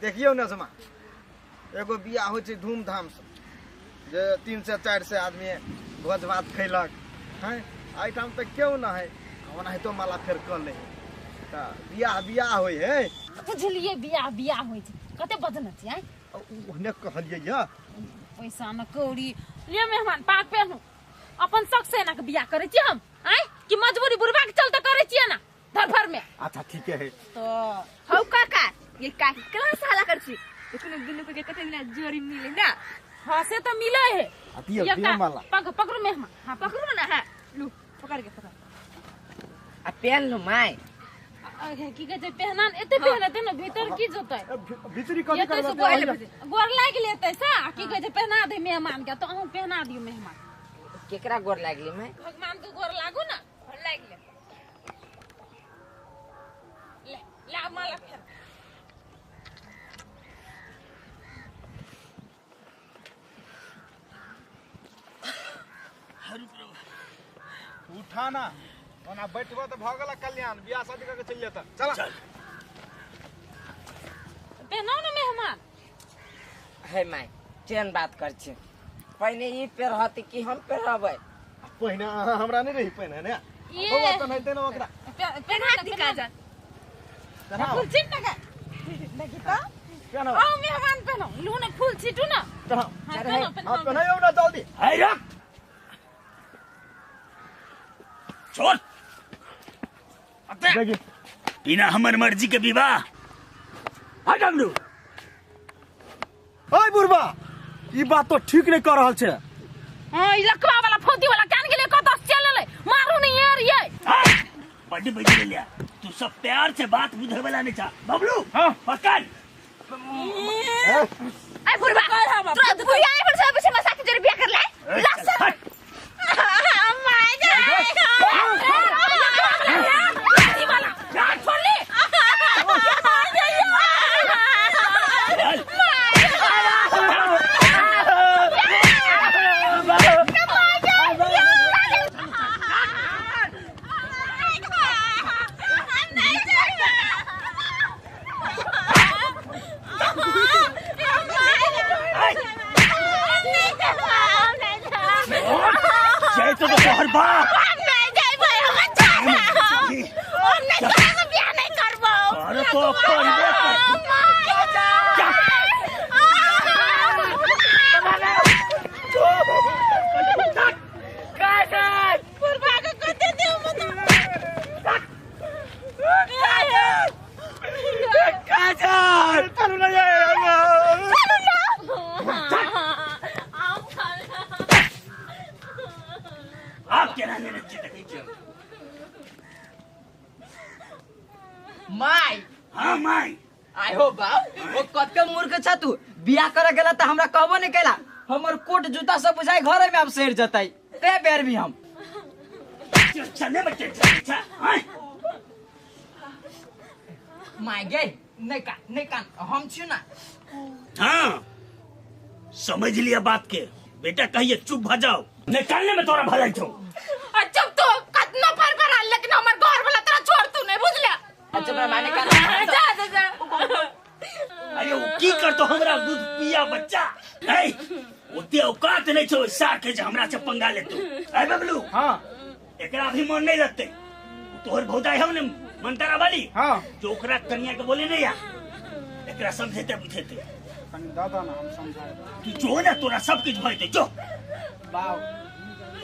देखियौ ने समा एगो बियाह होइ छै धूमधाम से जे 300 400 आदमी भोज भात खैलक हैं। एहिठाम तऽ केओ न है, ओनाहितो माला फेर कऽ लै है। तऽ बियाह बियाह होइ है, बुझलियै? बियाह बियाह होइ छै। कते बजने छियै? ओहने कहलियै यऽ पैसा न कौड़ी। लिअ मेहमान पाग पेहनू। अपन शौक से एना के बियाह करै छियै हम आँय कि मजबूरी बुढ़बा के चलते करै छियै ना धरफर में। अच्छा ठीके है। तो हौ काका ये काकी क्लास हाला कर छी देखो दुनू के कते मिला जोड़ी मिले ना। हां से तो मिले है। दियो दियो माला पग पकड़ू मेहमान। हां पकड़ू ना। हां लू पकड़ के पकड़ आ पहन लो my. की कहै छै पहना एते पहनते ना भीतर की जोतै भीतरी कथी करबै गोर लागि लेतै सा। की कहै छै पहना दे मेहमान के, तो अहूँ पहना दियो मेहमान। केकरा गोर लागली मैं? भगवान के गोर लागू ना। गोर लागि ले ले ला माला फेर। उठा ना ओना बैठबो तऽ भऽ गेल कल्याण, बियाह शादी करके चलि जेतऽ। चल पहनाउ ना मेहमान। हे my chain बात कर छी, पहिने ई पेरहत कि हम पेरहबै? पहिने अहाँ हमरा नहि रही पहिने ने बौआ तऽ नहिते ने ओकरा पेन्हा दी काजल फूल छीट ना देखी तो। आओ मेहमान पहनाउ लू ना फूल छीटू ना। पहनाउ हां पहनाउ ना जल्दी। है रख छोड़ बिना हमर मर्जी के विवाह हट हमरू। ओय बुढ़बा ई बात तो ठीक नहीं कर रहल छे। हां ई लकवा वाला फोती वाला कान गेले कत चल ले मारू नहीं यार ये बड्डी बजी ले लिया। तू सब प्यार से बात बुझे वाला नहीं था बबलू। हां पकड़ ए बुढ़बा तोरा बुढ़िया आई पर सब से मसाक जरे बियाह कर ले लस my जा my. हाँ my. आय हो बाप वो कते मूर्ख छ तू, बियाह करे गेला त हमरा कहबो नहीं कैला। हमर कोट जूता सब बुझाई घरे में अब सड़ जतई ते बेर भी हम चले बच्चे चल। हां my गे नहीं कान नहीं कान हम छी ना। हां समझ लिया बात के बेटा, कहिए चुप भ जाओ नहीं कानने में तोरा भलाई छौ। चुप तो कतना पर पर लेकिन हमर घर वाला तोरा छोड़ तू नहीं बुझला। अच्छा हमरा माने कान जा जा जा। अरे वो की करतो हमरा दूध पिया बच्चा ए ओते औकात नहीं छौ सार के जे हमरा से पंगा लेतो। ए बबलू हां एकरा भी मन नहीं लगते तोहर भौजाई हम ने मंतारा वाली। हां जो ओकरा कन्या के बोले नहीं या एकरा समझेते बुझेते कनी दादा ना हम समझाए तू जो ना तोरा सब किछ भइते जो। बाऊ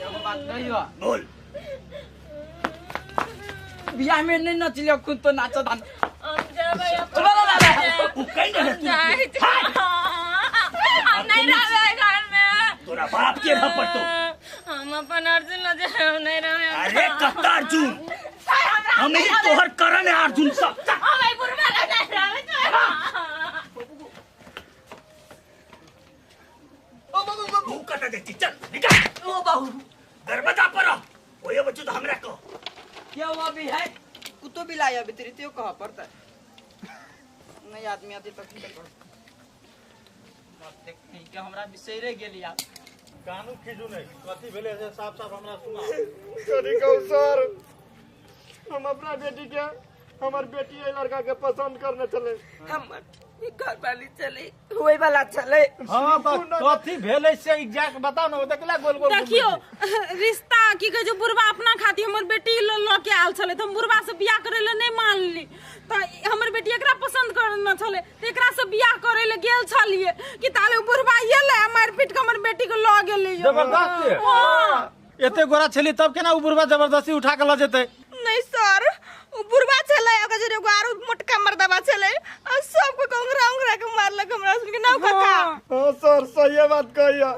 एगो बात कहियो बोल। बियाह में नहीं नचलियो खुद तो नाचो दान हम जाबे उ कहीं ना तू हम नहीं रहबे घर में तोरा बाप के रह पड़तो। हम अपन अर्जुन न जाए हम नहीं रहबे। अरे कत्ता अर्जुन हम ही तोहर करण है अर्जुन सब। हम ई बुढ़वा के नहीं रहबे। ओ बाबू बाबू कटा दे चल निकल। ओ बाबू दरवाजा पर ओए बच्चू तो हमरा को क्या हुआ भी है कुत्तो भी लाया अभी तेरी तो कहां पड़ता है नहीं आदमी आती तो की कर देख नहीं के हमरा बिसरे गेली आप कानू खीजू नहीं कथी भेले से साफ साफ हमरा सुना। सॉरी कहू सर, हम अपना बेटी के हमर बेटी एहि लड़का के पसंद करने छलै। हमर घर वाली चले होए वाला चले। हां त कथी भेलै से एग्जैक्ट बताउ न, ओ देखला गोल गोल। देखियो रिश्ता की कहै छै, बुढ़वा अपना खातिर हमर बेटी ल के आयल छलै त हम बुढ़वा से बियाह करे ले नहीं मानली, त हमर बेटी एकरा पसंद करने छलै त एकरा से बियाह करे ले गेल छलिए कि ताले बुढ़वा एलै मारि पीट के हमर बेटी के ल गेलै। जबरदस्ती? हां। एते गोरा छली तब केना उ बुढ़वा जबरदस्ती उठा के ल जेतै? नहीं सर, उ बुढ़वा छलै ओकर जरे एगो आरो मोटका मर्दबा छलै आ सबको उंगरा उंगरा के मारलक हमरा सुन के नाव काका। हां सर सही बात कहिया,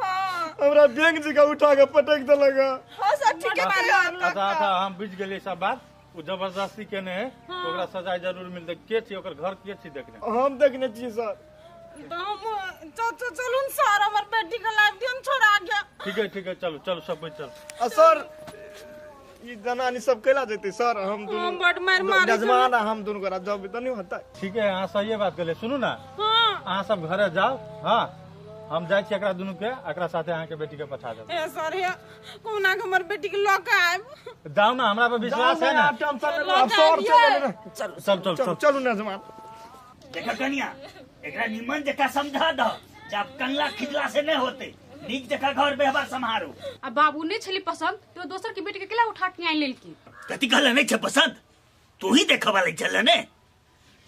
हमरा बैंक जी के उठा के पटक देलक। हां सर ठीक है बात। अच्छा अच्छा हम बुझ गेलियै सब बात। उ जबरदस्ती केने है ओकरा सजा जरूर मिलतै। के छी ओकर घर के छी देखने? हम देखने छी सर। हम चलू सर हमर बेटी के लाइफ दियन छोड़ा के। ठीक है ठीक है, चलो चलो सब कोई चल। आ सर ई जनानी सब कैला जेतै सर? हम दुनू बड मार मार जजमान हम दुनू गोरा जब त नहीं होतै। ठीक है अहाँ सही बात कहले। सुनू ना, हां अहाँ सब घरे जाओ, हां हम जाइ छी एकरा दुनू के, एकरा साथे अहाँ के बेटी के पठा देब। ए सर हे कोना के हमर बेटी के ल के आएब। जाओ ना, हमरा पर विश्वास है ना। टेंशन सर चलो चल चल चलू नजमान। देखा कनिया एकरा निमन जका समझा दो, जब कनला खिजला से नहीं होते, नीक जका घर व्यवहार सम्हारो। आ बाबू नहीं छली पसंद तो दोसर के बेटी के केला उठा के आनि लेलकी? कथी कहले नहीं छे पसंद? तू ही देखे वाले छले ने,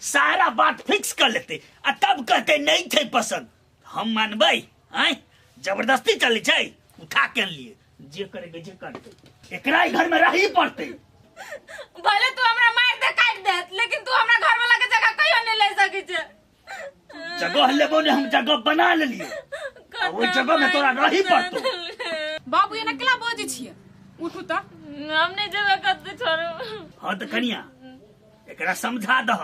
सारा बात फिक्स कर लेते आ तब कहते नहीं छे पसंद। हम मानबै? आय जबरदस्ती चले छै उठा के लिए, जे करेगे जे करते, एकरा ही घर में रही पड़ते। भले तू हमरा मार दे काट दे, लेकिन तू हमरा घर वाला के जगह कहियो नहीं ले सकै छे। जगह लेबो ने, हम जगह बना लेलिए, ओइ जगह में तोरा रही पड़तो। बाबू एना केला बजै छियै? उठू त। हम नहीं जेबै कतौ, छोड़ू। हां त कनिया एकरा समझा दह,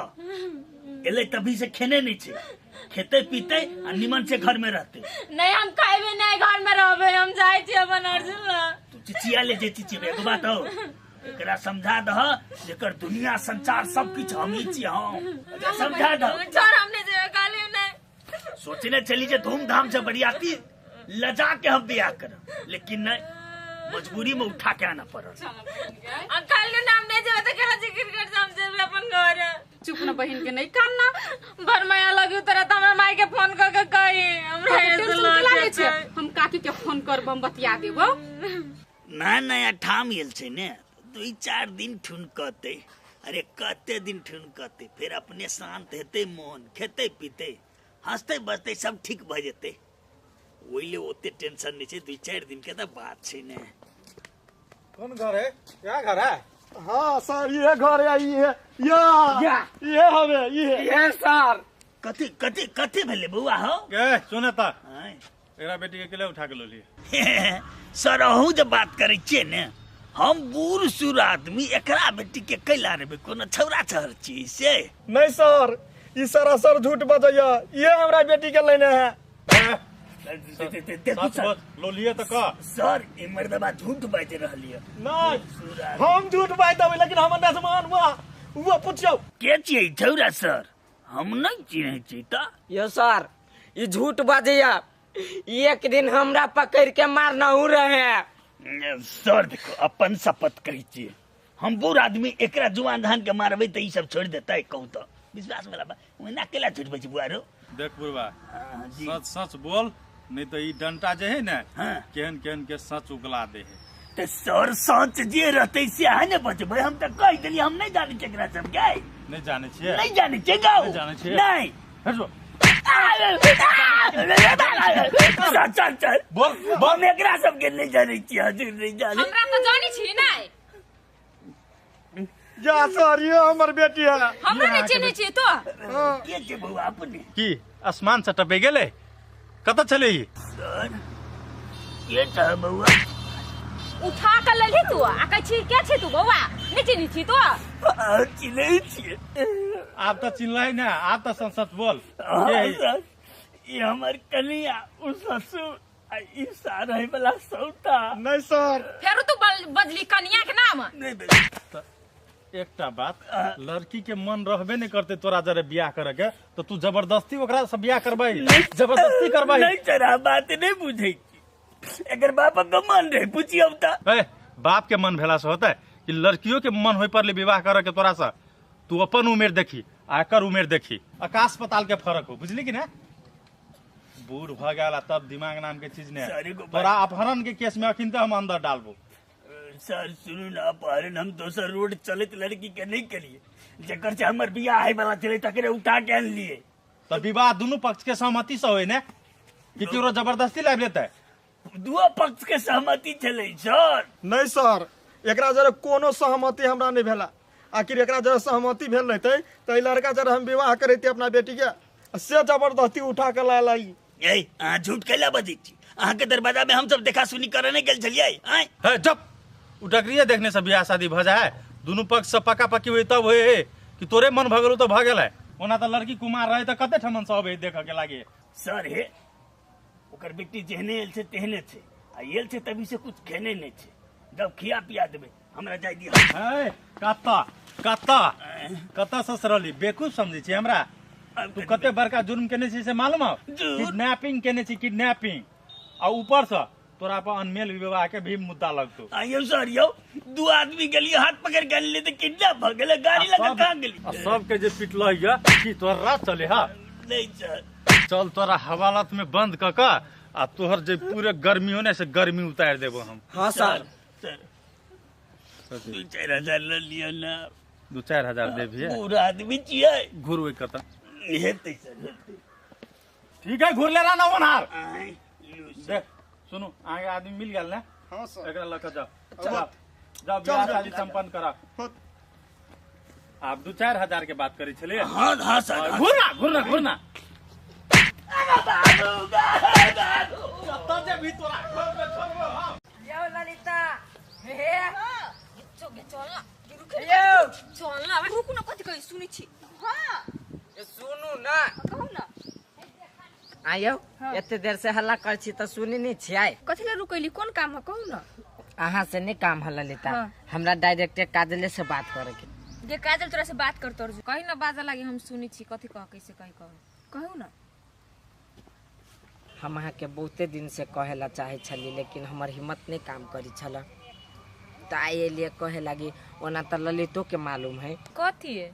एले तभी से खेने नहीं छे, खेते पीते आ निमन से घर में रहते। नहीं हम खाइबे नहीं, घर में रहबे, हम जाइ छी अपन अर्जुन ल। तू चिचिया ले जे चिचिबे, एगो बात हो एकरा समझा दह जेकर दुनिया संसार सब किछ हम ही छी। हम समझा दह। छोड़ हम नहीं जेबै, काली नहीं सोचने चली जे धूमधाम से बरियाती लजा के हम बियाह करब, लेकिन नहीं, मजबूरी में उठा के आना पड़ल। आ काल के नाम नहीं जेबै त केना जिक्र कर हम जेबै अपन घर। चुप न बहिन के नहीं कानना, भर माया लगी तोरा त हमरा माई के फोन कर के कही हमरा टेंशन छै। हम काकी के फोन करब, हम बतिया देबो। ना नया ठाम गेल छै ने, 2-4 दिन ठुनकते, अरे कते दिन ठुनकते, फिर अपने शांत हेतै मन, खेते पीते हंसते बजते सब ठीक भ जेतै। ओहि ले ओते टेंशन नहीं छै, 2-4 दिन के त बात छै ने। कौन घर है? क्या घर है? हाँ सर ये घर है, ये या ये हवे ये ये सर। कथी कथी कथी भेलै बौआ हो? ए सुन त, एकरा बेटी के केला उठा के ल लिए। सर अहूँ जे बात करै छियै ने, हम बूढ़ सूढ़ आदमी एकरा बेटी के कैला रहबै? कोनो छौरा छहर छी से? नहीं सर, ई सरासर झूठ बजैया, ये हमरा बेटी के लेने है। लो लिए त कह। सर ई मर्दबा झूठ बाजि रहल ये। नहीं हम झूठ बाजि देबै, लेकिन हमर नजमान वो पुछियौ के छियै छौरा? सर हम नहीं चिन्है छी त। यो सर ई झूठ बजैया, एक दिन हमरा पकड़ के मारना रहे। सर देखो अपन शपथ कहै छियै, हम बूढ़ आदमी एकरा जुआन धान के मारबै त ई सब छोड़ि देतै? कहू त विश्वास वाला बात ओना केला छुटबै छी बुआरो? देख बुढ़वा सच सच बोल, नहीं तो ई डंटा जे है ने केहन केहन के सच उगला दे है। त सर सच जे रहतै से अहाँ ने बचबै। हम त कहि देलियै हम नहीं जानै छियै एकरा सब के। नहीं जानै छियै? नहीं जानै छियै गाउ। नहीं जानै छियै? नहीं। हटो। चल चल चल बोल बोल। हम एकरा सब के नहीं जानै छियै, हजूर नहीं जानै। हमरा त जानै छी नै। जा सर ये हमर बेटी है। हमरा नहीं चिन्है छी तो। के छै बौआ अपने? की आसमान से टपे गेलै? कत छलै ई? सर के छ बौआ? उठा के लेलही तू आ कहै छी के छी तू बौआ? नहीं चिन्है छी तो? चिन्है छियै। आब त चिन्हलै ने, आब त सच बोल। सर ई हमर कनिया, उ ससुर आ ई सारय वाला सौता। नहीं सर फेरो तू बजली कनिया के नाम। नहीं एकटा बात, लड़की के मन रहबे नहीं करते तोरा जरे बियाह करे के, तो तू जबरदस्ती ओकरा से बियाह करबै? जबरदस्ती करबै? नहीं सर बात नहीं बुझै छी, एकर बाप के मन रहे पुछियौ त। ए बाप के मन भेला से होतै कि लड़कियों के मन होय परले विवाह करे के तोरा से? तू अपन उमेर देखी आ एकर उमेर देखी, आकाश पताल के फर्क हो, बुझली कि ना? बूढ़ भ गेल तब दिमाग नाम के चीज नहीं। तोरा अपहरण के केस में अखिन तो हम अंदर डालबो। सर सुनू ना, अपहरण हम दोसर रोड चलत लड़की के नहीं करिए, जकर से हमर बियाह होय वाला छलै तकरे उठा के आनलिए। तो विवाह दोनों पक्ष के सहमति से होय ने, कि केकरो जबरदस्ती लाबि लेतै? दुओ पक्ष के सहमति छलै सर। नहीं सर, एकरा जरे कोनो सहमति हमरा नहीं भेला। आखिर एकरा जरे सहमति भेल रहतै त ई लड़का जरे हम विवाह करैती अपना बेटी के, से जबरदस्ती उठा के लायल आई। ए अहाँ झूठ कैला बजै छी? अहाँ के दरवाजा में हम सब देखा सुनी करे नहीं गेल छलियै? आँय हे जब उडकरिए देखने से बियाह शादी भ जाए, दोनों पक्ष से पक्का पक्की हुई तब होए कि तोरे मन भ गेलो तो भ गेलै। ओना त लड़की कुमार रहे त कते ठमन सब है देख के लागे। सर हे ओकर बेटी जेहने आयल छै तेहने छै, आ आयल छै तभी से कुछ खेने नहीं छै, जब खिया पिया देबै हमरा जाय दिअ। हे कत्ता कत्ता कत्ता ससरली बेवकूफ समझै छी हमरा? तू कते बड़का जुर्म केने छी से मालूम हौ? किडनैपिंग केने छी, किडनैपिंग, आ ऊपर से तोरा पर अनमेल विवाह के भी मुद्दा लगतो। आइयो सर यौ, दू आदमी गेलिए हाथ पकड़ के अनलिए त किडनैप भ गेलै, गाड़ी लगा कहां गेली? आ सब के जे पिटल या की तोरा चले? हा नहीं सर, चल तोरा हवालत में बंद क क आ तोहर जे पूरे गर्मी होने से गर्मी उतार देबो हम। हां सर। सर 2-4 हजार ल लियो ना। 2-4 हजार देबिए? पूरा आदमी छियै। घूर ओइ कत हेतै सर, हेतै। ठीक है, घूर ले रहा ना ओनहार। देख सुनू, आगे आदमी मिल गेल ना? हां सर। एकरा लक जाओ, जाओ जाओ, बियाह शादी संपन्न करा। आप 2-4 हजार के बात करी छलिए? हां हां सर। घूरना घूरना घूरना। बाबू बाबू कत जे भी तोरा घर में छोड़बो हम। यौ ललिता, हे चल ना, यौ चल ना, रुकू ना, कथि कहै सुनै छी? हां सुनू ना, कहू ना। आयौ एते देर से हल्ला कर छी त सुनी नहीं छियै। कथि ले रुकैली, कोन काम है कहू ना? अहाँ से नहीं काम है ललिता, हमरा डायरेक्टर काजले से बात करे के। गे काजल तोरा से बात करतो रह। कहि ना बाजा लागी, हम सुनी छी कथि कह कैसे कहि कहू कहू ना। हम अहाँ के बहुते दिन से कहेला चाहे छली, लेकिन हमर हिम्मत नहीं काम करी छल, त आइ लिए कहे लागी। ओना त ललितो के मालूम है। कथि है?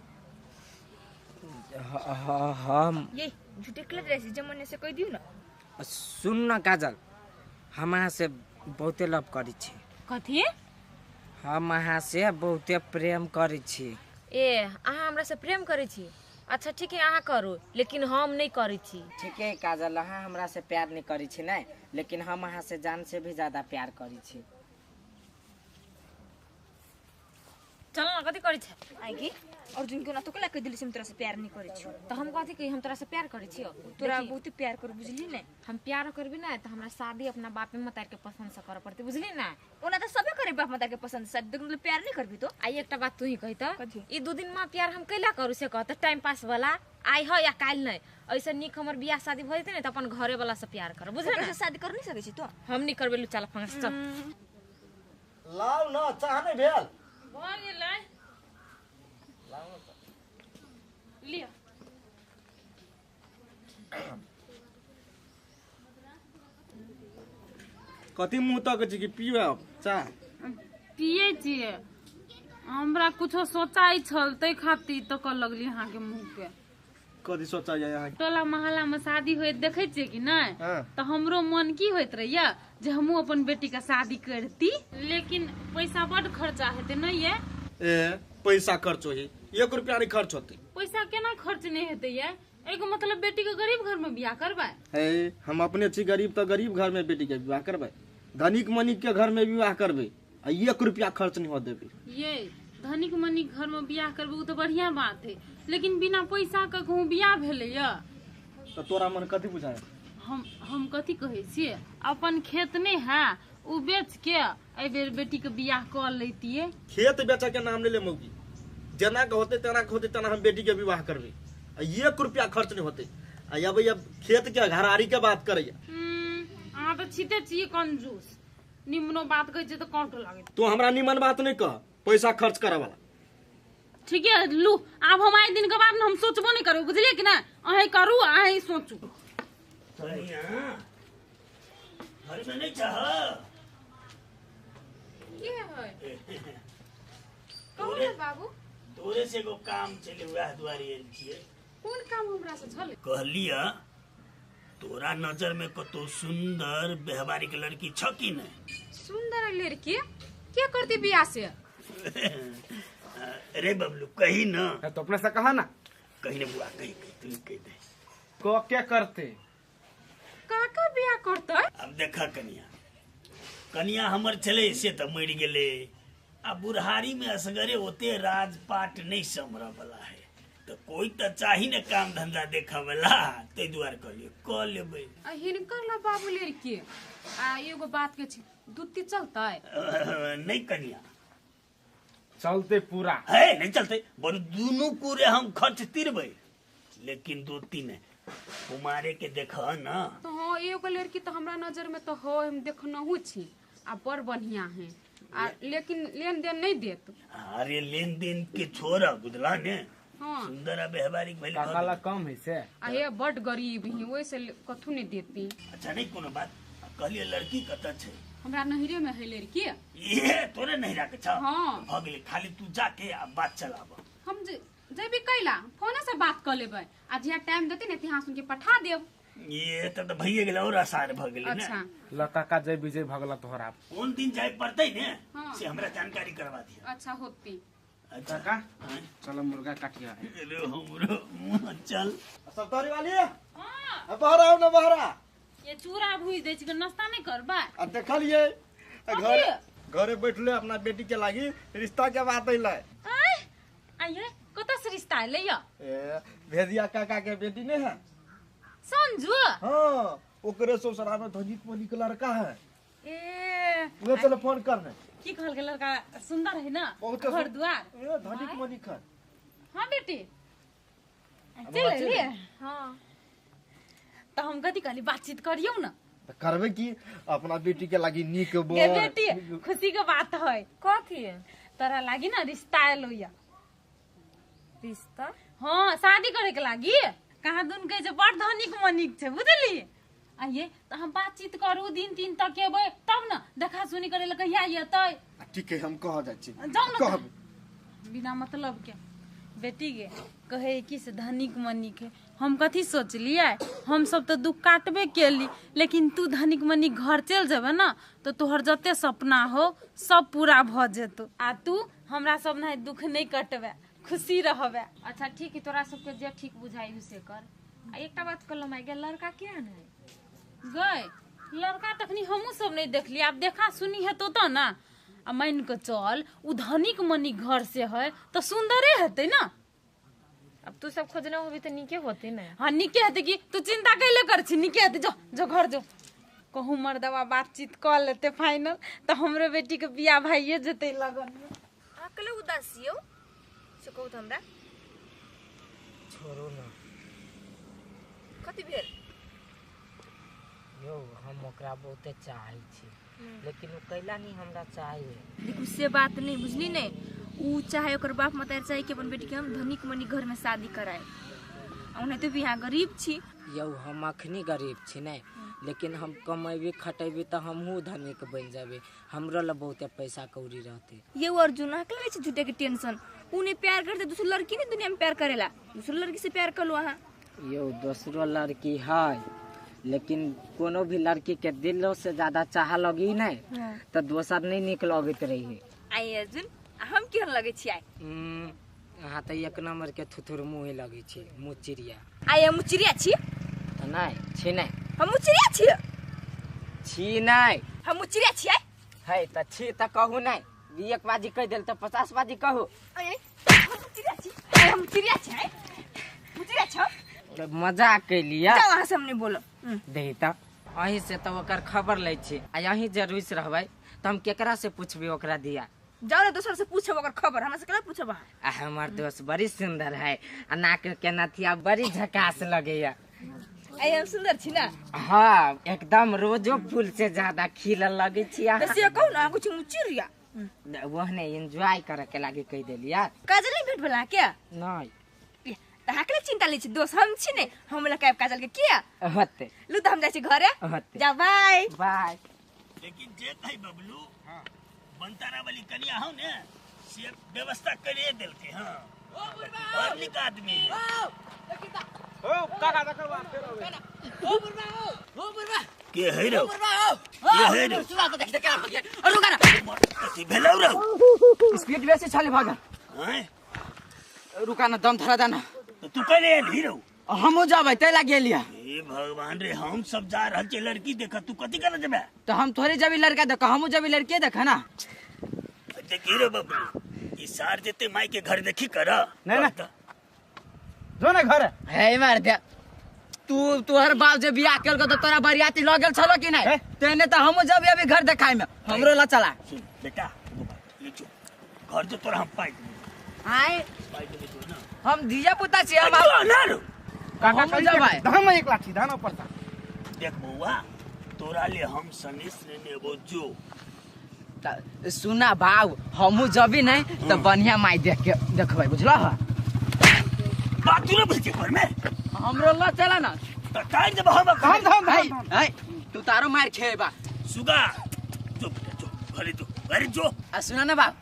हम ये झूठे के रहे छी, जमने से कह दियो ना। सुन ना काजल, हम अहाँ से बहुते लव करी छी। कथि? हम अहाँ से बहुते प्रेम करी छी। ए अहाँ हमरा से प्रेम करै छी? अच्छा ठीक है, अहाँ करू, लेकिन हम नहीं करै छी। ठीक है काजल, अहाँ हमरा से प्यार नहीं करी छी ने, लेकिन हम अहाँ से जान से भी ज्यादा प्यार करी छी। चल ना, कथि करै छै? आइ अर्जुन के ना तो कला कह दिली हम तोरा से प्यार नहीं करै छी। त हम कथि कही, हम तोरा से प्यार करै छी? तोरा बहुत प्यार कर, बुझली ने? हम प्यार करबी ना त हमरा शादी अपना बाप मतार के पसंद से करे पड़तै, बुझली ना? ओना त सबे करे बाप मतार के पसंद से, मतलब प्यार नहीं करबी तो। आई एकटा बात तू ही कही त, ई 2 दिन में प्यार हम कैला करू से कह त, टाइम पास वाला आई ह या काल नहीं, ऐसे निक हमर बियाह शादी भ जेतै ने त अपन घरे वाला से प्यार कर, बुझली ना? शादी कर नहीं सकै छी तो? हम नहीं करबे, लुचा लफंगा चल। लाउ ना, चाह नहीं भेल भ गेलै, लिया। कथी मुँह तक छी कि पीबे चाह? पिए छियै, हमरा कुछो सोचाइ छल तै खातिर तकऽ लगली अहाँके मुँह पे। कथी सोचाइ अहाँ? टोला मोहल्ला में शादी होइत देखै छियै कि नहि, तऽ हमरो मन की होइत रहैया जे हमहूँ अपन बेटी के शादी करती, लेकिन पैसा बड खर्चा हेतै नहि ये? ए पैसा खर्च होई, 1 रुपया नहीं खर्च होते। पैसा केना खर्च नहीं हेतै ये? एगो मतलब बेटी के गरीब घर में बियाह करबै? हे हम अपने छी गरीब त गरीब घर में बेटी के बियाह करबै, धनिक मनिक के घर में विवाह करबै आ 1 रुपया खर्च नहीं हो देबै। ये धनिक मनिक घर में बियाह करबै उ त बढ़िया बात है, लेकिन बिना पैसा के कहूं बियाह भेलै या? त तोरा मन कथि बुझाय? हम कथि कहै छियै, अपन खेत नहीं है उ बेच के एहि बेर बेटी के बियाह कर लैतियै। खेत बेचे के नाम ले ले मौगी, जेना के होते तेना के होते तेना हम बेटी के विवाह करबै आ 1 रुपया खर्च नहीं होते। आ अब खेत के घरारी के बात करैया। अहाँ त छिते छियै कंजूस, निमनो बात कहै छियै त कांटो लागै। तू हमरा निमन बात नहीं कह, पैसा खर्च करे वाला। ठीक है लू, आब हम आइ दिन के बाद हम सोचबो नहीं करू, बुझलियै कि ना? अहीं करू अहीं सोचू। घर में नहीं चाह के है? कहू ना बाबू। तोरे से एगो काम चले वएह दुआरे आयल छियै। कोन काम हमरा से छलै? कहलिया तोरा नजर में कतौ सुंदर व्यवहारिक लड़की छ कि नहीं? सुंदर लड़की के करती बियाह से? अरे बबलू कही ना। तो अपने से कहा ना। कही ना बुआ, कही कही तू कही दे। को क्या करते? काका बियाह करते? अब देखा कनिया, कनिया हमर छले से त मरि गेले। आ बुढ़ारी में असगरे ओते राजपाट नहीं समरा वाला है, तो कोई तो चाही ने काम धंधा देखा वाला, ते दुआर कहलिए क लेबै। आ हिनकर ला बाबू लड़की आ एगो बात के छै, दूती चलतै? नहीं कनिया चलते पूरा है, नहीं चलते बड़ दोनों पूरे हम खर्च तिरबै, लेकिन दो तीन कुमारे के देख ना। तो हाँ एगो लड़की तो हमरा नजर में तो हो, हम देखनहु छी आ बड़ बढ़िया है, आ लेकिन लेन देन नहीं देत। अरे लेन देन के छोड़ा बुझला ने। हाँ। सुंदर आ व्यवहारिक भइल काका कम है से। आ हे बड़ गरीब ही, ओइसे कथु नहीं देती। अच्छा नहीं कोनो बात। कहलिए लड़की कत छै? हमरा नहिरे में है लड़की। ये तोरे नहिरा के छ? हाँ। भ गेलै, खाली तू जाके आ बात चलाब। हम जेबी कैला फोने से बात कर लेबै, आ जिया टाइम देते ने तिहाँ सुन के पठा देब। ये तब त भइए गेलै और आसान भ गेलै ने। अच्छा ल काका जय विजय भगला तोहरा कोन दिन जाय पड़तै ने। हाँ। से हमरा जानकारी करवा दिया। अच्छा होती। अच्छा काका चलो मुर्गा काटिया। चलो हमरो चल सप्तारी वाली। हां बाहर आओ ना बाहर। ये चूरा भूज दे छी, नाश्ता नहीं करबा? आ देखलिए घर घरे बैठले अपना बेटी के लागी रिश्ता के बात अइलै। आय आइए कत से रिश्ता अइलै या? ए भेदिया काका के बेटी ने है संजू। हां ओकरे ससुराल में धनिक मनिक लड़का है। ए उहे चलो फोन करने। की कहल के लड़का सुंदर है ना, घर द्वार ए धनिक मनिक है। हां बेटी चल ले। हां तो हम कथी कहली बातचीत करियौ ना। त करबे की अपना बेटी के लागी नीक बोल। के बेटी खुशी के बात है। कथी तोरा लागी ना रिश्ता आएलो या? रिश्ता? हां शादी करे के लागी। कहाँ दुन कहे छै बड़ धनिक मनिक छै बुझली। आइए त हम बातचीत करू, दिन तीन तक एबै तब न देखा सुनी करे ल कहिया एतै। ठीक है हम कह जाइ छी। जाउ न कहब बिना मतलब के। बेटी के कहे कि से धनिक मनिक है, हम कथी सोचलिए हम सब तो दुख काटबे केली, लेकिन तू धनिक मनिक घर चल जेबे ना तो तोहर जते सपना हो सब पूरा भ जेतो, आ तू हमरा सब नहीं दुख नहीं कटबे, खुशी रहबे। अच्छा ठीक है, तोरा सबके जे ठीक बुझाई से कर। आ एकटा बात कहलो माय गे, लड़का केहन है? गए लड़का तखनी हमहू सब नहीं देखली, आब देखा सुनी हेतो तो ना। आ मान के चल उ धनिक मनिक घर से है तो सुंदरे हेतै ना। अब तू सब खोजना होबी तो नीके होते ना। हाँ नीके हेतै कि तू चिंता कैले कर छी, नीके हेतै। जो जो घर जो कहूँ मर्दवा बातचीत कर लेते फाइनल तो हमरो बेटी के बियाह भाइये जेतै लगन में। अकेले उदासी हो से कहू त हमरा। छोड़ो ना। कथी भेल? यो हम ओकरा बहुते चाहै छी, लेकिन उ कैला नहीं हमरा चाहिए। देखू से बात नहीं बुझली ने, उ चाहे ओकर बाप मतार चाहे कि अपन बेटी के हम धनिक मनिक घर में शादी कराए, ओनाहिते भी यहाँ गरीब छी। यौ हम अखनी गरीब छी ने, लेकिन हम कमेबी खटेबी तो हमहू धनिक बन जाबे, हमरो ला बहुते पैसा कौड़ी रहते। ये अर्जुन अकेले छै झूठे के टेंशन। उ ने प्यार करते दूसरी लड़की ने दुनिया में प्यार करेला, दूसरी लड़की से प्यार कर लो अहाँ। यौ दोसरो लड़की है, लेकिन कोनो भी लड़की के दिलो से ज्यादा चाह लगी नहीं। हाँ। तो दोसर नहीं निक लगैत रही। आई अर्जुन हम केहन लगे छी? आई अहाँ तो एक नंबर के थुथुर मुँह लगे छी, मुँह चिड़िया। आई हम चिड़िया छी? तो नहीं छी नहीं। हम चिड़िया छी? छी नहीं। हम चिड़िया छी? है तो छी तो कहू नहीं, एक बाजी कह दिल तो 50 बाजी कहू। आई हम चिड़िया छी? आई हम चिड़िया छी? हम चिड़िया छी? मजाक कैलिया। जाओ अहाँ से हम नहीं बोलो। दही त अहीं से तो ओकर खबर लै छी, आ अहीं जे रुसि रहबै तो हम केकरा से पूछबी ओकरा दिया? जाओ ना दोसर से पूछब ओकर खबर, हमरा से केना पूछब अहाँ? आ हमर दोस्त बड़ी सुंदर है, आ नाक के नथिया बड़ी झकास लगैया। आई हम सुंदर छी ना? हाँ एकदम रोजो फूल से ज्यादा खिलल लगे छी अहाँ। से कहू ना कुछ मुचिरिया ओहने एंजॉय करे के लागी कह देलिया। काजल नहीं भेट भला क्या? नहीं। अहाँ के चिंता लै छी, दोस्त हम छी ने, हम लऽ के आबि काजल के किया होते। लू त हम जाइ छी घरे। होते। जा बाय बाय। लेकिन जे कही बबलू, बनतारा वाली कनिया हो ने से व्यवस्था करे देलके। हां बड़ नीक आदमी है। ओ काका देखो फेर आबै। ओ बुढ़बा ओ बुढ़बा के है रो? बुढ़बा ओ के है रो? सुना तो देख क्या हो गया। रुका ना, कथी भेलौ रो? स्पीड बेसी छले भगन। हैं रुका ना, दम धरा देना। तू कने आयल हीरो? हमहूँ जाबै तै लाग गेलियै। हे भगवान रे, हम सब जा रहल छी लड़की देख, तू कथी करे जेबे? तो हम थोड़े जबी लड़का देख, हमहूँ जबी लड़की देख ना। देखी रे बबलू, ई सार जेते माई के घर देखी कर। नहीं नहीं जो ना घर हे मार दे। तू तोहर बाप जे बियाह केलको त तोरा बरियाती ल गेल छलो कि नहीं? तेने त हमहूँ जबी अभी घर देखाय में हमरो ला चला। सुन बेटा, ले जो घर जो तोरा हम पाई देबो। आय पाई देबो जो ना, हम धिया पुता छी हम ना रो काका कहि धान में एक लाठी धान ऊपर था। देख बउआ, तोरा ले हम सनेस लेने अबो जो। सुना बाऊ, हमहूँ जबी नहीं त बढ़िया माई देख के देखबै, बुझलो? बात तू बुझे घर में हमरो ल चला ना। त काई जब हम धाम धाम है तू तारो मार खेबा सुगा। जो बेटा जो घरे जो घरे जो। आ सुना ना बाप,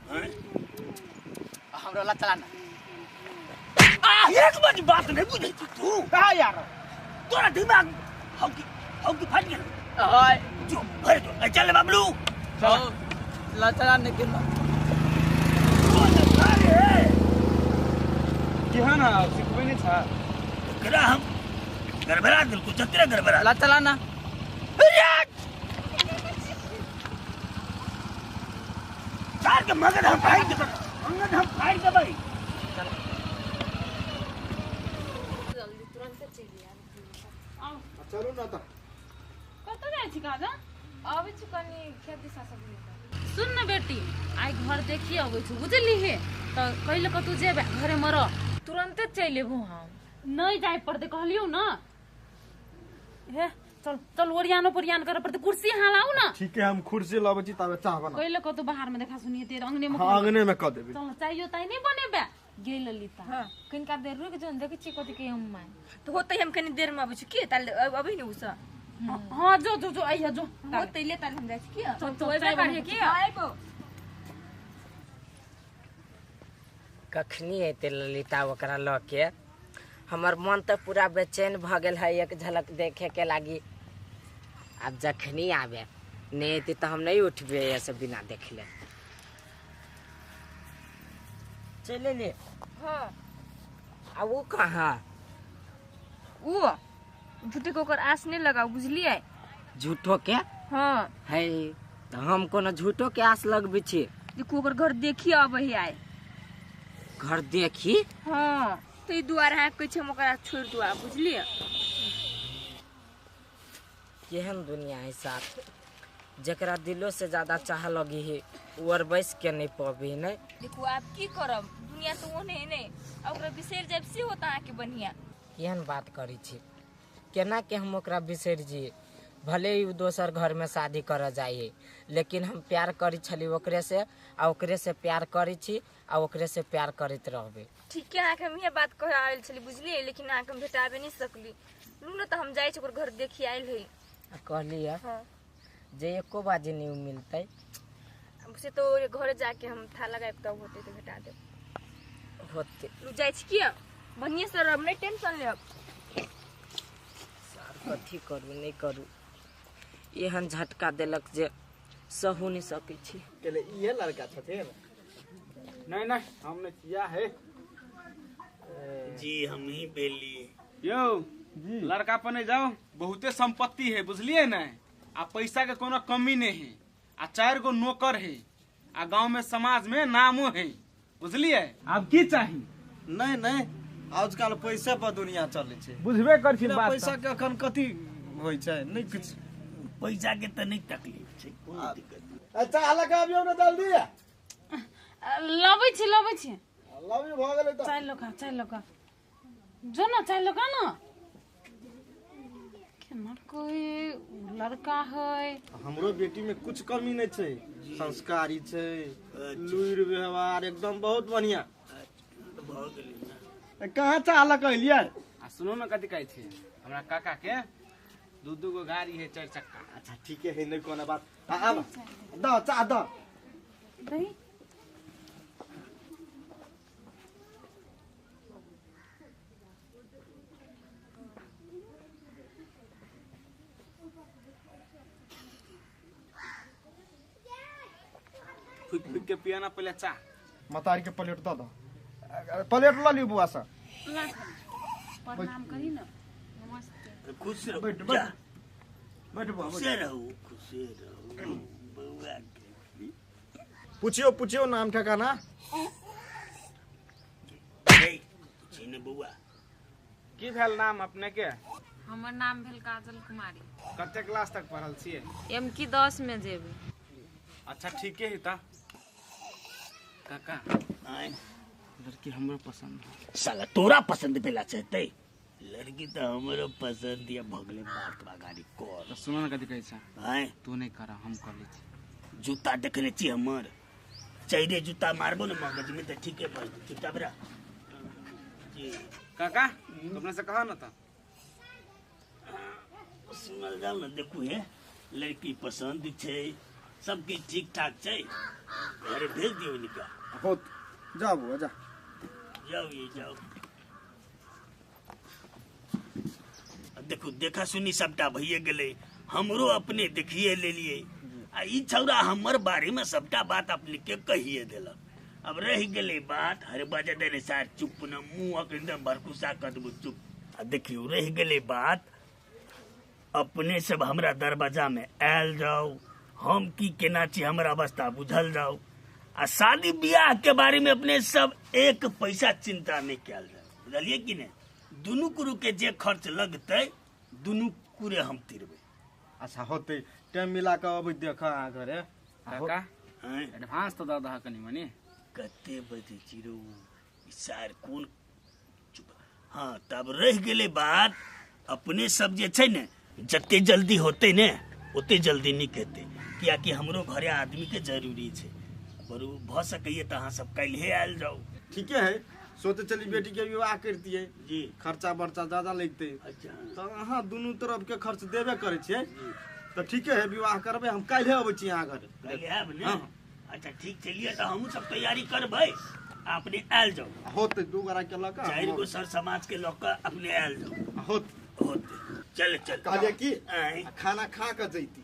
हमरो ल चला ना। आ एक बार बात नहीं बुझे तू का यार, तोरा दिमाग हौकी फट गेल। हाय जो घरे जो। ए चल बबलू, चल ल चला ने के केहन है सिखबै नहीं छ एकरा हम गड़बड़ा दिल को जतरे गड़बड़ा। ल चला ना। चार के मगज हम फाड़ देबै, मगज हम फाड़ देबै। जल्दी तुरंत चलि आउ। चलू ना त कतऽ जाइ छी काजा? आबै छी कनी खेत दिशा सब। सुन न बेटी, आइ घर देखी अबै छी बुझली हे, त कहिले कतौ जेबे घरे मे रह। तुरंते चलि एबो हम। नहीं जाय पड़ते कहलियौ ना। हे चल चल, ओरियानो पोरियान करे पड़ते, कुर्सी यहाँ लाऊ ना। ठीक है, हम कुर्सी लाबै छी ताबे चाह बना। कहिले कतौ बाहर में देखा सुनी हेतै, अंगने में। हां अंगने में क देबे। चल चाहियो ताई नहीं बनेबे गेल ललिता। हां कनिका देर रुक जो, देखै छी कथि के हम my त होतै, हम कनी देर में आबै छी के ताल अबै ने उ सब। हां जो जो जो आइया जो होतै ले ताल हम जाइ छी के। चल तो एबे करिए के आइबो। कखनी एते ललिता ओकरा ल के हमर मन त पूरा बेचैन भ गेल है एक झलक देखे के लागी। अब जखनी आवे नहीं एते त हम नहीं उठबे ऐसे बिना देखले। चले ले। हां आ वो कहाँ? उ झूठे के ओकर आस नहीं लगाओ बुझलिए। झूठो के? हां है त हम कोनो झूठो के आस लगबे छी। देखू ओकर घर देखी आबै है आइ। घर देखी? हां तो ई दुआर है कहै छै हम ओकरा छोड़ दुआ बुझलिए। केहन दुनिया है साथ, जकरा दिलो से ज्यादा चाह लगी है और बैस के नहीं पबी नहीं। देखू आप की करब, दुनिया तो ओने है नहीं, ओकरा बिसरि जाब से होता अहाँ के बढ़िया। केहन बात करै छी, केना के हम ओकरा बिसरि जी? भले ही दोसर घर में शादी कर जाइए, लेकिन हम प्यार करी छली ओकरे से, आ ओकरे से प्यार करी छी, आ ओकरे से प्यार करैत रहबे। ठीक है, अहाँके हम इहे बात कहे आयल छली बुझलिए, लेकिन अहाँके हम भेटाबे नहीं सकली। लू न त हम जाइ छी ओकर घर देखी आयल है। कहली है हां जे एको बाजी नहीं मिलतै से तो घर जाके हम था लगाएब तब होते तो भेटा देब। होते लू जाइ छी किया बढ़िया से रहब, नहीं टेंशन लेब। सर कथी करू नहीं करू, एहन झटका देलक जे सहू नहीं सकै छी। केले इहे लड़का छथिन? नहीं नहीं हम नहीं किया है जी, हम ही बेली यो जी। लड़का पने जाओ, बहुते संपत्ति है बुझलिए ने, आ पैसा के कोनो कमी नहीं है, आ 4 गो नौकर है, आ गांव में समाज में नामो है बुझलिए। अब की चाहिए? नहीं नहीं, आजकल पैसा पर दुनिया चले छै। बुझबे कर छी बात, पैसा के अखन कथी होय छै? नहीं कुछ पैसा के त नहीं तकलीफ छै, कोनो दिक्कत नहीं। अच्छा अलग आबियो ने जल्दी। लबै छी लबै छी लबै भ गेलै त चाय लोका, चाय लोका जो ना, चाय लोका ना। केना कोई लड़का है? हमरो बेटी में कुछ कमी नहीं छै, संस्कारी छै, लुइर व्यवहार एकदम बहुत बढ़िया। भ गेलै ना। कहाँ चाह लक अलियै? आ सुनो न कथि कहै छै, हमरा काका के 2-2 गो गाड़ी है 4 चक्का। अच्छा ठीक है, नहीं कोनो बात। आब द चाह द दही। के पिया ना पहले चाह। मतारी के प्लेट दऽ दऽ, प्लेट लऽ लियौ बुआ से। प्रणाम करी ना। नमस्ते। खुश रहो, बैठ जा। बैठ बैठ बुआ, खुशे बैठ। रहू, खुशे रहू बउआ के। पूछियो पूछियो नाम ठिकाना। नहीं, पूछी ने बउआ। की भेल नाम अपने के? हमर नाम भेल काजल कुमारी। कते क्लास तक पढ़ल छियै? एम की 10 में जेबै। अच्छा ठीके है ता। काका आय लड़की हमरो पसंद है। साला तोरा पसंद पेला चाहते, लड़की तो हमरो पसंद या भगले बात बागारी कर। तो सुनो ना कथी कहै छै। आय तू नहीं करा हम कर लै छी। जूता देखने छी हमर, चैरे जूता मारबो ने मगज में तो ठीके पड़ चुपचाप रह। जी काका अपने से कहा ना था। सुनल जाओ ना, देखू हे लड़की पसंद छै, सब किछु ठीक ठाक छै, घरे भेज दियौ निका। होत जा बुआ जा। जाओ ये जाओ। देखू देखा सुनी सबटा भइए गेलै, हमरो अपने देखिए लेलिए आ ई छौड़ा हमर बारे में सबटा बात अपने के कहिए देलक। अब रह गेलै बात हर बजे देने सार चुप न मुँह एकदम भरकुसा कर देबो चुप। आ देखियौ रह गेलै बात अपने सब हमरा दरवाजा में आयल जाओ, हम की केना छी हमर अवस्था बुझल जाओ आ शादी ब्याह के बारे में अपने सब एक पैसा चिंता नहीं कयल जाओ, बुझलिए कि नहीं? दुनू कुरु के जे खर्च लगतै दुनू कुरे हम तिरबै। अच्छा होतै, टाइम मिला के अबै देख अहाँ घरे। काका एडवांस तो दऽ दह कनी मनी। कते बजे छी रौ ई सार कोन चुप। हाँ तब रह गेलै बात अपने सब जे छै ने जते जल्दी होतै ने ओते जल्दी नीक हेतै, कियाकि हमरो घरे आदमी के जरूरी छै। बरू भऽ सकैए तऽ अहाँ सब काल्हिए आयल जाउ। ठीके है, सोचे चली बेटी के विवाह करतियै जी, खर्चा बर्चा ज्यादा लगतै। अच्छा तऽ अहाँ दुनू तरफ के खर्च देबे करै छियै तऽ ठीके है, विवाह करबै हम काल्हिए अबै छी अहाँ घरे। काल्हि आयब ने? हाँ। अच्छा ठीक छै, लिए तऽ हमहूँ सब तैयारी करबै, अपने आयल जाउ। होतै दू गोरा के लऽ कऽ 4 गो सर समाज के लऽ कऽ अपने आयल जाउ। होतै होतै, चल चल। कहलियै की आँय? खाना खा कऽ जैती।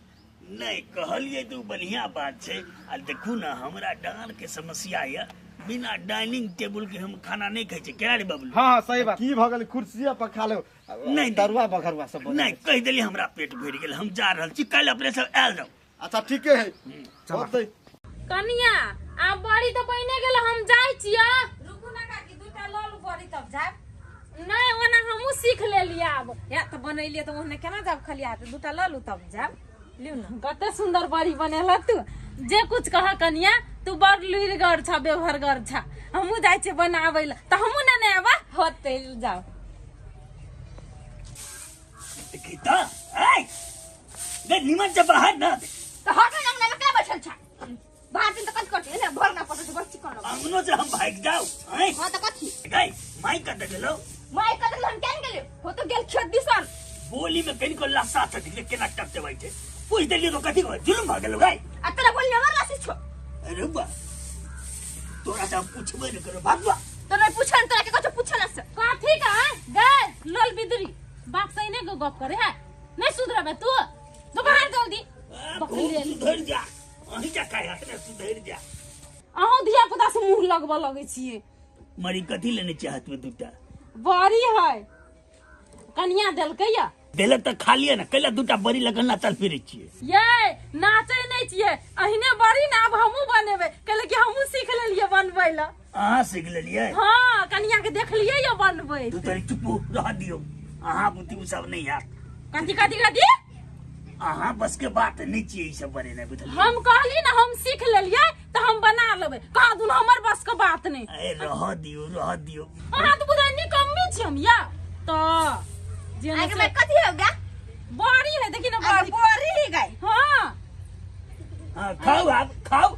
नहीं कहलियै तऽ बढ़िया बात छै। आ देखू ना हमरा डाँड़ के समस्या यऽ, बिना डाइनिंग टेबुल के हम खाना नहीं खाइ छियै। केना रे बबलू? हाँ हाँ सही बात। की भऽ गेलै कुर्सिये पर खा लेब नहीं, तरुआ बघरुआ सब नहीं कहि देलियै हमरा पेट भरि गेल, हम जा रहल छी, काल्हि अपने सब आयल जाउ। अच्छा ठीके है, होतै। कनिया आब बड़ी तऽ बने गेल, हम जाइ छियै। रुकू ना काकी, दूटा लऽ लू बड़ी तब जायब। नहीं ओना हमहूँ सीख लेलियै आब। या तऽ बनेलियै तऽ ओहने केना जायब खलिया, तऽ दूटा लऽ लू तब जायब। लियौ ना। कते सुंदर बड़ी बनेल तू, जे कुछ कह कनिया तू बड़ लुरिगर छ, व्यवहारगर छ। हमहूँ जाइ छियै बनाबै लए, तऽ हमहूँ ने आबा। होतै जाउ। देखी तऽ ऐ गे निमन से बाहर ना तऽ हट ना, अंगना में केना बैठल छ? बाहर दिन तऽ कथी करतै ने, भर ना पड़त बस चिकन लगै। अंगनो से हम भागि जाउ। ऐ हां तऽ कथी गई माई कत गेलौ? माई कत गेलौ हम केन गेलियौ? हो तो गेल खेत दिसन। बोली में कनिको लस्सा छ दिखले केना टपटबै छै, पूछ देलियै तो कथी कहै जुलुम भऽ गेलौ गई। आ तोरा बोली हमर लस्सी छौ। अरे बा तोरा से हम पूछबे न करो भागवा। तोरा पूछन, तोरा के कथी पूछल से? कथी का गई लोल बिदरी बाप सही ने गप करे है, नहीं सुधरबे तू तो बाहर जल्दी। सुधर जा, अहीं जा काहे अपने सुधर जा। अहूँ धिया पुता से मुंह लगबऽ लगै छियै। मरी कथी लेने छै हाथ में दूटा? बड़ी है कनिया देलकै या। देलक तऽ खा लिअ ने, कैला दूटा बड़ी लगन नाचल फिरै छियै? ये नाचै नहि छियै, अहिने बड़ी ने आब हमहूँ बनेबै, कैले कि हमहूँ सीख लेलियै बनबै लए। अहाँ सीख लेलियै? हाँ कनिया के देखलियै या बनबै। तू तरी चुप रह दियौ, अहाँ बुद्धि उ सब नहीं यार। कथी कथी कथी? अहाँ बस के बात नहीं छियै ई सब बनेनाइ, बुझलियै? हम कहली ना हम सीख लेलियै तऽ हम बना लेबै, कहाँ दुनू हमर बस के बात नहीं। ए रह दियौ रह दियौ। अहाँ तऽ बुझै निकम्मी छी हम या तऽ जे आगे में कथी हो गया? बड़ी है देखी ना बड़ी। बड़ी है गई। हाँ हाँ खाओ आब खाओ,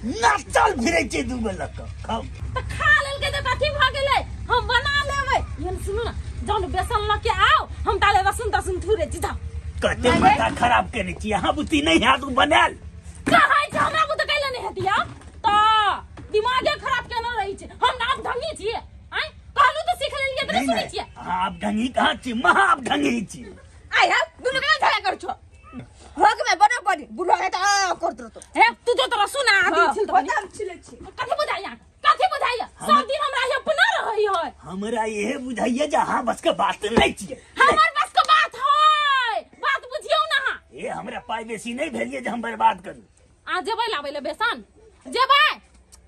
नाचल फिरै छै दू गो लऽ कऽ खाओ। तऽ खा लेलकै तऽ कथी भऽ गेलै, हम बना लेबै। ये सुनू ना जाउ ने बेसन लऽ के आउ, हम ताले रसुन तसुन थुरे छी जाउ। कते माथा खराब केने छी अहाँ बुद्धि नहीं हाथ बनायल। कहै छै हमरा बुते कैले नहीं हेती आ तऽ दिमागे खराब केने रहै छै। हम ना आब ढंगी छियै आँय, कहलू तऽ सीख लेलियै तऽ नहीं सुनै छियै। अहाँ आब ढंगी कहाँ छी, महा आब ढंगी छी। आइ हम दुनू केना झगड़ा करै छौ? हक में बना बड़ी बुढ़वा है त आ करत रहतो। हे तू जो तोरा सुना आदि छिल त हम छिले छी। कथि बुझाइया कथि बुझाइया सब दिन हमरा ये अपना रहई है। हमरा ये बुझाइया जे हां बस के बात नहीं छिए। हमर बस के बात है बात बुझियौ ना। ए हमरा पाई बेसी नहीं भेलिए जे हम बर्बाद करू। आ जेबै लाबै ले बेसन जेबै।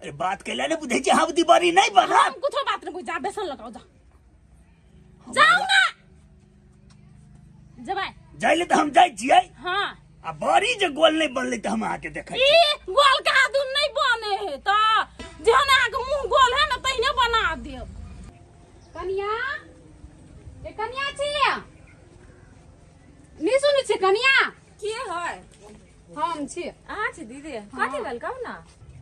अरे बात कैला ने बुझै छी हम दीवारी नहीं बना। हम कुछो बात नहीं बुझा बेसन लगाओ जा जाओ ना जेबै जाइले त हम जाइ छियै। हां आ बड़ी जे गोल नहीं बनले त हम आके देखै ई गोल कहा दून नहीं बने है त जेहन अहाँ के मुंह गोल है ना तहिने बना देब। कनिया ए कनिया छियै नहीं सुनै छी कनिया के है? हम छी। अहाँ छी दीदी कथि भेल कहू ना।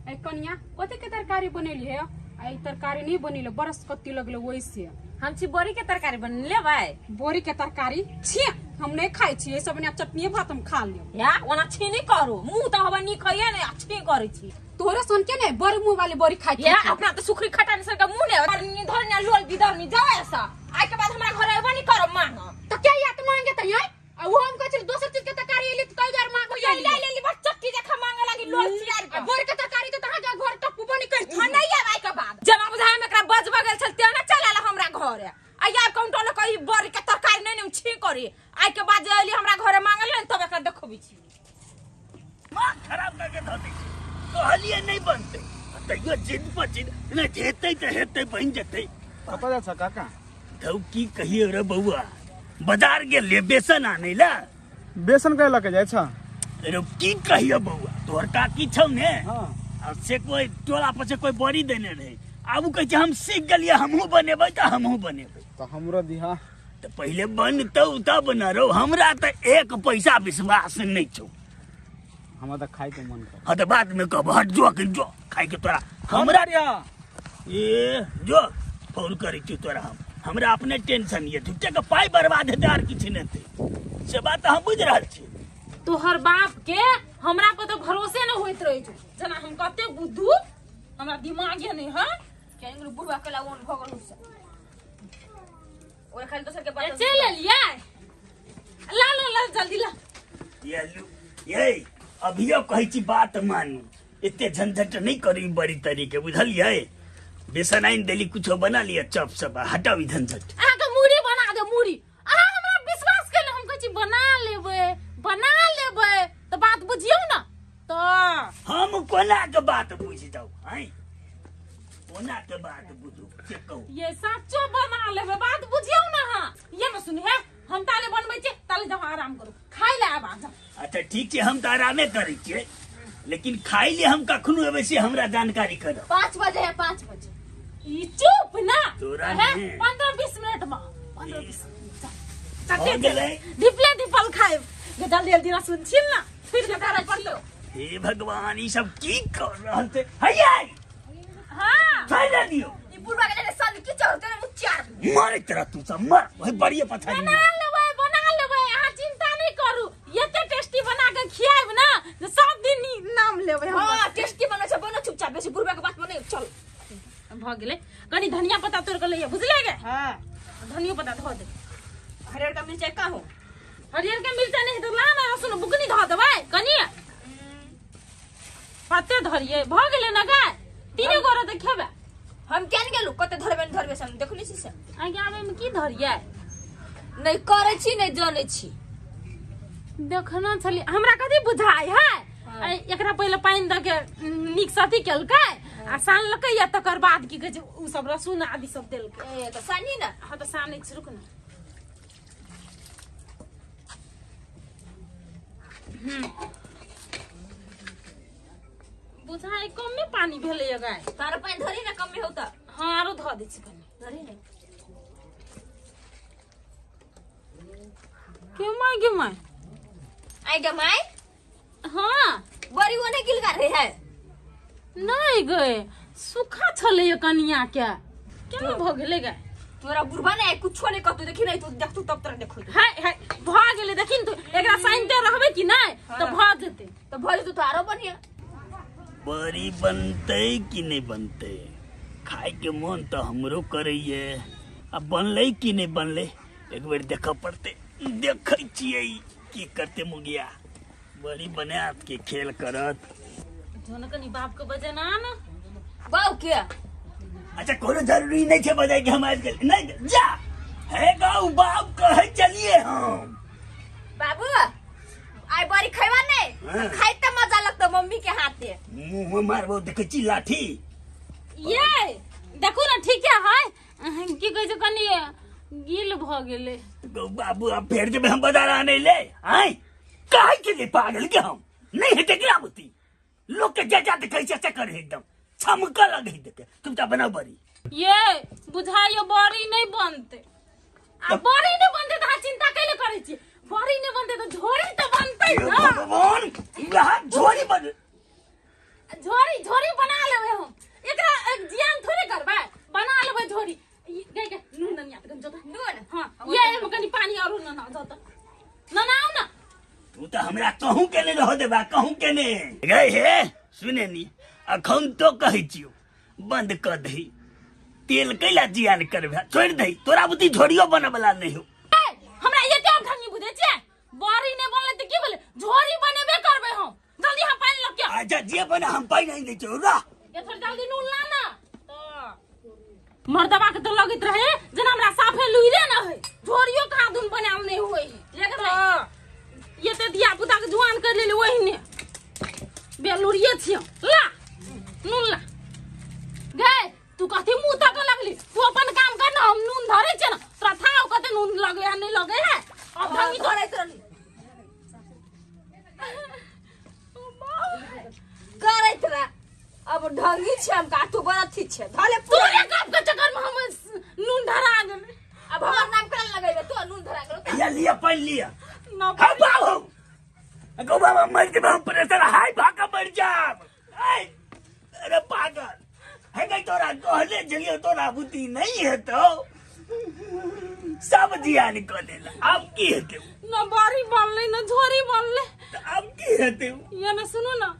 ए कनिया कथि के तरकारी बनेली है? आ ई तरकारी नहीं बनेले बरस कत्ती लगले ओइसे। हम छी बोरी के तरकारी बनेले भाई। बोरी के तरकारी छी हम नहीं खाइ छी सब ने चटनी भात हम खा लेब। या ओना छी नहीं करू मुंह त हवा नी खाइए ने अच्छी करै छी तोरे सुन के ने बड़ मुंह वाली बोरी खाइ छी। या अपना त सुखरी खटानी सर के मुंह ने धरनी धरनी लोल बिदरनी जाओ ऐसा आइ के बाद हमरा घर आइबो नहीं करब मांग त क्या यात मांगे त यई आ वो हम कहै छी दोसर चीज के तरकारी एली त तैयार मांगो ले ले ले बस चक्की जखा मांगे लागी लोल सियार के बोरी के तरकारी त तहां के घर टप्पू बनी कर हां नहीं आब आइ के बाद जना बुझाय में एकरा बजब गेल छल तेना चल आयल हमरा घर आ या काउंटर कही बोरी के तरकारी नहीं नहीं छी करी आइ के बाद जे एली हमरा घरे मांगल ने तब एकरा देखबी छी। मां खराब करके धऽ दै छी कहलिए नहीं बनते तैयो जिद पर जिद नहीं जेतै त हेतै बन जेतै। कतऽ जाइ छ काका? धौ की कहियो रे बौआ बाजार गेलिए बेसन आनै ला। बेसन कै लके जाइ छ? रे की कहियो बौआ तोहर काकी छौ ने। हां आ से कोई टोला पर से कोई बड़ी देने रहे आबू कहै छै हम सीख गेलिए हमहूँ बनेबै त हमहूँ बनेबै त हमरो दिहा त पहिले बनतौ तब न रौ। हमरा त एक पैसा विश्वास नहीं छौ। हमरा त खाइ के मन कर। हां त बाद में कहब हट जो अखन जो खाइ के तोरा हमरा ए जो फोन करै छी तोरा हम हमरा अपने टेंशन ये झूठे के पाई बर्बाद हेतै आर किछु नहि हेतै से बात हम बुझि रहल छी। तोहर बाप के हमरा पर तो भरोसे न होइत रहै छौ जना हम कते बुद्धू हमरा दिमागे नहीं है। केंगरू बुढ़वा के लावन भ गेल से ओरे खाली दोसर के बात चल लिया ला ला ला जल्दी ला। ये लू ये अभियो कहै छी बात मानू एते झंझट नहीं करी बड़ी तरीके बुझलियै। बेसन आनि देली कुछो बना लिया चप सब हटाउ ई झंझट। अहाँ के मूड़ी बना दे मूड़ी अहाँ हमरा विश्वास केले हम कहै छी बना लेबै बना लेबै त बात बुझियौ ना त हम कोना के बात बुझि जाउ हैं कोना के बात बुझू से कहू ये साचो बना लेबै बात बुझियौ ना। हां ये न सुनी है हम ताले बनबै छी ताले जाओ आराम करू खाइ ले आब आ जाओ। अच्छा ठीक छै हम त आरामे करै छियै लेकिन खाइ ले हम कखनो एबै से हमरा जानकारी करब। 5 बजे है 5 बजे ई चुप ना तोरा 15-20 मिनट में 15-20 ढिपले ढिपल खाइब जल्दी जल्दी ना सुन छिल ना फिर के तारा पड़तो। हे भगवान ई सब की कर रहल छै हैया। हां खाइ ले दियो ई बुढ़वा के जने सन की चढ़ते ने चार मर तेरा तू सब मर ओही बड़िए पछाड़ी बना लेबै बना लेबै अहाँ चिंता नहीं करू एते टेस्टी बना के खियाब ना जे सब दिन नाम लेबै। हां टेस्टी बना छै बना चुपचाप बेसी बुढ़वा के बात माने चल भ गेलै। कनी धनिया पत्ता तोड़ के लइया बुझले गे। हां धनिया पत्ता धो दे हरियर का मिर्चाई का हो हरियर के मिर्चाई नहीं तो ला ना सुन बुकनी धो देबै कनी पत्ते धरिए भ गेलै ना गाय तीने गोरा त खेबै हम केन गेलु कते धरबे न धरबे से हम देखली छी से आगे आबे में की धरिए नहीं करै छी नहीं जानै छी देखना छली हमरा कथी बुझाय है। एकरा पहिले पानि द के नीक से अथी केलकै आ सानलकै या तकर बाद की कहै छै उ सब रसून आदि सब देलकै। ए त सानी ना। हां त सानै छी रुक ना। बुझाय कमे पानी भेलै गाय तार पानि धरी ना कमे होता। हां आरो धऽ दै छी कनी धरी ना। के my गे my I गे my. हां बड़ी ओने गिलगा रहे है नहीं गए सूखा छले ये कनिया के केना भ गेलै गे तोरा बुढ़बा ने कुछो नहीं कहतौ देखी नहीं तू देखतू तब तोरा देखो। हाय हाय भ गेलै देखिन तू एकरा साइनते रहबै कि नहीं त भ जेतै त भ जेतौ त आरो बढ़िया। बड़ी बनतै कि नहीं बनतै खाय के मन त हमरो करैये आ बनलै कि नहीं बनलै एक बेर देखऽ पड़तै। देखै छियै की करतै मुगिया। बड़ी बनात के खेल करत जो न कनी बाप के बजेना ना बाऊ के अच्छा कोनो जरूरी नहीं छे बजाय के हम आबि गेल नहीं जा हे गाऊ बाप कहे चलिए हम बाबू आई बड़ी खैबा नहीं खाई त मजा लगतो मम्मी के हाथे मुंह में मारबो देखे छी लाठी ये देखू ना ठीक है की कहै छै कनी गिल भ गेलै गौ बाबू अब फेर जब हम बाजार आने ले आए काहे के लिए पागल के हम नहीं हेते ग्रामती लोग के जा जा देखै छै से करे एकदम छमक लगे देखे तुम ता बनाओ बड़ी ये बुझाइयो बड़ी नहीं बनते आ बड़ी नहीं बनते त अहाँ चिंता कैले करै छी बड़ी नहीं बनते त झोरी त बनते हे ना भगवान यहाँ झोरी बन झोरी झोरी बना लेबै हम एकरा एक जियान थोड़े करबै बना लेबै झोरी गई गई नून दनिया त कनी जोता नून हां ये एमे कनी पानी आरो न ना जोता न ना आउ ना तू तो हमरा कहूं के ने रह देबा कहूं के ने गए हे सुने नी अखन तो कहै छियो बंद कर दही तेल कैला जियान करबे छोड़ दही तोरा बुद्धि झोरियो बनबला नहीं हो ए, हमरा ये क्या ढंगी बुझै छियै बड़ी नहीं बनलै त की भेलै झोरी बनेबे करबै हम जल्दी हम पानि लग के अच्छा जे बना हम पाइ नहीं दै छियो रह ये थोड़ी जल्दी नून ला ना तो मर्दबा के तो लगैत रहे जेना हमरा साफे लुइरे न है झोरियो कहाँ दुन बनायल नहीं होय है ये तो धिया पुता के जुआन कर लेली ओहिने बेलुरिये छियो ला नून ला गए तू कथी मुंह तक लगली तू अपन काम कर ना हम नून धरे छियै ना तोरा थाव कते नून लगे है नहीं लगे है अब ढंगी तो करैत रहली करैत रह अब ढंगी छै हम का तू बड़ अथी छै धले तोरे कप के चक्कर में हम नून धरा गेलै अब हमर नाम करा लगेबे तू नून धरा गेलो या लिया पानि लिया ना हाँ बाबू गो बाबा मर जेबै हम प्रेशर हाई भागा मर जाब ऐ, अरे पागल है गई तोरा कहले जलियो तोरा बुद्धि नहीं है तो सब जियान कऽ देला अब की हेतै न बड़ी बनलै न झोरी बनलै तऽ अब की हेतै ये ना सुनू ना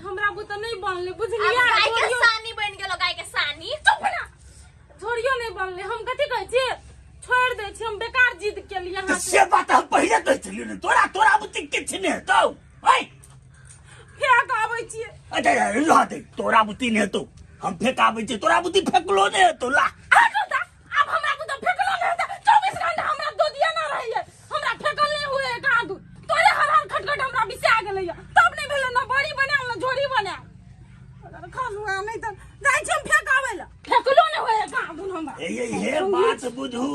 हमरा बुते नहीं बनलै अब बुझलियै गाय के झोरियो सानी बन गेलो गाय के सानी चुप ना झोरियो नहीं बनलै हम कथी कहै छियै छोड़ दै छियै हम बेकार जिद केलियै तऽ अहाँ से बात हम पहिले कहै छलियौ ने तोरा तोरा बुद्धि किछु नहि हेतौ ऐ फेक आबै छियै अच्छा रह दे तोरा बुद्धि नहि हेतौ हम फेकाबै छियै तोरा बुद्धि फेकलो नहि हेतौ ला हटू तऽ आब हमरा बुते फेकलो नहि हेतै 24 घंटा हमरा दोदिया ना रहैये हमरा फेकल नहि हुए कहाँ दू तोरे हर हर खटखट हमरा बिसा गेलैये तब नहि भेलै न बड़ी बनायल न झोरी बनायल खसुआ नहि तऽ जाइ छी हम फेकाबै लए फेकलो नहि होइए कहाँ दून हमरा हे ये हे बात बुझू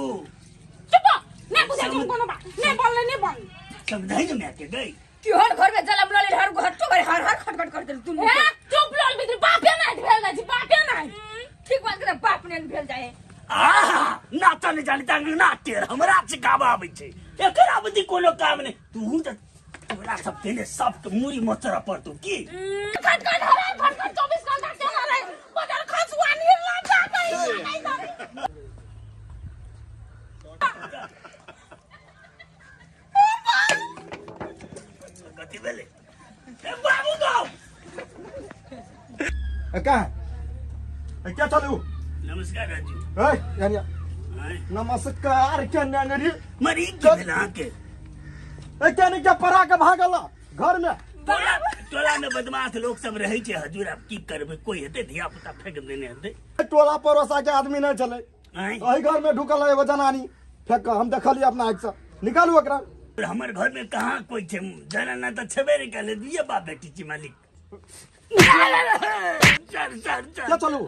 चुप नहि बुझै छी हम कोनो बात नहि बनलै नहि बनलै समझाइ ने माय के गई केहन घर में जलम लऽ लेल हर घर तो हर हर खटखट कर देल दुनू ए चुप लल बिद्री बापे नहि भेल जाइ छी बापे नहि ठीक बात करे बाप ने भेल जाए आहा नाचा नहि जानी तांग नाचे हमरा सिखाबा आबै छै एकरा बुद्धि कोनो काम नहि तू तऽ तोरा सब के ने सबके मुड़ी मोचरा पड़तौ की खटखट हर हर खटखट 24 घंटा केना रहै बजार खसुआ नीर जा गई कथी भेलै ए बाबू गौ क्या है क्या चालू नमस्कार राजू ए यानी नमस्कार क्या नांगरी मरी की भेल अहाँके ए क्या नहीं क्या परा के भागल घर में टोला टोला में बदमाश लोग सब रहै छै हजूर आब की करबै कोई हेतै धिया पुता फेंक देने हेतै टोला पड़ोसा के आदमी नहीं चले आँय एही घर में ढुकल है एगो जनानी फेंक के हम देखलिए अपना आँख से निकालू एकरा हमर घर में कहाँ कोई छै जनाना तऽ छेबे नहि करै दुइये बाप बेटी छी मालिक सर सर सर क्या चलू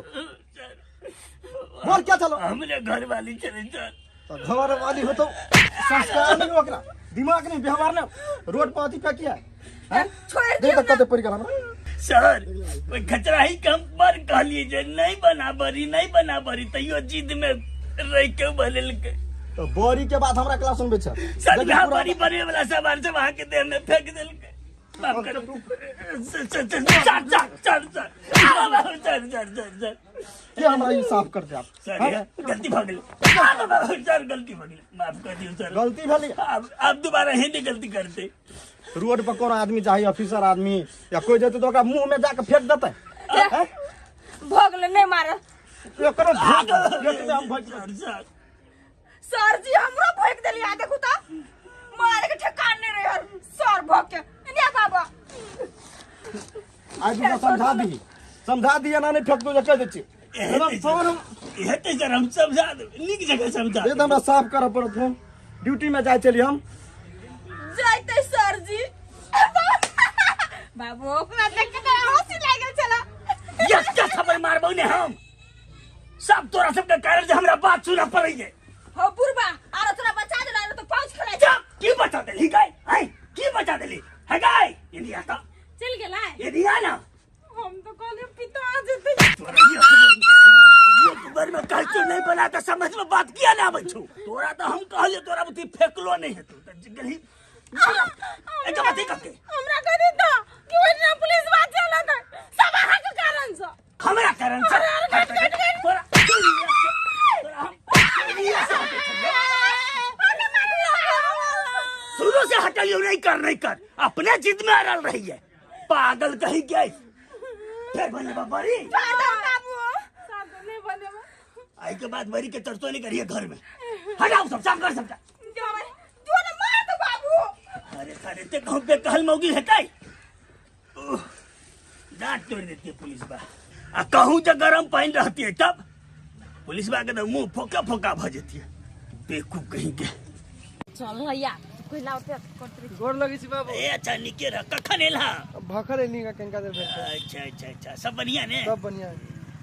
बोल क्या चलो हमरे घर वाली चले सर तो घर वाली हो तो संस्कार नहीं ओकरा दिमाग नहीं व्यवहार नहीं रोड पर अथी पे किया हैं छोड़ देख दियौ तक कते पड़ गेल हमरा सर ओहि खचराही के हम बड़ कहलिए जे नहीं बना बरी नहीं बना बरी तैयो जिद में रह के बनेलकै तो बोरी के बाद हमरा क्लास सुनबे छै सर देखी यहाँ पूरा बरी बने वाला सामान सब अहाँके देह में फेंक देलकै माफ करू sir sir sir sir sir sir sir sir sir sir के हमरा ई साफ कर दे आप सर हैं? गलती भऽ गेलै सर गलती भऽ गेलै माफ कर दियौ सर गलती भेली आब दोबारा ही गलती करते रोड पर कोनो आदमी चाही ऑफिसर आदमी या कोई जेतै तऽ ओकरा मुंह में जाके फेंक देतै हैं? भऽ गेलै नहि मारऽ एकरो भोग पेट में हम भोग सर सर सर जी हमरो भोग देलियै देखू तऽ मारे के ठेकान नहि रहै सर भोग के एने बाबा। आज समझा दी, समझा दिया ना नहीं फेंक दो जे कह दै छी। एकदम फोन हेतै सर, हम समझा देबै, नीक जगह समझा दे। हमरा साफ करऽ पड़त फोन, ड्यूटी में जाय चली हम। जाइते सर जी। बाबू ओकरा देख के तऽ हंसी लागल छला। एकटा खबर मारबौ ने हम, सब तोरा सबके कारण जे हमरा बात सुनऽ पड़ैये। हो बुढ़बा आरो तोरा बचा देला, आरो तो पाँच खेलाइ। चुप, की बचा देली गाय? हैं, की बचा देली है गाय? एनी आता चल गेलै, एनी आ ना। हम तो कहलिए पिता आ जेतै। तोरा एक बार में कहचो नहीं बना त समझ में बात किया ना आबै छौ। तोरा त हम कहलिए तोरा बुद्धि फेकलो नहीं हेतौ त गेलही। एक बात कके हमरा कह दे त कि ओहिना पुलिस बात चलत सब अहाँ के कारण से। हमरा कारण से? तोरा हम शुरू से हटलियो नहीं कर, नहीं कर, अपने जिद में अड़ल रही है पागल कहीं गई। फिर बनेबा बड़ी आई के बाद बड़ी के चर्चो नहीं करिए घर में। हटाओ सब, साफ कर सबटा। अरे सारे ते कहूं पे कहल मौगी हेतै, दांत तोड़ देती है पुलिस बा। आ कहूं जे गरम पानी रहती है तब पुलिस बा के तो मुंह फोका फोका भ जेती है। बेवकूफ कहीं के। चल यार कोइला ओते करत। गोर लगै छी बाबू। ए अच्छा निके रह, कखन एला? भखर एली का कनका देर भेल। अच्छा अच्छा अच्छा, सब बढ़िया ने? सब बढ़िया।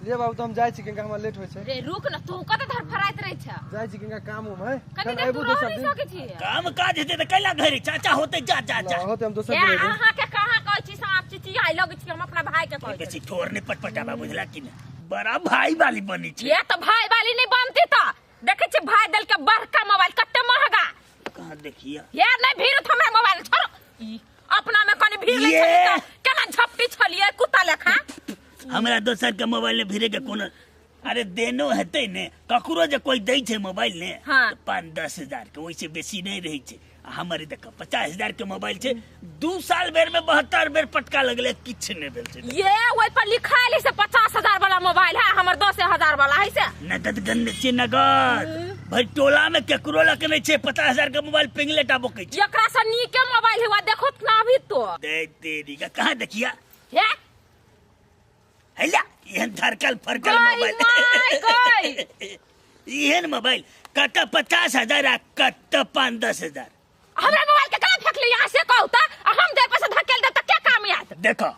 ले बाबू तो हम जाइ छी, कनका हमरा लेट होइ छै। रे रुक न, तू कत धरफराइत रहै छ? जाइ छी कनका काम उम है, कनी देर तू रह नहीं सकै छी। काम काज हेतै त कैला घरे चाचा होतै, जा जा जा होतै, हम दोसर दिन एबै। अहाँ के कहां कहै छी सांप चिचियाइ लगै छी, हम अपना भाई के कहै छी। ठोर ने पटपटाबा बुझला कि ने, बड़ा भाई वाली बनी छी। ये त भाई वाली नहीं बनती त देखै छी भाई देल के बड़का मोबाइल कते महंगा। कहां देखिया? ये नहीं भीड़ हमरा मोबाइल छोड़ो, अपना में कनी भीड़ ले छली त केना झपटी छलिए कुत्ता लेखा। हमरा दोसर के मोबाइल में भीड़े के कोनो अरे देनो हेतै ने, ककरो जे कोई दै छै मोबाइल ने। हाँ। त 5-10 हजार के ओइसे बेसी नहीं रहै छै। हमर देख 50 हजार के मोबाइल छै, 2 साल बेर में 72 बेर पटका लगले, किछ नहीं भेल छै। ये ओइ पर लिखायल से 50,000 वाला मोबाइल है, हमर 10,000 वाला है से। नगद गंद छै नगद, भाई टोला में केकरो लग नहीं छै 50,000 के मोबाइल पिंगलेटा बोकै छै। एकरा से नीके मोबाइल हुआ देखो ना अभी तो। दे तेरी का कहां देखिया? हे हैला एहन धरकल फरकल मोबाइल। एहन मोबाइल कत 50,000 आ कत 5-10 हजार। हमरा मोबाइल के कना फेकली यहाँ से कहू त, हम दे पैसा धकेल दे त क्या काम आयत? देखो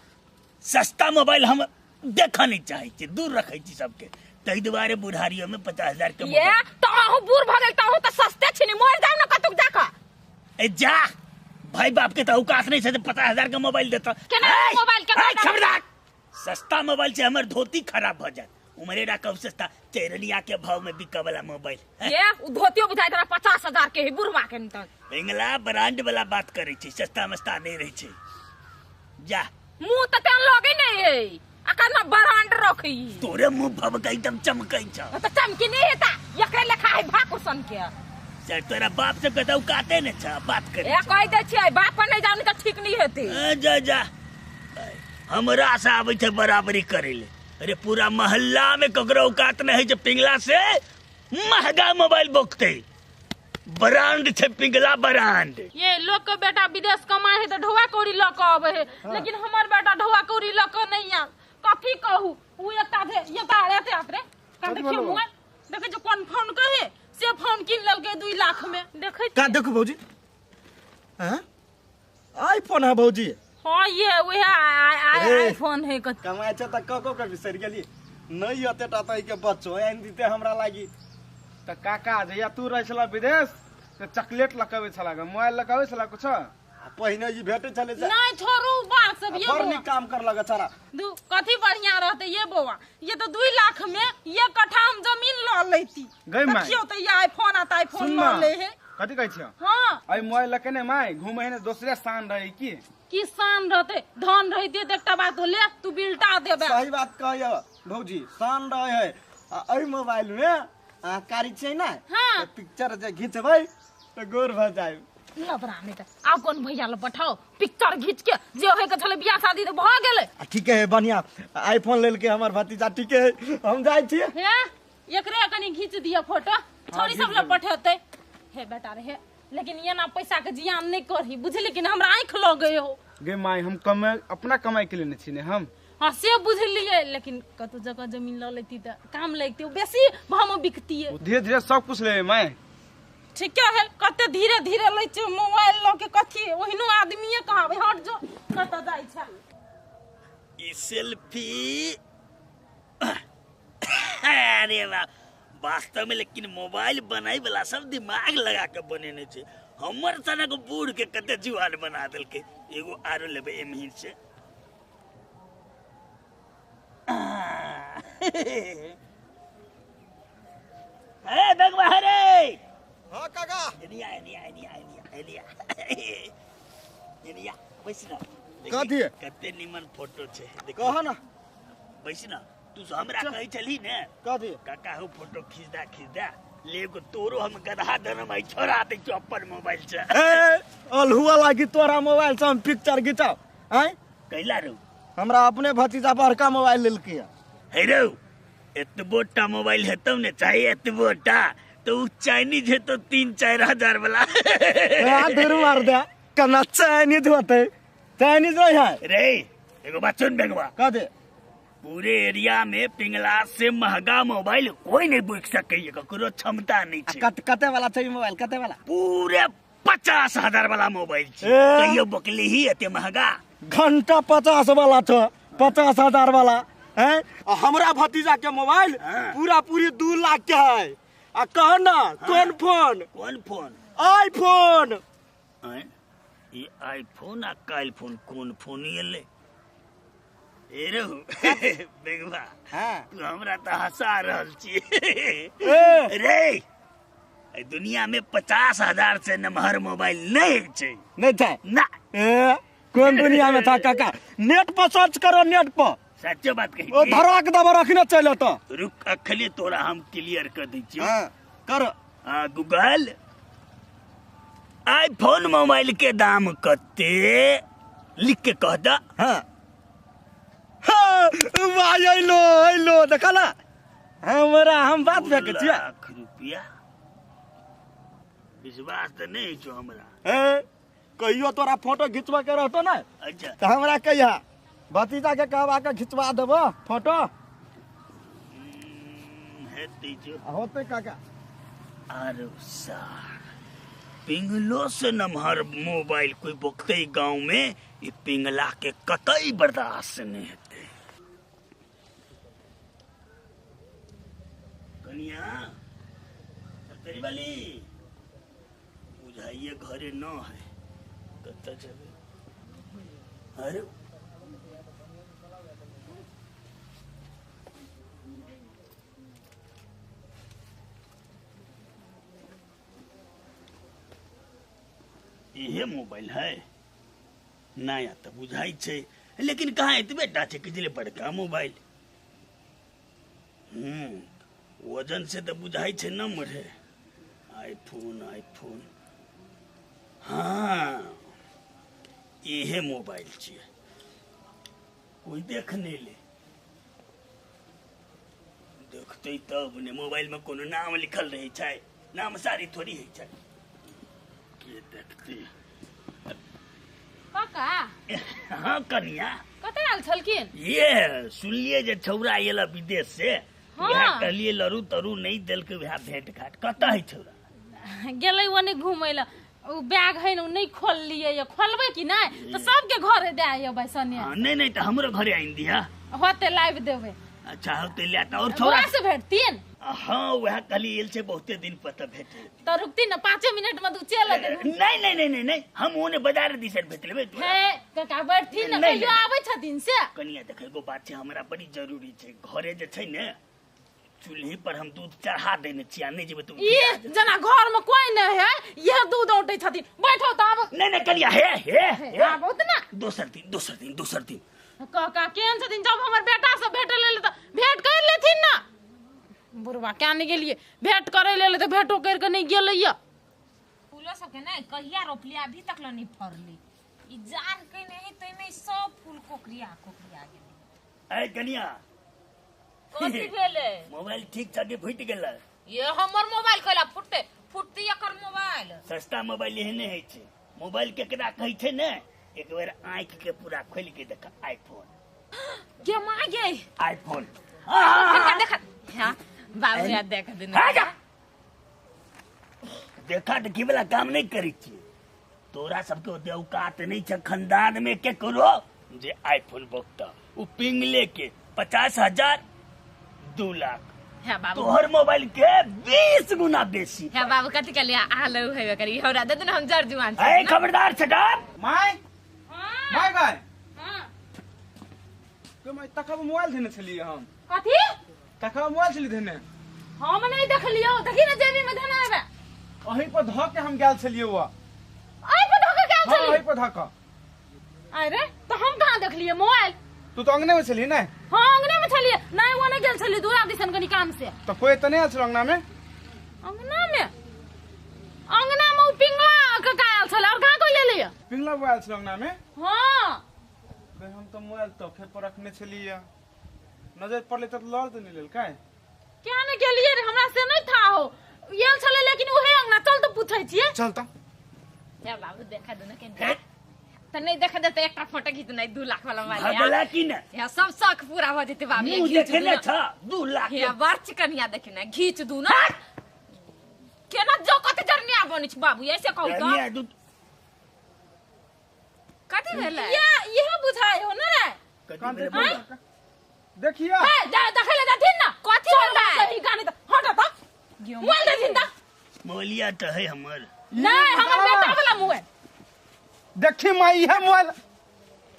सस्ता मोबाइल हम देखा नहीं चाहे छी, दूर रखै छी सबके, तहि दुआरे बुढ़ारियो में 50,000 के ये त अहू बूढ़ भ गेल त अहू त सस्ते छी, मर जाउ न कतुक जाक। ए जा भाई बाप के त औकात नहीं छै 50,000 के मोबाइल देता। केना मोबाइल के खबरदार, सस्ता मोबाइल से हमर धोती खराब भ जात। उमरे राखब सस्ता चेरनिया के भाव में बिका वाला मोबाइल। ये उ धोतियो बुझाइत रहा 50,000 के है बुढ़वा के। न त पिंगला ब्रांड वाला बात करै छै, सस्ता मस्ता नहीं रहै छै। जा मुंह त तेन लगे नहीं है, आ कना ब्रांड रखी तोरे मुंह भभकै एकदम चमकै छ। त चमकी नहीं हेता, एकरे लेखा है भाकुसन के। सर तोरा बाप से कतौ काते ने छ बात करे। ए कह दे छियै बाप पर नहीं जानी त ठीक नहीं हेतै। जा जा हमरा से आबै छै बराबरी करे ले। अरे पूरा मोहल्ला में ककरो औकात नहीं है जे पिंगला से महंगा मोबाइल बोकते। ब्रांड छै पिंगला ब्रांड। ये लोग के बेटा विदेश कमाए है त ढोआ कौड़ी ल के आबै है, लेकिन हमर बेटा ढोआ कौड़ी ल के नहीं आयल। कथी कहू उ एकटा दे एकटा एते आतरे का देखियो मोबाइल देखै जो कोन फोन कहे से फोन किन लेलकै 2 लाख में। देखै का देखू भौजी? हां आईफोन है भौजी। हां ये वह आईफोन है। कत कमाय छ त क क के बिसरि गेली नहीं अते टा त के बच्चो आनि दिते हमरा लागी। त काका जहिया तू रहै छला विदेश त चॉकलेट लकबै छला ग, मोबाइल लकबै छला कुछ? पहिने ई भेटै छलै से। नहीं छोड़ू बात सब ये बड़ नीक काम कर लगा छला। दू कथी बढ़िया रहते ये बौआ, ये तो 2 लाख में ये कट्ठा हम जमीन ल लेती। देखियो त ये आईफोन आ त आईफोन ल ले है। कथी कहै छियो? हां आई मोबाइल लके ने माय घुमै ने दोसरे शान रहै की किसान रहते धन रहते त एकटा बात ले तू बिलटा देबे। सही बात कहय भौजी, शान रहे है। आ एहि मोबाइल में आ कारी छै ना, हां पिक्चर जे घिचबै त गोर भ जाय। लबरा में त आब कोन भैया ल पठाओ पिक्चर घिच के, जे होय के छले बियाह शादी त भ गेलै। ठीक है बढ़िया आईफोन लेल के हमर भतीजा। ठीक है हम जाय छी। हे एकरे कनी घिच दिया फोटो, छोरी सब ल पठेतै। हे बेटा रे हे, लेकिन ये ना पैसा के जियान नहीं करही बुझली कि हमरा आंख लगे हो। गे माय, हम कमाई अपना कमाई के लेने छी ने हम। हाँ से बुझलिए, लेकिन कतौ जगह जमीन ल लेती त काम लगती, बेसी भाव में बिकती। धीरे धीरे सब कुछ लेबे माय। ठीक है, कते धीरे धीरे लै छै मोबाइल ल के कथी, ओहिनो आदमीए कहाबै। हट जो, कत जाइ छै ई सेल्फी। अरे बाप, वास्तव में लेकिन मोबाइल बनाई वाला सब दिमाग लगा के बनेने छै। हमर सनक बूढ़ के कते जुआन बना देलकै। एगो आरो लेबै एमही से। अरे बगवा रे। हाँ काका। Anyway anyway anyway anyway anyway anyway बैस ना। कथी कते निमन फोटो छै कह ना। बैस ना तू हमरा कहै छली ने कथी काका हो फोटो खींच दा खींच दा ले एगो तोरो हम गधा धरम आई छोड़ा दै छौ अपन मोबाइल से। ए अलहुआ लागी तोरा मोबाइल से हम पिक्चर घिचाओ। आय कैला रो, हमरा अपने भतीजा बड़का मोबाइल लेलकै। हे रो एतबो टा मोबाइल हेतौ ने चाहे एतबो टा तो उ चाइनीज हेतौ 3-4 हजार वाला। आ धुर मार दे कना चाइनीज होतै, चाइनीज नहीं है रे। एगो बात सुन बेगवा, कह दे पूरे एरिया में पिंगला से महंगा मोबाइल कोई नहीं बिक सके, ककरो क्षमता नहीं छै। कते वाला छै मोबाइल, कते वाला? पूरे 50,000 वाला मोबाइल छै। कहियो बकली ही एते महंगा? घंटा 50 वाला छौ, 50,000 वाला है। हमरा भतीजा के मोबाइल पूरा पूरी 2 लाख के है। आ कह ना कौन फोन? कौन फोन? आईफोन। ये आईफोन आ काइल फोन कौन फोन एले? ए रहू बेगवा, तू हमरा त हंसा रहल छी रे। दुनिया में 50,000 से नमहर मोबाइल नहीं छै। नहीं छै ना। ए कौन दुनिया में था काका? नेट पर सर्च करो, नेट पर। सच्चो बात कही। ओ धराक दबा रखने चले तो रुक अखले तोरा हम क्लियर कर दै छियो। हां कर। हां गूगल आईफोन मोबाइल के दाम कते लिख के कह दा। हां हां वाह अइलो अइलो देखला हमरा हम बात फेक छियै। लाख रुपया विश्वास त नहीं छो हमरा। ए कहियो तोरा फोटो घिचवा के रहतो ना। अच्छा त हमरा कहिया भतीजा के कहवा के घिचवा देबो फोटो। हेतै जो होतै काका। अरे सार पिंगलो से नमहर मोबाइल कोई बकते गांव में, ई पिंगला के कतई बर्दाश्त नहीं हेतै। कनिया तेरी वाली बुझाइए घरे न है कत जेबे? अरे इहे मोबाइल है नया तो बुझाई छै, लेकिन कहाँ एतबे टा छै कि बड़का मोबाइल। वजन से तो बुझाई छै नम्बर है। आईफोन आईफोन हाँ इहे मोबाइल छियै, कोई देख नहीं ले। देखते तब ने मोबाइल में कोनो नाम लिखल रहे छै, नाम सारी थोड़ी है छै। के देखते काका? हाँ कनिया कतऽ आयल छलखिन? ये सुनलिए जे छौरा आयल विदेश से। हाँ। वएह कहलिए लड़ू तरू नहीं देलकै, वएह भेंट घाट। कतऽ है छौरा? गेलै ओने घूमै लए। ओ बैग है ने ओ नहीं खोललिए ये, खोलबै कि नहीं तो सबके घरे दे अयबै सने। हाँ, नहीं नहीं तो हमरो घरे आनि दिया होते लाइव देबै। अच्छा होते ले त और छौरा से भेटतिन? हाँ वएह कहली एल छै बहुते दिन पर त भेट। त रुकती न 5 मिनट में तू चल अयतै। नहीं नहीं नहीं नहीं नहीं हम ओने बाजार दिसन भेट लेबै। हे काका बैठथिन न, कहियो आबै छथिन से। कनिया देख एगो बात छै हमरा बड़ी जरूरी छै। घरे जे छै ने चूल्ही पर हम दूध चढ़ा देने छियै, नहीं जेबै तू। ई जना घर में कोई नहीं है, यह दूध औटै छथिन। बैठो त आब। नहीं नहीं कनिया हे हे हे आबो त ना। दोसर दिन दोसर दिन दोसर दिन। काका केहन छथिन? जब हमर बेटा से भेट लेल त भेंट कर लेथिन ना। बुढ़वा क्या नहीं गेलिए भेंट करे लेल त भेंटो कर के नहीं गेलै। फूलो सबके नहीं कहिया रोपली अभी तक ल नहीं फरली। ई जान के नहीं तो में सब फूल कोकरिया कोकरिया गेलै। ए कनिया कथी भेलै? मोबाइल ठीक ठाक फुटि गेलै। ये हमर मोबाइल कैला फुटते? फुटती एकर मोबाइल। सस्ता मोबाइल एहने होइ छै। मोबाइल केकरा कहै छै ने, एक बेर आँख के पूरा खोल के देख आईफोन के मां गे आईफोन देख हां बाबू यार देख दे हां जा देखा देखी वाला काम नहीं करी छी तोरा सबके ओते औकात नहीं छ खानदान में के करो जे आईफोन बकता उ पिंगले के 50,000 2 लाख हां बाबू तोहर मोबाइल के 20 गुना बेसी हां बाबू कथि के लिए आलो हेबे करी हमरा दे दे हम जर जुआन ए खबरदार छटाप my my गाय हां के my तकब मोबाइल देने छलिए हम कथि तकब मोबाइल छली देने हम नहीं देखलियो देखी ना जेबी में धना हेबे अही पर ध के हम गेल छलिए वो अही पर ध के गेल छली हां अही पर ध के अरे तो हम कहां देखलिए मोबाइल तू तो अंगने में छली ना हां अंगने में छलिए नहीं वो नहीं गेल छली दूरा दिसन कनी काम से तो कोई त नहीं आयल छल अंगना में अंगना में उ पिंगला के का आयल छल और कहां कोई ले पिंगला वो आयल छल अंगना में हां बे हम तो मोबाइल तो फेर पर रखने छलिए नजर पड़ले त लड़ देने लेल काय क्या ने गेलिए रे हमरा से नहीं था हो येल छले लेकिन उहे अंगना चल तो पूछै छिए चल त या बाबू देखा दे ना के त नहीं देखा दे त एकटा फोटो खींच नहीं 2 लाख वाला मोबाइल भगला की ना या सब शौक पूरा हो जेते बाबू मुंह देखे ना छ 2 लाख या बड़ चिकनिया देखे ना घीच दू ना केना जो कते जरनिया बनै छै बाबू ऐसे कहू त जरनिया दू कथि भेलै या इहे बुझाय हो ना रे देखिया ए देखै ले जाथिन ना कथि भेलै सही गाने त हट त मोबाइल देथिन त मोबाइलिया त है हमर नहीं हमर बेटा वाला मोबाइल देखी माई है मोबाइल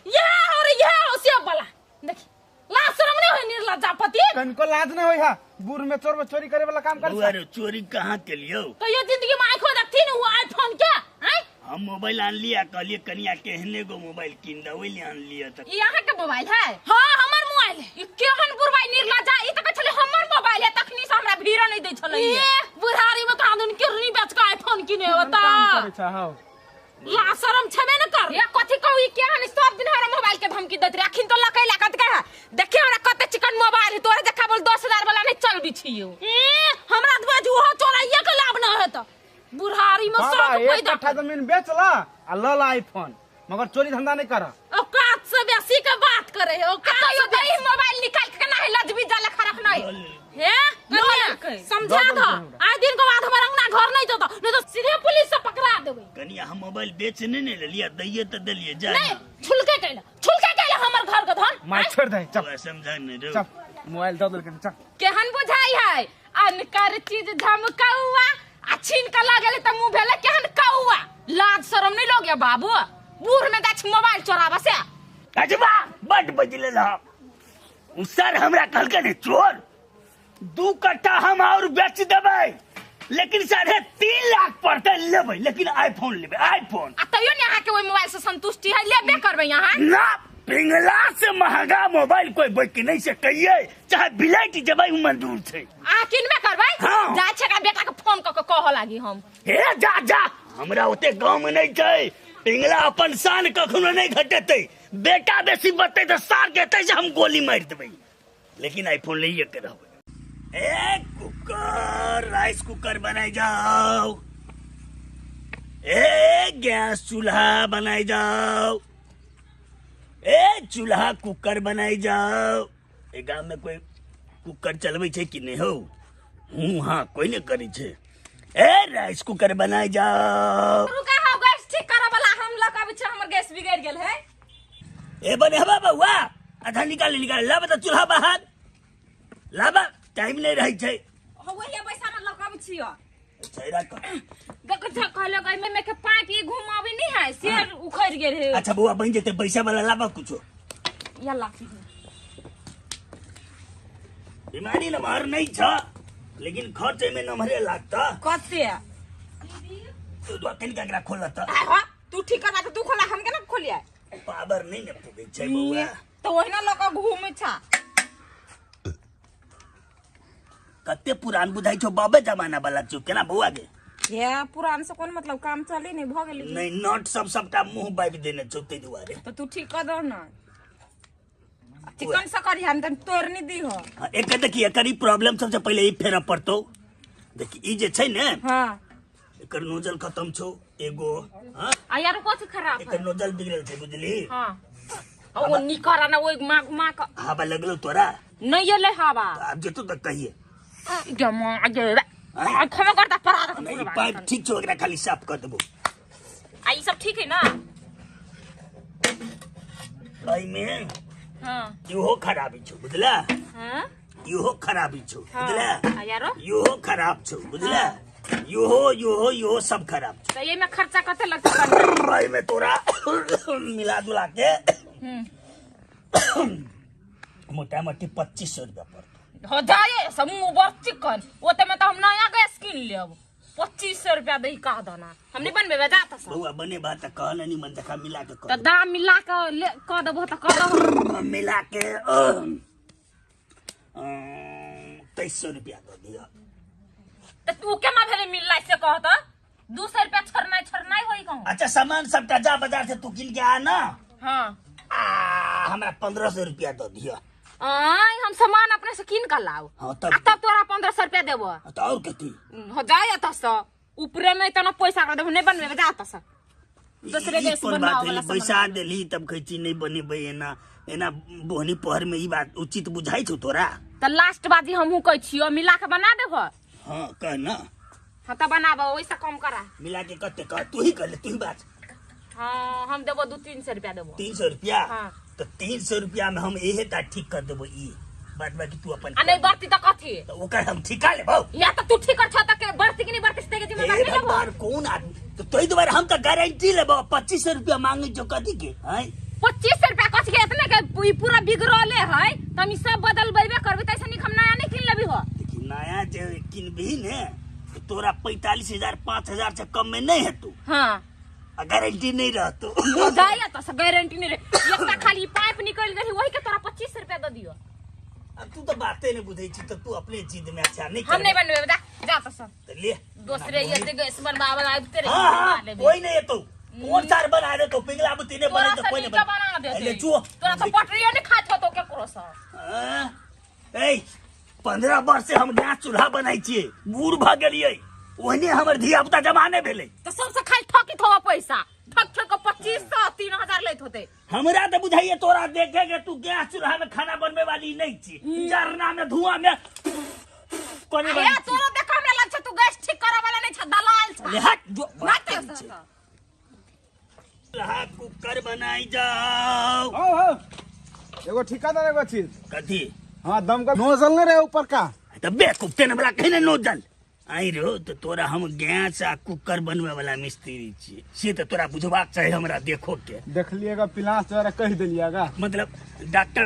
ये और ये हो से वाला देखी लाज शरम नहीं होय निर्लज्जापति कनको लाज नहीं होय हा बूढ़ में चोर में चोरी करे वाला काम कर अरे चोरी कहां के लियो कहियो जिंदगी में आंखो देखथिन वो आईफोन के आय हम मोबाइल आन लिया कहलिए कनिया केहने गो मोबाइल किन दे ओइ ले आन लिया त ई अहाँ के मोबाइल है हां हमर मोबाइल है ई केहन बुढ़बाई निर्लज्जा ई त कहै छलै हमर मोबाइल है तखनी से हमरा भीड़ नहीं दै छलै ए बुढ़ारी में कहां दुन किरनी बेच के आईफोन किने होता काम करै छ हां लाज शरम छबे न कर ए कथि कहू ई केहन सब दिन हमरा मोबाइल के धमकी दैत रहे अखिन तो लकै लागत के है देखिए हमरा कते चिकन मोबाइल है तोरे देखा बोल 10000 वाला नहीं चल बिछियो ए हमरा दुआ ओहो चोराइया के लाभ न हेत बुढ़ारी में बाबा सब एक पैदा कट्ठा जमीन बेच ला आ ल ला आईफोन मगर चोरी धंधा नहीं कर औकात से बेसी के बात करे है औकात कहियो से त ई मोबाइल निकाल के ना है लजबी जाला खरख नहीं हे कनिया समझा दो आइ दिन के बाद हमर अंगना घर नहीं जतो नहीं तो सीधे पुलिस से पकड़ा देबै कनिया हम मोबाइल बेच नहीं ने लेलिया दैये त देलिए जा नहीं छुलके कैला हमर घर के धन मार छोड़ दे चल समझा नहीं रे चल मोबाइल दे देलके चल केहन बुझाई है अनकर चीज धमकौआ आ छीन के लगेले त मुंह भेले केहन कौआ लाज शरम नहीं लोग बाबू बूढ़ में गाछ मोबाइल चोराबा से अजबा बड बजले ला उ सर हमरा कहलके ने चोर 2 कट्ठा हम और बेच देबै लेकिन 3.5 लाख पड़ते लेबै लेकिन आईफोन लेबै आईफोन आ तैयो ने अहाँ के ओइ मोबाइल से संतुष्टि है लेबे करबै अहाँ ना पिंगला से महंगा मोबाइल कोई बेच नहीं सकैये चाहे बिलाइट जेबै उ मंजूर छै अहाँ किनबे करबै हाँ। जा छै एकरा बेटा के फोन क के कहऽ लागी हम हे जा जा हमरा ओते गांव में नहीं छै पिंगला अपन शान कखनो नहीं घटेतै बेटा बेसी बतै त सार के एतै से हम गोली मारि देबै लेकिन आईफोन लइए के रहबै ए कुकर राइस कुकर बनाई जाओ ए गैस चूल्हा बनाई जाओ ए चूल्हा कुकर बनाई जाओ ए गांव में कोई कुकर चलबै छै कि नहीं हो हूँ हाँ कोई नहीं करै छै ए राइस कुकर बनाई जाओ रुका हो गैस ठीक करऽ वाला हम लऽ के आबै छै हमर गैस बिगड़ गेल है ए बनेबा बउआ आधा निकाल निकाल लाबा त चूल्हा बाहर लाबा टाइम नहीं रहै छै हो वही पैसा न लऽ के आबै छियो छैरा क कहलो गई में के पाइप ई घुमावे नहीं है से उखड़ गेल है अच्छा बउआ बन जेतै पैसा वाला लाबा कुछो या ला बीमारी नमहर नहीं छ लेकिन खर्च एमे नमहरे लागता कते तू कनिका एकरा खोल त आ तू ठीक करबा त तू खोला हम केना खोलिया पावर नहीं ने पुगै छै बउआ तो ओहिना लऽ के घूमै छा कते पुरान बुझाइ छौ बाबे जमाना वाला छौ केना बउआ के ये पुरान से कोन मतलब काम चली नहीं भ गेली नहीं नट सब सबटा मुंह बाबि देने छौ तै दुआरे तो तू ठीक कर दो ना चिकन से करी हम त तोड़ नहीं दी हो हाँ, एक देखी एकर ई प्रॉब्लम सबसे पहिले ई फेरऽ पड़तौ देखी ई जे छै ने हां एकर नोजल खत्म छौ एगो। हां आ यार कथी खराब एकर नोजल बिगड़ल छै बुझली। हां ओ निकर ना ओइ मां मां क हवा लगलो तोरा नहीं एले हवा। आब जेतो त कहिए गे मां गे आ खमा करता परा नहीं पाइप ठीक छौ, एकरा खाली साफ कर देबो। आ ई सब ठीक है ना भाई में? हां इहो खराबी छौ बुझला। हां इहो खराबी छौ बुझला। आ यारो इहो खराब छौ बुझला। इहो इहो इहो सब खराब छौ। त ये में खर्चा कते लगतै? भाई में तोरा मिला जुला के मोटा मोटी 2500 रुपया पड़तो। हो जाए समूह बर चिकन ओते में त हम नया गैस किन लेब। 2500 रुपया दही का दना हम नहीं बनबे जा त सब बउआ बने बात त कहल नहीं मन देखा मिला के त दाम मिला के ले क देबो त क देबो मिला के 2300 रुपया दे दियो। त तू केना भेले मिलला से कह त 200 रुपया छोड़नाइ छोड़नाइ होई कहूं। अच्छा सामान सबटा जा बाजार से तू किन के आ ना। हां आ हमरा 1500 रुपया दे दियो। आय हम सामान अपने से किन के लाओ। हां तब आ तब तोरा 1500 रुपया देबो। त और कथी हो जाय त स ऊपरे में इतना पैसा कर देबो नहीं बनबे जा त स दूसरे गैस बनवाओ वाला पैसा देली तब खैची नहीं बनेबे एना एना बोहनी पहर में ई बात उचित बुझाई छौ तोरा? त लास्ट बाजी हमहू कहै छियो मिला के बना देबो। हां कह ना। हां त बनाबो ओइसे कम करा मिला के कते कह तू ही कह ले तू ही बात। हां हम देबो 2-300 रुपया देबो। 300 रुपया? हां त 300 रुपया में हम एहे ता ठीक कर देबो ई बात बाकी तू अपन आ नहीं बढ़ती त कथी त ओकर हम ठिका लेबो। या त तू ठीक कर छ त के बढ़ती कि नहीं बढ़ती से के जिम्मेदार नहीं लेबो। बार कौन आदमी तो तोई दोबारा हम त गारंटी लेबो 2500 रुपया मांगे जो कथी के हैं 2500 रुपया कथी के इतने के ई पूरा बिगड़ले है त हम ई सब बदलबेबे करबे त ऐसे निक हम नया नहीं किन लेबी हो। देखी नया जे किनबी ने तो तोरा 45000 5000 से कम में नहीं हेतु। हां गारंटी नहीं रहतो। जाय त से गारंटी नहीं रे एकटा खाली पाइप निकल गेल वही के तोरा 2500 रुपया the दियो। अब तू तो बातें नहीं बुझै छी त तू अपने जिद में अच्छा नहीं हम नहीं बनबे जा जा त सब त ले दूसरे ये ते गैस बनवावे आब तेरे हां कोई नहीं तो कौन सार बना दे तो पिघला बुती नहीं बने तो कोई नहीं बना दे ले चुओ तोरा तो पटरियो नहीं खात हो तो केकरो से। ए 15 वर्ष से हम गैस चूल्हा बनाई छियै बूढ़ भ गेलियै ओहने हमर धिया पुता जमाने भेलै त सबसे खाली ठकित होवा पैसा ठक ठक के 2500 3000 लेत होते। हमरा त बुझाइए तोरा देखे के तू गैस चूल्हा में खाना बनबे वाली नहीं छी जरना में धुआं में कोने वाली। तोरा देख हमरा लग छै तू गैस ठीक करे वाला नहीं छ दलाल छ। ले हट जो बात चूल्हा कुकर बनाई जाओ। हो हो एगो ठिकादार एगो चीज कथी? हां दम का नोजल नहीं रहे ऊपर का त बेवकूफ तेने वाला कहीं ने नोजल आई रो तो तोरा हम गैस आ कुकर बनवे वाला मिस्त्री छी से तो तोरा बुझबाक चाही। हमरा देखो के देखलिएगा पिलास तोरा कह देलिएगा मतलब डॉक्टर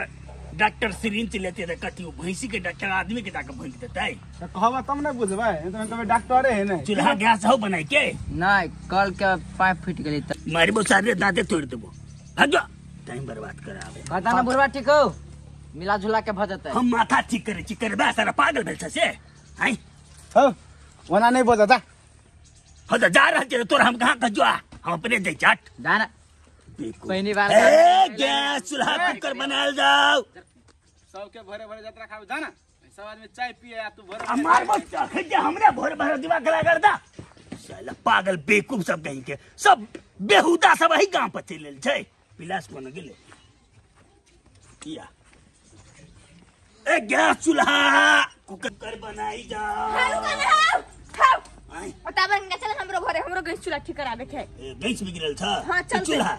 डॉक्टर सिरिंज लेते त कथी भैंसी के डॉक्टर आदमी के जाके भोंक देतै त कहबा तब ने बुझबै त कभी डॉक्टरे है ने। चूल्हा गैस हो बनाई के नहीं कल के पाइप फूट गेलै त मारबो सारे दांते तोड़ देबो। भाग जा टाइम बर्बाद कराबे। पता ना बुढ़वा ठीक हो मिला जुला के भ जतै। हम माथा ठीक करै छी करबा सारा पागल भेल छ से हैं हो ओना नहीं बोजा जा। हो त जा रहल छै तोरा हम कहां कह जो हम अपने जाइ चाट जा ना पहली बार ए गैस चूल्हा कुकर बनाल जाओ सबके भरे भरे जतरा खाबे जा ना सब आदमी चाय पिए आ तू भरे मार बस अखन जे हमरा भोरे भरे दिमाग खराब कर दा साला पागल बेवकूफ सब कहीं के सब बेहुदा सब एही गांव पर चलि गेल छै। पिलास कोन गेलै किया ए गैस चूल्हा कुकर बनाई जाओ। खाऊ बताबन ना चल हमरो घरे हमरो गैस चूल्हा ठीक कराबे के। ए गैस बिगड़ल छ? हां चल चूल्हा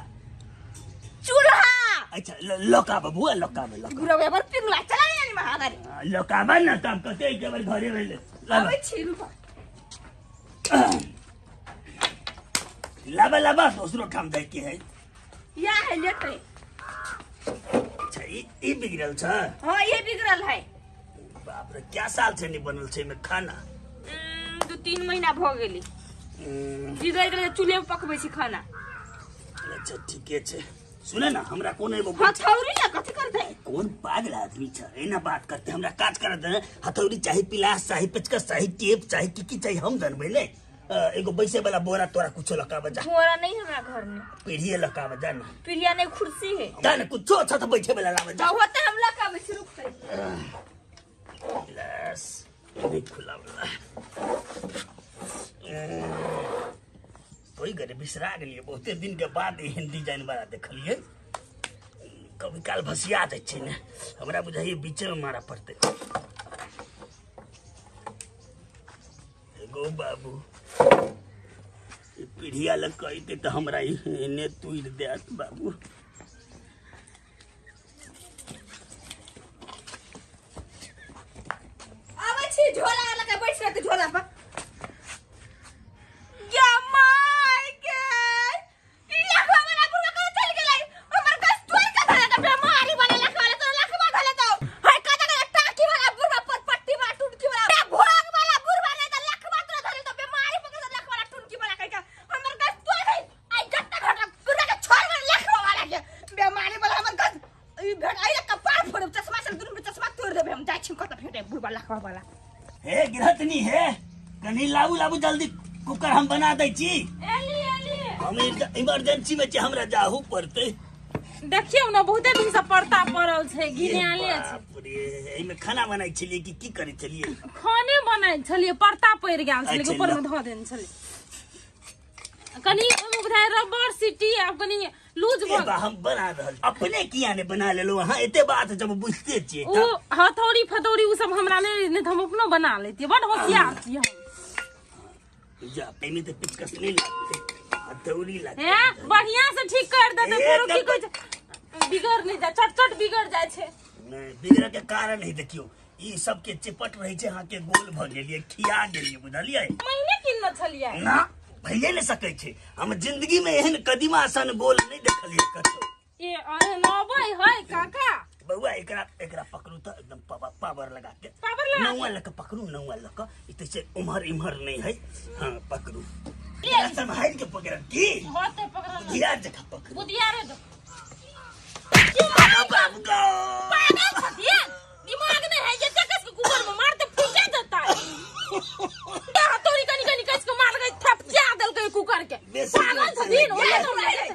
चूल्हा अच्छा लकाब बुआ लकाब लकाब गुरवे पर पिघला चला नहीं महागारी लकाब न तब कते के बार घरे भेले आबै छी रुपा लाबा लाबा दूसरो ठाम जाय के है या है लेते। अच्छा ई बिगड़ल छ? हां ये बिगड़ल है। बाप रे क्या साल से नहीं बनल छै में खाना? 2-3 महीना भ गेली बिगड़ गेलै चूल्हे पर पकबै छी खाना। अच्छा ठीके छै। सुने ना हमरा कोन एगो हथौड़ी ला कथि करतै? कौन पागल आदमी छ एना बात करते हमरा काज करत दे हथौड़ी चाही पिलास चाही पेचकस चाही टेप चाही की की चाही हम जानबै ने। एगो बैसे वाला बोरा तोरा कुछो लकाब जा। बोरा नहीं हमरा घर में पीढ़िए लकाब जा ना। पीढ़िया नहीं कुर्सी है जा ना कुछो अच्छा तो बैठे वाला लाब जा। होते हम लकाबै छी रुक से पिलास नहीं खुला वाला कोई गरे बिसरा गेलियै बहुते दिन के बाद एहन डिजाइन वाला देखलियै। कभी काल भसिया जाइ छै ने, हमरा बुझाइए बीचे में मारा पड़तै। एगो बाबू पीढ़िया लग कहते तऽ हमरा एने तोड़ि देत बाबू। आबै छी झोला लगा बैठ रहते झोला पर। गे my गे ई लखवा वाला बुढ़वा कहाँ चल गेलै? हमर गछ तोड़ के धरे त बेमारी वाला लखवा वाला तोरा लखवा धरे तो हाय कता कता टाकी वाला बुढ़वा पर पट्टी वाला टुनकी वाला ए भोग वाला बुढ़वा ने त लखवा तोरा धरे तो बेमारी पकड़ त लखवा वाला टुनकी वाला कह के हमर गछ तोड़ गई। आई जत्ता घटा बुढ़वा के छोड़ के लखवा वाला के बेमारी वाला हमर गछ ई भेट आई कपार फोड़ब चश्मा से दुनू चश्मा तोड़ देबे हम। जाइ छी कत भेटे बुढ़वा लखवा वाला। हे गिरहतनी हे कनी लाबू लाबू जल्दी कुकर हम बना दै छी। एली एली हम इमरजेंसी में छी, हमरा जाहू पड़तै। देखियौ ने बहुते दिन से परता पड़ल छै, घिनाले छै। बाप रे, एहिमे खाना बनाइ छलियै कि की करै छलियै? खाने बनाइ छलियै, परता पड़ि गेल छलै, अच्छा, ऊपर में धऽ देने छलियै। कनी ओहिमे बुझाइ रबड़ सिटी आब कनी लूज ए भऽ बा हम बना रहल अपने किया ने बना लेलहुँ अहाँ? एते बात जब बुझते छियै ओ हथौड़ी फथौड़ी उ सब हमरा नहि तऽ हम अपनो बना लैतियै। बड होशियार छियै हम। जा एहिमे तऽ पिचकस नहि लागतै, हथौड़ी लागतै। हे बढ़िया से ठीक कर देतै ए, फेरो की तऽ- कहै छै बिगड़ नहि जाय, चट चट बिगड़ जाइ छै। नहि बिगड़ऽ के कारण है देखियौ ई सबके चिपट रहै छै, अहाँके गोल भऽ गेलियै, खिया गेलियै, बुझलियै? महिने किनने छलियै ना भइए नहि सकै छै। हम जिंदगी में एहन कदीमा सन गोल नहि देखलियै कतौ। ए एहन अबै है काका। बौआ एकरा एकरा पकड़ू तऽ एकदम पावर लगा के, पावर लगा के? नौआ लऽ के पकड़ू, नौआ लऽ के ई तऽ छै उम्हर इम्हर नहि है। हाँ पकड़ू, एकरा सम्हारि के पकड़ब की होते पकड़ल बुधियार जकाँ पकड़ू। बुधियारे दो। बाबू गो पागल छथिन, दिमाग नहि है एते कस के कुकर में मारते फूटे देतै। ए हथौड़ी कनी कनी कस के मारलकै थपचा देलकै कुकर के। बेसी पागल छथिन ओहे तो नहि।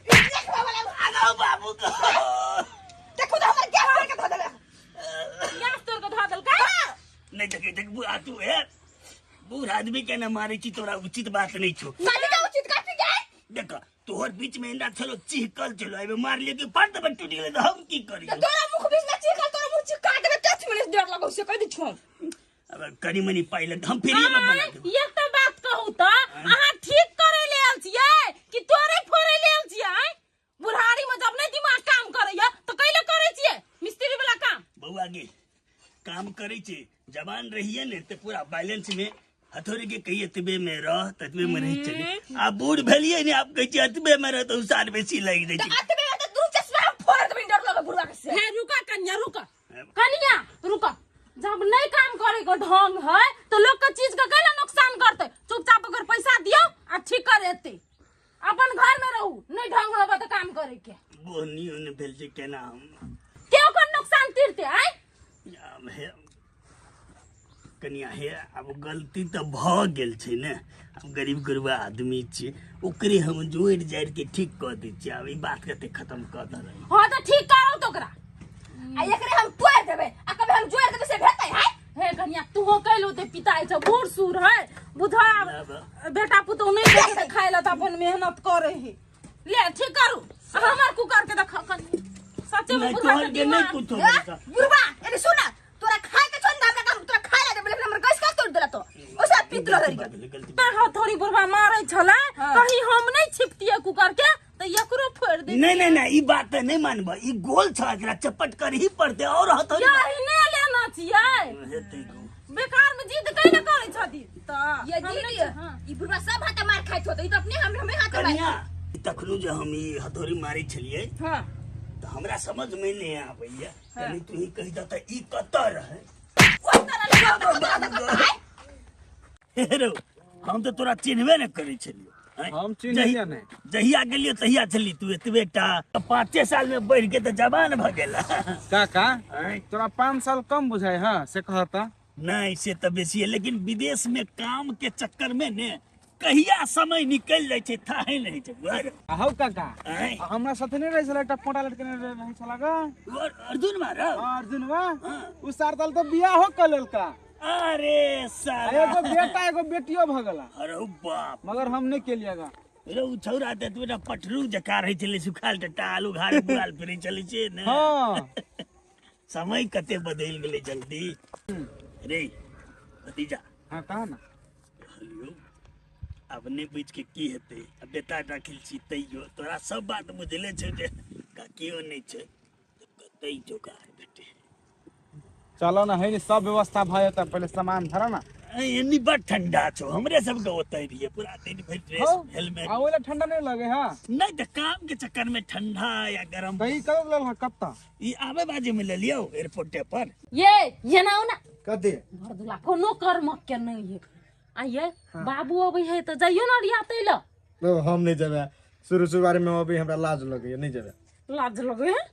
लखवा वाला आगो बाबू गो देखो तो हमर गैस तोड़ के धऽ देले। गैस तोड़ के धऽ देलकै। नहि देखे देख बुढ़ा तू है बूढ़ आदमी के न मारे छी तोरा उचित बात नहीं छो। कथी के उचित कथी के? देख तोहर बीच में एना छलो चिहकल छलो एबे मार लियो कि फट दबे टूट गेलै तऽ हम की करियो? त तोरा मुख बीच में चिखल तोरा मुख चिका देबे टच मिनट डर लगौ से कह दै छौ। अब कनी मनी पाइ लग हम फ्री में बना देब। एक तऽ बात कहू तऽ अहाँ ठीक करे ले आयल छियै कि तोड़े फोड़े ले आयल छियै? बुढ़ारी में जब नहि दिमाग काम करैया तऽ कैले करै छियै मिस्त्री वाला काम? बौआ गे काम करै छै जवान रहिए ने तऽ पूरा बैलेंस में हथौड़ी के कहिए एतबे में रह ततबे में रह चले। आ बूढ़ भेलिए ने आप कहै छियै एतबे में रह तऽ उसार बेसी लागि जाइ त छै। अतबे में त दुनू चश्मा हम फोड़ देबे डर लगौ बुढ़वा के से। हे रुका कन्या रुका कन्या रुका, जब नहीं काम करे के ढंग है तो लोग के चीज के कैला नुकसान करते? चुपचाप ओकर पैसा दियो आ ठीक कर एते, अपन घर में रहू, नहीं ढंग होबे तो काम करे के। बोनी ओने भेल छै केना हम के ओकर नुकसान तीरते आय? आब हे कनिया हे आब गलती तऽ भऽ गेल छै ने, आब गरीब गुरबा आदमी छियै ओकरे हम जोड़ि जाड़ि के ठीक कऽ दै छियै। आब ई बात कते खत्म कऽ देबै। हाँ तऽ ठीक करू तो ओकरा। आ एकरे हम तोड़ देबे आ कभी हम जोड़ देबे से भेटै है? हे कन्या तू हो कैलो ते पिताई छ बूढ़ सूढ़ है बुझा बेटा पुतोह नहीं देखे खाय ला तऽ अपन मेहनत करे है। ले ठीक करू आ हमर कुकर के देख कनी सच्चे में नहीं, बुढ़वा तोहर के के नहीं दिमाग। कुछो ए, भेल छ। बुढ़वा एने सुन तोरा खाय के छोड़ हमरा काम तोरा खाय ला देबे लेकिन हमर गैस का तोड़ देला तो ओसा पीत रह गलती गई। गलती ता हथौड़ी बुढ़वा मारे छला कहीं हम नहीं छिपतिए कुकर के तऽ एकरो फोड़ दे। नहीं नहीं नहीं ई बात तऽ नहीं मानब, ई गोल छ एकरा चपट कर ही पड़ते और हथौड़ी यही ने लेना छियै हेतै गो। बेकार में जिद कैले करै छथि तऽ ये हम दीदी नहि- हाँ। ई बुढ़वा सब हाथ मार खाइत होत ई त अपने हम हमें हाथ मार। कनिया तखनो जे हम ई हथौड़ी मारै छलियै हाँ तऽ हमरा समझ में नहीं आबैया, कनी तू ही कहि दह तऽ ई कतऽ रहै? ओइ तरह लगा हे रौ हम तऽ तोरा चिन्हबे नहि करै छलियौ। हम चिन्हलियै नहि। जहिया गेलियो तहिया छली तू एतबे टा, 5 साल में बढ़ि के तऽ जवान भऽ गेल। काका तोरा 5 साल कम बुझाइ है से कहता? नहीं से तऽ बेसी है, लेकिन विदेश में काम के चक्कर में ने कहिया समय निकल जाइ छै थाहे नहि छै। बुझल? आ हौ काका आँय? आ हमरा साथे नहि रहै छलै एकटा पोटा लटके रहै छला गा अर्जुन मारब? हाँ, अर्जुन वा उ सार साल तऽ बियाहो कऽ लेलका। अरे साला एगो बेटा एगो बेटियो भ गेला। अरे बाप, मगर हम नहीं केलिएगा। रे उ छौरा त तू पठरू जका रहै छलै, सुखाल टटा आलू घार बुआल फिरै चलै छै ने। हां, समय कते बदलि गेलै जल्दी। रे भतीजा। हां कहा ना। कहलियौ अब नहि बुझि के की हेतै, आ बेटा राखल छी तैयो तोरा सब बात बुझले छौ जे काकियो नहि छै, कतै जोगार भेटै। चलो ना, है सब व्यवस्था भऽ जेतै, पहिले सामान धर ना। एनी बड़ ठंडा छौ, हमरे सबके ओतै रहियै पूरा दिन भरि ड्रेस हेलमेट। आ ओला ठंडा नहीं लगे? हां नहीं त काम के चक्कर में ठंडा या गरम। कहीं कब लेल कत्ता ई आवे बाजे में ले लियौ एयरपोर्ट पर। ये ना ना कथी भरदुला कोनो कर्म के नहीं है। आइए बाबू अबै है त जाइयो ना रियातै ल। हम नहीं जेबै, शुरू शुरुआरी में अभी हमरा लाज लगैया, नहीं जेबै। लाज लगे है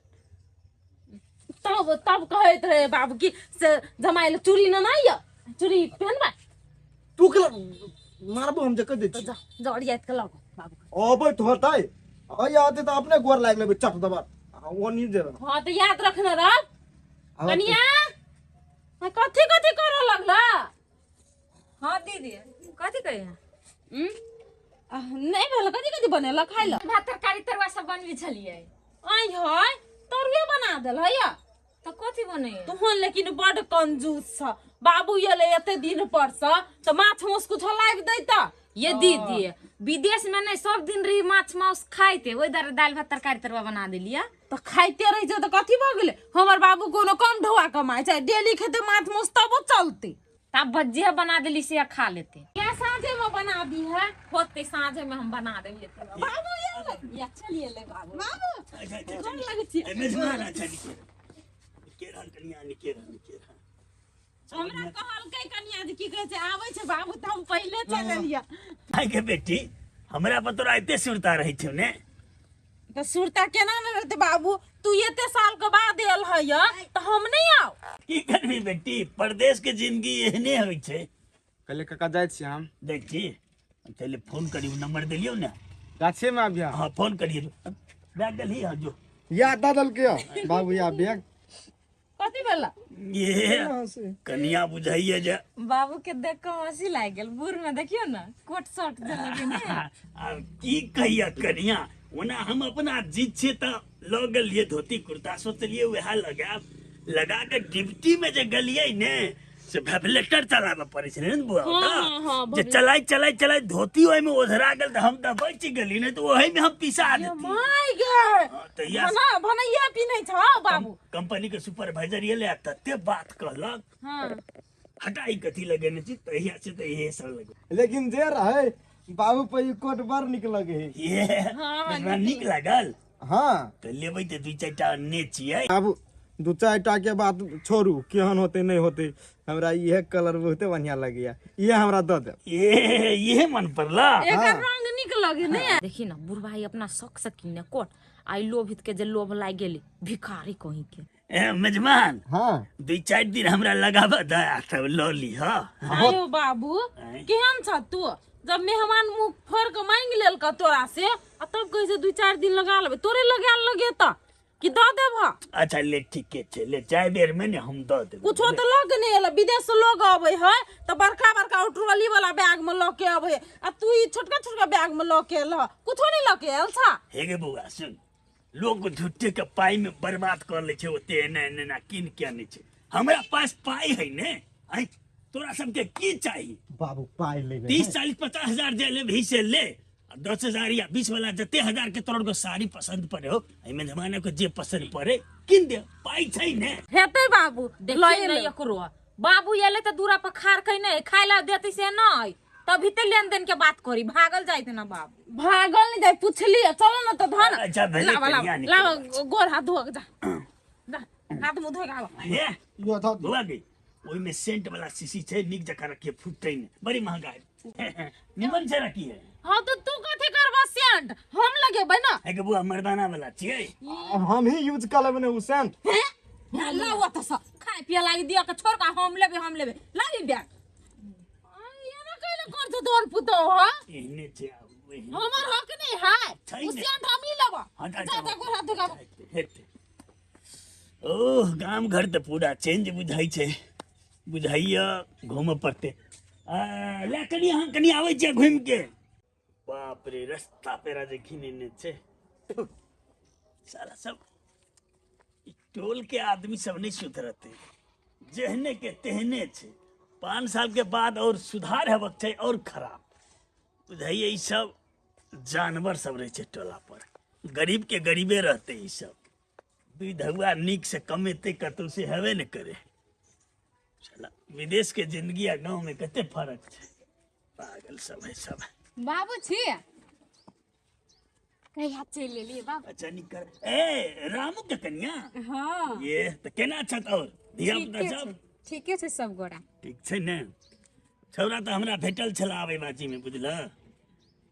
तब तब कहैत रहे बाबू की से जमाइ ल चूड़ी न नहीं य, चूड़ी पहनबा। तू के मारबो हम जे कह दै छी। जा जा रियात के लगो बाबू। अबै त होतै, अइ आते त अपने गोर लागि लेबै चट दबा, ओ नहीं जेबै। हां त याद रखना रह कनिया। कथी कथी करऽ लगला? हां दीदी कथी कहिया? नहीं भेल कथी कथी बनेला खाइ ल? भात तरकारी तरुआ सब बनबी छलियै। आइ है तरुए बना देल है या त कथी बने? तुहन लेकिन बड कंजूस छ बाबू, एले एते दिन पर स त माछ माउस कुछ लाइब दैता। ये दीदी विदेश में नहीं सब दिन रही माछ माउस खाइते, ओइ दर दाल भात तरकारी तरुआ बना देलिया। त खाइते रहि छ त कथी भ गेलै? हमर बाबू कोनो कम ढोआ कमाइ छै, डेली खेते माछ माउस तबो चलते। तब भजिया बना देली से खा लेते। या साँझे में बना दी है होते, साँझे में हम बना देलिए बाबू। ये या चलिए ले बाबू। बाबू गोर लगै छी। मेजबान अच्छा निके रहल कनिया, निके रहल निके रहल। हमरा कहलकै कनिया जे की कहै छै आबै छै बाबू त हम पहिले चल एलियै। आइ के बेटी हमरा पर तोरा एते सुरता रहै छौ ने? त सुरता केना ने रहतै बाबू, तू एते साल के बाद एल है त हम नहीं आउ। की करबी बेटी, परदेश के जिंदगी एहने होइ छै। कहले काका जाइ छी हम। देख छी पहले फोन करियो, नंबर देलियौ ने गाछे में आबिया। हां फोन करियो, बैग देलही। हां जो या दादल के बाबू या बैग कथी भेला? ये कनिया बुझाइए जे बाबू के देख के हंसी लागि गेल। बूढ़ में देखियो ना कोट शर्ट देलक ने। आब की कहिया कनिया, ओना हम अपना जीत छे त ल गेलिए धोती कुर्ता, सोचलिए वएह लगाब लगा के ड्यूटी में जे गेलिए ने से वेबलेटर चलाबे पड़ै छै ने बुआ। हां जे चलाई चलाई चलाई धोती ओइ में ओझरा गेल त हम त बचि गेली, नहीं त ओहि में हम पिसा देती। My गे भना भनैया पिनै छ बाबू। कंपनी के सुपरवाइजर एले तते बात कहलक। हां हटाई कथी लगेने छी तहिया से त इहे सब लगे। लेकिन जे रहे बाबू पर ई कोट बड़ निक लगे है। ये हां निक लागल। हां त लेबै त दू चारिटा ने छियै बाबू। दू चारिटा के बात छोड़ू, केहन होते नहीं होते, हमरा इहे कलर बहुते बढ़िया लगैया, इहे हमरा the they. ये इहे मन पड़ला, एकर रंग निक लगे ने। देखी ना बुढ़ भाई अपना शौक से किने कोट, आई लोभित के जे लोभ लागि गेली भिखारी कहीं के। ए मेजमान। हां दू चारि दिन हमरा लगाबा दे तब ल ली। हां आयो बाबू केहन छ तू, जब मेहमान मुंह फोड़ के मांग लेल क तोरा से आ तब कहै छै दू चारि दिन लगा लेबै, तोरे लगा लगे त कि the देब? अच्छा ले ठीके छै, ले चाय बेर में ने हम the देब। कुछो त लग नहीं एला, विदेश से लोग अबै है त बड़का बड़का ट्रॉली वाला बैग में ल के अबै, आ तू ई छोटका छोटका बैग में ल के एल, कुछो नहीं ल के एल छा। हे गे बौआ सुन, लोग झूठे के पाई में बर्बाद कर ले छै, ओते एना एना कीन के आनै छै। हमरा पास पाई है ने, आइ तोरा सबके की चाही बाबू? पाई लेबै 30 40 50 हजार जे लेबही से ले, 10,000 या 20 वाला जते हजार के तोर को साड़ी पसंद पड़े हो, एमे जमाना को जे पसंद पड़े किन दे, पाई छै ने। हेतै बाबू देखिए ने एकरो बाबू एले त दूरा पर खार खै नै खाय ला देती से नै, तभी ते लेन देन के बात करी। भागल जाइत ना बाबू? भागल नहीं जाय, पुछली चलो न त धन। अच्छा भेलै लावा लावा गोर हाथ धो के जा, जा हाथ मुंह धो के आवा। हे यो धो धोआ गई, ओइ में सेंट वाला शीशी छै, निक जका रखिए, फुटै नै, बड़ी महंगा है, निमन से रखी है। हां तो तू कथि करबा सेंट, हम लगेबै ना। हे के बुआ मर्दाना वाला छियै, हम ही यूज कर लेबै ने उ सेंट। हे लावा त सब खाय पिए लागी दिया के छोड़ के हम लेबै, हम लेबै लागी बैग। एना कैले कर छ तोर पुतो? हां एहने छै, हमर हक नहीं है, उ सेंट हम ही लेबा। जा जा गोर हाथ धो के हेते। ओह गाम घर त पूरा चेंज बुझाइ छै। बुझाइया घूमऽ पड़तै। ले कनि अहाँ कनि आबै छियै घुमि के। बाप रे, रस्ता पेरा जे घिनेने छै साला सब। ई टोल के आदमी सब नहीं सुधरते, जेहने के तेहने छै। 5 साल के बाद और सुधार हेबाक छै और खराब। बुझाइए ई सब जानवर सब रहै छै टोला पर, गरीब के गरीबे रहते। ई सब दुई धुआ नीक से कमेते कतौ से हेबे ने करे। साला विदेश के जिंदगी आ गाँव में कते फर्क छै। पागल सब है सब। बाबू छी कहिया चलि एलियै बाबू? अच्छा निकर। ए रामू के कनिया? हाँ। ये तऽ केना छत और धिया पुता सब? ठीके छै सब गोरा। ठीक छै ने? छौड़ा तऽ हमरा भेटल छल आबै बाजी में, बुझल?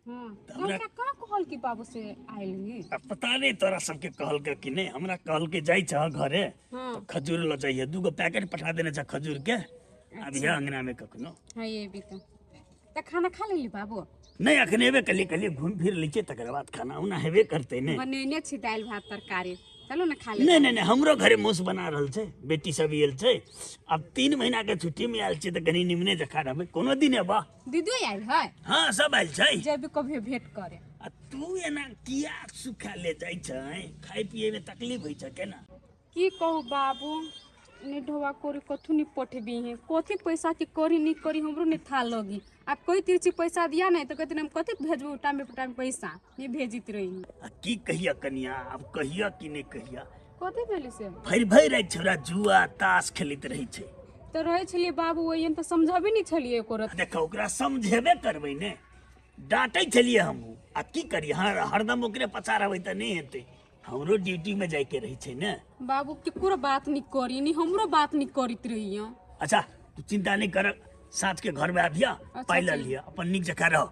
हाँ। हमरा का कहल कि बाबू से आयल ही? आ पता नहीं तोरा सबके कहलकै कि नहीं, हमरा कहलकै जाइ छह घरे हाँ। तो खजूर ल जाइए, 2 गो पैकेट पठा देने छ खजूर के। अभी अंगना में कखनो। हाँ ये भी तो। त खाना खा लेली बाबू? नहीं अखने हेबे कली कली घूम फिर लै छियै, तकर बाद खाना उना हेबे करतै ने। बनेने छी दालि भात तरकारी, चलू ने खा ले। नहीं नहीं नहीं, हमरो घरे मौस बना रहल छै, बेटी सब आयल छै। अब 3 महीना के छुट्टी में आयल छै तऽ कनी निमने जखा रहबै कोनो दिन एबा। दीदी आयल है? हाँ सब आयल छै। जेबी कभी भेंट करे। आ तू एना किया सुखा ले जाइ छै? खाय पिए में तकलीफ होइ छै केना? की कहू बाबू, ने ढोवा कोरी कथू नहीं पठबी है, कथी पैसा के करी नहीं करी हमरो नहीं था लगी। आ कोई तिरछी पैसा दिया नहीं तो कहते हम कथी भेजबू टाइम पे टाइम पैसा नहीं भेजित रही। आ की कहिया कनिया, अब कहिया कि नहीं कहिया? कथी भेली से? भरि भरि राति छौड़ा जुआ ताश खेलैत रहै छै। तो रहै छलियै बाबू ओहन तऽ समझबे नहीं छलियै एको रत्ती। देखो ओकरा समझेबे करबै ने, डांटै छलियै हमहूँ। आ की करी, हरदम ओकरे पछा रहबै तऽ नहीं हेतै, हमरो ड्यूटी में जाइके रहै छै ने। बाबू केकरो बात नहीं करी, नहीं हमरो बात नहीं करित रही। अच्छा तू चिंता नहीं कर, साँझ के घर में आबिया पाइ लऽ लिअ, अपन नीक जकाँ रह।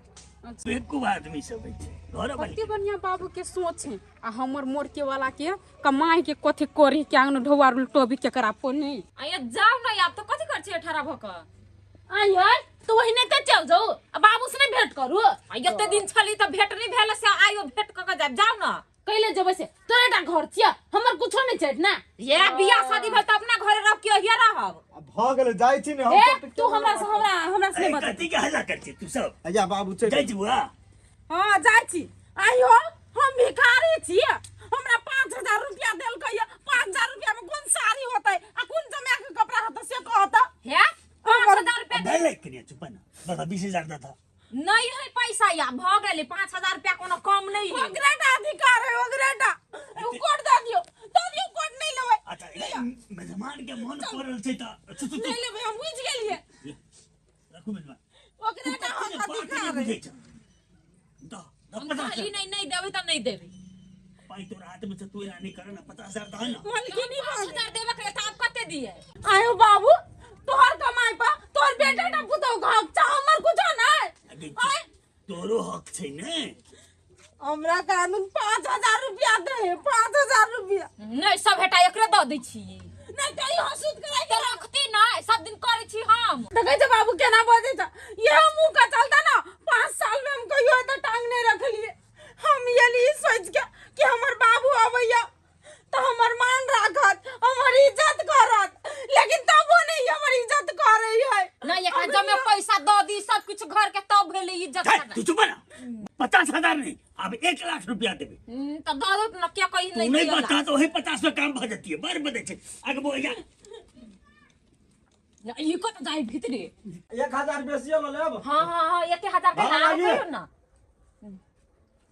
बेवकूफ आदमी सब होइ छै घर वाली। कते बढ़िया बाबू के सोच है, आ हमर मोर के वाला के कमाई के कथी करी के आंगन ढोवा टोबी केकरा पर नहीं। आया जाओ ना आप तो कथी कर छियै 18 भऽ कऽ? आय तो वही नहीं तऽ चल जाऊ, आ बाबू से नहीं भेंट करू? आ एते दिन छली तऽ भेंट नहीं भेल से आइयो भेंट कऽ के जाब। जाओ ना कैले जेबै से, तोरे टा घर छियै, हमर कुछो नहीं छै ना। ये बियाह शादी भेल तऽ अपना घरे रह के हिया रहब। भऽ गेलै जाइ छी ने हम। ए तू हमरा से हमरा हमरा से नहीं बता। कथी के हल्ला कर छी तू सब? अया बाबू चल जाइ छी बुआ। हां जाइ छी। आइयो हम भिखारी छी, हमरा 5000 रुपया देलकै। 5000 रुपया में कोन साड़ी होतै आ कोन जमा के कपड़ा होतै से कहत। हे 5000 रुपया भेलै कनिया चुप ना, बाबा 20000 द था। नहीं है पैसा या भ गेलै 5000 रुपया कोनो कम नहीं है। ओकरे टा अधिकार है, ओकरे टा। तू कोट द दियो, द दियो कोट नहीं लेबै। अच्छा मेजमान के मन पड़ल छै त नहीं लेबै, हम बुझि गेलियै। रखू मेजमान, ओकरे टा हम अधिकार है। द हम खाली नहीं नहीं देबै त नहीं देबै। पाई तोरा हाथ में छै, तू एना नहीं कर ना, 50000 द ना। मालकिनी 5000 देबै के त आप कते दिए? आयो बाबू तोहर कमाई पा तोहर बेटा टा पुतौ घाक चा, हमर कुछो नहीं। तोरो हक छै ने। हमरा कानून 5000 रुपया दे, 5000 रुपया नहीं सब हेटा एकरे द दै छी। नहीं कहीं हसूत कराई के रखती नहीं, सब दिन करै छी हम। देखै छै बाबू केना बजै छै, ये मुंह का चलता ना। 5 साल में हम कहियो एतऽ टांग नहीं रखलिए। हम एली सोच के कि हमर बाबू अबैया तो हमर मान राखत, हमर इज्जत करत, लेकिन तबो नहीं हमर इज्जत करै है। नहीं एकरा जमे पैसा the दी सब कुछ घर के तब भेलै इज्जत। तू चुप ना, 50000 नहीं अब 1 लाख रुपया देबे। त the दो न, क्या कहि नहीं नहीं बता तो वही 50 में काम भ जतिए। बड़ बदे छै आगे बोया ई कत जाई भीतरे। 1000 बेसियो ल लेब। हां हां हां 1000 के ना कहियो ना।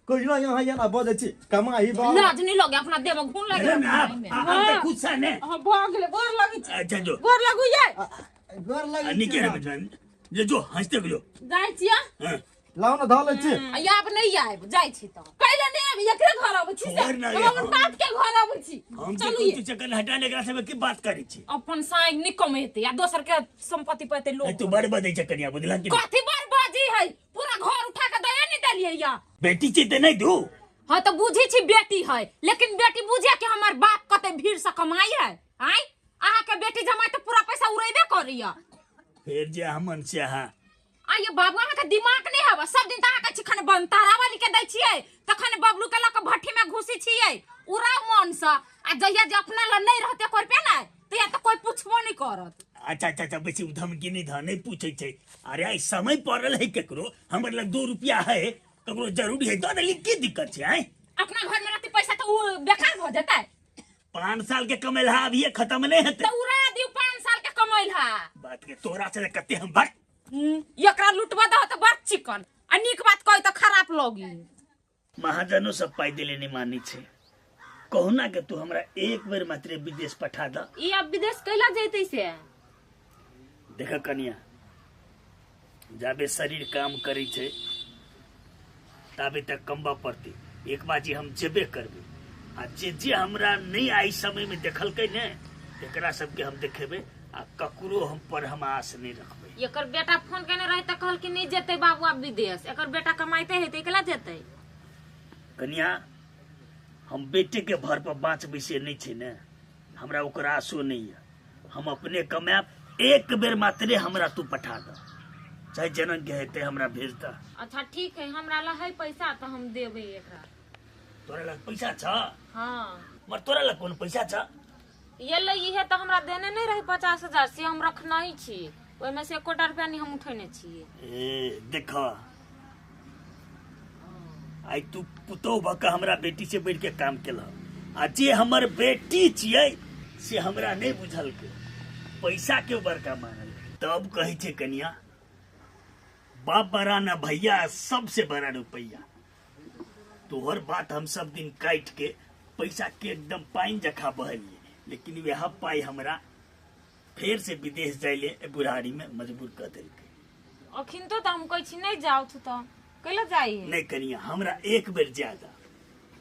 कहियो यहाँ यहाँ बजै छी कमाई बा लाज नहीं लगे अपना देह में घून लगे ना। हम त खुद से ने। हां भ गेलै, गोर लगै छी। अच्छा जो गोर लगू ये, गोर लगै निके रे बजन जे जो हंसते जो जाइ छियै। हां लाउ न धऽ लै छी। आब नहीं आयब, जाइ छी त कैले नहीं आबि, एकरे घर आबै छी से, हम अपन बाप के घर आबै छी। चलू ये चक्कर हटा एकरा से की बात करै छी? अपन साई नहीं कमेते आ दोसर के संपत्ति पेते लोग। तू बड़ बजै छै कनिया, बुझला कि कथी बड़ बजी है? पूरा घर उठा के दया नहीं देलियै या बेटी छी त नहीं दू। हां त बुझी छी बेटी है, लेकिन बेटी बुझे कि हमर बाप कते भीड़ से कमाई है। आय अहाँ के बेटी जमाई त पूरा पैसा उड़ेबे करैया। फेर जे हमन से अहाँ आइए बाबू, अहाँ के दिमाग नहीं हवा। सब दिन त अहाँ के चिखन बनतारा वाली के दै छियै, तखन बबलू के लऽ के भट्ठी में घुसी छियै, उड़ाउ मन से। आ जहिया जे अपना ल नहीं रहते एको रुपया ना, तहिया त कोई पूछबो नहीं करत। अच्छा अच्छा अच्छा, बेसी धमकी नहीं ध, नहीं पूछे छै। अरे आई समय पड़ल है केकरो, हमर लग 2 रुपया है, ककरो जरूरी है दऽ देली, की दिक्कत छै? आय अपना घर में रहते पैसा तो उ बेकार भ जेतै। 5 साल के कमेल हा अभी खत्म नहीं हेतै। त उड़ा दियो 5 साल के कमेल हा। बात के तोरा से कते हम भट एकरा लुटवा दह त बड़ चिकन आ नीक बात कहि त खराब लगी। महाजनो सब पाई देले नहीं मानी छे, कहुना के तू हमरा एक बेर मात्र विदेश पठा द। ई अब विदेश कैला जैतै से? देख कनिया, जाबे शरीर काम करै छे ताबे तक कमबा पड़ते। एक बाजी हम जेबे करबे आ जे जे हमरा नहीं आई समय में देखलकै ने एकरा सबके हम देखेबे आ ककरो हम पर हम आस नहीं रखबे। एकर बेटा फोन केने रहे त कहल कि नहीं जेतै बाबू अब विदेश, एकर बेटा कमाइते है त एकला जेतै। कनिया हम बेटे के भर पर बाँचबै से नहीं छे ने, हमरा ओकर आसो नहीं है। हम अपने कमायब, एक बेर मात्रे हमरा तू पठा द, चाहे जनक के हेतै हमरा भेज द। अच्छा ठीक है, हमरा ला है पैसा त हम देबै एकरा। तोरा लग पैसा छ? हाँ। मर तोरा लग कोन पैसा छ? ये ले इहे त हमरा देने नहीं रहे 50,000 से हम रखना ही छी, ओहिमे से एकोटा रुपया नहीं हम उठेने छियै। ए देख, आई तू पुतोह भ के हमरा बेटी से बैठ के काम केलह आ जे हमर बेटी छियै से हमरा नहीं बुझलकै, पैसा के बड़का मानल। तब कहै छै कनिया, बाप बड़ा ना भैया सबसे बड़ा रुपैया। तोहर बात हम सब दिन काट के पैसा के एकदम पानि जखा बहलिए, लेकिन वह पाई हमरा फिर से विदेश जाइले बुढ़ारी में मजबूर कर देलकै। अखिन तो हम कहै छी नहीं जाउ त कैला जाइ है? नहीं कनिया, हमरा एक बेर ज्यादा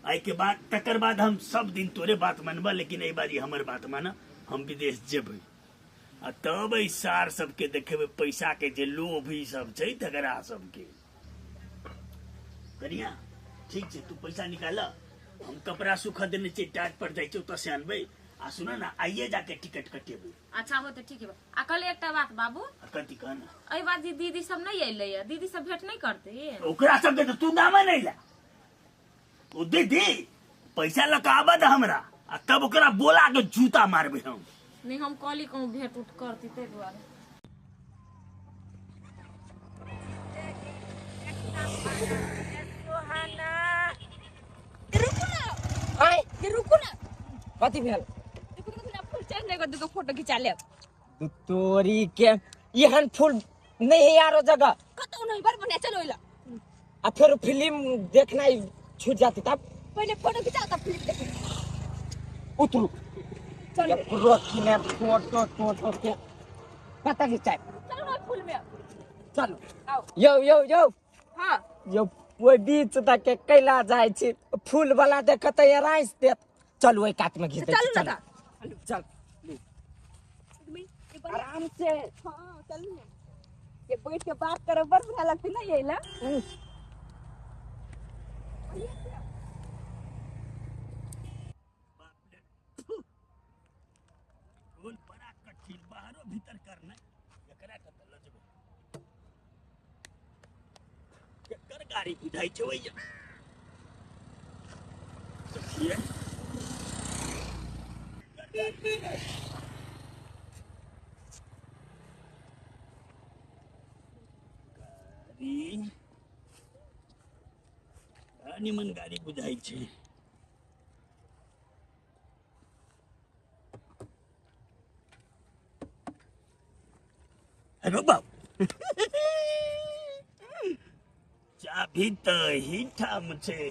आई के बाद तकर बाद हम सब दिन तोरे बात मानबा, लेकिन एहि बारी हमर बात माना, हम विदेश जेबै आ तब एहि सार सबके देखेबै पैसा के जे लोभ ई सब छै तकरा सबके। कनिया ठीक छै, तू पैसा निकाल, हम कपड़ा सुखा देने छियै, टाट पर जाइ छै ओतऽ से अनबै आ सुन ना आइए जाके टिकट कटेबै। अच्छा हो त ठीक है। आ कल एकटा बात बाबू। कथी कहना? एहि बात दीदी सब नहीं अइलै है, दीदी सब भेंट नहीं करते? ओकरा सबके त तू नामे नहीं ला। ओ दीदी पैसा लऽ के आबऽ दे हमरा आ तब ओकरा बोला के जूता मारबै हम। नहीं हम कहली कहूँ भेंट उठ करती ताहि दुआरे। रुकू ना, कथी भेल? फूल चढ़ने को दुगो फोटो खिंचा ले। तोरी के एहन फूल नहीं है यारो जगह कतौ नहीं, बड़ बढ़िया। चलो इला आ फिर फिल्म देखना छूट जाती तब। पहले फोटो खिंचाओ तब फिल्म देखो। उतरू चलो रोकी ने फोटो टोटो के पता खिंचाए। चलो ना फूल में चलो। आओ यो यो यो। हां यो ओहि बीच तक के कैला जाय छी, फूल वाला देखत राइस देत। चल ओहि कात में घिच दे। चल ना चल आराम से। हां चल ना, ये बैठ के बात करो बड़ बढ़िया लगती ना ये ला। रोल बड़ा कठिन, बाहरो भीतर करना एकरा कत लजबे केकर गाड़ी बुझाइ छै ओइया देखिए। गाड़ी निमन गाड़ी बुझाइ छै। हेलो बाबू, चाभी त एही ठाम छै,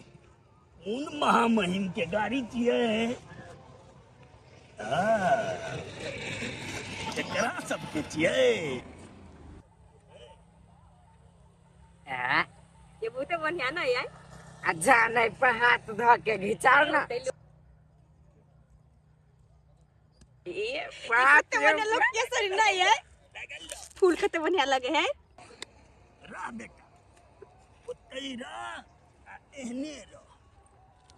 कोन महामहिम के गाड़ी छियै? एकरा सबके छियै। ये बहुत बढ़िया ना यार। अच्छा नहीं पर हाथ धो के घिचाओ ना। ये बात बढ़िया लग के सर नहीं है, फूल कते बढ़िया लगे है। रा बेटा ओतै रा आ एहने रह,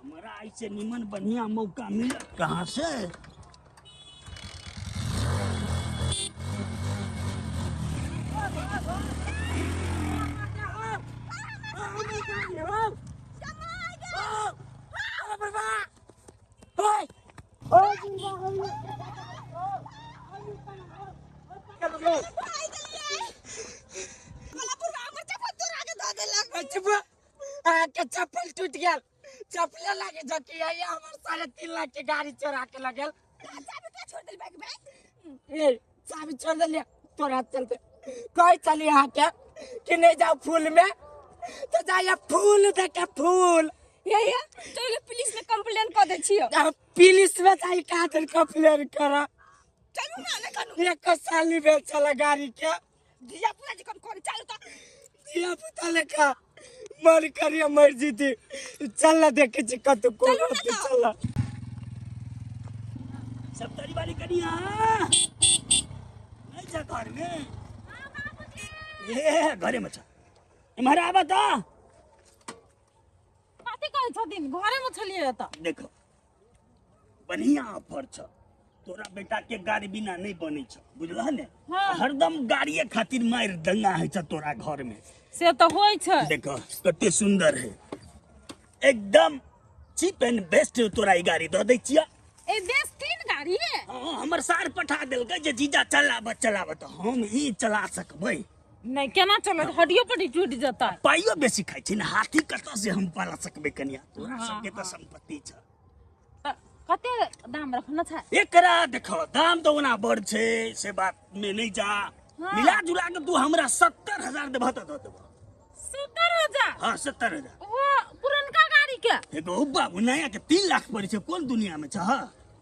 हमरा ऐसे निमन बढ़िया मौका मिलत कहाँ से? चलो भाई गेलिए वाला बुढ़वा हमर चप्पल तोड़ा के धऽ देलक। अच्छा अहाँ के चप्पल टूट गेल, चप्पले लागे जकी आई हमर 3.5 लाख के गाड़ी चोरा के लगल। चाबी के छोड़ देल बैग में? ए चाबी छोड़ देलिए तोरा चलते। कह चली अहाँ के कि नहीं जाओ फूल में तो जाइए फूल देखे फूल। ये ये चलो पुलिस में कंप्लेन कर दे छियो। पुलिस में जाई का दिन कंप्लेन कर। चलू ना ना कनु एक साल नहीं भेल चला गाड़ी के। धिया पुता जी कम कर चलू तो धिया पुता लेखा मर करिए मर जीती। चल ना देखे छी कतौ कोन होते चल। सप्तरी वाली कनिया नहीं जा घर में। ए घरे में छ इमहर आबा त। कथी कहै छथिन? घरे में छलियै त। देखो बढ़िया ऑफर छ, तोरा बेटा के गाड़ी बिना नहीं बनै छ, बुझलह ने? हाँ। हरदम गाड़िए खातिर मार दंगा है छ तोरा घर में। से तो होय छ। देखो कते सुंदर है, एकदम चीप एंड बेस्ट तोरा ई गाड़ी दऽ दै छियै। ए देश तीन गाड़ी है। हाँ, हमर सार पठा देलकै जे जीजा चलाब चलाब, तऽ हम ई चला सकबै नहीं। केना चलत? हड्डियो पर टूट जता। पाइयो बेसी खाइ छै ने, हाथी कतऽ से हम पाला सकबै कनिया? तोरा सबके तऽ संपत्ति छ। कते दाम रखना छै एकरा? देखो दाम तो ओना बड़ छै से बात में नहीं जा। हाँ। मिला जुला के तू हमरा 70,000 देबह तऽ दऽ देबह। 70,000? हाँ 70,000। वो पुरनका गाड़ी के? एगो बाबू नया के 3 लाख पड़ै छै, कोन दुनिया में छ?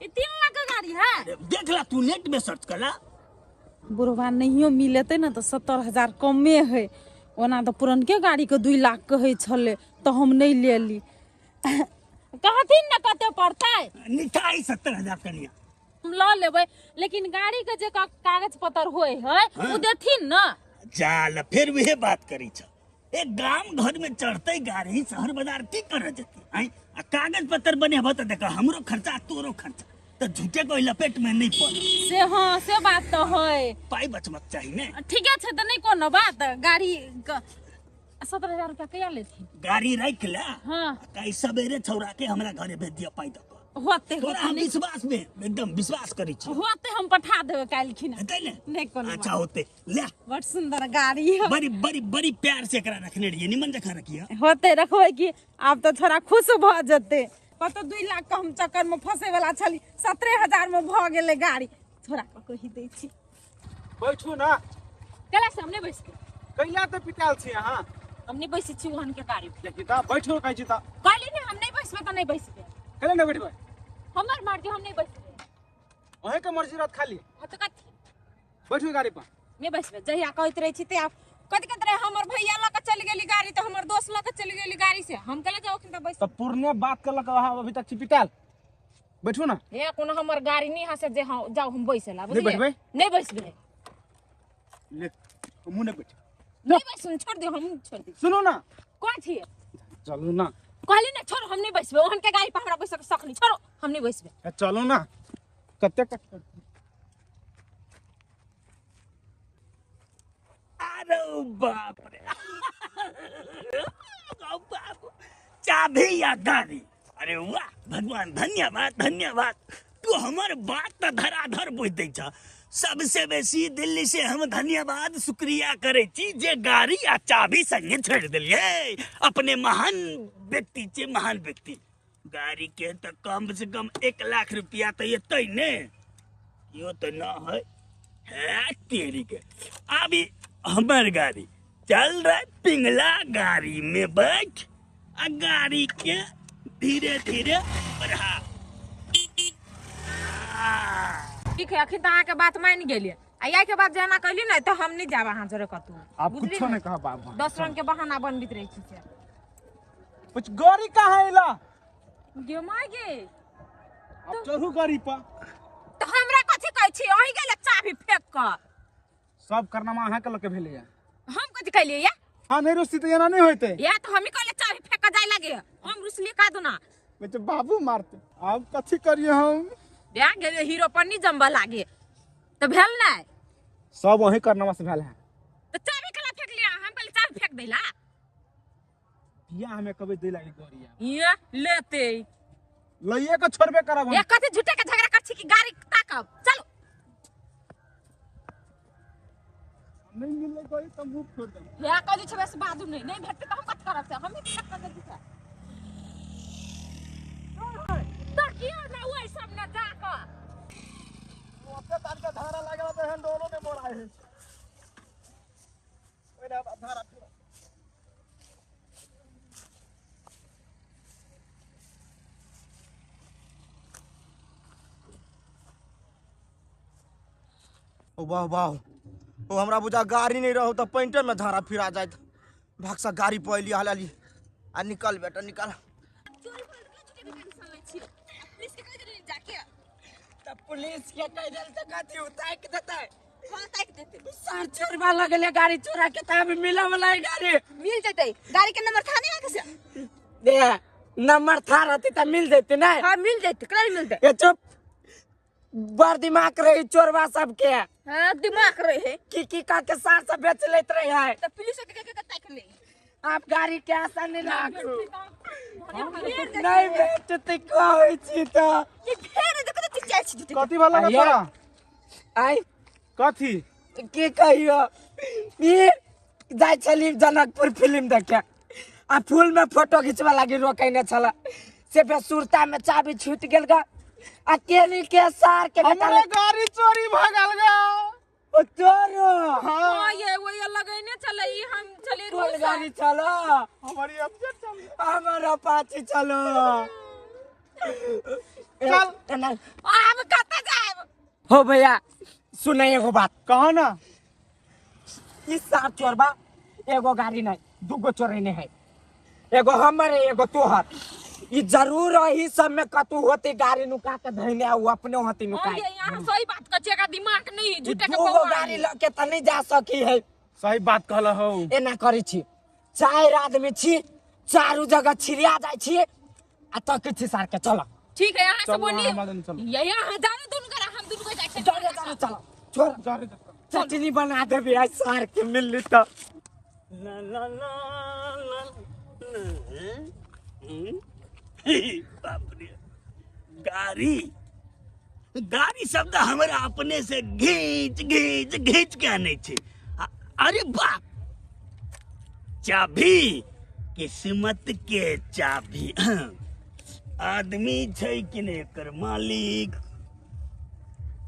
ई 3 लाख के गाड़ी है? देख ला तू नेट में सर्च कर ला। बुढ़वा नहियो मिलते ने तऽ 70,000 कमे है। ओना तऽ पुरनके गाड़ी के 2 लाख कहै छलै तऽ हम नहीं लेली। कहथिन ने कते पड़तै? निकाय 70,000 कनिया हम लऽ लेबै, लेकिन गाड़ी के जे कागज पत्र होय है उ देथिन न। जाल फिर वहे बात करी छ। एक गाम घर में चढ़ते गाड़ी शहर बाजार की करे जती? आई आ कागज पत्र बनेबह तऽ देख हमरो खर्चा तोरो खर्चा, तो झूठे कोई लपेट में नहीं पड़। से हाँ से बात तो है, पाई बचबक चाही ने। ठीक है तो नहीं कोनो बात। गाड़ी 70,000 रुपया कहिया लेथिन? गाड़ी रख ला। हाँ। कल सवेरे छौरा के हमरा घरे भेज दिया पाई दक। होते तोरा हम विश्वास में एकदम विश्वास करै छी। होते हम पठा देबै काल्हि खिना। हेतै ने? नहीं कोनो। अच्छा होते ले। बड़ सुंदर गाड़ी है। बड़ी बड़ी बड़ी प्यार से एकरा रखने रहिए, निमन जखा रखिए। होते रखबै कि आब तो थोड़ा खुश भ जते। कतौ 2 लाख के हम चक्कर में फंसे वाला छली, 70,000 में भ गेलै गाड़ी। थोड़ा के कहि दै छी। बैठू ना। कैला से हमने बैस के कैला तऽ पिटायल छी अहाँ? हम नहीं बैसै छी ओहन के गाड़ी। देखी तऽ बैठू कहै छी तऽ। कहली ने हम नहीं बैसबै तऽ नहीं बैसबै। कैला नहि बैठबै? हमर मर्जी, हम नहीं बैसबै। अहें के मर्जी रहत खाली। हाँ तऽ कथी? बैठू गाड़ी पर। नहीं बैसबै। जहिया कहैत रहै छी ते आप कथी कहैत रहे हमर भैया लऽ के चलि गेली गाड़ी तऽ हमर दोस्त लऽ के चलि गेली गाड़ी से हम कैला जाउ अखन तऽ बैस। तऽ पुरने बात करलक अहाँ अभी तक छी पिटायल। बैठू ना। हे कोनो हमर गाड़ी नहीं हसे जे हाँ जाउ हम बैसला। नहीं बैठबै? नहीं बैसबै। ले हमहूँ नहीं बैठ। नहीं बैसू, छोड़ दियो, हम छोड़ दियो। सुनू ना। कथी? चलू ना। कहली ना छोड़ो, हम नहीं बैसबै। ओहन के गाड़ी पर हमरा बैसके शौक नहीं। छोड़ो, हम नहीं बैसबै। चलू ना। कते अरे बाप रे बाप, चाबी या गाड़ी। अरे वाह भगवान, धन्यवाद धन्यवाद। तू हमर बात तऽ धराधर बुझि दै छ। सबसे बेसी दिल्ली से हम धन्यवाद शुक्रिया करै छी जे गाड़ी आ चाबी संगे छोड़ि देलियै। अपने महान व्यक्ति छै, महान व्यक्ति। गाड़ी के तऽ कम से कम 1 लाख रुपया तऽ एतै ने, यो तऽ न है। है तेरी के अभी हमर गाड़ी चल रहा, पिंगला गाड़ी में बैठ आ गाड़ी के धीरे धीरे बढ़ा। ठीक है, अखन तऽ अहाँके बात मानि गेलियै। आ इएह के बाद जेना कहली ने तऽ हम नहीं जाब अहाँ जोरे कतौ। आप कुछो नहीं कहा बाबा, 10 रंग के बहाना बनबैत रहै छी। कुछ गाड़ी कहाँ एला? गे my गे, अब चढ़ू गाड़ी पर। तऽ हमरा कथी कहै छी? अहीं गेलै चाबी फेंक कऽ। सब करनामा अहाँ के लके भेलैया। हम कथी कहलियै या? हां नहीं रुसती तऽ एना नहीं होइते। या तऽ हमही कहलियै चाबी फेंक कऽ जाय लागे, हम रुसली का दूना। बेटे बाबू मारते, अब कथी करिए हम? बियाह गेलियै हीरो पर नहीं जमबऽ लागे तऽ भेल नै? सब वही करनामा से भेल है। तऽ चाबी केला फेंकलियै? हम कहलियै चाबी फेंक दैला। बियाह हमें कभी दे लागे गोरिया। ये लेते लइए के छोड़बे करब हम। ये कथी झूठे के झगड़ा कर छी कि गाड़ी ताकब? चलो। नहीं मिलले कोई त मुंह फोड़ देब। या कह छै से बाजू नहीं नहीं भेटते त हम कत करब से हम ही कत कर दिसा त कियो ना ओइ सब ना जा क ओते तार के धारा लागल त हैंडलो ने मोड़ाय है ओइना धारा ओ वाह वाह ओ हमरा बुझा गाड़ी नहीं रहो तो पैंटे में धारा फिरा जात। भागसा गाड़ी पर अलिया हलाली आ निकल बेटा निकल। चोरी पर के छुटे के टेंशन लै छी पुलिस के कह देली जाके त पुलिस के कह देल त कथि उताक देतै। हां ताक देतै। सर चोरबा लगले गाड़ी चोरा के तब मिला वाला गाड़ी मिल जतै। गाड़ी के नंबर था नहीं आके से दे नंबर था रहते त मिल जतै नै। हां मिल जतै कल मिलतै। ए चुप बड़ दिमाग रही चोरवा सबके। हां दिमाग रहे है की का के सार सब बेच लेत रहे है त पुलिस के के ताक ले। आप गाड़ी के आशा नहीं राखू नहीं भेटते कहै छी त ये फेर देखो त चिचियाइ छी। कथि भला तोरा आई कथि की कहियो ई जाय छली जनकपुर फिल्म देखे आ फूल में फोटो खिंचवा लागी रोकैने छला से बेसुरता में चाबी छूट गेल गा आ केली के सार के हमरे गाड़ी चोरी भगल गा। ओ चोरो हां ये वो ये लगैने चले ई हम चले कोन गाड़ी चलो हमारी अफजल चल हमर अपाची चलो चल आब कत जाएब। हो भैया सुनै एगो बात कहो ना। ई सार चोरबा एगो गाड़ी नहीं दुगो चोरेने है एगो हमर एगो तोहर। ई जरूर ही सब में कतू होती गाड़ी नुका के धइने आ अपने होती नुका। ये यहां सही बात कह का दिमाग नहीं झूठे के दूगो गाड़ी ल के त नहीं जा सकी है। सही बात कहल हो। एना करै छी चार आदमी छी चारू जगह छिड़िया जाय छी आ तक छी सार के चलो ठीक है यहां से बोली ये यहां जाने दुनु करा हम दुनु को जाय छी चलो चलो चलो छोड़ चटनी बना देबे आज सार के मिलली त ला ला ला ला बाप रे गाड़ी गाड़ी शब्द हमरा अपने से घींच घींच घींच के आने छे। अरे बाप चाबी किस्मत के चाबी आदमी छै कि नहीं एकर मालिक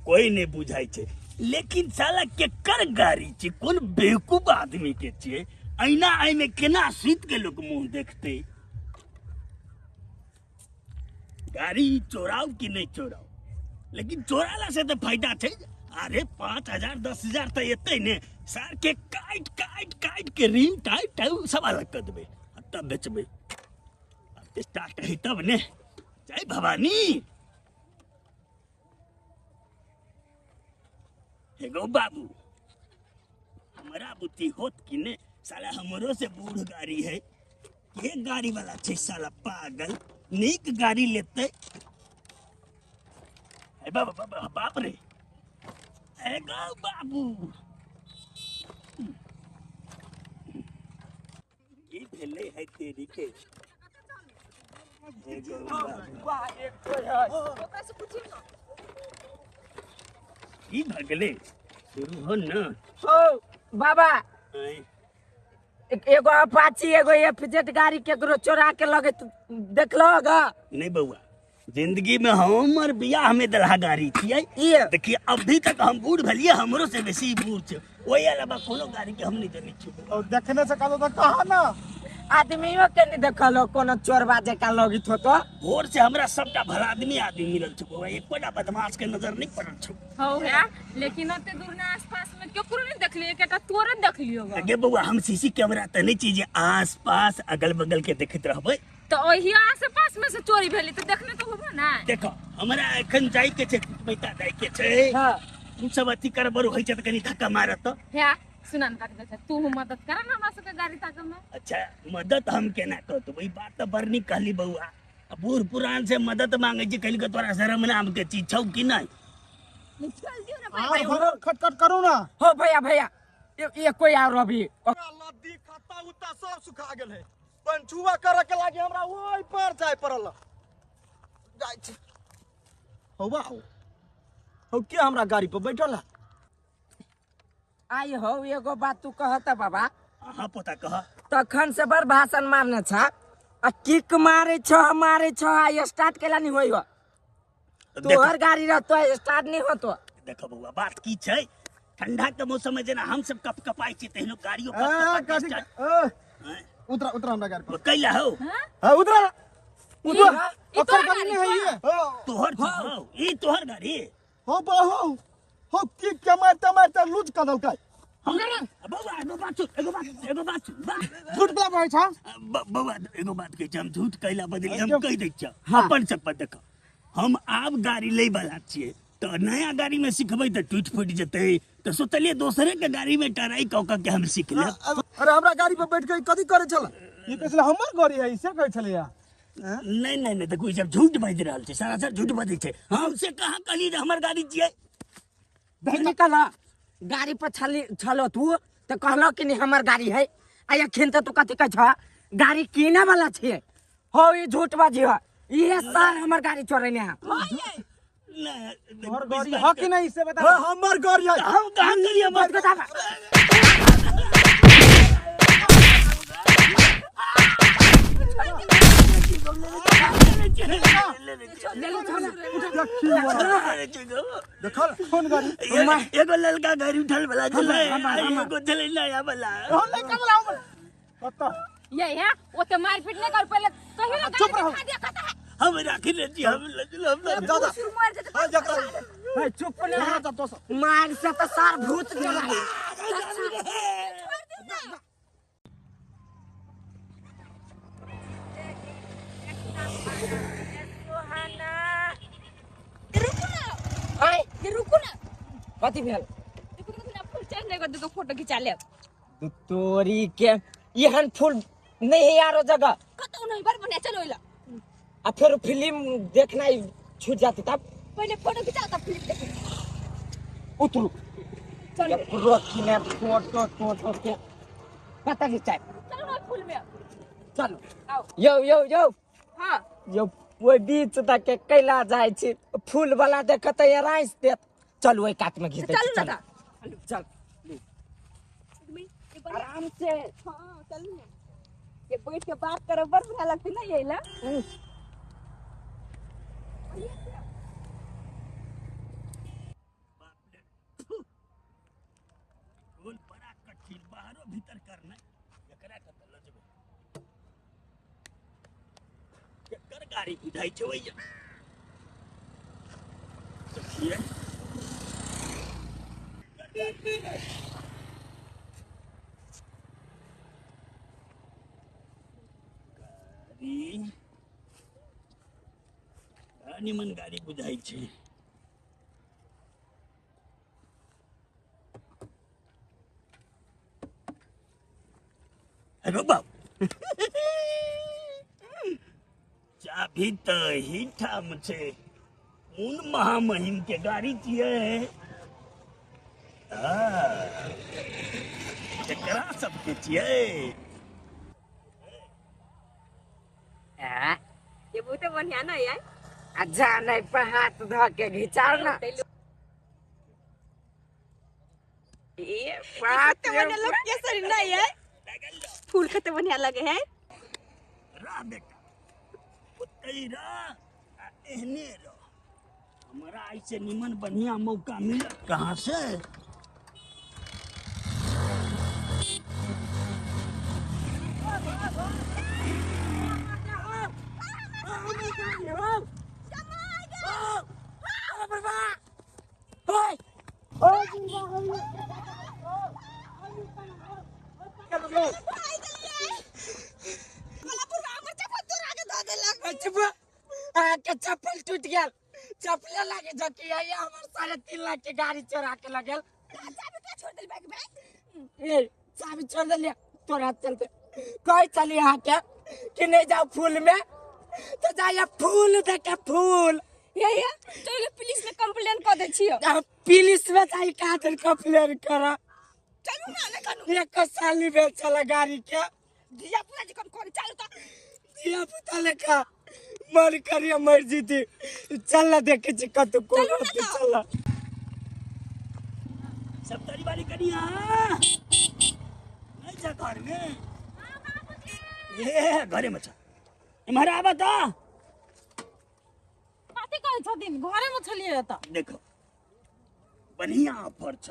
कोई नहीं बुझाई छे लेकिन साला केकर गाड़ी छे कोन बेवकूफ आदमी के छे ऐना आई में केना सुत के लोग मुंह देखते। गाड़ी चोराओ कि नहीं चोराओ लेकिन चोराला से तो फायदा छे। अरे 5,000 10,000 तो एतै ने सार के काट काट काट के रिम टाइट टाइट सब अलग कर देबे तब बेचबे। स्टार्ट है तब ने जय भवानी। हेगो बाबू हमारा बुद्धि होत कि ने साला हमरो से बूढ़ गाड़ी है के गाड़ी वाला छे साला पागल नीक गाड़ी लेते। ए बाबा बाबा बाप रे ए गो बाबू की भेले है तेरी के। ओकरा से पूछियो ना की भगले शुरू हो ना। हो बाबा एगो अपाची एगो एफजेड गाड़ी केकरो चोरा के लगे देखलो गा। नहीं बउआ जिंदगी में हमर बियाह में दलहा गाड़ी छियै। देखिए अभी तक हम बूढ़ भेलिए हमरो से बेसी बूढ़ छै ओहि अलावा कोनो गाड़ी के हम नहीं जनै छी। और देखने से कहलो त कहा ना आदमियों के नहीं देखलो कोनो चोरबा जका लगित हो तो भोर से हमरा सबटा भला आदमी आदमी मिलल छै बउआ एकोटा बदमाश के नजर नहीं पड़ल छै। हो है लेकिन ओते दूर ना आसपास में केकरो नहीं देखलिए एकटा तोरे देखलियो। अगे बउआ हम सीसी कैमरा त नहीं छी जे आस पास अगल बगल के देखैत रहबै तो ओही आस पास में से चोरी भेली त देखने तो होबो ना। देखो हमरा एखन जाय के छै पैसा जाय के छै। हां तू सब अथी करबर होय छै त कनी धक्का मारत त है सुना न काट दे तू मदद कर ना हमरा सबके गाड़ी ताके में। अच्छा मदद हम केना करतौ ई बात त बड़ नीक कहली बउआ। बूढ़ पुरान से मदद मांगे छी कहली के तोरा शरम नाम के चीज छौ कि नहीं। चल दियो ना भाई खटखट करू ना। हो भैया भैया ये कोई और अभी लद्दी खत्ता उत्ता सब सुखा गेल है पंचुआ करे के लागी हमरा ओइ पर जाय पड़ल जाय छी। हो बाबू हो के हमरा गाड़ी पर बैठल है। आई हो एगो बात तू कहता बाबा। हां पोता कह। तखन से बड़ भाषण मारने छ आ किक मारे छ मारे छ आ स्टार्ट केला नहीं होई हो। तोहर गाड़ी रहतो स्टार्ट नहीं होतो। देखो बउआ बात की छै, ठंडा के मौसम में जेना हम सब कपकपाई छी तहिनो गाड़ियो कपकपा स्टार्ट। उतरा उतरा हमरा गाड़ी पर कैला हो। हां उतरा उतरा ओकर गाड़ी नहीं है तोहर हो ई तोहर गाड़ी हो बहु हो की के मारता मारता लूज क देलकै। बउआ एगो बात एगो बात एगो बात झूठ बोला भाई छा बउआ एगो बात कहै छी हम झूठ कैला बदली हम कहि दै छी अपन सब पर। देखो हम आब गाड़ी लै वाला छियै तो नया गाड़ी में सिखबै त टूट फूट जेतै त सोचलियै दोसरे के गाड़ी में ट्राई क क के हम सीख लेब। अरे हमरा गाड़ी पर बैठ के कथि करै छल? ई कहै छलै हमर गाड़ी है से कहै छलैया। नहीं नहीं नहीं देखो ई सब झूठ बाजि रहल छै, सरासर झूठ बाजै छै। हम से कहाँ कहलियै जे हमर गाड़ी छियै? निकल गाड़ी पर छली छलो तू त कहलो कि नहीं हमर गाड़ी है आ अखन त तू कथि कहै छ गाड़ी किने वाला छियै। हो ई झूठ बाजी हो, इहे साल हमर गाड़ी चोरेने है। तोहर गाड़ी ह कि नहीं से बता। हां हमर गाड़ी है। हम कहां गेलियै मत बता। देखल कौन गाड़ी? एगो ललका गाड़ी उठल वाला छलै एगो छलै नया वाला। हो ललका वाला हमर कत ये है ओते मारपीट नहीं कर पहले कहियो ना गाड़ी दिखा दिया कत है। हम राखी ले छी हम लजल हम दादा हां जकरा ए चुप ना मार से त सार भूत चला। रुकू ना ये रुकू ना कथि भेल? देखो ना फूल चढ़ नहीं दुगो फोटो खिंचा ले। तोरी के एहन फूल नहीं है यारो जगह कतौ नहीं बर बने चलो इला आ फिर फिल्म देखना छूट जाती तब पहले फोटो खिंचाओ तब फिल्म देखो। उतरू चलो रोकी ने फोटो टोटो के पता खिंचाए। चलो ना फूल में चलो आओ। यो यो यो हां यो ओइ बीच तक के कैला जाय छी फूल वाला देखत राइस देत। चल ओइ कात में घिच दे। चल ना चल आराम से। हां चल ना ये बैठ के बात करो बड़ बढ़िया लगती ना ये ला। बोल बड़ा कठिन बाहरो भीतर करना एकरा कत लजबे केकर गाड़ी बुझाइ छै ओइया देखिए गाड़ी निमन गाड़ी बुझाइ छै। अरे बाप चाभी त ही ठाम छै कोन महामहिम के गाड़ी छियै? एकरा सबके छियै। ये बहुत बढ़िया ना यार। अच्छा नहीं पर हाथ धो के घिचाओ ना। ये बात बढ़िया लग के सर नहीं है फूल कते बढ़िया लगे है। रा बेटा ओतै रा आ एहने रा हमरा ऐसे निमन बढ़िया मौका मिलत कहाँ से? के चप्पल टूट गेल, चप्पल लागे जकी आई हमर 3.5 लाख के गाड़ी चोरा के लगल। चाबी का छोड़ देल बैग में? ए चाबी छोड़ देलिए तोरा चलते। कह चली यहाँ के कि नहीं जाओ फूल में तो जाइए फूल देखे फूल। ये ये चलो पुलिस में कंप्लेन कर दे छियो। पुलिस में जाई का कंप्लेन कर। चलू ना ना कनु एक साल भेल चला गाड़ी के धिया पुता जी कम कर चलू त धिया पुता लेखा मर करिए मर जीती। चल ना देखे छी कतौ को चल। सप्तरी वाली कनिया नहीं छ घर में? ए घरे में छ। इम्हर आबा त। कथी कहै छथिन? घरे में छलियै त। देखो बढ़िया ऑफर छ,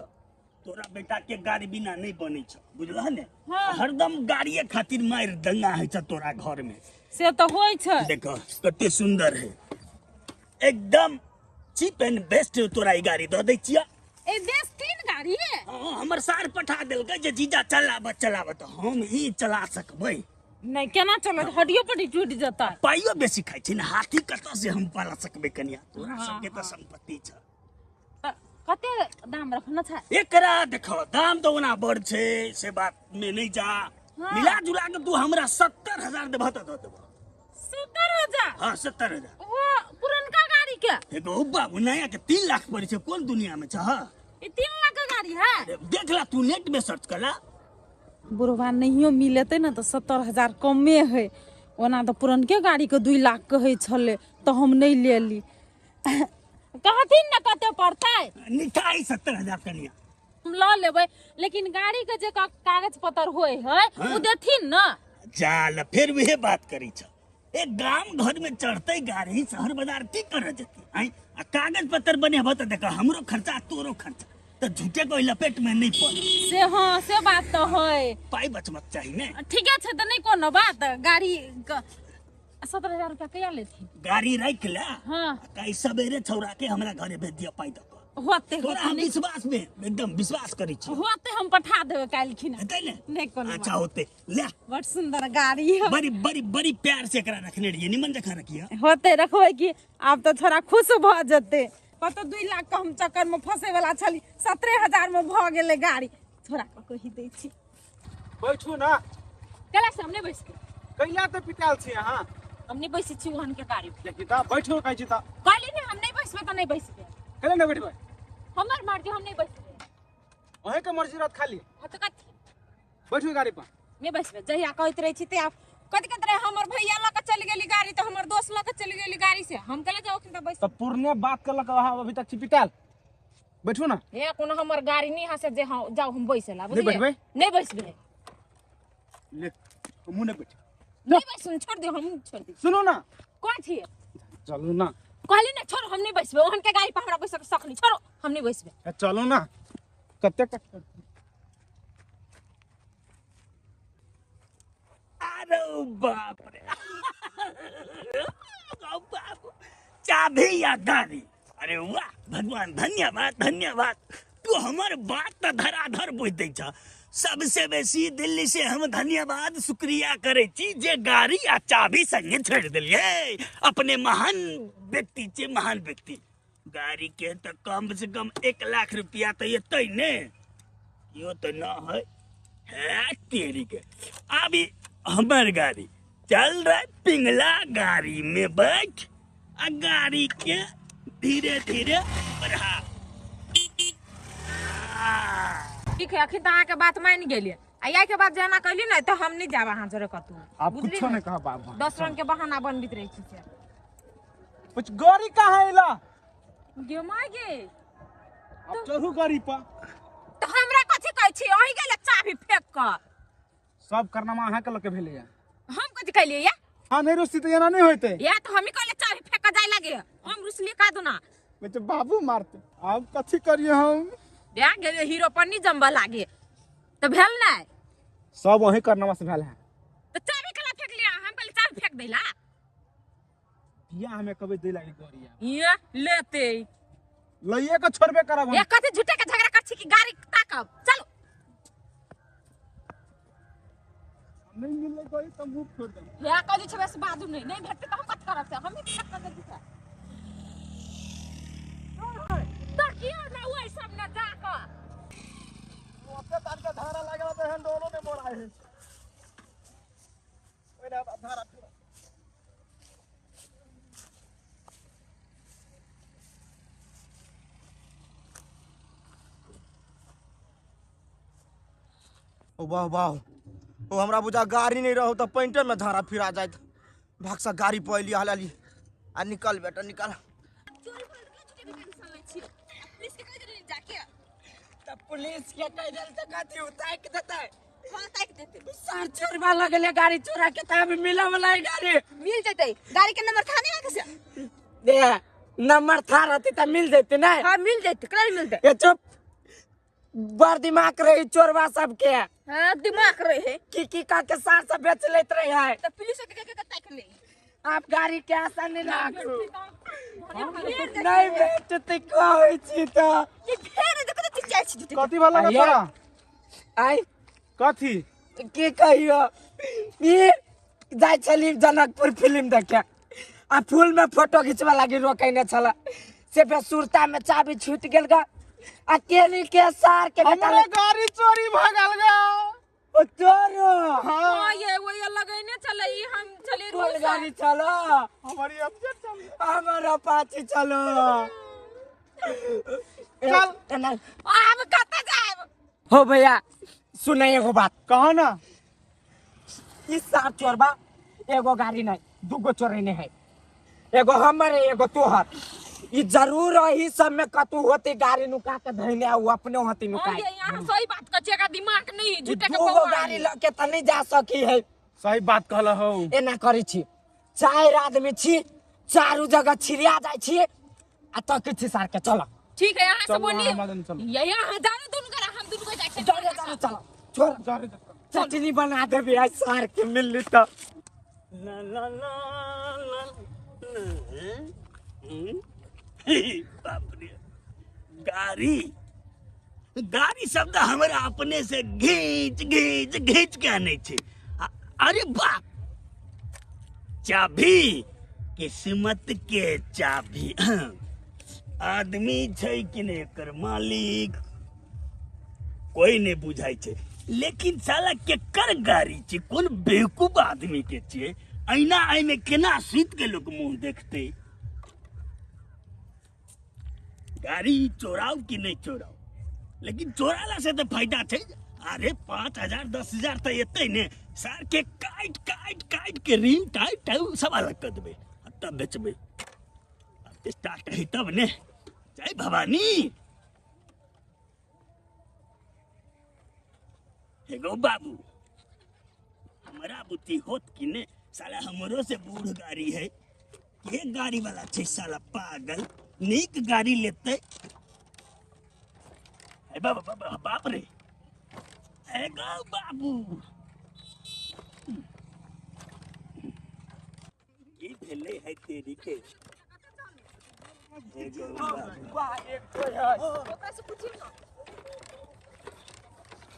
तोरा बेटा के गाड़ी बिना नहीं बनै छ, बुझलह ने? हाँ। हरदम गाड़िए खातिर मार दंगा है छ तोरा घर में। से त होय छ। देखो कते सुंदर है, एकदम चीप एंड बेस्ट तोरा ई गाड़ी दऽ दै छियै। ए देश तीन गाड़ी है। हाँ, हमर सार पठा देलकै जे जीजा चलाब चलाब, त हम ई चला सकबै नहीं। केना चलत? हड्डियो पर टूट जता। पाइयो बेसी खाइ छै ने, हाथी कतऽ से हम पाला सकबै कनिया? तोरा सबके त संपत्ति छ। कते दाम रखना छ एकरा? देखो दाम तो ओना बड़ छै से बात में नहीं जा। हाँ। मिला जुला के तू हमरा 70,000 देबह त दऽ देबह। 70,000? हाँ 70,000। वो पुरनका गाड़ी के? एगो बाबू नया के 3 लाख पड़े छै, कोन दुनिया में छ? ई 3 लाख के गाड़ी है? देख ला तू नेट में सर्च कर ला। बुढ़वा नहियो मिलते ना तो 70,000 कमे है। ओना तो पुरनके गाड़ी के 2 लाख कहै छलै तो हम नहीं लेली। कहथिन ना कते पड़तै? निकाय 70,000 कनिया हम ल लेबै, लेकिन गाड़ी के जे कागज पत्र होय है उ देथिन ना। जाल फिर वह बात करी छ। एक गाम घर में चढ़ते गाड़ी शहर बाजार की कर जती आई? आ कागज पत्र बनेबह त देख हमरो खर्चा तोरो खर्चा, त झूठे कोई लपेट में नहीं पड़े से। हाँ से बात तो है, पाई बचबक चाही ने। ठीक है त नहीं कोनो बात। गाड़ी 70,000 रुपया कहिया लेथिन? गाड़ी राख ला। हाँ। काई सवेरे छौरा के हमरा घरे भेज दिया पाई दक। होते तोरा हम विश्वास में एकदम विश्वास करै छी। होते हम पठा देबै काल्हि खिना। हेतै ने? नहीं कोनो। अच्छा होते ले। बड़ सुंदर गाड़ी है, बड़ी बड़ी बड़ी प्यार से एकरा रखने रहिए, निमन जखा रखिए। होते रखबै कि आब तो थोड़ा खुश भ जते। कतो 2 लाख के हम चक्कर में फंसे वाला छली, 70,000 में भ गेलै गाड़ी। थोड़ा के कहि दै छी। बैठू ना। कैला से हमने बैस के कैला त पिटाल छी अहाँ? हमने बैसे छी ओहन के गाड़ी। देखी त बैठू कहै छी त। कहली ने हम नहीं बैसबै त नहीं बैसबै। कैला नै बैठबै? हमर मर्जी, हम नहीं बैसबै। अहें के मर्जी रहत खाली। हां त कथी बैठू गाड़ी पर? नहीं बैसबै। जहिया कहैत रहै छी ते आप कथि कहैत रहे, हमर भैया ल के चलि गेली गाड़ी त हमर दोस्त ल के चलि गेली गाड़ी से, हम कैला जाउ अखन त बैस। त पुरने बात करलक अहाँ अभी तक छी पिटाल। बैठू ना। हे कोनो हमर गाड़ी नहीं हसे जे हां जाउ हम बैसला, बुझलियै? नहीं बैठबै? नहीं बैसबै। ले हमहु नहीं बैठ। नहीं बैसु, छोड़ दियो, हम छोड़ दियो। सुनू ना। कथी? चलू ना। कहली ना छोड़ो, हम नहीं बैसबै। ओहन के गाड़ी पर हमरा बैसके शक नहीं, छोड़ो हम नहीं बैसबै। चलू ना। कते अरे बाप रे बाप, चाबी या गाड़ी। अरे वाह भगवान, धन्यवाद धन्यवाद। तू हमर बात त धराधर बुझ दै छ। सबसे बेसी दिल्ली से हम धन्यवाद शुक्रिया करे छी जे गाड़ी आ चाबी संगे छोड़ दिलिए। अपने महान व्यक्ति छे, महान व्यक्ति। गाड़ी के त कम से कम 1 लाख रुपया त एतै ने, यो त न है। है तेरी के अभी हमर गाड़ी चल रहा, पिंगला गाड़ी में बैठ आ गाड़ी के धीरे धीरे बढ़ा। ठीक है, अखन त अहाँ के बात मान गेलियै। आ याई के बाद जेना कहली ने त हम नहीं जाब अहाँ जरे कतौ। आप कुछो नहीं कहा बाबा, 10 रंग के बहाना बनबित रहै छी। कुछ गाड़ी कहाँ आइला? गे my गे, अब चढ़ू गाड़ी पर। त हमरा कथि कहै छी? अहीं गेले चाबी फेंक क। सब करनामा अहाँ के लके भेलैया। हम कथि कहलियै या? हां नहीं रुसती त एना नहीं होइते। या त हमही कहले चाबी फेंक क जाय लागे, हम रुसली का दुना। बेटे बाबू मारते, अब कथि करिए हम? ब्याह गेले हीरो पर नहीं जमबा लागे त भेल नै। सब वही करनामा से भेल है। त चाबी कला फेंक लिया? हम कहले चाबी फेंक देला। बियाह हमें कभी दे लागे गाड़िया। ये लेते लइए के छोड़बे करब हम। ये कथि झूठे के झगड़ा कर छी कि गाड़ी ताकब? चलो नहीं मिलले गाड़ी त मुंह फोड़ देब। या कथि छै बस बाजू नहीं, नहीं भेटते त हम कथि करब से? हम ही फेंक के दै छी। तकियो ना ओइ सब ना जा क ओते तार के धारा लागल त हैंडलो ने मोड़ाय है। ओइना धारा फिर ओ वाह वाह, ओ हमरा बुझा गाड़ी नहीं रहो तो पैंटे में धारा फिरा जात। भागसा गाड़ी पर अलिया हलाली आ निकल बेटा निकल। त पुलिस के कह देल त कथी उताक देतै? हां ताक देतै। सर चोरबा लगले गाड़ी चोरा के त अभी मिला वाला है गाड़ी। मिल जतै। गाड़ी के नंबर था नहीं आके से? दे नंबर था रहते त मिल जैते नै? हां मिल जैते, केना नहीं मिलते? ए चुप, बड़ दिमाग रही चोरबा सबके। हां दिमाग रहे है। की का के सार सब बेच लेत रहे है। त पुलिस के के ताक ले। आप गाड़ी के आशा नहीं राखू। नहीं भेटतै कहै छी त। ये फेर देखो त चिचियाइ छी। कथी भला का तोरा? आई कथी की कहियो, ई जाइ छली जनकपुर फिल्म देखे आ फूल में फोटो घिचबा लागी रोकैने छला, से बेसुरता में चाबी छूट गेल गा आ केली के सार के बेटा हमरे गाड़ी चोरी भ गेल गा। ओ चोरो। हां ये वही लगैने छले ई हम छले कोन गाड़ी चलो? हमारी अफसर चल, हमर अपाची चलो। चल आब कत जाएब? हो भैया सुनै एगो बात। कहो ना। ई सार चोरबा एगो गाड़ी नहीं दूगो चोरेने है, एगो हमर एगो तोहर। ई जरूर ही सब में कतू होती गाड़ी नुका के धइने आ अपने होती नुका। हां यहां सही बात कह छै, दिमाग नहीं झूठे के दूगो गाड़ी ल के त नहीं जा सकी है। सही बात कहल हो। एना करै छी चार आदमी छी, चारू जगह छिड़िया जाइ छी आ तकै छी सार के। चलो ठीक है, यहां से बोली यहां जाने दुनु करा, हम दुनु को जाइ छी। चलो चलो चलो छोड़ चटनी बना देबे आज सार के मिलली त। ला ला ला ला बाप रे, गाड़ी गाड़ी शब्द हमरा अपने से घींच घींच घींच के आने छे। अरे बाप, चाबी किस्मत के चाबी। आदमी छै कि नहीं एकर मालिक कोई नहीं बुझाई छे, लेकिन साला केकर गाड़ी छे, कोन बेवकूफ आदमी के छे। ऐना आई में केना सुत के लोग मुंह देखते। गाड़ी चोराओ कि नहीं चोराओ, लेकिन चोराला से तो फायदा छे। अरे 5,000 10,000 तो एतै ने, सार के काट काट काट के रिम टाइट टाइट सब अलग कर देबै तब बेचबै। स्टार्ट है तब ने। जय भवानी। हेगो बाबू, हमारा बुद्धि होत कि ने, साला हमरो से बूढ़ गाड़ी है। के गाड़ी वाला छे साला पागल, नीक गाड़ी लेते। ए बाबा बाबा बाप रे, ए गो बाबू की भेलै है तेरी के?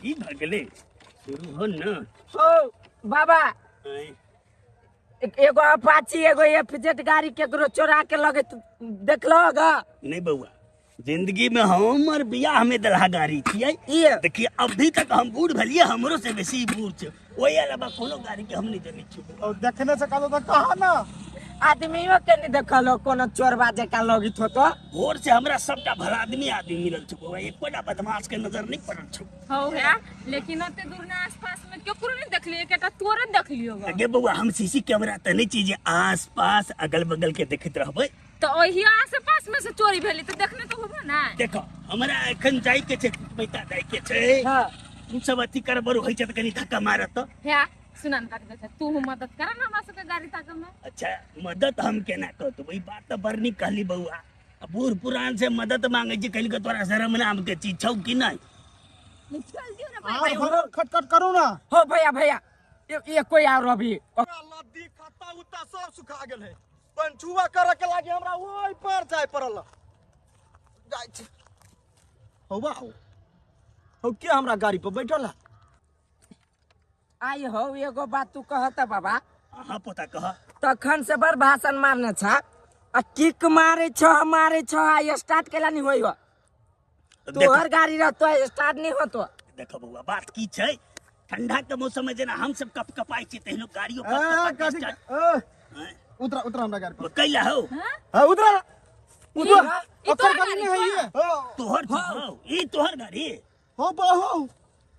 की भगले शुरू हो न। हो बाबा, एगो अपाची एगो एफजेड गाड़ी केकरो चोरा के लगे देखलो गा? नहीं बउआ, जिंदगी में हमर बियाह में दलहा गाड़ी छियै। देखिए अभी तक हम बूढ़ भेलिए, हमरो से बेसी बूढ़ छै। ओहि अलावा कोनो गाड़ी के हम नहीं जनै छी। और देखने से कहलो त कहा ना, आदमियों के नहीं देखलो कोनो चोरबा जका लगित हो तो। भोर से हमरा सबटा भला आदमी आदमी मिलल छै बउआ, एकोटा बदमाश के नजर नहीं पड़ल छै। हो है, लेकिन ओते दूर ना आसपास में केकरो नहीं देखलिए, एकटा तोरे देखलियो गा। अगे बउआ, हम सीसी कैमरा त नहीं छी जे आस पास अगल बगल के देखैत रहबै। तो ओही आस पास में से चोरी भेली त देखने तो होबो ना। देखो हमरा एखन जाय के छै, पैसा जाय के छै। हां तू सब अथी करबर होय छै त कनी धक्का मारत। है सुना न काट दे, तू मदद कर ना हमरा सबके गाड़ी ताके में। अच्छा मदद हम केना करतौ, ई बात त बड़ नीक कहली बउआ। बूढ़ पुरान से मदद मांगे छी कहली के तोरा शरम नाम के चीज छौ कि नहीं? चल दियो ना भाई, खटखट करू ना। हो भैया भैया ये कोई और अभी लद्दी खत्ता उत्ता सब सुखा गेल है। पंचुआ करे के लागी हमरा ओइ पर जाय पड़ल। जाय छी हौ बाबू, हौ के हमरा गाड़ी पर बैठल है? आई हो एगो बात तू कहता बाबा। हां पोता कह। तखन से बड़ भाषण मारने छा आ किक मारे छ मारे छ आ स्टार्ट केला नहीं होई हो। तोहर गाड़ी रहतो स्टार्ट नहीं होतो। देखो बउआ बात की छै, ठंडा के मौसम में जेना हम सब कप कपाई छी तहिनो गाड़ियो कप कपाई। उतरा उतरा हमरा गाड़ी पर कैला हो? हां उतरा उतरा, ओकर गाड़ी नहीं है ये। तोहर हो ई तोहर गाड़ी हो बाहु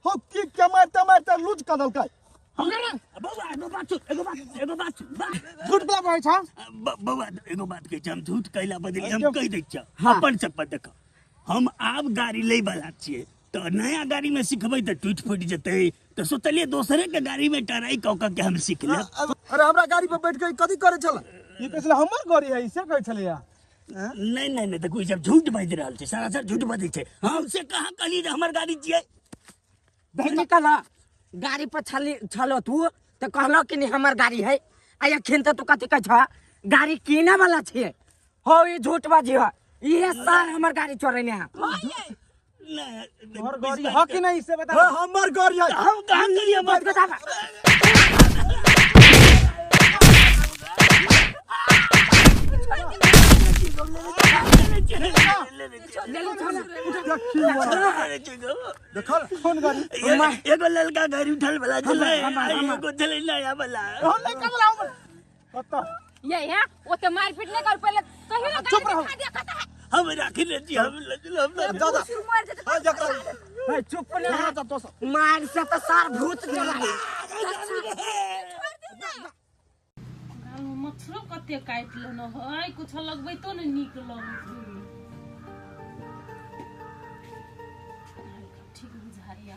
हो की के मारता मारता लूज कर देलकै हमरा। बउआ एगो बात एगो बात एगो बात झूठ बोला भाई छा। बउआ एगो बात कहै छी, हम झूठ कैला बदली हम कहि दै छियै अपन सब पर। देखो हम आब गाड़ी लै वाला छियै, तऽ नया गाड़ी में सिखबै तऽ टूटि फूटि जेतै, तऽ सोचलियै दोसरे के गाड़ी में ट्राई कऽ कऽ के हम सीख लेब। अरे हमरा गाड़ी पर बैठ के कथी करै छल? ई कहै छलै हमर गाड़ी है, से कहै छलैया। नहीं नहीं नहीं, देखू ई सब झूठ बाजि रहल छै, सरासर झूठ बाजै छै। हम से कहाँ कहलियै जे हमर गाड़ी छियै? निकल, गाड़ी पर छली छलो तू तऽ कहलो कि नहीं हमर गाड़ी है, आ अखन तऽ तू कथी कहै छह गाड़ी किने वाला छियै। हो ई झूठ बाजी है, इहे साल हमर गाड़ी चोरेने है। तोहर गाड़ी है कि नहीं से बता। हाँ, हमर गाड़ी है। हम कहाँ कहलियै हमर? बता। देखल कोन गाड़ी? एगो ललका गाड़ी उठल वाला छलै, एगो छलै नया वाला। लड़का वाला हमर कतऽ? ये यहाँ ओते मारपीट नहीं कर, पहले कहियो ना चुप रहो। गाड़ी दिखा दिया कतऽ है? हम राखी रे छी, हम लजल हम दादा मर जेतै। हाँ, जकरा ए, चुप ना, यहाँ जा दोसर। मार से तऽ सार भूत चला। गाल में मच्छरो कते काटि लेने है, कुछ लगबै तो ने नीक लगैत है। ठीक बुझाइया।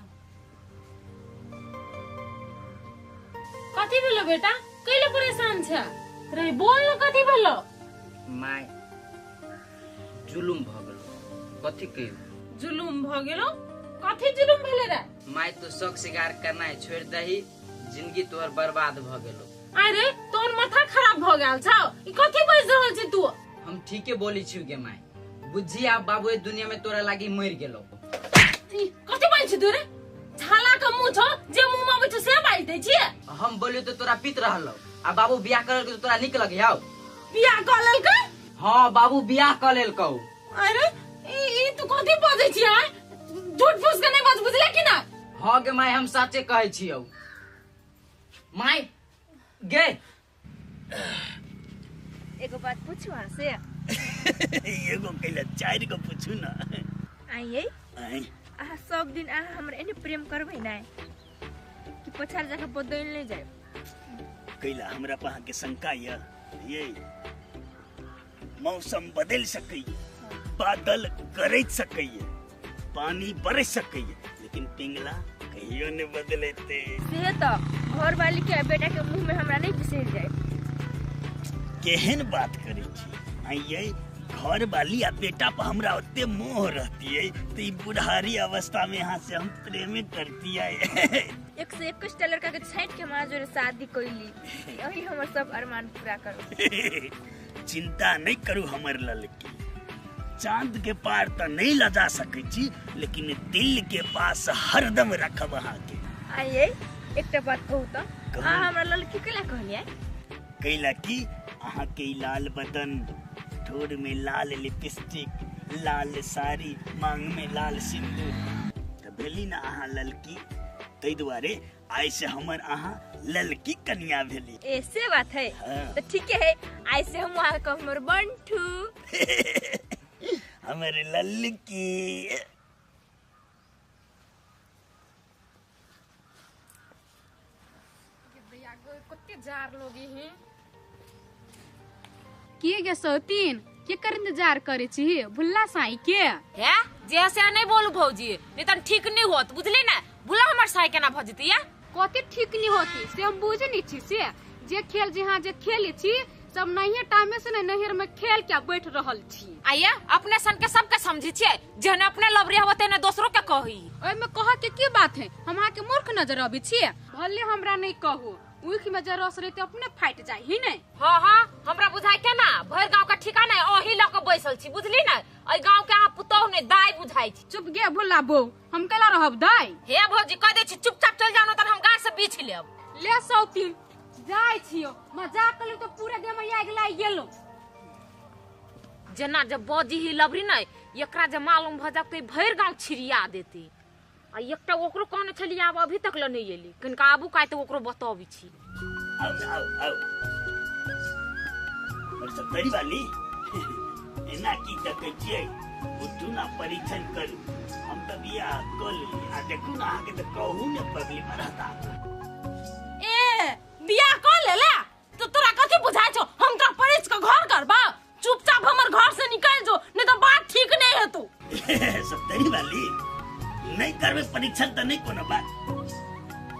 कथी भेलो बेटा, कैले परेशान छ रे? बोल न, कथी भेलो? My जुलुम भऽ गेलो। कथी कहियो? जुलुम भऽ गेलो? कथी जुलुम भेले रे? My तू शौक शिकार करनाइ छोड़ि दही, जिंदगी तोहर बर्बाद भऽ गेलो। अरे तोर माथा खराब भऽ गेल छौ, ई कथी बाजि रहल छी तू? हम ठीके बोली छी गे my, बुझी आब बाबू एहि दुनिया में तोरा लागी मरि गेलो। ई कथी बाजि छी तू रे? झाला के मुंह छौ, जे मुंह में अबै छौ से बाजि दै छियै। हम बोलियो तो तोरा पीत रहलो, आ बाबू बियाह करल के तो तोरा नीक लगे हौ। बियाह कऽ लेलकै? हाँ बाबू बियाह कऽ लेलकौ। अरे ई तू कथी बाजै छी आय? झूठ फूस के नहीं बाज, बुझले कि ना? हाँ गे my, हम साचे कहै छियौ my. गे एगो बात पूछू अहाँ से? एगो कैला चारि गो पूछू ना। आइए आँय, अहाँ सब दिन अहाँ हमरा एने प्रेम करबै ने कि पछाड़ जाके बदलि नहि जाय? कैला हमरा पर अहाँके शंका यऽ? ये मौसम बदलि सकैए, बादल गरजि सकैए, पानी बरसि सकैए, लेकिन पिंगला कहियो नहि बदलेतै। से तऽ घर वाली के बेटा के मुंह में हमरा नहीं बिसरि जाय। केहन बात करै छी आइये? घर वाली आ बेटा पर हमरा ओते मोह रहतियै तऽ ई बुढ़ारी अवस्था में यहाँ से हम प्रेमे करतियै। 121टा लड़का के छाँटि के हमरा जोरे शादी कैली, यही हमर सब अरमान पूरा करू। चिंता नहीं करू हमर ललकी, चांद के पार तऽ नहीं लजा सकै छी, लेकिन दिल के पास हरदम रखब अहाँके। आइए एकटा बात कहू तऽ? कहू। अहाँ हमरा ललकी केला कहलियै? कैला कि अहाँके ई लाल बदन, ठोर में लाल लिपस्टिक, लाल साड़ी, मांग में लाल सिंदूर, तऽ भेली ना अहाँ ललकी। ताहि दुआरे आइ से हमर अहाँ ललकी कनिया भेली। ए से बात है। हाँ। तो ठीक है, आइ से हम अहाँ के हमर बंठू। हमर ललकी। कते जार लोगी हैं के गे सौतीन, के कर इंतजार करे छी भुल्ला साई के? हे जैसे नहीं बोलू भौजी, नहीं तन ठीक नहीं होत, बुझली ना? भुला हमर साई केना भऽ जेतै या? कथी ठीक नहीं होती से हम बुझे नहीं छी, से जे खेल जे हाँ जे खेले छी सब नहिये टाइमे से नैहर में खेल के बैठ रहल छी। आइया अपने सन के सबके समझी छियै, जेहने अपने लबरी हवो तेने दोसरो के कही। ओहिमे कह के की बात है, हम अहाँ के मूर्ख नजर अबै छियै? भले हमरा नहीं कहू, ऊख में जे रस रहते अपने फाटि जाय ही नहीं। हाँ हाँ हमरा बुझाय के ना भरि गांव के ठिकाना है, ओही लऽ के बैसल छी, बुझली ना? एहि गांव के अहाँ पुतोहु ने दाय बुझाय छी। चुप गे भुल्ला बौ, हम केला रहब दाय? हे भौजी कह दै छी चुपचाप चलि जाउ, न त हम गाड़ से बीछ लेब। ले सौतीन जाय छियो, मजाक कलू तो पूरा देह में आगि लागि गेलो। जेना जब बजी ही लबरी ने एकरा जे मालूम भऽ जात भरि गांव छिड़िया देती। आ एकटा ओकरो कहने छलियै आब अभी तक ल नहीं एली, कनिका आबू काहे तऽ ओकरो बतबै छी। आउ आउ आउ और सब बड़ी वाली एना की देखै छियै? उठू ना परीक्षण करू, हम तऽ बियाह कऽ लेली आ देखू ना अहाँके तऽ कहू ने पगली मरता। ए बियाह कऽ लेला तो तोरा कथी बुझाइ छौ? हम तोरा परिच के घर करबा, चुपचाप हमर घर से निकल जो, नहीं तो बात ठीक नहीं हेतौ। सप्तरी वाली नहीं करबे परीक्षण त नहीं कोनो बात।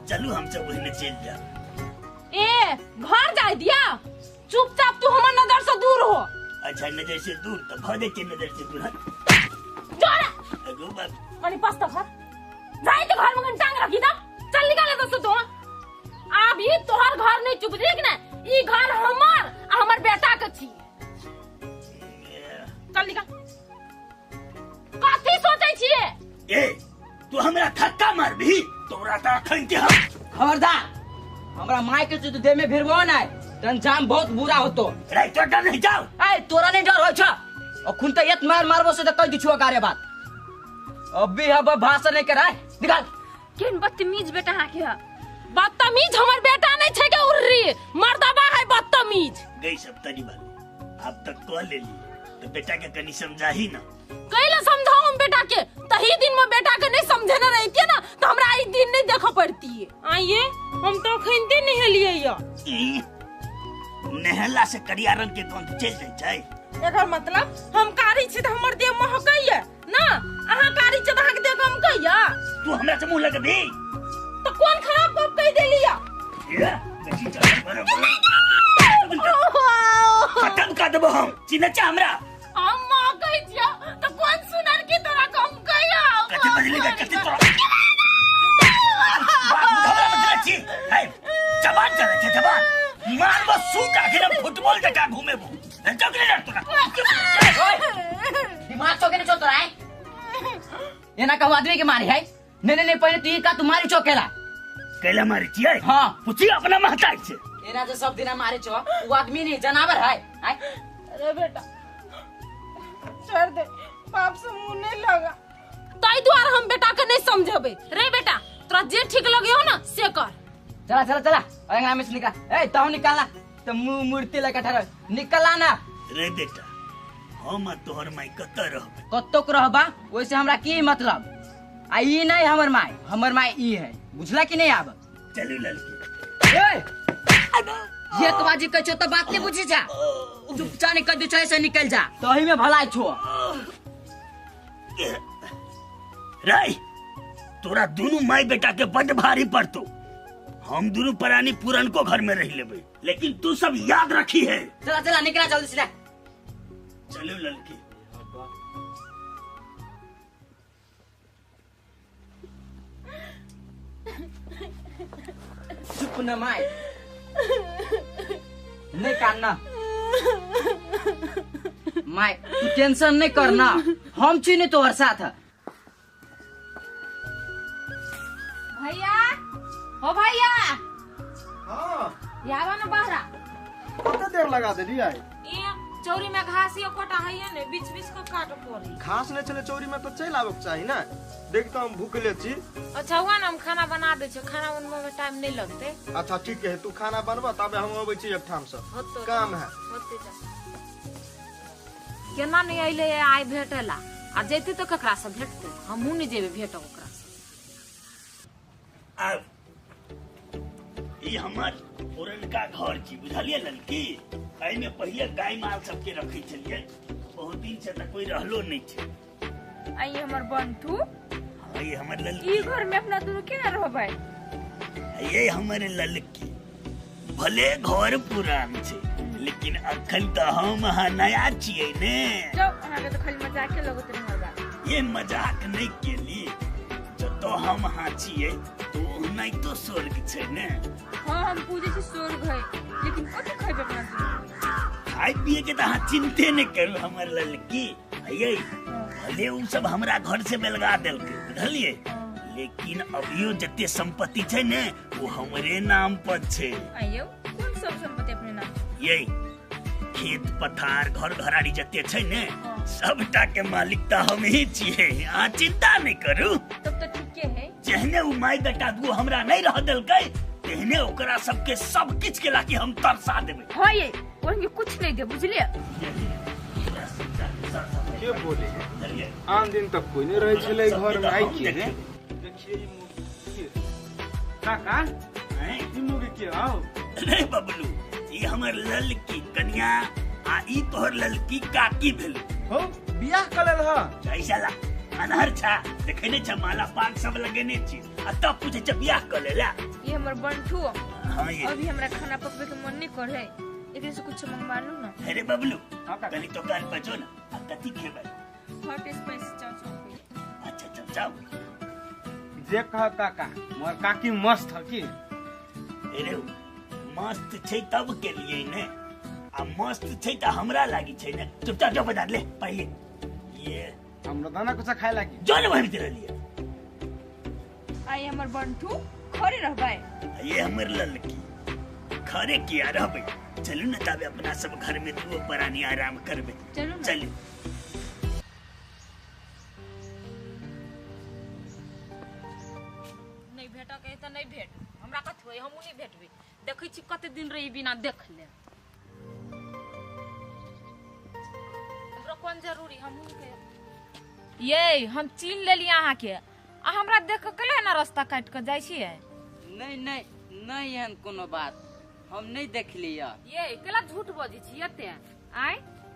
चलू हम सब ओहिने चलि जाब। ए घर जाय दिया, चुपचाप तू हमर नजर से दूर हो। अच्छा नजर से दूर त भ जेतै, नजर से दूर जोरा अगो बाप मनी पास त घर जाय त घर में टांग रखी दा। चल निकाले दोस्त तो अभी तोहर घर नहीं चुप देख ना, ई घर हमर आ हमर बेटा के छी। चल निकाल। कथी सोचै छिए? ए तू हमरा धक्का मारबी तोरा त अखन के हम। खबरदार हमरा माय के तू देह में भिड़बो ना त अंजाम बहुत बुरा होतो। रे तोरा डर नहीं जाओ। ए तोरा नहीं डर होय छ? अखुन त एत मार मारबो से त कह दिछु गारे बात। अभी हम भाषण नहीं कराए, निकाल। केहन बदतमीज बेटा अहाँ के है। बदतमीज हमर बेटा नहीं छै के उर्री मर्दबा है बदतमीज। गई सब तनी बात अब तक कह लेली तो बेटा के कनी समझाही ना। कैला समझाऊ हम बेटा के? तही दिन में बेटा के नहीं समझेने रहती ना तो हमरा ई दिन नहीं देखे पड़ती। आइए हम तो अखनते नहेलिए या। नहला से करिया रंग के गंध चल जाय छै। एकर मतलब हम कारी छी त हमर देह महकैया ना, अहाँ कारी छी त अहाँ के देह गमकैया। तू हमरा से मुंह लगबी तो कौन खराब गप कह देलिया? ये बेसी चल बराबर खत्म कर देबो हम। चिन्ह छ हमरा? हम महकै छियो त कोन सुनर की तोरा गमकैया? कथि बजली कथि तोरा बाप हमरा बजले छी। हे जबान चले छै जबान मारबो सूट आखिर हम फुटबॉल जका घुमेबो। चौकले डर तोरा दिमाग चौके ने चल तोरा है एना कहू आदमी के मारी है। नहीं नहीं नहीं पहले तू का तू मारी चौकेला कैला मारी छियै? हां पूछी अपना महताई छै। एना जे सब दिना मारे छो वो आदमी नहीं जनावर है। अरे बेटा छोड़ दे, बाप से मुंह नहीं लगा। ताई द्वार हम बेटा के नहीं समझेबे। रे बेटा तोरा जे ठीक लगे हो ना से कर। चला चला चला अंगना में से निकाल। ए ताऊ निकालना तो मुंह मूर्ति लगा ठहर निकलना ना। रे बेटा हम तोहर माई कत रहबे? कतोक रहबा ओइसे हमरा की मतलब? आ ई नहीं हमर माई, हमर माई ई है, बुझला कि नहीं? आब चलू ललकी। ए ये तो बाजी कहै छो त बात नहीं बुझी जा, चुपचाप निकल दे छै से निकल जा तही में भलाई छो। रे तोरा दोनों माई बेटा के बड भारी पड़तो। हम दोनों प्राणी पूरन को घर में रह लेबे, लेकिन तू सब याद रखी है। चला चला निकला जल्दी से। चलो ललकी। चुप न माई, नहीं कानना माई, तू टेंशन नहीं करना, हम छी नहीं तोहर साथ। भैया हो भैया। हां यावा न बहरा कते देर लगा देली आई? ए चौरी में घास यो कोटा है ने बीच बीच को काट पड़ी। घास नहीं चले चौरी में तो चल आबे के चाही ना। देखता हम भूखले छी। अच्छा हुआ ना हम खाना बना दे छी, खाना बनबे में टाइम नहीं लगते। अच्छा ठीक है तू खाना बनबा तबे हम अबै छी एक ठाम से, काम है। होते जा केना नहीं अइले आइ भेटेला आ जैते तो ककरा से भेटते? हमहू नहीं जेबे भेट ओकरा से। आब ई हमर पुरनका घर छी बुझलिए ललकी। एहिमे पहिले गाय माल सबके रखै छलियै, बहुत दिन से त कोई रहलो नहीं छै। आई हमर बंधु, आई हमर ललकी, ई घर में अपना दुनू केना रहबै? ये हमर ललकी भले घर पुरान छै लेकिन अखन त हम अहाँ नया छियै ने। जाउ अहाँ के त खाली मजाके लगत रहे हमर बात। ये मजाक नहीं केली, जतो हम अहाँ छियै तो ओनाहि तो स्वर्ग छै ने। हाँ हम पूजे छी स्वर्ग है, लेकिन कथी खैबे अपना दुनू? खाय पिए के त अहाँ चिंते नहीं करू हमर ललकी। ये भले उ सब हमरा घर से बेलगा देलकै बुझलिए, लेकिन अभियो जते संपत्ति छै ने वो हमरे नाम पर छै। आइयो कोन सब संपत्ति अपने नाम? ये खेत पथार घर घराड़ी जते छै ने सबटा के मालिक त हम ही छियै। अहाँ चिंता नहीं करू। तब तो ठीके है। जेहने उ माई बेटा दू हमरा नहीं रह देलकै तेहने ओकरा सबके सब किछ के लाके हम तरसा देबै। हां ये ओनके कुछ नहीं दे बुझलिए। के बोले आन दिन तक कोई नहीं रहे छले घर में। आई के है देखिए ई मुर्गी काका, ई मुर्गी के आओ। अरे बबलू ई हमर ललकी कन्या आ ई तोहर ललकी काकी भेल। हो बियाह कर लेल ह जय साला अनहर छा देखे नहीं छा माला पाग सब लगेने छी आ तब पूछे छ बियाह कर लेला। ये हमर बंठू। हाँ ये अभी हमरा खाना पकवे के मन नहीं करे, एकरे से कुछ मंगवा लू ना। अरे बबलू कनी दुकान पर जो ना, आ कथी खेबै? हॉट स्पाइसी चाव चाव। अच्छा चाव चाव जे कह काका, मोर काकी मस्त ह की? अरे मस्त छै तब के लिए ने, आ मस्त छै त हमरा लागी छै ने। चुपचाप जो बाजार ले पहिले ये हमरा दाना कुछ खाए लागी जो ने भरि लिए। आई हमर बंठू खरे रहबै। ये हमर ललकी खरे किया रहबै? चलू ना ताबे अपना सब घर में दुओ प्राणी आराम करबे। चलू चलू। नहीं भेटक है त नहीं भेट, हमरा कथि होय? हमहु नहीं भेटबे। देखै छी कते दिन रही बिना देखले, हमरो कोन जरूरी? हमहु के ये हम चीन लेली अहाँ के, आ हमरा देख के केला ना रास्ता काट के जाइ छियै? नहीं नहीं नहीं एहन कोनो बात हम नहीं देखली। ये केला झूठ बजै छी एते? आय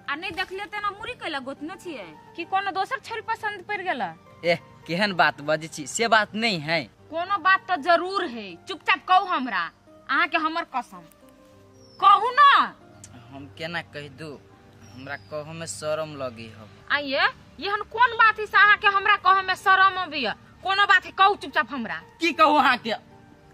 आ नहीं देखलियै त ना मुरी केला गोतने छियै कि कोनो दोसर छोरी पसंद पड़ गेला? ए केहन बात बजै छी, से बात नहीं है। कोनो बात तो जरूर है, चुपचाप कहू हमरा, अहाँ के हमर कसम कहू ना। हम केना कह दू, हमरा कहू में शर्म लगी हो। आइए एहन कोन बात है से अहाँ के हमरा कहे में शर्म अबैया? कोनो बात है कहू चुपचाप हमरा। की कहू अहाँ के?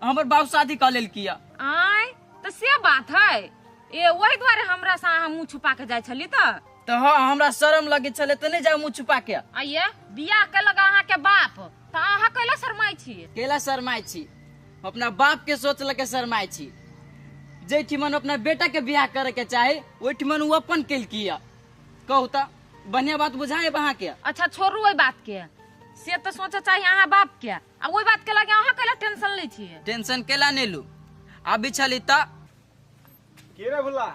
हमर बाप शादी कर लेल किया। आय तो से बात है, ए वही दुआरे हमरा से अहाँ मुँह छुपा के जाइ छली त? तो हाँ हमरा शर्म लगे छले त नहीं जाऊ मुँह छुपा के। आइए बियाह के लगा अहाँ के बाप त अहाँ कैला शरमाइ छी? कैला शरमाइ छी? अपना बाप के सोच लके शरमाइ छी। जैठिमन अपना बेटा के बियाह करे के चाहे ओहिठिमन उ अपन केलकिया। कहू त बढ़िया बात बुझाए अहाँ के? अच्छा छोड़ू ओहि बात के, से तो सोचे चाहिए अहाँ बाप के, आ ओहि बात के लगे अहाँ कैला टेंशन लै छियै? टेंशन कैला नहीं लू, अभी छली त के रे भुला?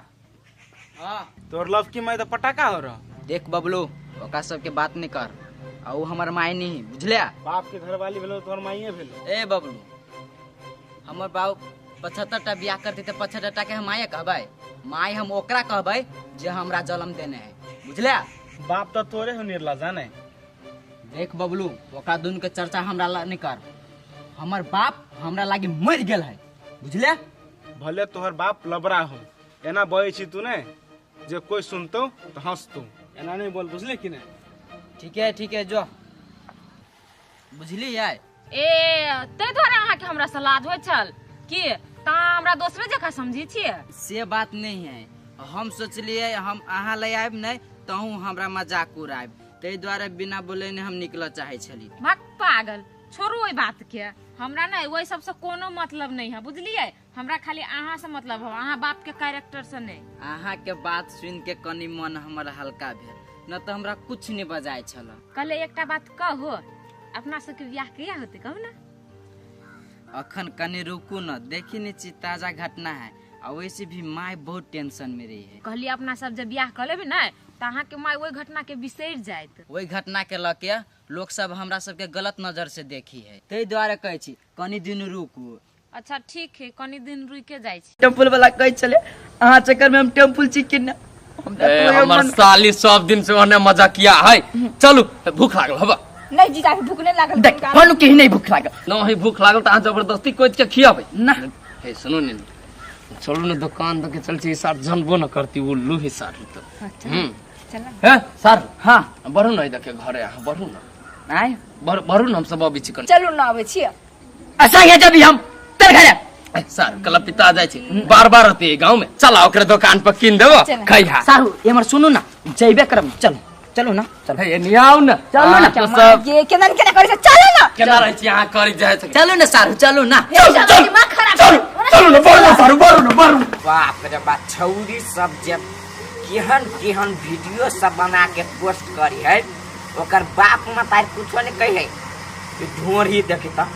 हां तोर लव की my त पटाखा हो रहा। देख बबलू ओका सब के बात नहीं कर, आ उ हमर माय नहीं बुझलिया। बाप के घरवाली भेलो तोर माईए भेलो। ए बबलू हमर बाप 75 टा बियाह करते त 75 टा के हम माये कहबै? माय हम ओकरा कहबै जे हमरा जन्म देने है, बुझलिया? बाप त तोरे हो निर्ला जाने। देख बबलू ओकरा दुन के चर्चा हमरा ला नहीं कर, हमर बाप हमरा लागी मर गेल है, बुझलिया? भले तोहर बाप लबरा हो, एना बजै छी तू ने जे कोई सुनतो त हंसतो, एना नहीं बोल, बुझले कि नहीं? ठीक है ठीक है जो बुझली है। ए तै दुआरे अहाँ के हमरा से लाज होइ छल की ता हमरा दोसरे जगह समझी छियै? से बात नहीं है, हम सोचलिए हम अहाँ ले आयब नहीं तहु हमरा मजाक उड़ायब, तै दुआरे बिना बोले ने हम निकल चाहे छली। भक पागल, छोड़ू ओहि बात के, हमरा नहीं ओहि सबसे कोनो मतलब नहीं है, बुझलिए? हमरा खाली अहाँ से मतलब हो, अहाँ बाप के कैरेक्टर से नहीं। अहाँ के बात सुन के कनी मन हमर हल्का भेल, न तो हमरा कुछ नहीं बजाय छल। कहले एकटा बात कहू, अपना सबके बियाह कहिया होते कहू ना? अखन कनी रुकू न, देखी नहीं छी ताजा घटना है, आ वैसे भी माय बहुत टेंशन में रही है। कहली अपना सब जब बियाह कर लेबे ना त अहाँ के माय ओहि घटना के बिसरि जायत। ओहि घटना के लऽ के लोग सब हमरा सबके गलत नजर से देखी है, ताहि दुआरे कहै छी कनी दिन रुकू। अच्छा ठीक है, कनी दिन रुक के जाइ छी। टेम्पुल वाला कहै छले अहाँ चक्कर में हम टेम्पुल छी कि ना? हमर साली सब दिन से ओने मजाकिया है। चलू भूख लागल हबा? नहीं जीजा के भूख नहीं लागल। देख हनु के नहीं भूख लागल। नहीं भूख लागल त अहाँ जबरदस्ती कोच के खियाबै ना। हे सुनू ने, चलू ने दुकान दके चल छी, सार जनबो न करती उल्लू ही सार तो। चल हे सार। हां बढ़ू न देखे घरे, अहाँ बढ़ू न। आय बढ़ू न, हम सब अबै छी कनी। चलू न आबै छी। अच्छा हे जब हम चल घरे। सार कल पिता जाय छी बार बार होती गांव में, चला ओकरे दुकान पर किन देबो खैहा। सारू हमर सुनू ना, जइबे करम, चलू चलू ना, चलू। हे नियाउ ना, चलू ना। तो सब ये केना केना करै छै, चलू ना। केना रहै छी अहाँ करी जाय छै। चलू ना सारू, चलू ना। चल दिमाग खराब। चलू चलू ना, बढ़ू ना सारू, बढ़ू ना, बढ़ू। बाप रे बाप, छौरी सब जे केहन केहन वीडियो सब बना के पोस्ट करी है, ओकर बाप मतारी कुछो नहीं कही है। ढोरी देखी त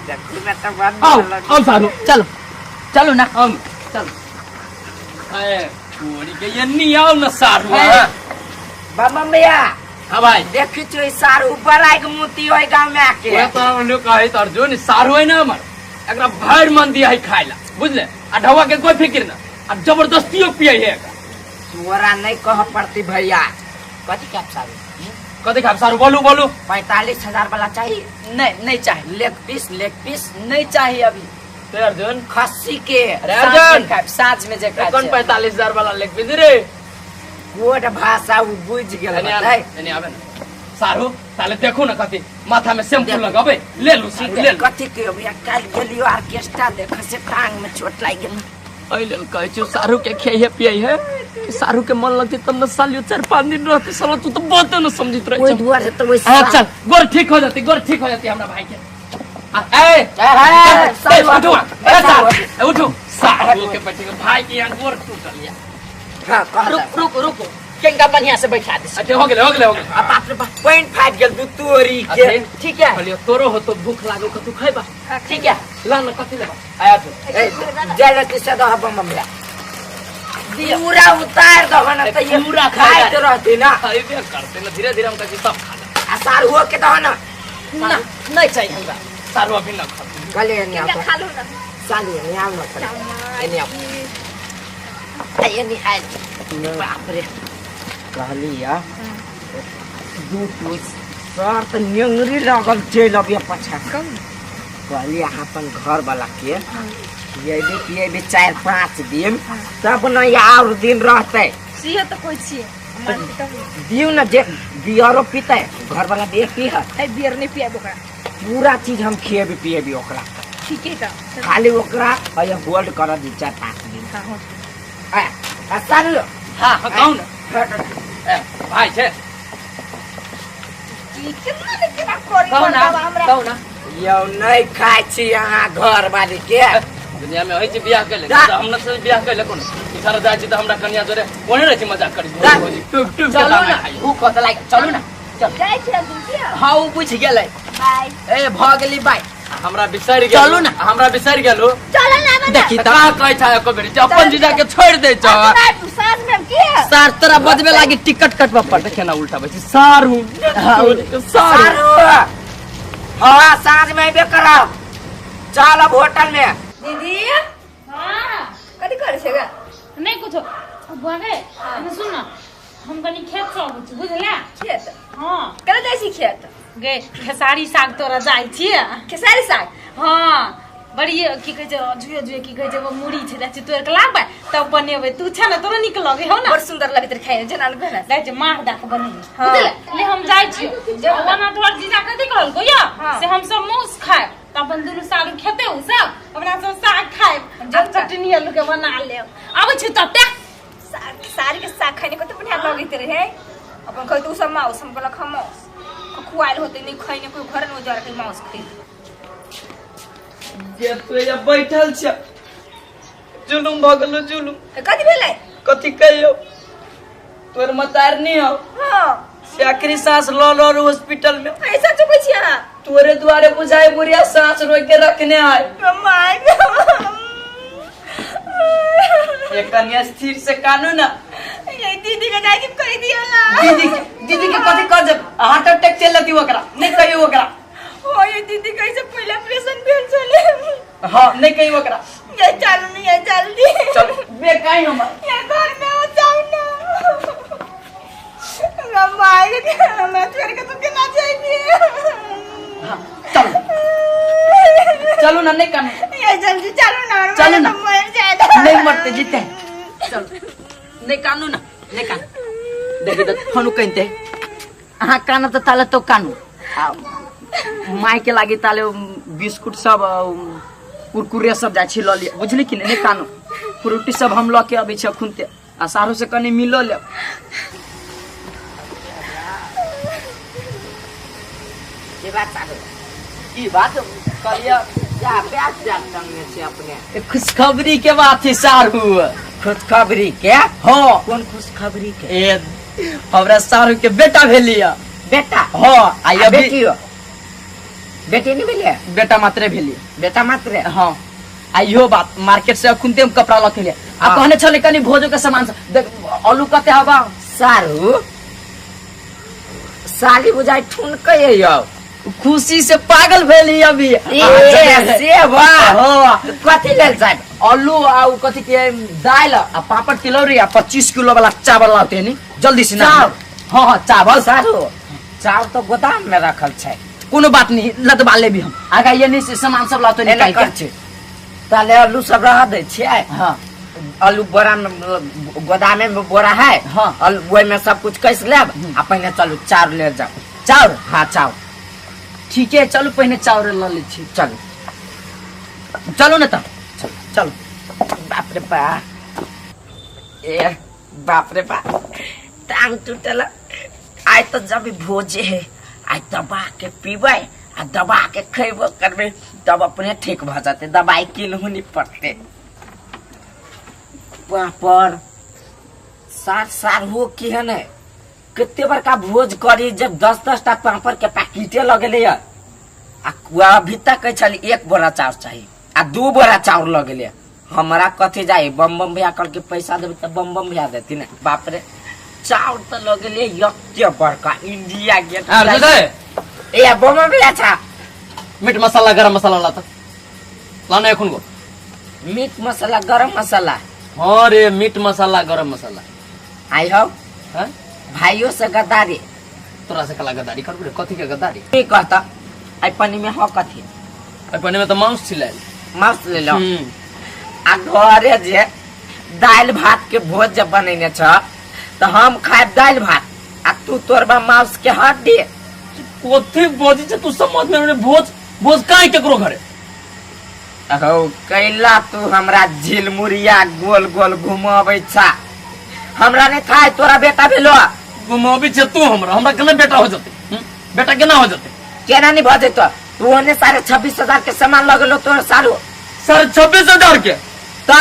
देखू ना त बड़ आओ आओ सारू, चलो चलो ना, हम चलो। ए पूरी के ये नियाउ ना सारू। बाबा भैया। हाँ भाई देखी छो सारू बड़ा एक मोती होय गांव में आके। ओए तो लोग कहे तो अर्जुन सारू है ना हमर, एकरा भर मन दिया है खाइला, बुझले? आ ढवा के कोई फिक्र ना, आ जबरदस्तियो पिए है एकरा। तोरा नहीं कह पड़ती भैया। कथी के सारू? कथी खाब सारू बोलू बोलू 45,000 वाला चाहिए नहीं नहीं चाहिए लेग पीस लेग पीस नहीं चाहिए अभी ते अर्जुन खस्सी के अरे साँझ में अर्जुन खाएब, साँझ में जे खाए कौन छै। 45,000 वाला लेग पीस रे कोड भाषा उ बुझ गेल एने होतै। एने आबे ना सारू ताले देखू ना कथी माथा में शैम्पू लगाबे ले लू सारू ले लू कथी के भैया काल गेलियो ऑर्केस्ट्रा देख से टांग में चोट लागि गेल एहि लेल कहै छियौ सारू के खियाइहे पियाइहे कि सारू के मन लगतै तब न सालियो 4-5 दिन रहतै साला तू तऽ बाते न समझित रहै ओहि छौ। दुआरे तऽ ओहि हाँ चल गोर ठीक हो जाती गोर ठीक हो जाती हमरा भाई के आ, ए ए, ए, सारू, उठू ए, ए सारू। सारू, ए, उठू सारू के बेटी के भाई के यहाँ गोर टूटल या हाँ कह रुक रुक रुक केंगा बढ़िया से बैठा दे अच्छा हो गेलै हो गेलै हो गेलै आ बाप रे बाप 0.5 गेल दू तोरी के अरे, ठीक है कहलियो तोरो हो तो भूख लागो कतू खैबा ठीक है ला न कथी लेबा आया तू ए जय लती से दह बम बम पूरा उतार दह न त ये पूरा खाइत रहती ना खैबे करते ना धीरे धीरे हम कहै छी सब खा ले आ सारुओ के दह ना ना नहीं चाहिए हमरा सारू अभी न खा गले एने आओ खा लू ना साली एने आओ ना एने आओ एने आयल बाप रे कहली या दू टूस सर त नेंगरी लागल चलि अबिया पाछा कहली अहाँ अपन घर वाला के खियेबी पियेबी 4-5 दिन तब न और दिन रहते सिहे तऽ कहै छियै मानतै तब ने। दियौ न जे बियरो पीते घर वाला बियर पी है है बियर नहि पियाब ओकरा पूरा चीज हम खियेबी पियेबी ओकरा ठीके तऽ खाली ओकरा अये होल्ड कर दी 4-5 दिन हाँ हाँ आ आ सारू हाँ हाँ कहू ना ए, भाई छै की केना ने केना करी कहू ना बाबा हमरा कहू ना यौ नहीं खाइ छी अहाँ घर वाली के दुनिया में होइ छै बियाह कैले जा। तऽ हम न से बियाह कैले कोनो इशारा जाइ छी तऽ हमरा कनिया जोरे कोने रहै छै मजाक करी जा। भौजी टुप टुप के चलू दाना ना खाइए भूख कत लागि चलू ना चल जाइ छी अर्जुन की हाँ उ बुझ गेलै बाय ए भऽ गेली बाय हमरा बिसरि गेल चलू ना। हमरा बिसरि गेलू चल ना आबै ना देखी तऽ का कहै छै एको बेरी जे अपन जीजा के छोड़ि दै छौ तू साँझ में की है सार तोरा बजबे लागी टिकट कटबऽ पड़तै देखे ना उल्टा बैसी सारू सारू सारू हाँ साँझ में अबे करब चल अब होटल में दीदी हाँ कथी करै छै गे नहीं कुछो बुआ गे सुन ना हम कनी खेत से अबै छी बुझला खेत हाँ केना जाइ छी खेत गे खेसारी साग तोरा जाइ छियै खेसारी साग हाँ बड़ी की कहै छै जुए जुए की कहै छै वो मुड़ी छै जाइ छी तोड़ि के लाबे तब बनेबै तू छै ने तोरा नीक लगे हौ ना बड़ सुंदर लगैत रहै खाइ जेना भेल जाइ छै मार दऽ के बनेबै हाँ। बुझले ले हम जाइ छी ओना तोहर जीजा कथी कहलको या हाँ। से हम सब मौस खाएब तऽ अपन दुनू सारू खेते उ सब अपना सब साग खाएब आ चटनी आलू के बना लेब आबै छी तब ते साग खेसारी के साग खाइने कते बढ़िया लगैत रहै अपन खैतु सब माउस हम कहलक हम माउस खुआयल होतै नहि खैने कोइ घर नहि उजार के माउस खैले जे तू एजा बैठल छ जुलुम भऽ गेलो जुलुम कथी भेलै कथी कहियो तोर मतार नहीं हो हाँ से आखिरी सांस ल ल रो हॉस्पिटल में ऐसा चुकै छी अहाँ तोरे दुआरे बुझाए बुढ़िया सांस रोक के रखने आए my एक कन्या स्थिर से कानू ना ये दीदी के जाके कहि दियो ना दीदी के कथी कह जब हार्ट अटैक चल लती ओकरा नहीं कहियो ओकरा ओ ये दीदी कैसे पहले ऑपरेशन भेल छले हाँ नहीं कहियो ओकरा ये चालू नहीं है जल्दी चल बे काई हम ये घर में हो जाओ ना हमरा माय के हमरा छोड़ के तू केना जाइबी चल चलो ना नहीं कानू ये जल्दी चलो ना चलो ना। मर जाएगा नहीं मरते जीते चल नहीं कानू ना नहीं कानू देखी तो फोन कहते अहाँ कानब तऽ ताले तो कानू आ माय के लागी ताले बिस्कुट सब आ, कुरकुरे सब जाइ छी लऽ लिअ बुझली कि नहीं नहीं कानू फ्रूटी सब हम लऽ के अबै छी अखुनते आ सारो से कनि मिलो लेब के बात सारू की बात कहलियै जा बैग जा टंगने छै अपने खुशखबरी के बात है सारू खुशखबरी के हाँ कोन खुशखबरी के ए हमरा सारू के बेटा भेलिया बेटा हाँ आ आ अभी बेटियो बेटी नहीं भेलै बेटा मात्रे भेलिया बेटा मात्र हाँ आ इहो बात मार्केट से अखुनते हम कपड़ा लऽ के एलियै। आ हाँ। कहने छलै कनि भोजो के सामान सब देख आलू कते हवा सारू साली बुझाइ ठुनकै यौ खुशी से पागल भेली अभी ए से बा हाँ कथी लेल साहब आलू आ उ कथी के दालि आ पापड़ तिलौरी आ 25 किलो वाला चावल लाते नी जल्दी से ना चावल? हाँ हाँ चावल सारू चाउर तो गोदाम में रखल छै। कोनो बात नहीं, लदबा लेबी हम। आगा ये नहीं से सामान सब लातो निकाल के। छै। ताले आलू सब रह दै छियै। हाँ। आलू बोरा में गोदामे में बोरा है। हाँ। आलू ओहि में सब कुछ कस लेब आ पहिने चलू चाउर ले जाओ। चाउर? हाँ चाउर। ठीक है, चलू पहिने चाउर ल लै छी। चलू। चलू ने तब। चलू। चलू। बाप रे बा, ए बाप रे बा, टांग टूटल। आइ तो जब भोजे है, आइ दबा के पीबै आ दबा के खैबो करबै तब अपने ठीक भ जेतै, दवाई किनहु नहीं पड़तै। पर सार सार हो की है ने, कते बड़का भोज करी जब 10-10 टा पापड़ के पैकेटे लगेले आ अभी तक कहै छली 1 बोरा चाउर चाही आ 2 बोरा चाउर लगेले। हमरा कथी जाई, बम बम भैया करके पैसा देबै तऽ बम बम भैया देती ने। बाप रे, चाउर तऽ लगेले यत्ते बड़का इंडिया गेट। ए बम बम भैया छा मीट मसाला गरम मसाला लाता लाना एखन गो। मीट मसाला गरम मसाला? हाँ रे, मीट मसाला गरम मसाला। आई हो हाँ? भाइयों से गद्दारी। तोरा से कला गद्दारी करबे रे? कथी के गद्दारी? की कहता आई पानी में हो कथी? आई पानी में तो मांस छिलायल। मांस ले लो। आ घरे जे दालि भात के भोज जब बनेने छ तो हम खाएब दालि भात आ तू तोरबा मांस के हड्डी। कथी बजै छै तू समझ में नहीं? भोज भोज काहे केकरो घरे? अहो कैला तू हमरा झिलमुरिया गोल गोल घुमाबै छा, हमरा नहीं खाए तोरा बेटा भेलो। घुमाबै छै तू हमरा, हमरा केना बेटा हो जतै? बेटा केना हो जतै? केना नहीं भऽ जैतो? तू ओने 26,500 के सामान लगेलो तोर सारू। 26,500 के? ता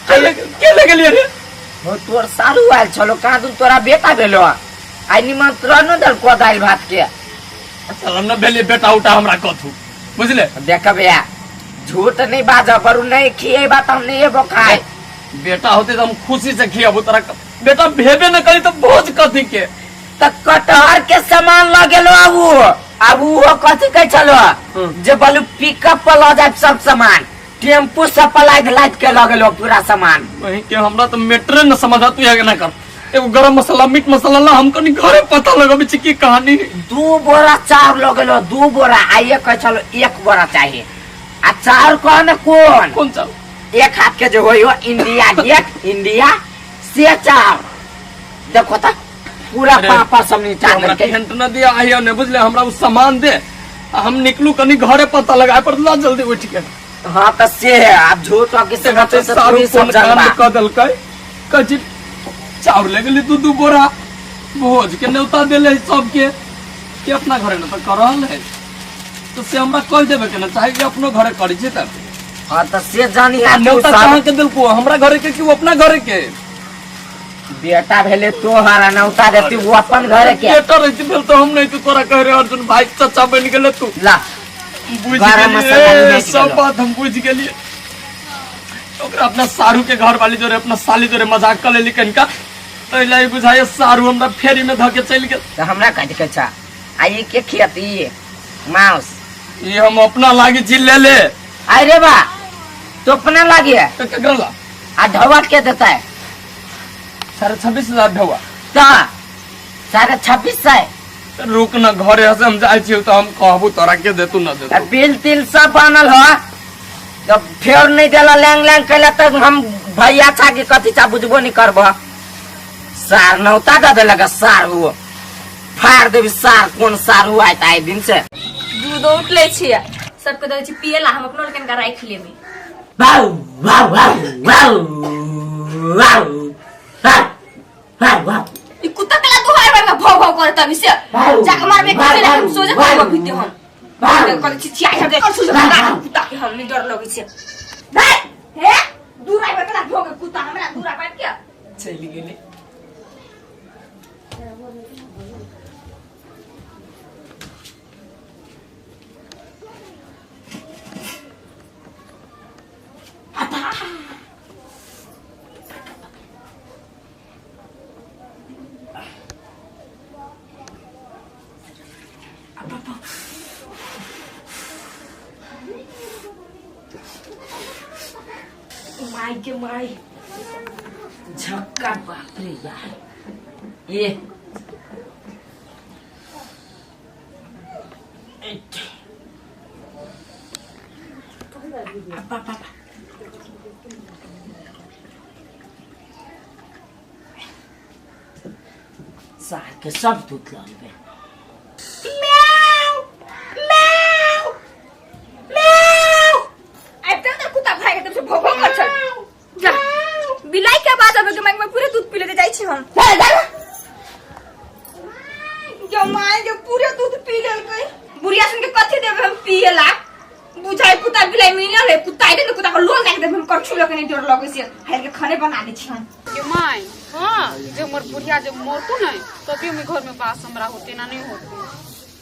के ले गेलियै रे? हो तोर सारू आयल छलो, कहाँ दिन तोरा बेटा भेलो, आइ निमंत्रण देलको दालि भात के। अच्छा हम न भेलियै बेटा उटा हमरा कथू, बुझले? देख भैया झूठ नहीं बाजऽ, बरू नहीं खिएबा त हम नहीं एबो खाए। बेटा होते तो हम खुशी से खियाबो तोरा, बेटा भेबे न करी तो भोज कथी के? त कटहर के सामान लगेलो आबू, आबू वो कथी कहै छलो जे बलू पिकअप पर लऽ जायब सब सामान, टेम्पू सब पर लादि लादि के लगेलो पूरा सामान। वही के हमरा तो मेटरे न समझ तू यहाँ ना कर। एगो गरम मसाला मीट मसाला ला, हम कनी घरे पता लगाबे छी की कहानी। 2 बोरा चाउर लगेलो, 2 बोरा, आइए कहै छलो 1 बोरा चाहिए। आ चाउर कह न कोन कोन चाउर? एक हाथ के जो होई हो इंडिया गेट इंडिया से चाउर। देखो त पूरा पापा सब निचा हमरा टेंट न दिया आइयो ने, बुझले? हमरा उ सामान दे हम निकलू कनी घरे पता लगाए पर ला जल्दी उठ के। हां त से है, आप झूठ के से सारू कोन कांड क देलकै, कथी चाउर ले गेली तू 2 बोरा, भोज के न्योता देले सबके के अपना घरे न त करल है, तो से हमरा कह देबे के न चाहे कि अपनो घरे करी छी तब। हां त से जानी आ न्योता कहां के देलको, हमरा घरे के कि वो अपना घरे के? बेटा भेले तोहर न्योता देती वो अपन घरे के। बेटा रहती भेल तो हम नहीं तो तोरा कह रहे अर्जुन भाई चाचा बन गेले तू। ला बुझ गेलिए सब बात हम बुझ गेलिए। ओकरा अपना सारू के घर वाली जोरे अपना साली जोरे मजाक कर लेली कनिका, तो ला बुझाए सारू हमरा फेरी में धके चलि गेल। त हमरा कथि कहै छा आ ई के खेती मांस ई हम अपना लागी छी ले ले। अरे बा तो अपना लागी है तो केकरा ला? आ ढवा के देता है? 26,500 ढवा। त 26,500। रुक न घरे से हम जाइ छी तो हम कहबू तोरा के देतू न देतू। बिल तिल सब बनल हो, जब फेर नहीं देला लैंग लैंग कैला तब हम भैया छा के कथी चा बुझबो नहीं करबो। सार नौता दे देलक सार हुओ फाड़ देबी सार, कोन सार हुआ आय आइ दिन से। दूध उठ लै छियै सबके दै छी पियला, हम अपनो लकन राखि लेबै। Wow wow wow wow wow wow wow. ई कुत्ता केला दुहार बार भौ भौ करत अभी से जाके मारबे के हम सोजे करबो भीते हम कल छिछिया के सोजे कुत्ता के हम नहीं डर लगै छै। हे दूरा पर केला भोगे कुत्ता हमरा दूरा पर के चलि गेलै। माई के माई झक्का, बाप रे यार। ये सार के सब दूध लऽ लेबै। आबि तऽ कुत्ता भागि गेल से भोगो कर छल जा बिलाई के आवाज आबे के मांग में पूरे दूध पी लेते जाइ छी हम। जो माय जो पूरे दूध पी लेलकै। बुढ़िया सुन के कथी देबै हम पिए ला? बुझाइ कुत्ता बिलाई मिलल है, कुत्ता आइते ने कुत्ता के लोल राखि देबै हम, करछु लऽ के नहीं डर लगै छै, हारि के खाने बना दै छी हम। ये my, हाँ, जे हमर बुढ़िया जब मरतू नहीं तभी हम घर में बास हमरा होते ना नहीं होते।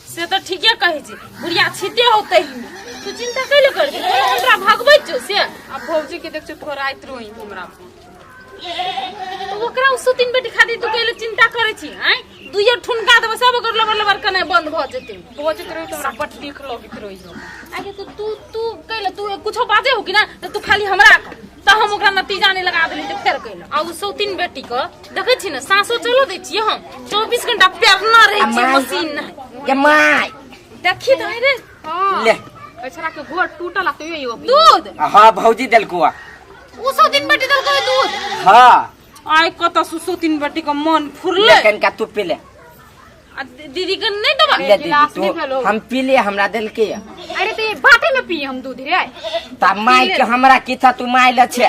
से तो ठीके कहै छी, बुढ़िया छिते होते ही में। तू चिंता कैले कर छी? हमरा भगबै छौ से। अब भौजी के देख छी थोड़ाइत रही हमरा पर। तो ओकरा सुतिन बेटी खातिर तू कैले चिंता करै छी? आँय, दुइयो ठुनका देबै सब ओकर लबर लबर कनाइ बंद भऽ जेतै। बजैत रही तऽ हमरा बड तीख लगैत रही। आगे तो तू तू कैले तू कुछो बाजे हो कि ना तऽ तू खाली हमरा कह, तऽ हम ओकरा नतीजा नहीं लगा देली तऽ फेर कैले। आ उ सौतीन बेटी के देखै छी ने साँसो चलो दै छियै हम, 24 घंटा पेरना रहै छियै मशीन नहि। गे my, देखी तऽ रे। हाँ। ले। एछरा के गोड़ टूटल आ तैयो यो दूध। हाँ भौजी देलको। उ सौतीन बेटी देलको दूध। हाँ। आइ कतऽ से सौतीन बेटी के मन फुरलै। ले कनिका तू पी ले। आ दीदी के नहीं देबा? ले दीदी, गिलास तू नहीं भेलो। हम पी ले, हमरा देलके। अरे तो ये बाटे में पिए हम दूध रे। ता my के हमरा की था, तू my ले छे।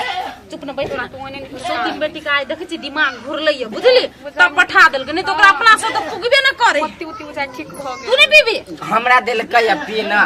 चुप न बैठ ना। तू ओने नहीं। सौतीन बेटी के आइ देखै छी दिमाग घुरलै ये, बुझली? तब पठा देलकै, नहीं तो ओकरा अपना से तऽ पुगबे न करे। पत्ती उत्ती बुझाइ ठीक भऽ गेल। तू नहीं पीबी? हमरा देलकै या पी ना।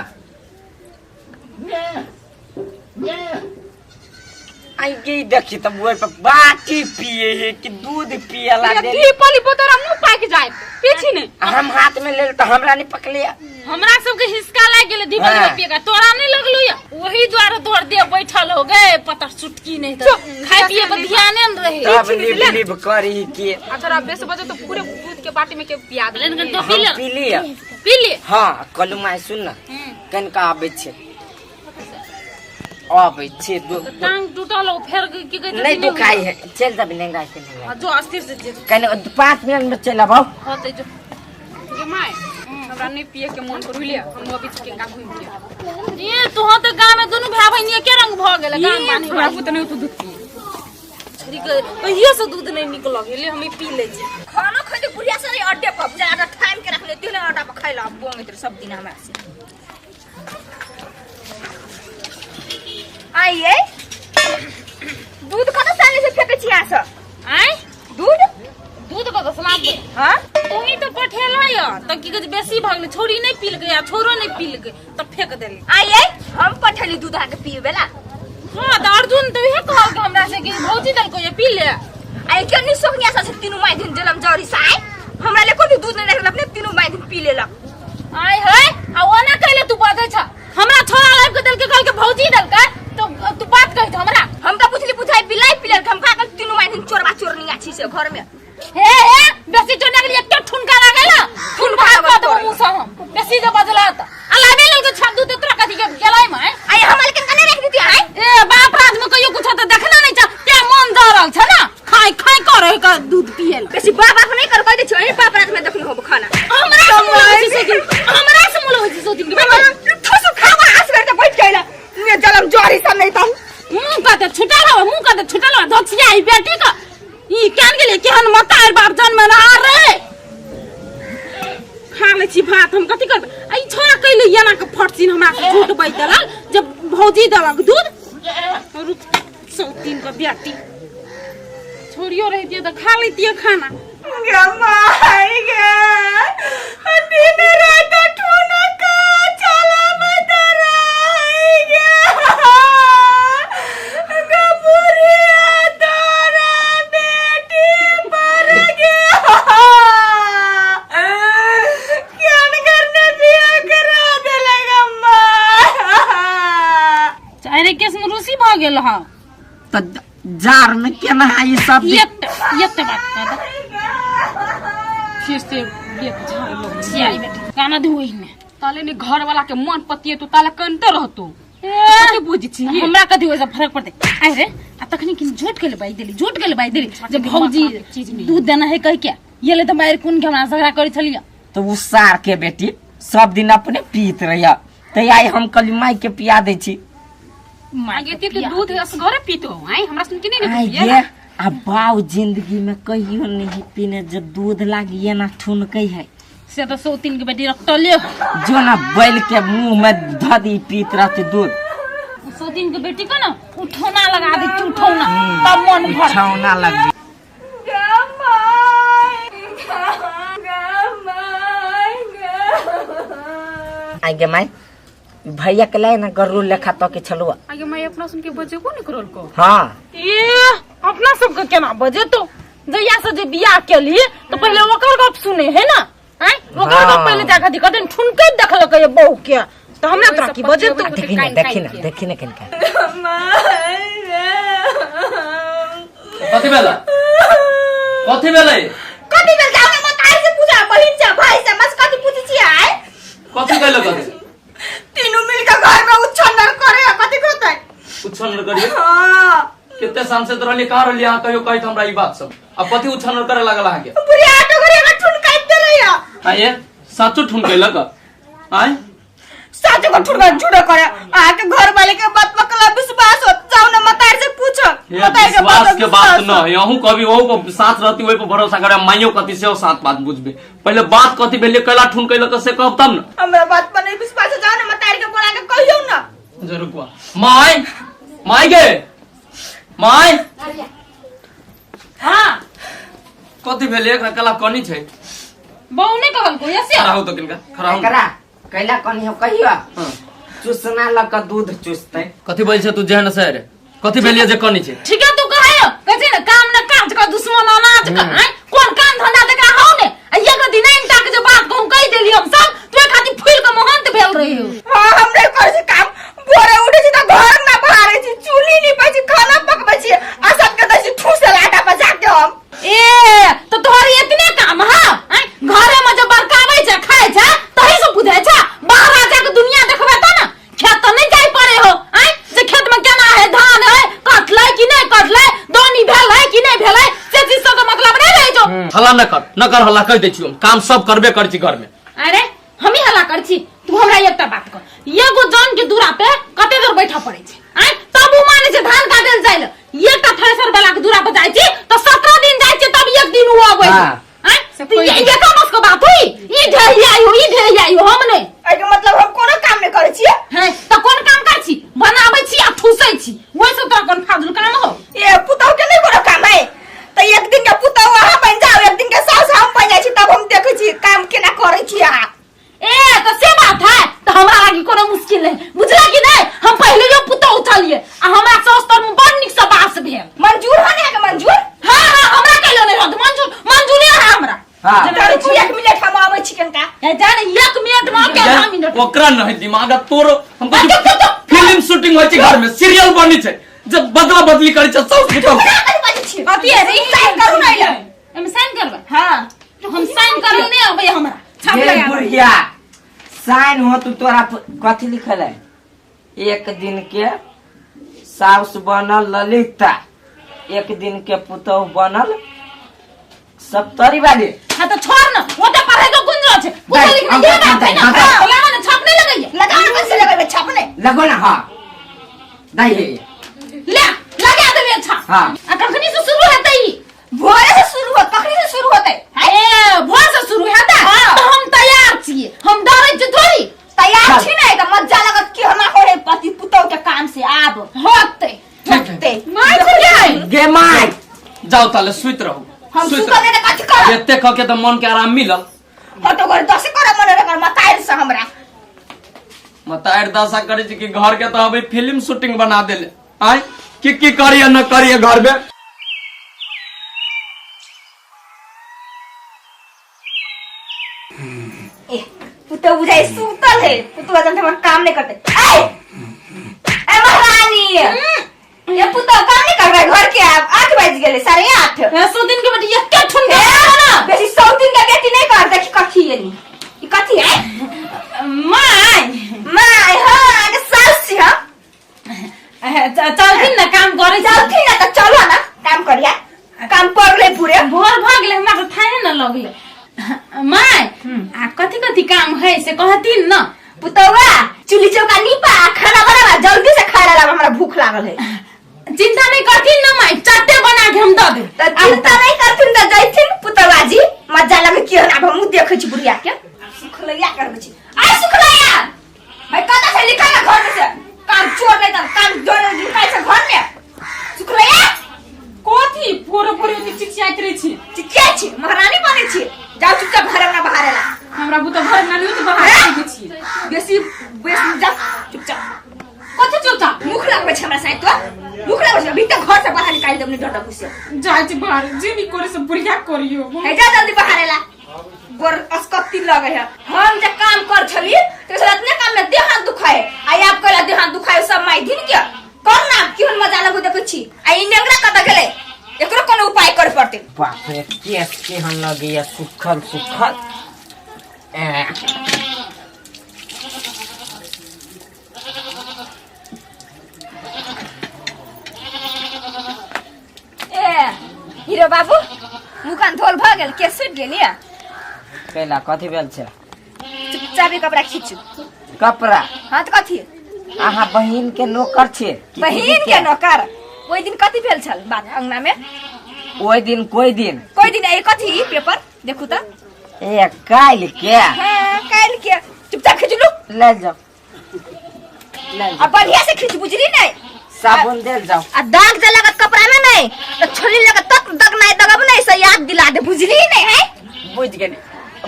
आई गई देखी तब ओहि पर बाटी पिए है कि दूध पियला ये दे। दी पली बोतरा मुंह पाकि जाए पीछी नहीं। हम हाथ में लेल तऽ हमरा नहीं पकड़लिया। हमरा सबके हिसका लागि गेलै दीपक हाँ। पिए का, तोरा नहीं लगलू या? वही द्वारे तोहर देह बैठल हो गए पता चुटकी नहीं तो चुप, खाए पिए पर ध्यान नहीं रहे। तब लिब लिब करी के। अच्छा अब बेस बजे तो पूरे दूध के बाटी में के पिया दे। लेकिन तो हम पी ले। पी लिया। पी ले। हाँ कलू माय सुन ना, कनिका आबै छै, आबै छै टांग टूटल हो फेर की कहै छै? नहीं दुखाई है, चल तब लेंगा के लेंगा। जो अस्थिर से जे। कने 5 मिनट में चल आबो। हां ते जो। गे my, हमरा नहीं पिए के मन करू ले, हम अभी के का घूम के। ये तोह तो गांव में दुनु भाई बहिन एके रंग भ गेल गांव बानी। थोड़ा बहुत नहीं तो दूध पिए। छोरी के कहियो से दूध नहीं निकल गेले, हम ई पी ले छी। खाना खैते बुढ़िया से अड्डे पर बुझा अड्डा ठाम के रखले तेले अड्डा पर खैला बोंगैत रहे सब दिन हमरा से। आइए दूध कत साले से फेकै छी अहाँ सब? आँय? दूध? दूध कत से लाबबै? हाँ? तोही तऽ पठेलह यऽ, तऽ की कहै छै बेसी भऽ गेलै, छौड़ी नहि पीलकै आ छौड़ो नहि पीलकै तऽ फेक देली। आइए हम पठेली दूध अहाँके पीबै ला। हाँ तऽ अर्जुन तऽ उहे कहलकै हमरा से कि भौजी देलकै ये पी ले। आइ के नि सोखनिया से तीनू माय दिन जलम जरी से आइ हमरा ले कोनो दूध नहि रखलक ने, तीनू माय दिन पी लेलक। आइ है आ ओना कहले तू बजै छ, हमरा छोरा लाबि के देलकै, कहलकै भौजी देलकै, तो तू बात कहै छ हमरा। हम तऽ पुछली बुझाइ बिलाई पी लेलकै, हम कहा तीनू माय दिन चोरबा चोरनिया छी से घर में। हे हे बेसी चोरनिया के लिए एकटा ठुनका लागल ना, ठुनका ठुनका लागल कऽ देबो मुँह से हम, बेसी जे बजला तऽ। आ लाबे लेलकै छ दूध तोरा कथी के गेलै my? आइ हमरा लेकिन कने राखि दितियै आइ? ए बाप राज में कहियो कुछो तऽ देखना नहि छ, ते मन जरल छ ना, खाय खाय करे के दूध पिए ला। बेसी बाप बाप नहीं कर कह दै छियै, अहीं बाप राज में देखने होब खाना। हमरा से मुँह लगै छै सोतिन, हमरा से मुँह लगै छै सोतिन के। ठुसु खावा आस कर के बैठ गेला ने जलम जरी सब नहीं त मुँह कते छुटल हो, मुँह कते छुटल हो धोछिया ई बेटी के। ई केहन गेलै केहन मतार बाप जन्म रहा रे। खा लै छी भात हम कथी करबै? आ ई छोरा कैले एना के फटसिन हमरा से झूठ बाजि देलक जे भौजी देलक दूध। रुक सौतीन के बेटी छोड़ियो रहितियै तऽ खा लैतियै खाना। गे my गे, दिन रात ठुनका चलाबैत रहै गे। गे बुढ़िया तोरा बेटी पर गे। केहन करने बियाह करा देलक अम्मा। अरे केस में रूसी भऽ गेल हँ। तऽ जार में केना ई सब एकटा बात कह दे। फिर से बेक झाड़ लो। छियाई बेटी, काना दे ओहि में। ताले ने घर वाला के मन पतिए तो ताले कनते रहतो। ए, कते बुझी छी? हमरा कथी ओहिसँ फरक पड़तै? आइ रे, आ तखनी कि झूठ के बाजि देली, झूठ के बाजि देली जे भौजी चीज नहीं। दूध देना है कह के। ये ले तऽ मारि कोन के हमरा झगड़ा करै छलियै। तऽ उ सार के बेटी सब दिन अपने पीत रहिया, तऽ आइ हम कहली माय के पिया दै छी। आगे एते के दूध असगरे पीतो आइ हमरा सुन के नहीं ने आइ पिए गे आ बाउ जिंदगी में कहियो नहीं पीने जे दूध लागी एना ठुनकै है से तो सौतीन के बेटी रखटले हो जो ना बैल के मुंह में धऽ दी पीत रहते दूध सौतीन के बेटी को ना उठौना लगा दे उठौना तब मन भर उठौना लगी आइ गे माई भैया के लाए ना गरुड़ लेखा तो के छलुआ आगे माई अपना सुन के बजेबो नहीं करल को हाँ ए अपना सबके केना बजेतो जहिया से जे बियाह केली तो पहिले ओकर गप सुने है ना आय ओकर गप हाँ। पहिले जाके दिक्कत ठुनके देखलक ये बहू के तो हमरा तोरा की बजेतो देखी ना देखी ना देखी ना किनका कथी भेलै कथी भेलै कथी भेल जाओ ना मत आइ से पूछा बहिन से भाई से बस कथी पूछै छी आइ कथी कहलो कथी तीनू मिल के घर में उछन्नर करे है, कथी कहतै उछन्नर करिए हां कते सांसद रहली कहाँ रहली अहाँ कहियो कहैत हमरा ई बात सब अब कथी उछन्नर करे लागल अहाँके बुढ़िया आटो घरे में ठुनकाइत देलै है आये साचो ठुनकेलक आय साचो को ठुनका झूठो करे अहाँ के घर वाले के बात पर कला विश्वास हो जाओ ना मतार से पूछो हे, मतार के बात विश्वास के बात न है अहूँ कभी ओहू पर साथ रहती ओहि पर भरोसा करे माइयो कथी से साथ बात बुझबे पहिले बात कथी भेलै कैला ठुन कैलक से कहब तब न हमरा बात पर नहीं विश्वास हो जाओ ना मतार के बोला के कहियो ना जरूर कुआ माय माय गे माय हाँ कथी भेलै एकरा कला कनी छै बहू नहीं कहल को ऐसे खड़ा हो तो किनका खड़ा हो एकरा कैला कनी हो कहियो चूसना लग के दूध चूसते कथी बोल छै तू जेहन से रे कथी भेलिए जे कनी छै ठीक है तू कहे कहै छै ने काम न काज का दुश्मन अनाज का आय कोन काम धंधा देखा हो ने आ एक दिन इनटा के जो बात कहूं कहि देली हम सब तू एक खातिर फूल के महंत भेल रही हो हाँ हम नहीं करै छी काम भोरे उठै छी तऽ घर ना बहारै छी चूल्ही नीपै छी खाना पकबै छी आ सबके दै छी ठूसे आटा पर जाके हम ए तो तोहर इतने काम हा आय घरे में जो बरकाबै छै खाय छै तही से बुझै छै बाहर आ जाके दुनिया देखबै त ना खेत तो नहीं जाय पड़े हो आय जे खेत में केना है धान है कटलै कि नहीं कटलै दौनी भेल है कि नहीं भेलै से चीज सब के मतलब नहीं रहे जो हल्ला न कर न कर हल्ला कहि दै छी हम काम सब करबे करै छी घर में अरे हम ही हल्ला कर छी तू हमरा एकटा बात कर एगो जन के दूरा पे कते देर बैठा पड़े छै आय तब उ माने छै धान काटे ले जाय ले एकटा थ्रेसर वाला के दूरा पे जाय छी तो 17 दिन जाय छी तब एक दिन उ आबै छै हाँ। आय तो ये ये का बस के बात हुई ई ढेर आई हो ई ढेर आई हो हम नहीं एहिके मतलब हम कोनो काम नहीं करै छियै हैं तो कोन काम करै छी बनाबै छी आ ठूसै छी ओहि से तोरा कोन फाजुल काम हो ए पुतहु के नहीं कोनो काम है तऽ एक दिन के पुतहु अहाँ बनि जाओ एक दिन के सास हम बनि जाइ छी तब हम देखै छी काम केना करै छी अहाँ ए तो से बात है तो हमरा लागी कोनो मुश्किल नहीं बुझला कि नहीं हम पहले जो पुतहु छलिए आ हमरा सास तर में बड़ नीक से बास भेल मंजूर हो ने अहाँके मंजूर हाँ हाँ हमरा कहलो नहीं रहत मंजूर मंजूरे है हमरा हाँ। तऽ रुकू एक मिनट हम आबै छी कनिका ए जाने एक मिनट में के आधा मिनट ओकरा नहीं दिमाग आ तोरो हम कहै छी, फिल्म शूटिंग होइ छै घर में सीरियल बनी छै जब बदला बदली करै छै सब पुतहु केना कथी बाजै छी कथी है रे? साइन करू ने एहिले एमे साइन करबै हाँ हम साइन करल नहीं अबै हमरा छाप हे लगा देबै। बुढ़िया साइन हो तू तोरा कथी लिखल है एक दिन के साउस बनल ललिता एक दिन के पुतहु बनल सप्तरी वाली हाँ तो छोड़ ना वो तो पढ़े के गुंज छै पढ़े दाइ, लिखने हम ये बात है ना दाइ, हाँ, लगाओ ना छाप नहीं लगैया लगाओ ना कैसे लगेबै छाप ने लगो ना हाँ दाइ हे ले लगा देबे छाप हाँ। आ कखनी से शुरू हेतै ई भोरे से शुरू होत कखनी से शुरू होतै ए भोर से शुरू हेतै तो हम तैयार छियै हम डरै छियै थोड़ी तैयार छी ने तऽ मजा लगत कि हमरा हो रे पति पुतहु के काम से आब होतै होतै माय बुझाइ गे माय जाओ ताले सुति रहू हम सुति सुतल नहि तऽ कथी करब एते कह के तऽ मन के आराम मिलल हटो घर दसे करब मन रकर मताइल से हमरा मतार दशा करे छी कि घर के तो अभी फिल्म शूटिंग बना देले आय की की करिए न करिए घर में ए पुतहु बुझाइ सुतल है पुतहु जन हमर काम नहीं करते ए ए महारानी ये पुतहु काम नहीं करबै घर के आब 8 बज गेलै 8:30 सौ दिन के बेटी एके ठुन ए, बेसी 100 दिन के बेटी नहीं कर देखी कथी है नी ई कथी है my my हां आगे सास छी हम चलथिन ना काम करे चलथिन ना तऽ चलो ना काम करिया काम पड़ले पूरे भोर भऽ गेलै हमरा तऽ थाहे न लगलै my आ कथी कथी काम है से कहथिन ना पुतौआ चूल्ही चौका नीपा आ खाना बनावा जल्दी से खाना लावा हमरा भूख लागल है चिंता नहीं करथिन ना माई चट्टे बना के हम दऽ देब त चिंता नहीं करथिन त जैथिन पुतवाजी मजा लगे केहन आब हमहूँ देखै छी बुढ़िया के सुखलैया करबै छी आइ सुखलैया भाई कतऽ से निकल ना घर में से काम चोर नहीं तर काम जोर निकाल से घर में सुखलैया कथी भोरे भोरे ओते चिचियाइत रहै छी चिचियाइ छी महारानी बनै छी जाओ चुपचाप घर अंगना बाहर ला हमरा बुते घर अंगना नहि होइत बाहर आबि छी बेसी बेसी जा चुपचाप कथी चुपचाप मुख लगबै छै हमरा साथ तो मुख लगबै छै अभी तक घर से बाहर निकालि देब नहीं डर से जाइ छी बाहर जे भी करे से बुढ़िया करियो हे जा जल्दी बाहर ला गोर अस्कत्ती लगे है हम जे काम कर छली तो साला इतने काम में देह हाथ दुखाए आ आप कहला देह हाथ दुखाए सब माई दिन के कर ना केहन मजा लगू देखै छी आ ई नेंगरा कतऽ गेलै एकरो कोनो उपाय करे पड़तै बाप रे केस केहन लगैया सुखल सुखल ए, ए हीरो बाबू मुकान धोल भऽ गेल केस सुति गेल या कैला कथी भेल छै चुपचाप ई कपड़ा खींचू कपड़ा हाँ तऽ कथी अहाँ बहिन के नौकर छियै कि बहिन के नौकर ओहि दिन कथी भेल छल बात अंगना में ओहि दिन कोई दिन कोई दिन ए कथी ई पेपर देखू तऽ ए काल्हि के हाँ काल्हि के चुपचाप खींचलू ले जाओ ले आ बढ़िया से खींच बुझली नहीं साबुन देल जाओ आ दाग जे लगत कपड़ा में नहीं तो छोली लगत तक दाग नहीं दगब नहीं से याद दिला दे बुझली नहीं है बुझ गेली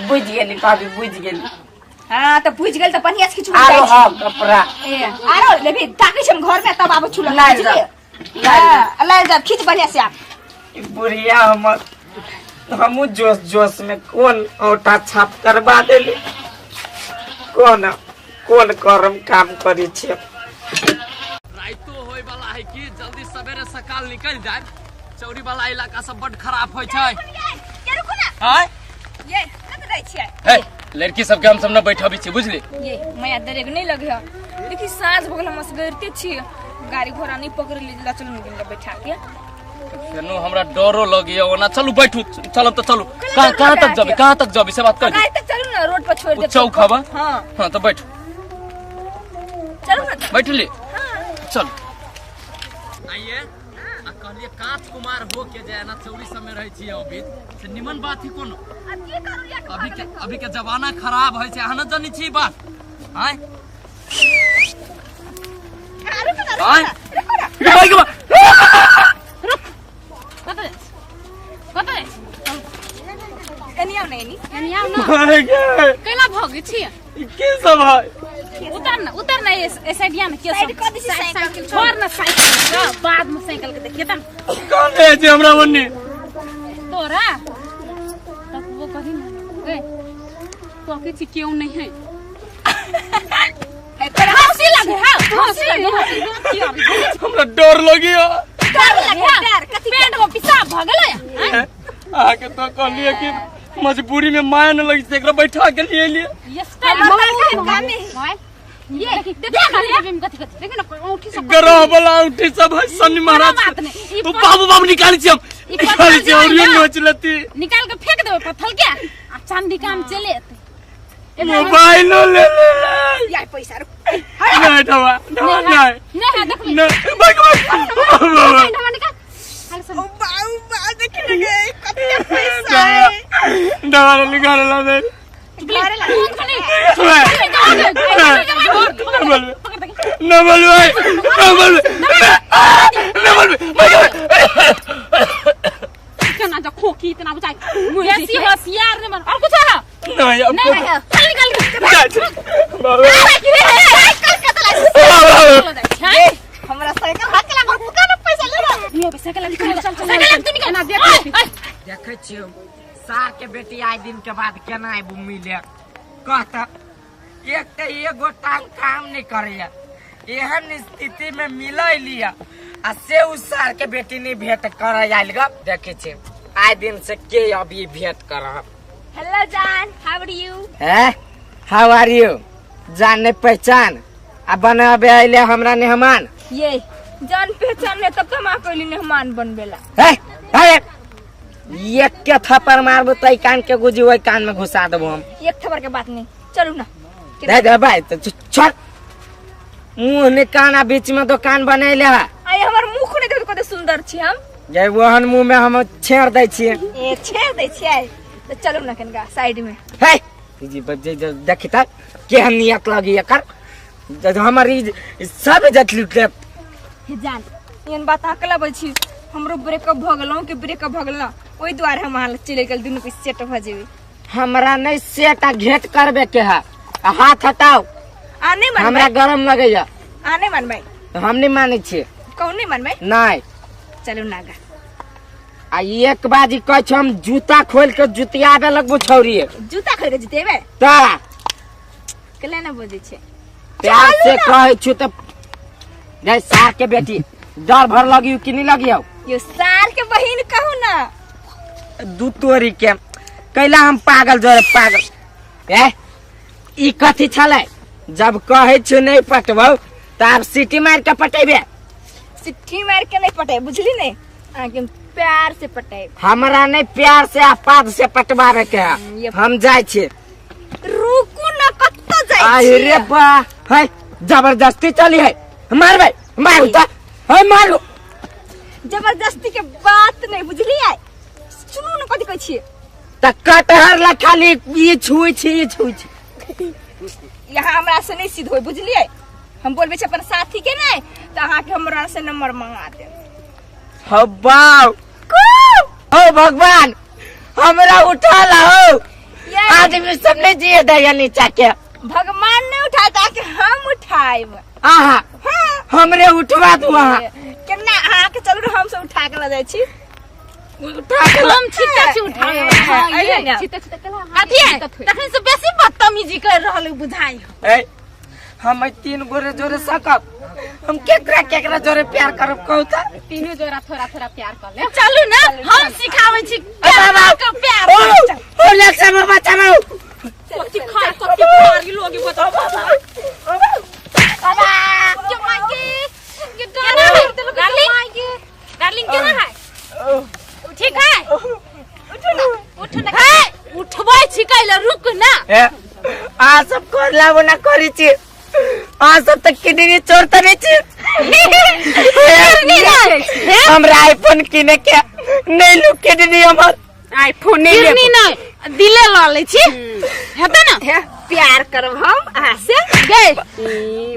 बुझ गेली भाभी बुझ गेली हाँ तो बुझ गेल तो बढ़िया से खींच आरो हाँ कपड़ा ए आरो लेबी ताके हम घर में तब आबो छुला लाइ जाओ हाँ लाइ जा खींच बढ़िया से आप ई बुढ़िया हमर हमू जोश जोश में कोन औटा छाप करवा देली कोन कोन करम काम करी छियै राइतो होय वाला है कि जल्दी सवेरे सकाल निकल जाए चौरी वाला इलाका सब बड खराब होय छै ये रुकू ना आय ये कत जाइ छियै हे लड़की सबके हम सब न बैठबी छी बुझली ये मैया दरेग नहीं लगे है देखी साँझ भगल हम असगरते छी गाड़ी घोड़ा नहीं पकड़ ली ला चलू दिन बैठा के फेनो हमरा डरो लगिया ओना चलू बैठू चलब तऽ चलू कहाँ कहाँ तक जबी कहाँ तक जबी से बात कर गाड़ी तक चलू ना रोड पर छोड़ उ दे चौक हवा हाँ हाँ तो बैठू चलू ना बैठली चल आइए आ कहलिए कांच कुमार हो के जे ना चौरी सब में रहै छियै अभी से निमन बात ही कोनो अब की करू या अभी के जमाना खराब है छै अहाँ न जानै छी बात आय आय भाई के कतऽ कतऽ एनी आउ ना एनी एनी आउ ना भाई के कैला भगै छी की सब है उतर ना उतर ना ए साइडिया में के साइड कऽ दै छी साइकिल छोड़ ना साइकिल के बाद में साइकिल के देखिए तब कौन है जे हमरा बन्नी तोरा तब वो कही ना ए तो छी क्यों नहीं है हंसी लगे है हंसी लगे हंसी की आबी हमरा डर लगिया डर लगे है डर कथी पेट में पेशाब भ गेलै हैं? अहाँके तो कहलिए कि मजबूरी में माया न लगी से एकरा बैठा के लिए लिए ये स्टाइल हमर काम है मोबाइल ये देखी देख ना ये कथी कथी देखी ना औंठी सब ग्रह वाला औंठी सब है शनि महाराज बात नहीं। ई ओ बाबू बाबू निकाली छी हम ई पत्थर निकाली छी जे है और ये ना। नोच लेती निकाल के फेंक देबै पत्थर के आ चांदी काम चले एते मोबाइलो ले ले ले यार पैसा रुक नहीं ढवा ढवा नहीं नहीं है देखबी नहीं भाग भाग ढवा निकाल हाल सुन ओ बाऊ बाऊ देखी लगे कते पैसा है ढवा निकाल ला दे न बोलबै न बोलबै न बोलबै केना जा खोखी इतना बुझाइ बेसी होशियार नहीं बन और कुछ है नहीं अब नहीं नहीं चल निकाल बाबा हमरा साइकिल हाथ के लागल दुकान में पैसा ले रहा ये साइकिल निकाल चल चल साइकिल तू निकाल ना देख देखै छियौ सार के बेटी आइ दिन के बाद केना आबू मिले कहता एक तऽ एगो टांग काम नहीं करैया एहन स्थिति में मिल लिया आ से उ सार के बेटी नहीं भेंट करे आयल ग देखै छी आइ दिन से के अभी भेंट करब हेलो जान हाउ आर यू हैं हाउ आर यू जान नहीं पहचान आ बनाबे अइले हमरा मेहमान ये जान पहचान ने तब तो हम अकेले मेहमान बनबेला हे हे एक के थप्पड़ मारबो त कान के गुजी ओहि कान में घुसा देबो हम एक थप्पड़ के बात नहीं चलू ना दे दे भाई तो छोड़ मुंह निकाना बीच में दुकान बनैले है। आइ हमर मुख नहि देखू कते सुंदर छी हम। जे ओहन मुंह में हम छेड़ दै छियै। ए छेड़ दै छियै तऽ चलू ने कनिका साइड में। हे जी जे जे देखी तऽ केहन नियत लगी एकर, जे हमर ई सब इज्जत लूट लेत। हे जान, एहन बात अहाँ केला बजै छी? हमरो ब्रेकअप भऽ गेल, अहूँके ब्रेकअप भऽ गेल ने, ओहि दुआरे हम अहाँ लग चलि गेल, दुनू के सेट भऽ जेबै। हमरा नहीं सेट आ घेट करबे के है, आ हाथ हटाओ। आ नहीं मानबै? हमरा गरम लगैया। आ नहीं मानबै? हम नहीं मानै छियै। कहू नहीं मानबै? नहीं। चलू नागा। आ एक बाजी कहै छौ हम जूता खोल के जुतियाबे लगबो छौरी। जूता खोल के जुतेबै? तऽ केला ना बजै छै? प्यार से कहै छु तऽ गै सार के बेटी, डर भर लगियो कि नहीं लगियो? यो सार के बहिन कहू ना। दू तोरी के कैला हम पागल जोरे पागल। ए ई कथी छलै? जब कहै छु नहीं पटबौ तऽ आब सीटी मार के पटेबे। सिट्ठी मार के नहीं पटे, बुझली नहीं? अहाँके हम प्यार से पटाएब। हमरा नहीं प्यार से आ पाद से पटवावे के है। हम जाइ छी। रुकू ना, कतऽ जाइ आई छी? रे बा, है जबरदस्ती चली है, मारबै मारू तऽ है मारू। जबरदस्ती के बात नहीं, बुझलियै? सुनू ने कथी कहै छियै। तऽ कटहर ला खाली ई छुई छी, ई छुई छी। यहाँ हमरा से नहीं सिद्ध होय, बुझलियै? हम बोलबै छी अपन साथी के नहीं तऽ अहाँके हमरा से नंबर मंगा देब। हौ बाप, ओ भगवान, हमरा उठा लाओ। आदमी सब नहीं जिए दैया नीचा के। भगवान नहीं उठाए तऽ अहाँके हम उठाएब। आहा, हमरे उठवा दू अहाँ। केना अहाँके? चलू ने, हम सब उठा के लऽ जाइ छी। उठा के हम छिट्टा छी उठावे वाला। हाँ, ये, ये। छिट्टा छिट्टा केला, हाँ, कथी है? तखन से बेसी बदतमीजी कर रहल है बुझाइ। ए, हम एहि तीन गोरे जोरे सकब, हम केकरा केकरा जोरे प्यार करब कहू तऽ? तीनू जोड़ा थोड़ा थोड़ा प्यार कर ले। चलू ना, हम सिखाबै छी बाबा। के प्यार। ओ, ओ लक्ष्मण बाबा चलाऊ। कथी खा कथी मारी लोगी बताओ बाबा। बाबा के माय के के डार्लिंग, डार्लिंग, डार्लिंग केना है? ठीक है? उठू ना, उठू ना। हे, उठबै छी कैला, रुक ना। ए, आ सब करला ना करी छी, आ सब तऽ किडनी चोर तऽ नहीं छी। हमरा आईफोन किने के नहीं लू किडनी हमर। आईफोन नहीं किडनी नहीं, दिले ल लै छी, हेतै ना? हे, प्यार करब हम अहाँ से। गए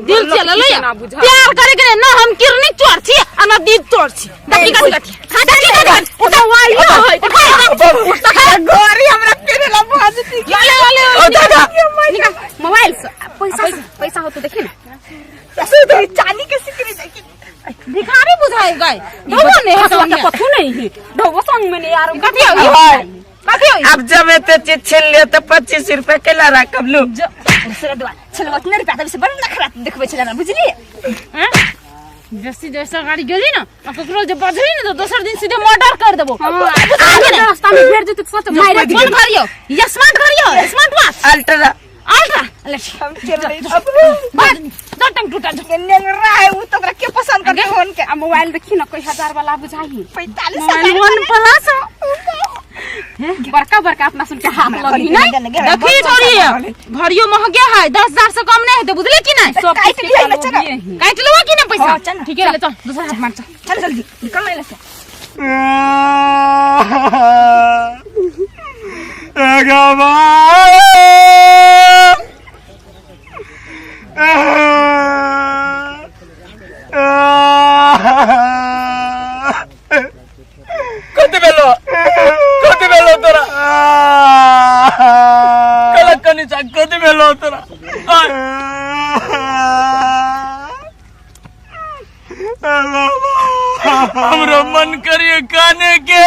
दिल चल ले प्यार करे के ना, हम किरनी चोर छी आ ना दिल चोर छी। देखी कथी कथी देखी कथी उठा वाई है, उठा गोरी हमरा पेरे ला भजती। ले ले ले। ओ दादा, निकाल मोबाइल से पैसा, पैसा हो तो देखी ना। चांदी के सिकरी देखी। भिखारी बुझाई गए ढोबो नहीं है हसवा के कथू नहीं है, ढोबो संग में नहीं यार। कथी हो हाय। कथी हो? अब जब एते चीज छीन लियो तो 25 रुपए के ला रखब लू। दूसरा दुआ छलवा इतना रुपया तब से बड़ नखरा देखबै छला ना, बुझलियै? हैं? जैसी जैसा गाड़ी गेली ना आ ककरो जे बजली ना तो दोसर दिन सीधे मर्डर कर देबो। रास्ता में भेट जेतै सच मारे। कोन घड़ी हो? ये स्मार्ट घड़ी हो, स्मार्ट वॉच, अल्ट्रा अल्ट्रा ले। हम चल रही भाग दो टंग टूटा जो। के नेंगरा है उ तो ओकरा के पसंद करते होन के। आ मोबाइल देखी ना, कोई हजार वाला बुझाही। 45 मोबाइल हजार वन प्लस बड़का बड़का अपना सुन के हाथ लगी नहीं। देखी छोरी, घड़ियो महंगे है, 10,000 से कम नहीं है, बुझले कि नहीं? सब काट कुछ के लियै ना, लोग चलो। ये ही। काट लेबो कि ना पैसा? हाँ, चल ना। ठीक है, ले चल दूसरा हाथ मार चल। चल जल्दी निकल नहीं लसे। कति बेलो, कति बेलो तोरा कला कनी चा, कति बेलो तोरा। हमरो मन करिए काने के।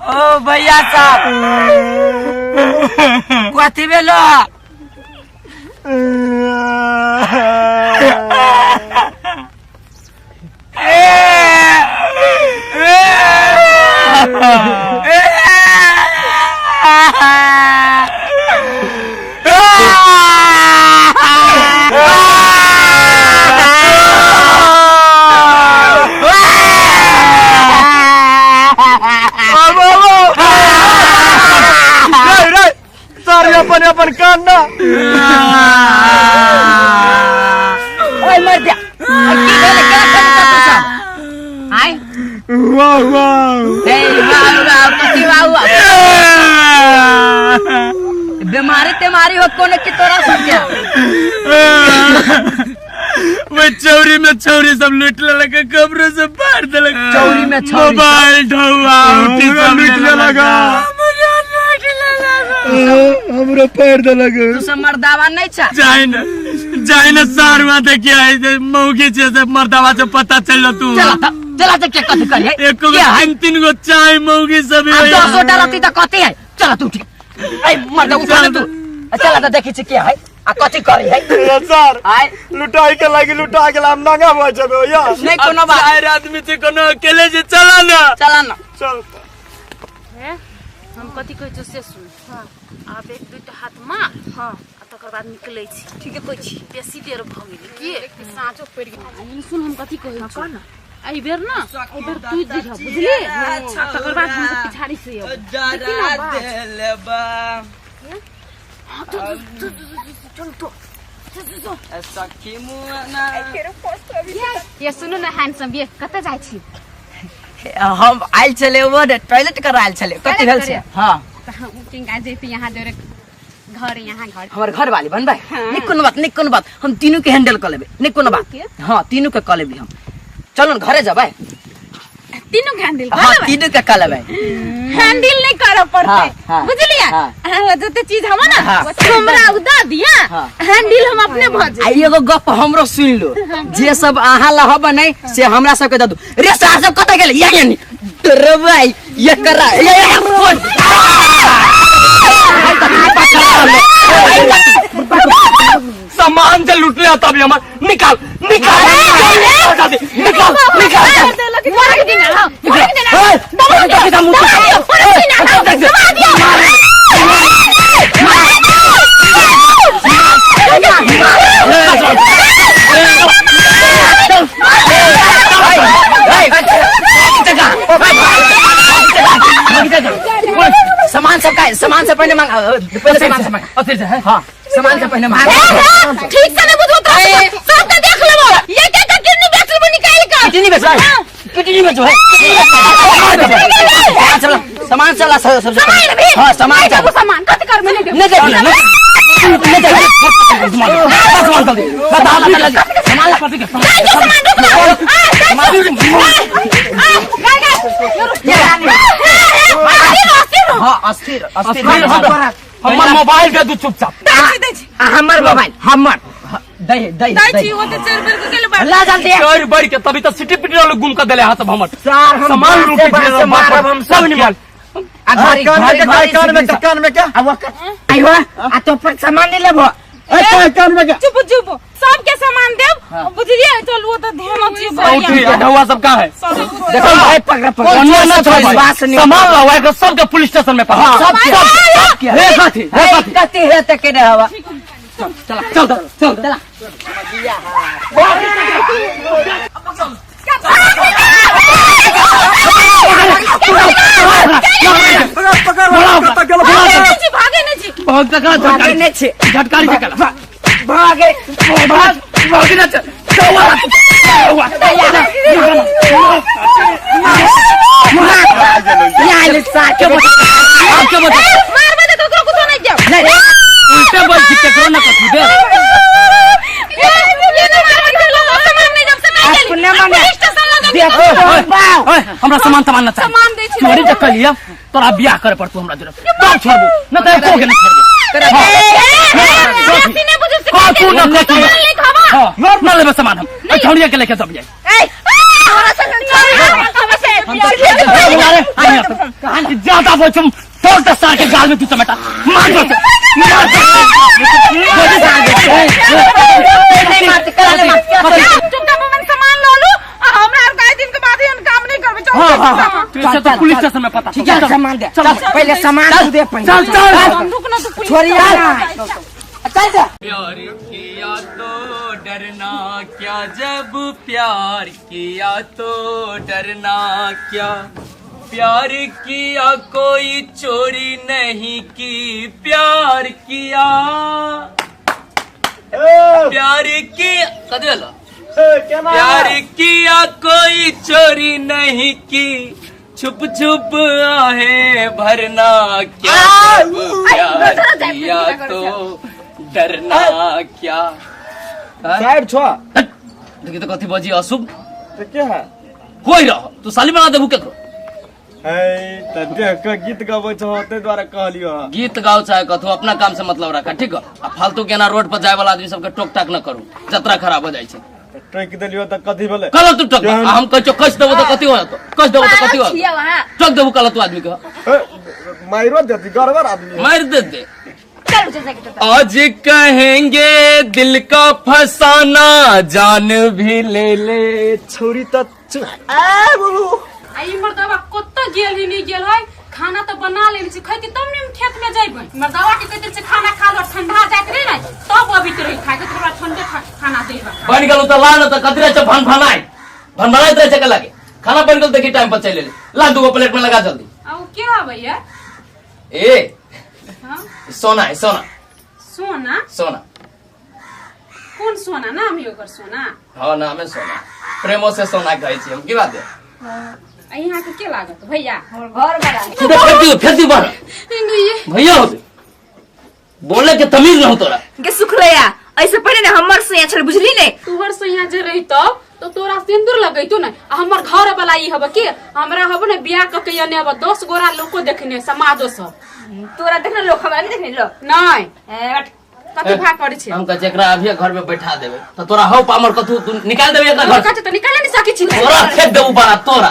ओ भैया साहब, कथी भेलो? ए वाह वाह। ए वाह वाह, कथी वाह वाह? बीमारी तेमारी हो कोनो की तोरा सबके? वो चौरी में चौरी सब लूट लेलक, कमरे से बाहर देलक। चौरी में छौरी सब। मोबाइल ढौआ उठी सब लूट लेलक, हमरो पैर देलक। तू सब मर्दावा नहीं छा? जाए न, जाए न सारवा देखिए आई जे मौगी छे से मर्दावा से पता चल तू। चला त, चला त, के कथी करिए? एक गो तीन तीन गो चाय मौगी सब। आ 10 गोटा रहती त कथी है? चला तू, ठीक ए मर्द उठा न तू। चला त देखी छी के है आ कथी करी है। सर आय लुटाई के लागी लुटा गेल, हम नंगा भऽ जेबै यार। नहीं कोनो बात। चार आदमी छै कोनो अकेले छै, चला ना। चला ना। चल। हे हम कथी कहै छियौ से सुन। आब एक दूटा हाथ मार। हाँ आ तकर बाद निकलै छी। ठीके कहै छी। बेसी देर भऽ गेलै की? साँचो पड़ि गेल। सुन हम कथी कहै छियौ, एहि बेर ना एहि बेर तू दिह बुझली, आ तकर बाद हम सब पिछाड़ी से अयबै। डरा देले बा। हाँ, चल चल चल चल चल। सखी मुआना। ये सुनू ना हैंडसम, ये कतऽ जाइ छी? हम आयल छले वो टॉयलेट कर आयल छले। कथी भेल छै? हाँ तऽ हम किनका जैती यहाँ जोरे घर, यहाँ घर हमर घर वाली बनबै। नहीं कोनो बात, नहीं कोनो बात, हम तीनू के हैंडल कर लेबै। नहीं कोनो बात। हाँ तीनू के कर लेबै हम। चलो न घरे जेबै। तीनू के हैंडल कर हाँ लेबै? तीनू के कर लेबै। हैंडल नहीं करऽ पड़तै। हाँ, हाँ, बुझलियै? हाँ। अहाँ जते चीज हम ना हाँ। हमरा उ दऽ दिअ, हाँ। हैंडल हम अपने भऽ आ जेबै। एगो गप हमरो सुन लो, जे सब अहाँ लहब नहीं से हमरा सबके दऽ दू। रे सार सब कतऽ गेलै? या या डरबै ये करा ये ये फोन। सामान से लूट ले तभी हमर निकाल निकाल निकाल निकाल निकाल। मरक दिन ना, मरक दिन ना। ए, दबा दियो, दबा दियो, दबा दियो। सामान सब का सामान से पहले मांग, पहले सामान से मांग। हाँ सामान से पहले मांग। ठीक से नहीं बुझबो तोरा सब के देख लेबो। ये के के किडनी बेच लेबो निकाल के। किडनी बेच, किडनी बेच है। सामान चला सब सब। सामान भी? हाँ सामान नहीं चला। देबो सामान, कथी करबै? नहीं देबो। नहीं देबो, नहीं देबो। सामान जल्दी। सामान ला। जाय जो सामान रुक ना। आ आ गाय गाय। हाँ अस्थिर अस्थिर। हमर मोबाइल दे दू चुपचाप। दै छी। हमर मोबाइल हमर दे दे दै छी। ओ तऽ 4 बेर के गेल बा। ला जल्दी। चार बार के तभी तो सिटी पिटी वाले गुम कर देले हाथ सब हमर। सर हम सामान लूटे बांस से मारब हम सब निकाल। आ घरी कान में घरी क्या, कान में क्या, कान में क्या? आ वो आइयो आ तो पर सामान नहीं लेबो। ए, कान में क्या? चुप चुप, सबके सामान देब बुझलिए। चल वो तो ध्यान छी औठी ढौआ सब का है? देखो भाई पकड़ पकड़। कोनो ना छोड़ विश्वास नहीं। सामान लाओ एक सबके पुलिस स्टेशन में पकड़। सब सब हे साथी, हे साथी। कथी है त के हवा। चल चल चल चला। पकड़ पकड़ पकड़। भागे नहीं छी, भागे नहीं छी। बहुत तगड़ा भागे नहीं छी। झटकारी झटका भागे भाग भाग ना चल। यहाँ ले साथ। आपके बता मारबे तऽ ककरो कुछो नहीं देब। नहीं उल्टे बोल छी केकरो ना कथू दे। ये ना मारबे तऽ सामान नहीं देब से नहीं गेली। अपने मने पुलिस स्टेशन लग देखो बाप। ओए हमरा सामान सामान ना चाहिए। सामान दै छी। चोरी जे कलिया तोरा बियाह करे पड़तू हमरा जरूर तब छोड़बू न त एको के न छोड़बू। बेसी नहीं बुझै छी। कथू न कथू। सामान ले खावा। हां न लेबे सामान हम ए छौड़िया के लेके जब जाई। ए हमरा से हमरा से ज्यादा बोल तुम तोड़ दे सार के गाल में तू चमेटा मार दो मार दो। नहीं मारते करा ले मारते। चुपचाप अपन सामान लऽ लू आ हमरा आर के दिन के बाद एहन काम नहीं करबै। चल हां हां हां तो पुलिस स्टेशन में पता। ठीक है सामान दे, चल पहले सामान तू दे पहले। चल चल बंदूक ना तू पुलिस छोड़िया चल जा। प्यार किया तो डरना क्या, जब प्यार किया तो डरना क्या, प्यार किया कोई चोरी नहीं की, प्यार किया प्यार किया कदे ला प्यार किया कोई चोरी नहीं की, छुप छुप आहे भरना क्या, प्यार किया तो डरना क्या। साइड छो देखी तो कथी बजी अशुभ तो क्या है कोई रह तू साली बना देबू केकरो। है त देख के गीत गबै छो ते द्वारा कहलियो। गीत गाओ चाहे कथो, अपना काम से मतलब रखा, ठीक है। आ फालतू के ना रोड पर जाए वाला आदमी सबके टोक टाक न करू, जतरा खराब हो जाय छै। टोक देलियो त कथी भेलै? कल तू टोक, आ हम कहै छौ कस देबो त कथी हो जातो, कस देबो त कथी हो जातो, टोक देबो कल तू आदमी के माइरो देती, गड़बड़ आदमी मार दे दे। चलो आज कहेंगे दिल का फसाना जान भी ले ले छोरी त आ ई मर्दवा कत गेल ही नहीं गेल है, खाना तो बना लेने छी, खैती तब ने हम खेत में जइबै। मर्दवा के कहते छै खाना खा लो, ठंडा जाइत रहे ने तब अबित रही खाय के, तोरा ठंडे खाना देबा। बन गेल त ला न त कथी रहे छै भन भनाइ भन भनाइत रहे छै के लागे। खाना बन गेल देखी टाइम पर चलि एलै, ला दूगो प्लेट में लगा जल्दी। आ उ के हबै? ए हां सोना है, सोना सोना सोना। कौन सोना? नाम है ओकर सोना? हाँ नाम है सोना, प्रेमो से सोना कहै छी हम। की बात है? आ यहाँ के के लागत भैया? हमर घर वाला। फेर दियो, फेर दियो बाहर। भैया होते बोले के तमीज न हो तोरा के सुखलया। ऐसे पहले ने हमर सैया छल, बुझली ने? तोहर सैया जे रही तो तोरा सिंदूर लगैतो ने। आ हमर घर वाला ई हब के हमरा हब ने बियाह क के ने हब 10 गोरा लोको देखने समाजो सब। तोरा देखने लोग, हमरा नहीं देखने लोग। नहीं। ए बट कथी भाग करै छै? हम कह एकरा अभी घर में बैठा देबे त तोरा हौ पामर कथू तू निकाल देबे एकरा घर। कथी त निकाले नहीं सकै छी। तोरा फेंक देबू बड़ा तोरा,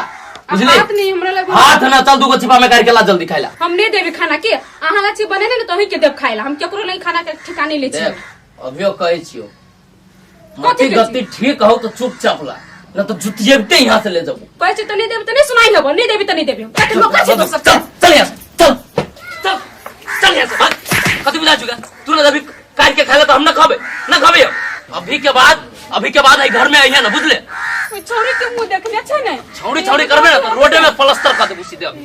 बुझली? हाथ नहीं हमरा लग, हाथ ना चल दूगो छिपा में कर के ला जल्दी खाइला। हम नहीं देबे खाना के, अहाँ ला छी बनेने ने तोही के देब खाइला, हम केकरो नहीं खाना के ठिकाने ले छी। देख अभियो कहै छियो कथी मति कहै गति ठीक हो तो चुपचाप ला, न तो जुतियेबते यहाँ से ले जाबू। कहै छी त नहीं देबे त नहीं सुनाई हब, नहीं देबे त नहीं देबे। कथी लोग छै दोसर? चल चल यहाँ से, चल चल चल यहाँ से भाग। कथी बुझा चुका तू ना अभी काट के खाला तो हम ना खाबे, ना खाबे हम। अभी के बाद घर में आई है ना, बुझले? छौरी के मुंह देखने छै ने? छौरी छौरी करबे ना तो रोडे में प्लास्टर कर देबू सीधे अभी।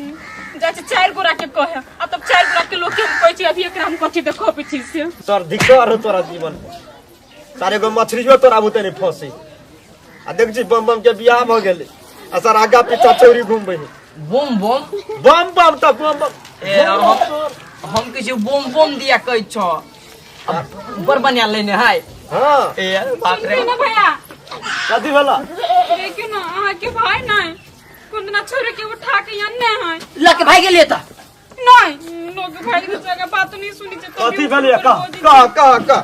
जाइ छै 4 गोरा के कहे, आ तब 4 गोरा के लोग के हम कहै छी अभी एकरा हम कथी देखबै छी से। तोर धिक्कार हो तोरा जीवन पर, सारे गो मछरियो तोरा बुते नहीं फंसी। आ देख छी बम बम के बियाह भ गेलै आ सर आगा पीछा छौरी घूमबै है। बम बम बम बम त बम बम। ए हम किछु बम बम दिया कहै छौ, ऊपर बना लेने है। हां ए बाप रे ना भैया कथी भेला? देखियो ना अहाँ के भाई नहीं कुंदना छोरी के उठा के अनने है। लके भाई गेलिए त नहीं लोग भाई के जगह बात नहीं सुनी छै। कथी भेलै? कह कह कह कह।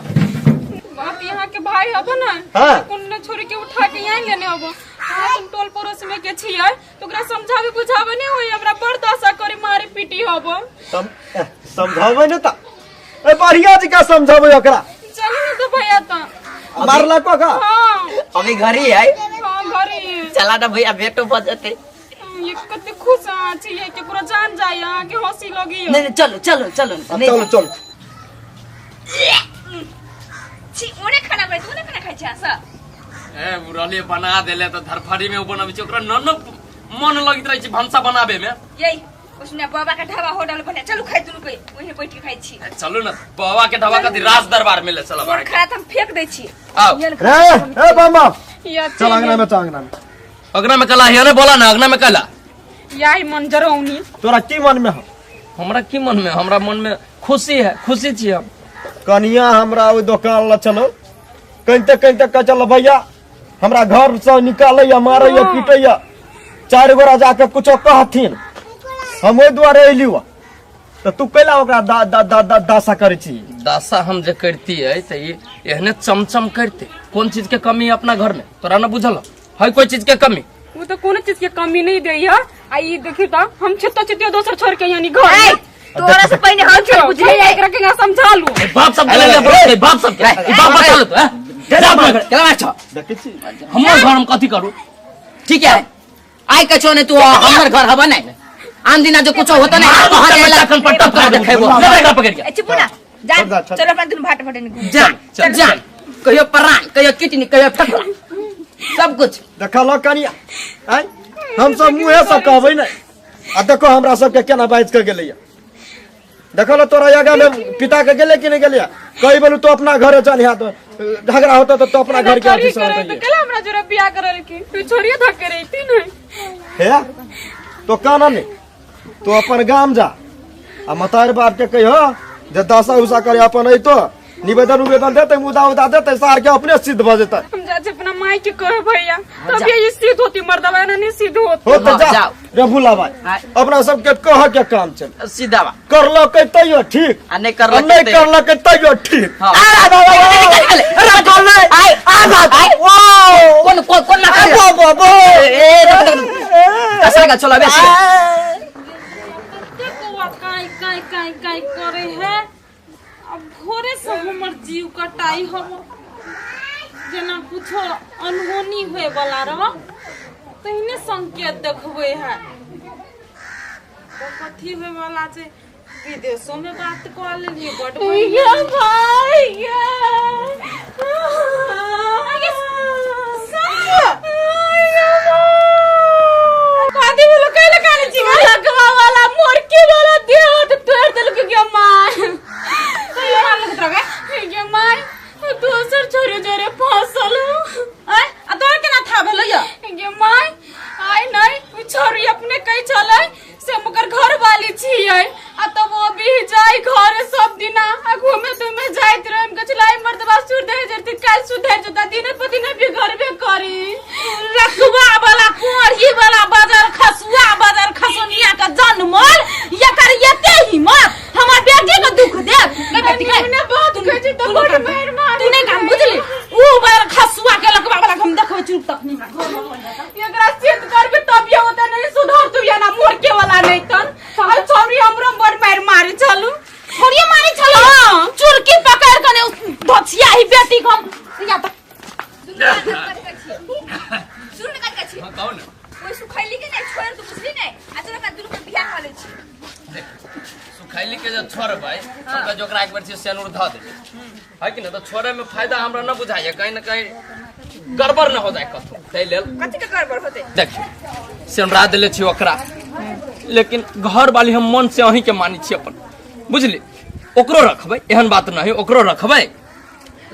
बाप यहाँ के भाई हब ना हाँ। कुंदना छोरी के उठा के यहाँ लेने हब। हम टोल पड़ोस में के छियै तो ओकरा समझावे बुझावे नहीं होई, हमरा बड़ दशा करे मारे पीटी हब। समझावे ने त ए बढ़िया जी का समझावे ओकरा। चलू ना तो भैया त मारला को का? हां अभी घर ही है। हां घर ही है। चला ना भैया भेटो भ जते। ये कते खुश अहाँ छियै के पूरा जान जाय अहाँ के हंसी लगी। नहीं नहीं चलो चलो चलो चलो चलो। छी ओने खाना बने तू ने खाना खाइ छै सब। ए बुरले बना देले त धरफड़ी में उ बनाबै छै, ओकरा न न मन लगैत रहै छै भनसा बनाबे में। यही उसने बाबा के ढाबा होटल बने, चलू खाइ दुनू के ओहे बैठ के खाइ छी। चलू ना बाबा के ढाबा कथी राज दरबार में ले चलब। मोर खाना त हम फेंक दै छी। आओ रे ए बम बम या चल अंगना में, चल अंगना में। अंगना में कला हिया ने बोला ना अंगना में कला। याही मन जरौनी। तोरा की मन में हो? हमरा की मन में? हमरा मन में खुशी है, खुशी छी हम। कनिया हमरा ओइ दोकान ल चलो, कनिते कनिते कह चल भैया हमरा घर से निकालैया मारैया पीटैया, 4 गोरा जाके कुछो कहथिन, हम ओहि दुआरे अयलियो। त तू कैला ओकरा दा दा दा दा दासा करै छी? दासा हम जे करतियै त ई एहने चमचम करते। कोन चीज के कमी है अपना घर में तोरा न बुझल है? कोई चीज के कमी? वो तो कोनो चीज के कमी नहीं दै है। आ ई देखियो त हम छितो छितो दोसर छोड़ के यानी घर तोरा से पहिने हम छोड़ बुझले एकरा के समझा लू। बाप सब के ले बाप सब के बाप बता लो तो केना मार छौ? देखै छी हमर घर हम कथी करू? ठीक है आइ कछो नहीं तू हमर घर हबा नहीं आन दिना जो कुछो होता नहीं कहाँ जाएला कन पट्टा तोरा देखेबो। ले एकरा पकड़ के। ए चुप ना जा, चलो अपना दुनू भाट भाटे घूम। जा जा कहियो परान कहियो किडनी कहियो फेफड़ा सब कुछ देखल कनिया आइ हम सब मुँहे से कहबै ने। आ देखो हमरा सबके केना बाजि के गेलैया। देखल तोरा आगा में पिता के गेलै कि नहीं गेलैया? कही बोलू तो अपना घरे चल हाथ झगड़ा होता तो अपना घर के अथी करे से तो कल हमरा जोरा बियाह करल की तू छोड़िए धक्के रही नहीं। हे तो काना नहीं, तो अपन गाम जा आ मतार बाप के कहियो जे दशा उषा करे अपन अइतो निवेदन उवेदन देते, मुदा उदा देते, सार के अपने सिद्ध भ जेतै। हम जा अपना माई के कहे भैया तब ये सिद्ध होती, मर्दवा ना नहीं सिद्ध होती। हो तो हाँ, जा रे भूला भाई, अपना सबके कह के काम चल सीधा बा करलकै तैयो ठीक आ नहीं आ करलकै नहीं तैयो। करलकै तैयो ठीक। हाँ। अरे बाबा, अरे बोल रे, आ बाप, ओ कोन कोन कोन ना आ बाबा, बो। ए रुक रुक रुक कसरा का चलो बेसी। कते कौआ काई काई काई काई करे है, अब भोरे से हमर जीव कटाई हम जेना कुछो अनहोनी होए वाला रह तहिने संकेत देखबे है। तो कथी होए वाला छै, विदेशों में बात कऽ लेलियै बड भैया भैया कथी बोलो कैले काने छी लगवा वाला मोरकी वाला देह हाथ तोड़ देलक गे माय। कहियो मारलक तोरा के? गे माय दोसर छोरे जोरे फसल। आय आ तोरा केना था भेलै य? गे my I नहीं उ छोरी अपने कहि छलै से हम ओकर घर वाली छियै, आ तब वो भी जाय घर सब दिना आ घूमे तुमे जाइत रहे। हम कहै छलै मर्दबा सुधर जते काल सुधर जता, दिन पर दिन बिगड़बे करी। रखवा वाला कोढ़ी वाला बाजार खसुआ बाजार खसुनिया के जनमल एकर एते हिम्मत हमर बेटी के दुख देब। गै बेटी गै, ने बात कहै छी तऽ बड़ मारि मार। तू नहीं काम बुझली, उ बार खसुआ के लकवा वाला के हम देखबै चुप तखनी हमरा घर में पहुंच जाता। एकरा सिद्ध करबे तब ये होता नहीं सुधर तू या ना मोरके वाला नहीं तन। आ छोरी हमरो बड़ मारि मारे छलू। छोरिये मारे छलू? हाँ। चुरकी पकड़ के ने उस धोछिया ही बेटी के हम या त सुन ने कथी छी? हाँ, कहू ने। ओइ सुखैली के नहीं छोड़ तू बुझली नहीं, आ चल ओकरा दुनू के बियाह कऽ लै छी। देख सुखैली के जे छोड़बै हमरा जोकरा एक बेर छै सेनुर धऽ देबै है कि ना, तो छोड़े में फायदा हमरा न बुझाइए, कहीं न कहीं गड़बड़ न हो जाए कतौ, ताहि लेल। कथी के गड़बड़ होतै? देखियौ सेनुरा देले छी ओकरा, लेकिन घर वाली हम मन से अहीं के मानै छी अपन, बुझली? ओकरो रखबै, एहन बात नहीं, ओकरो रखबै,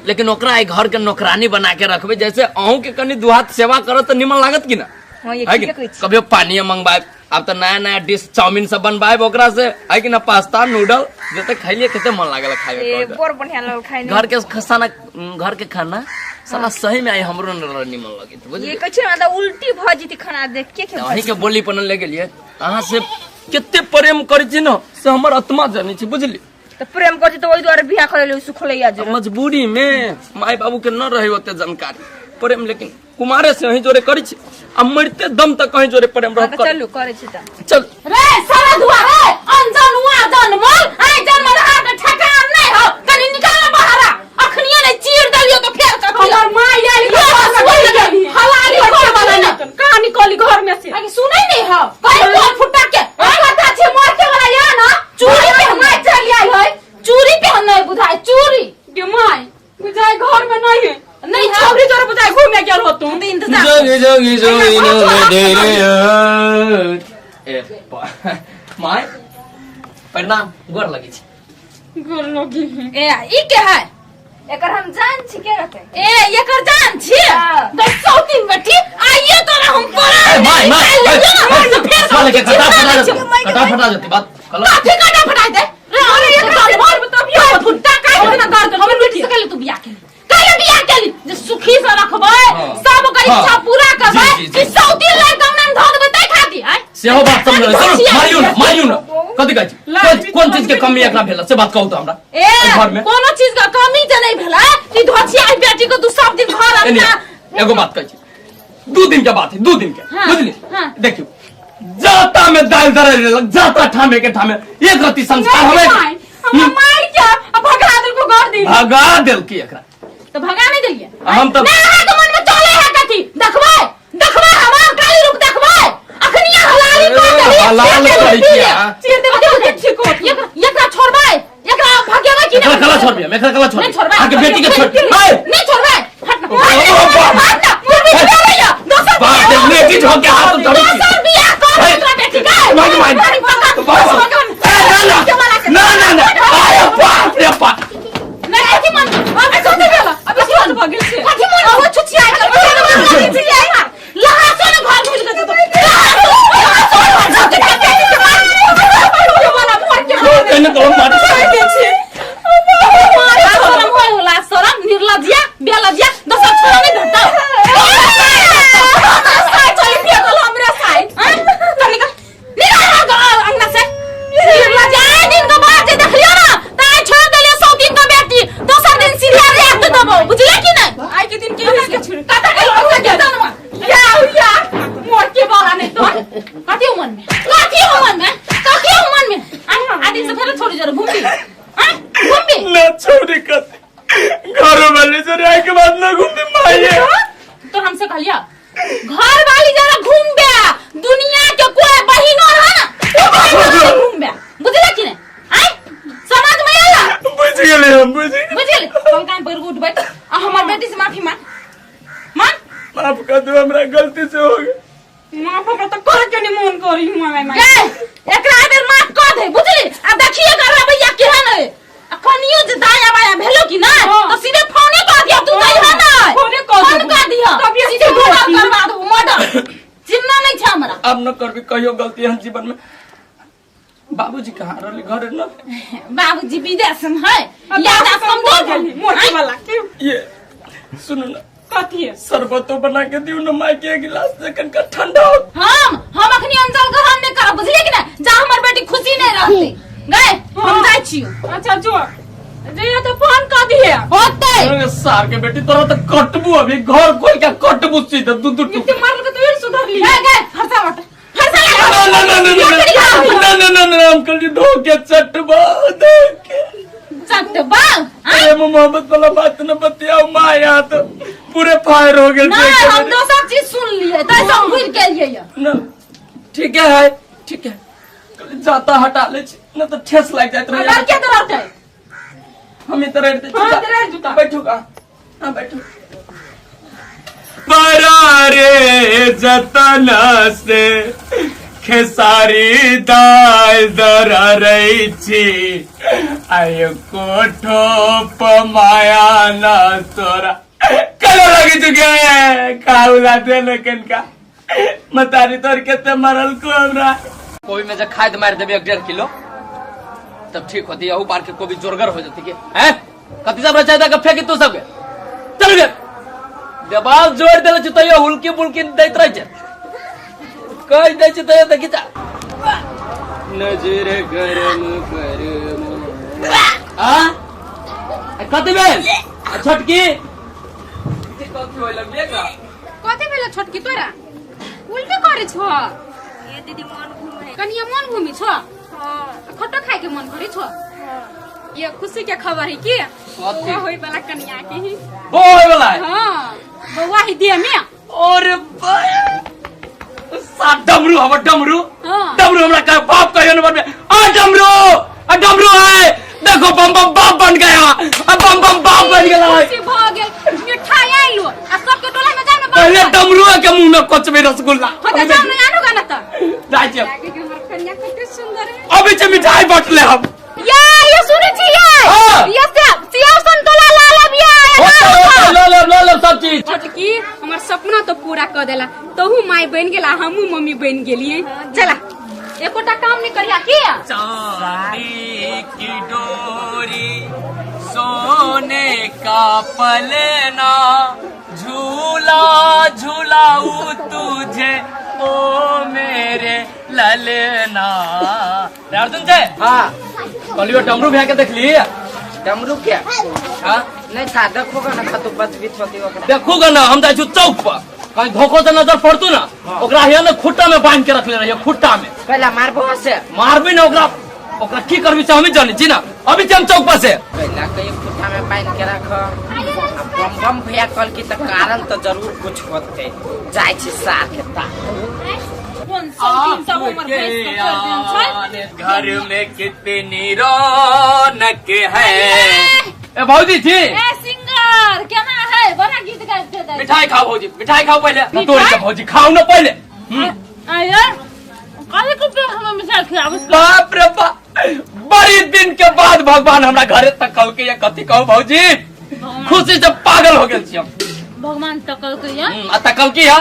लेकिन ओकरा एहि घर के नौकरानी बना के रखबै, जैसे अहूँ के कनि दू हाथ सेवा करत तऽ निमन लागत कि ना? हाँ, ये है कि ठीके कहै छी। कभियो पानी मंगवाएब, आब तऽ नया नया डिश चाउमीन सब बनवाएब ओकरा से, है कि ना? पास्ता नूडल जते खैलिए कते मन लागल खाए ए बड़ बढ़िया लगल खाइ घर के खाना, घर के खाना साला सही में आई हमरो न निमन लगे, बुझलिए? ये कहै छै ना तऽ उल्टी भऽ जेतै खाना देख के के। अहीं के बोली पर ले गेलिए, अहाँ से कते प्रेम करै छी न से हमर आत्मा जानै छै, बुझली? तऽ प्रेम करै छी तऽ ओहि दुआरे बियाह करै ले सुखलैया जे मजबूरी में माय बाबू के न रहे ओते जानकारी प्रेम, लेकिन कुमारे से अहीं जोरे करै छी आ मरते दम तक कहीं जोरे प्रेम रह। चलू करै छी तऽ चल रे सारा धुआ रे अनजान हुआ जनमल आइ जनमल अहाँ के ठेकान नहीं हो, कनि निकाल बाहर अखनिए नहीं चीर देलियो तो फेर कथी हमर my आयल हलाली घर वाला नहीं कहाँ निकली घर में से। आगे सुनै नहीं हो कहीं बोल फुटा के पता छै मोरके वाला या ना चूड़ी पे माय चल आयल है, चूड़ी पे हम नहीं बुझाय चूड़ी गे my बुझाय घर में नहीं है नहीं है। छौरी जोरे बुझाय घूमे गेल हो तू। इंतजार जोगी जोगी जोगी नो तेरे ए my प्रणाम, गोर लगे छी। गोर लगी है। ए ई के है? एकर हम जान छी के रहतै। ए एकर जान छी हाँ। तो सौतीन बेटी आइए तोरा हम परा ए my my फेर साले के कटा फटा जेतै, कटा फटा जेतै बात कल कथी कटा फटा दे रे? अरे एकर घर में तब ये फुट्टा काहे ना कर हमर बेटी से कहले तू बियाह केली, कहले बियाह केली जे सुखी से रखबै, सब ओकर इच्छा पूरा करबै, जी, जी, जी। कि सौतीन लग गमना में धऽ देबै तै खाती आय सेहो बात समझ चलू। मारियौ न, मारियौ न, कथी कहै छी? कोन चीज के कमी एकरा भेल से बात कहू तऽ हमरा। ए घर में कोनो चीज के कमी जे नहीं भेलै कि धोछिया बेटी को तू सब दिन घर एने अपना। एगो बात कहै छी, 2 दिन के बात है, 2 दिन के। हाँ, बुझली? हाँ। देखियौ जाता में दाल दरड़ लेलक, जाता ठामे के ठामे एक रत्ती संस्कार नहीं हमे my, हमरा मार के आ भगा देलको घर दिन। भगा देलकी एकरा। तो भगा नहीं देलिए हम तो नहीं अहाँ के मन में चले है कथी? देखबै देखबै हमार काली रूप देखबै अखनिया हलाली कर देली। हलाल करै छियै। चीर देबै तऽ ठीक होत। एकरा छोड़बै, एकरा भगेबै कि एकरा नहीं? कला छोड़बियै, एकरा कला नहीं छोड़बै। अहाँके बेटी के छोड़ नहीं नहीं छोड़बै, हट ना ओ, ओ, बाप। हट ना, तू भी छोड़बै या दोसर बाप रे, बियाह लेडीज होके हाथ उठाबै छी। दोसर बियाह कर तोरा बेटी के। मार, मार। बाप। ए, ना ना ना ना ना, अरे बाप रे बाप। नहीं अथी मन अबे सोते भेल अबे। जल्दी माये तो हमसे कहलिया घर वाली जरा घूम बे दुनिया के कोई बहिनो रहा ना तो बहिनो जरा घूम बे बुझला कि नहीं आय समाज में आला बुझ गेली हम बुझ गेली। बुझ गेली हम कान पर उठ बैठ आ हमर बेटी से माफी मांग मांग माफ कर दो हमरा गलती से हो गया माफ हमरा तो करे के नहीं मन करी हुआ मैं गए एकरा बेर माफ कर दे बुझली आ देखिए कर भैया केहन है आ कनियो जे दाया बाया भेलो कि ना तो सीधे फोने कर दिया तू कहिया ना फोने कर फोन देबो। कर दिया तबियत सीधे ठीक मर्डर होती। करवा दो मर्डर चिन्ह नहीं छै हमरा अब न करबी कहियो गलती हम जीवन में बाबूजी कहाँ रहली घरे न बाबूजी विदेश में है याद कमजोर भेली मोटे वाला के ये सुनो ना कथी है शरबतो बना के दियो ना माई के एक गिलास से कनका ठंडा हो हम अखनी अंजल ग्रहण नहीं करब बुझलिए कि ना जा हमर बेटी खुशी नहीं रहती गए हम जाइ छियो अच्छा जो जइया तो फोन कर दिए होते अरे सार के बेटी तोरा तो कटबू अभी घर खोल के कटबू सीधा दू दू टुकड़ा मारल के तो फिर सुधर ली गए गए फरसा बट फरसा ना ना ना ना ना ना ना ना ना अंकल जी धोके चटबा धोके चटबा अरे मोहब्बत वाला बात न बतियाओ माँ यहाँ तो पूरे फायर हो गए ना हम दोसर चीज सुन लिए तै सब घुर के लिए ये ना ठीक है ठीक है जाता हटा ले छी, ना तो ठेस लग जात रहे अगर के तरह है हम इधर रहते हाँ, इधर रह जूता। बैठो का हाँ बैठो परारे जतन से खेसारी दाल दर रही छी आय कोठो पमाया ना तोरा कलो लगी चुके हैं खाऊ लाते लेकिन का मतारी तोर के ते मरल को हमरा कोबी में जब खाद मार देबे 1.5 किलो तब ठीक होती अहू बार के कोबी जोरगर हो जाती के हैं कथी सब रचायता के फेंकी तू सबके चल गे देवाल जोड़ देले छी तैयो हुलकी बुलकी दैत रहै छै कहि दै छी तैयो देखी जा नजर गरम करम आ कथी भेल आ छोटकी कथी होय लगले का कथी भेलो छोटकी तोरा उल्टी करे छो ये दीदी मन घूमे कनिया मन घूमी छो खट्टो खाए के मन करे छो ये खुशी के खबर है की बउआ होई वाला कनिया के ही बउआ होय वाला है हाँ बउआ ही दिया में अरे सा डमरू हमर डमरू हाँ। डमरू हमरा का बाप कहियो न बनबे आ डमरू आ डमरू है देखो बम बम बाप बन गया आ बम बम बाप बन गेला है खुशी भ गेल मिठाई आइलो आ सबके टोला में जाओ ना पहले डमरू के मुंह में कोचबे रसगुल्ला हाँ तो जाओ ना आनो गाना त जाइ छियै लागे कि हमर कन्या कते सुंदर है अभी छै मिठाई बांटले हम ये ये सुनै छी ये हाँ। ये सेब सेब संतोला ला लेब ये होते, होते, ल लेब ल लेब सब चीज छोटकी हमर सपना तो पूरा कर देला तोहू माई बन गेला हमू मम्मी बन गेलिए चला एकोटा काम नहीं करिया की चांदी की डोरी सोने का पलना झूला झूलाऊ तुझे ओ मेरे ललना रे अर्जुन छै हाँ कहलियो डमरू भैया के देखली डमरू के हाँ नहीं था देखोगा ना कतौ बचबित होती ओकरा देखूगा ना हम जाइ छी चौक पर कहीं धोखो से नजर पड़तू ना ओकरा हिया ने खुट्टा में बांध के रखले रहिए खुट्टा में पहला मारबो से मारबी ना ओकरा ओकरा की करबी से हमी जानी छी ना अभी छी हम चौक पर से पहला कहीं खुट्टा में बांध के रख आ बम बम भैया कल की तो कारण तो जरूर कुछ होते जाइ छी साथ ता कोन सब सब हमर भैंस के छोड़ देन छै घर में कितनी रौनक है ए भौजी छी ए सिंगर केना है बड़ा गीत गाबि दे मिठाई खाओ भौजी मिठाई खाओ पहले तोड़ के भौजी खाओ ना पहले आये काहे को पे हमें मिठाई खिलाबै बाप रे बाप बड़ी दिन के बाद भगवान हमरा घरे तक कहल के कथी कहू भौजी खुशी से पागल हो गेल छी हम भगवान तकल के या आ तकल की है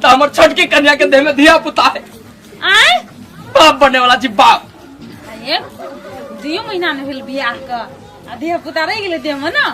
तो हमर छोटकी कन्या के देह में धिया पुता है आय बाप बने वाला छी बाप अरे दुइयो महीना ने भेल बियाह के आ धिया पुता रहि गेलै देह में ना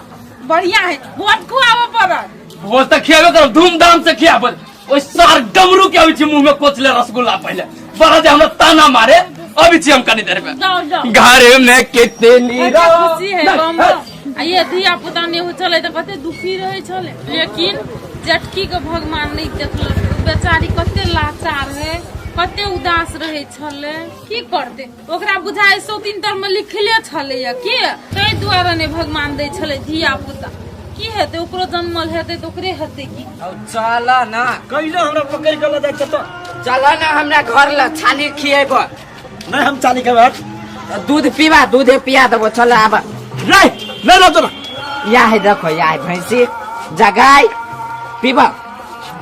बढ़िया है भोज खुआबऽ पड़त भोज तऽ खियाबे करब धूमधाम से खियाबे ओहि सार डमरू के अबै छी मुंह में कोचले रसगुल्ला पहले बड़ा जे हमरा ताना मारे अबै छी हम कनी देर में जाओ जाओ घर में कितनी कते खुशी है नहीं, गाँव में आ ये धिया पुता नहि होइ छलै तऽ कते दुखी रहै छलै लेकिन जेठकी के भगवान नहि देखलक बेचारी कते लाचार है कते उदास रहै छलै की करतै ओकरा बुझाइ सौतीन तर में लिखले छलै की ताहि दुआरे नहि भगवान दै छलै धिया पुता की हेतै ओकरो जन्मल हेतै तऽ ओकरे हेतै की चल ना कैले हमरा पकड़ के लऽ जाइ छ तो चल ना हमरा घर ल छाली खिएब नहीं हम चाली खेबै हट। दूध पीबा दूधे पिया देबो चल आब नहीं नहीं लऽ चल या है देखो या है भैंसी जगाई पीबा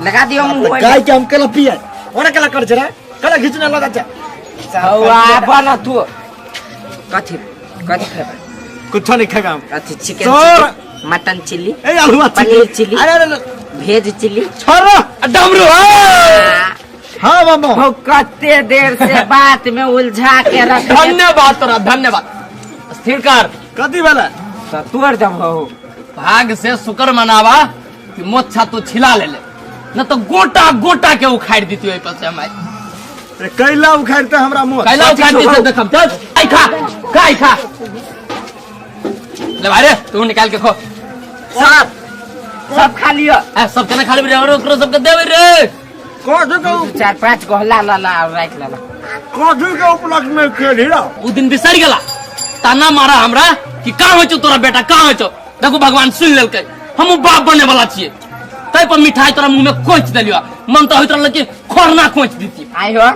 लगा दियो मुंह में। गाय के हम केला पिए ओना केला कर छै रे केला घिचने लगा छै हौ आब ना तू कथी कथी खेबा कुछो नहीं खेबै हम कथी chicken sir. Chilli, mutton chilli ए आलुआ पनीर चिल्ली अरे अरे अरे, भेज चिल्ली छोड़ डमरू हाँ मामा हो कते देर से बात में उलझा के रख धन्यवाद तोरा धन्यवाद स्थिर कर कथी भेलै तो तोड़ देबो भाग से शुक्र मनावा कि मोछा तू छिला ले ले न तो गोटा गोटा के उखाड़ देती ओहि पर से हम आइ। ए, कैला उखाड़ते हमरा मुंह कैला उखाड़ दी से देखम चल आई खा खा आई खा ले भाई रे तू निकाल के खो सब सब खा लियो ए सब केना खा लेबे रे और ओकरो सबके देबे रे कथी के दू चार पाँच गो ला ला ला और राख ला ला। कथी के उपलक्ष्य में खेल ही उ दिन बिसर गेला ताना मारा हमरा कि कहाँ होइ छौ तोरा बेटा कहाँ होइ छौ देखू भगवान सुन लेलकै हमहूँ बाप बने वाला छियै ताहि पर मिठाई तोरा मुंह में खोंच देलियो मन तऽ होइत रहल कि खोरना खोंच देती आई हो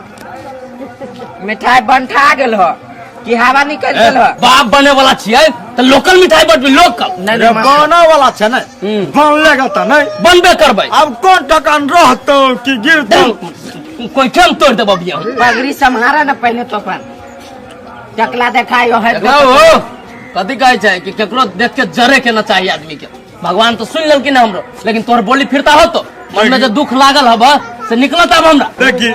मिठाई बंठा गेल हो कि हवा निकल गेल हो बाप बने वाला छियै तऽ लोकल मिठाई बटबी लोकल नहीं रे नहीं बना वाला छै ने बनलेगा तऽ नहीं बनबे करबै अब कोन टकान रहतौ कि गिरतौ कोइठे हम तोड़ देबो बिया पगड़ी सम्हारा ना पहले तो अपन टकला देखायो है देखो हो कथी कहै छै कि केकरो देख के जरे के न चाही आदमी के भगवान तो सुन लेलखिन हमरो लेकिन तोहर बोली फिरता हो तो मन में जे दुख लागल हब से निकलत आब हमरा देखी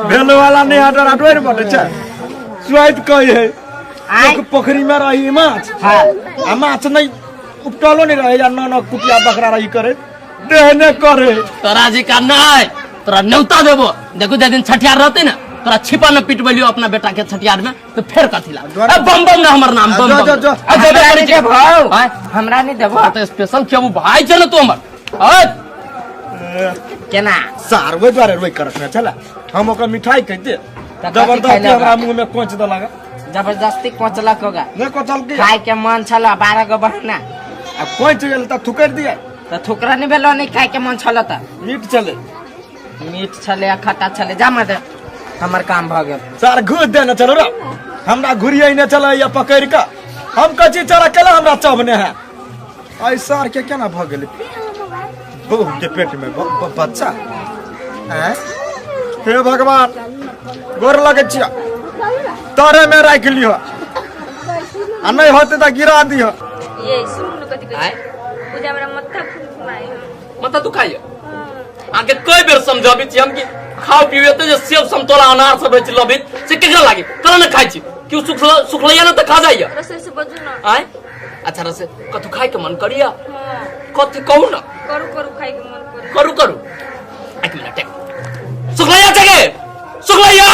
भेलो वाला नहीं हटर हटवे ने बटे छै स्वाइत कही है आय। पोखरी में रही माछ हाँ आ माछ नहीं उपटलो नहीं रहे या न न कुटिया बकरा रही करे देह ने करे तोरा जी का नहीं तोरा न्योता देबो देखो जे दिन छठियार रहते ना तोरा छिपा न पिटबेलियो अपना बेटा के छठियार में तो फेर कथी ला ए, बम बम ना हमर नाम बम जो, बम जो, जो। आ, जेबे हमरा करै नहीं छी। देबो आँय? हमरा नहीं देबो तोरा तऽ स्पेशल खेबू भाई छै ने तू हमर आय केना सार ओहि दुआरे रोइ करत ने छला हम ओकर मिठाई कहते तऽ कथी जबरदस्ती खैले हमरा होगा? मुंह में कोच देलक जबरदस्ती कोचलक होगा नहीं कोचल की खाए के मन छल 12 गो बहाना आ कोच गेल तऽ थुकरि दिया तऽ थुकरा नहीं भेलो नहीं खाए के मन छल तऽ मीट चले मीठ छले आ खट्टा छले जा मत हमर काम भऽ गेल सार घूस देने चलो रे हमरा घुरिये ने चले या पकड़ के हम कची चला केला हमरा चबने है आई सार के केना भऽ गेलै बहू के पेट में बच्चा हैं हे भगवान गोर लगे छिया तोरे में राख लियो आ नहीं होते तऽ गिरा दियो ये सुन न कथी कहै छै पूजा हमरा माथा फुलफुलाइ माथा दुखाइए अहाँके कई बेर समझाबै छी हम कि खाओ पीबे तऽ जे सेब समतोला अनार सब रहै छै लबैत से केकरा लागे केना ने खाइ छी कि सुखल सुखलैया ने तऽ खा जाइया रसोई से बजू ना आय अच्छा रसे कथू खाय के मन करिया कथी कहू ना करू करू खाइ के मन करे करू करू एक मिनट एक सुखलैया जगे सुखलैया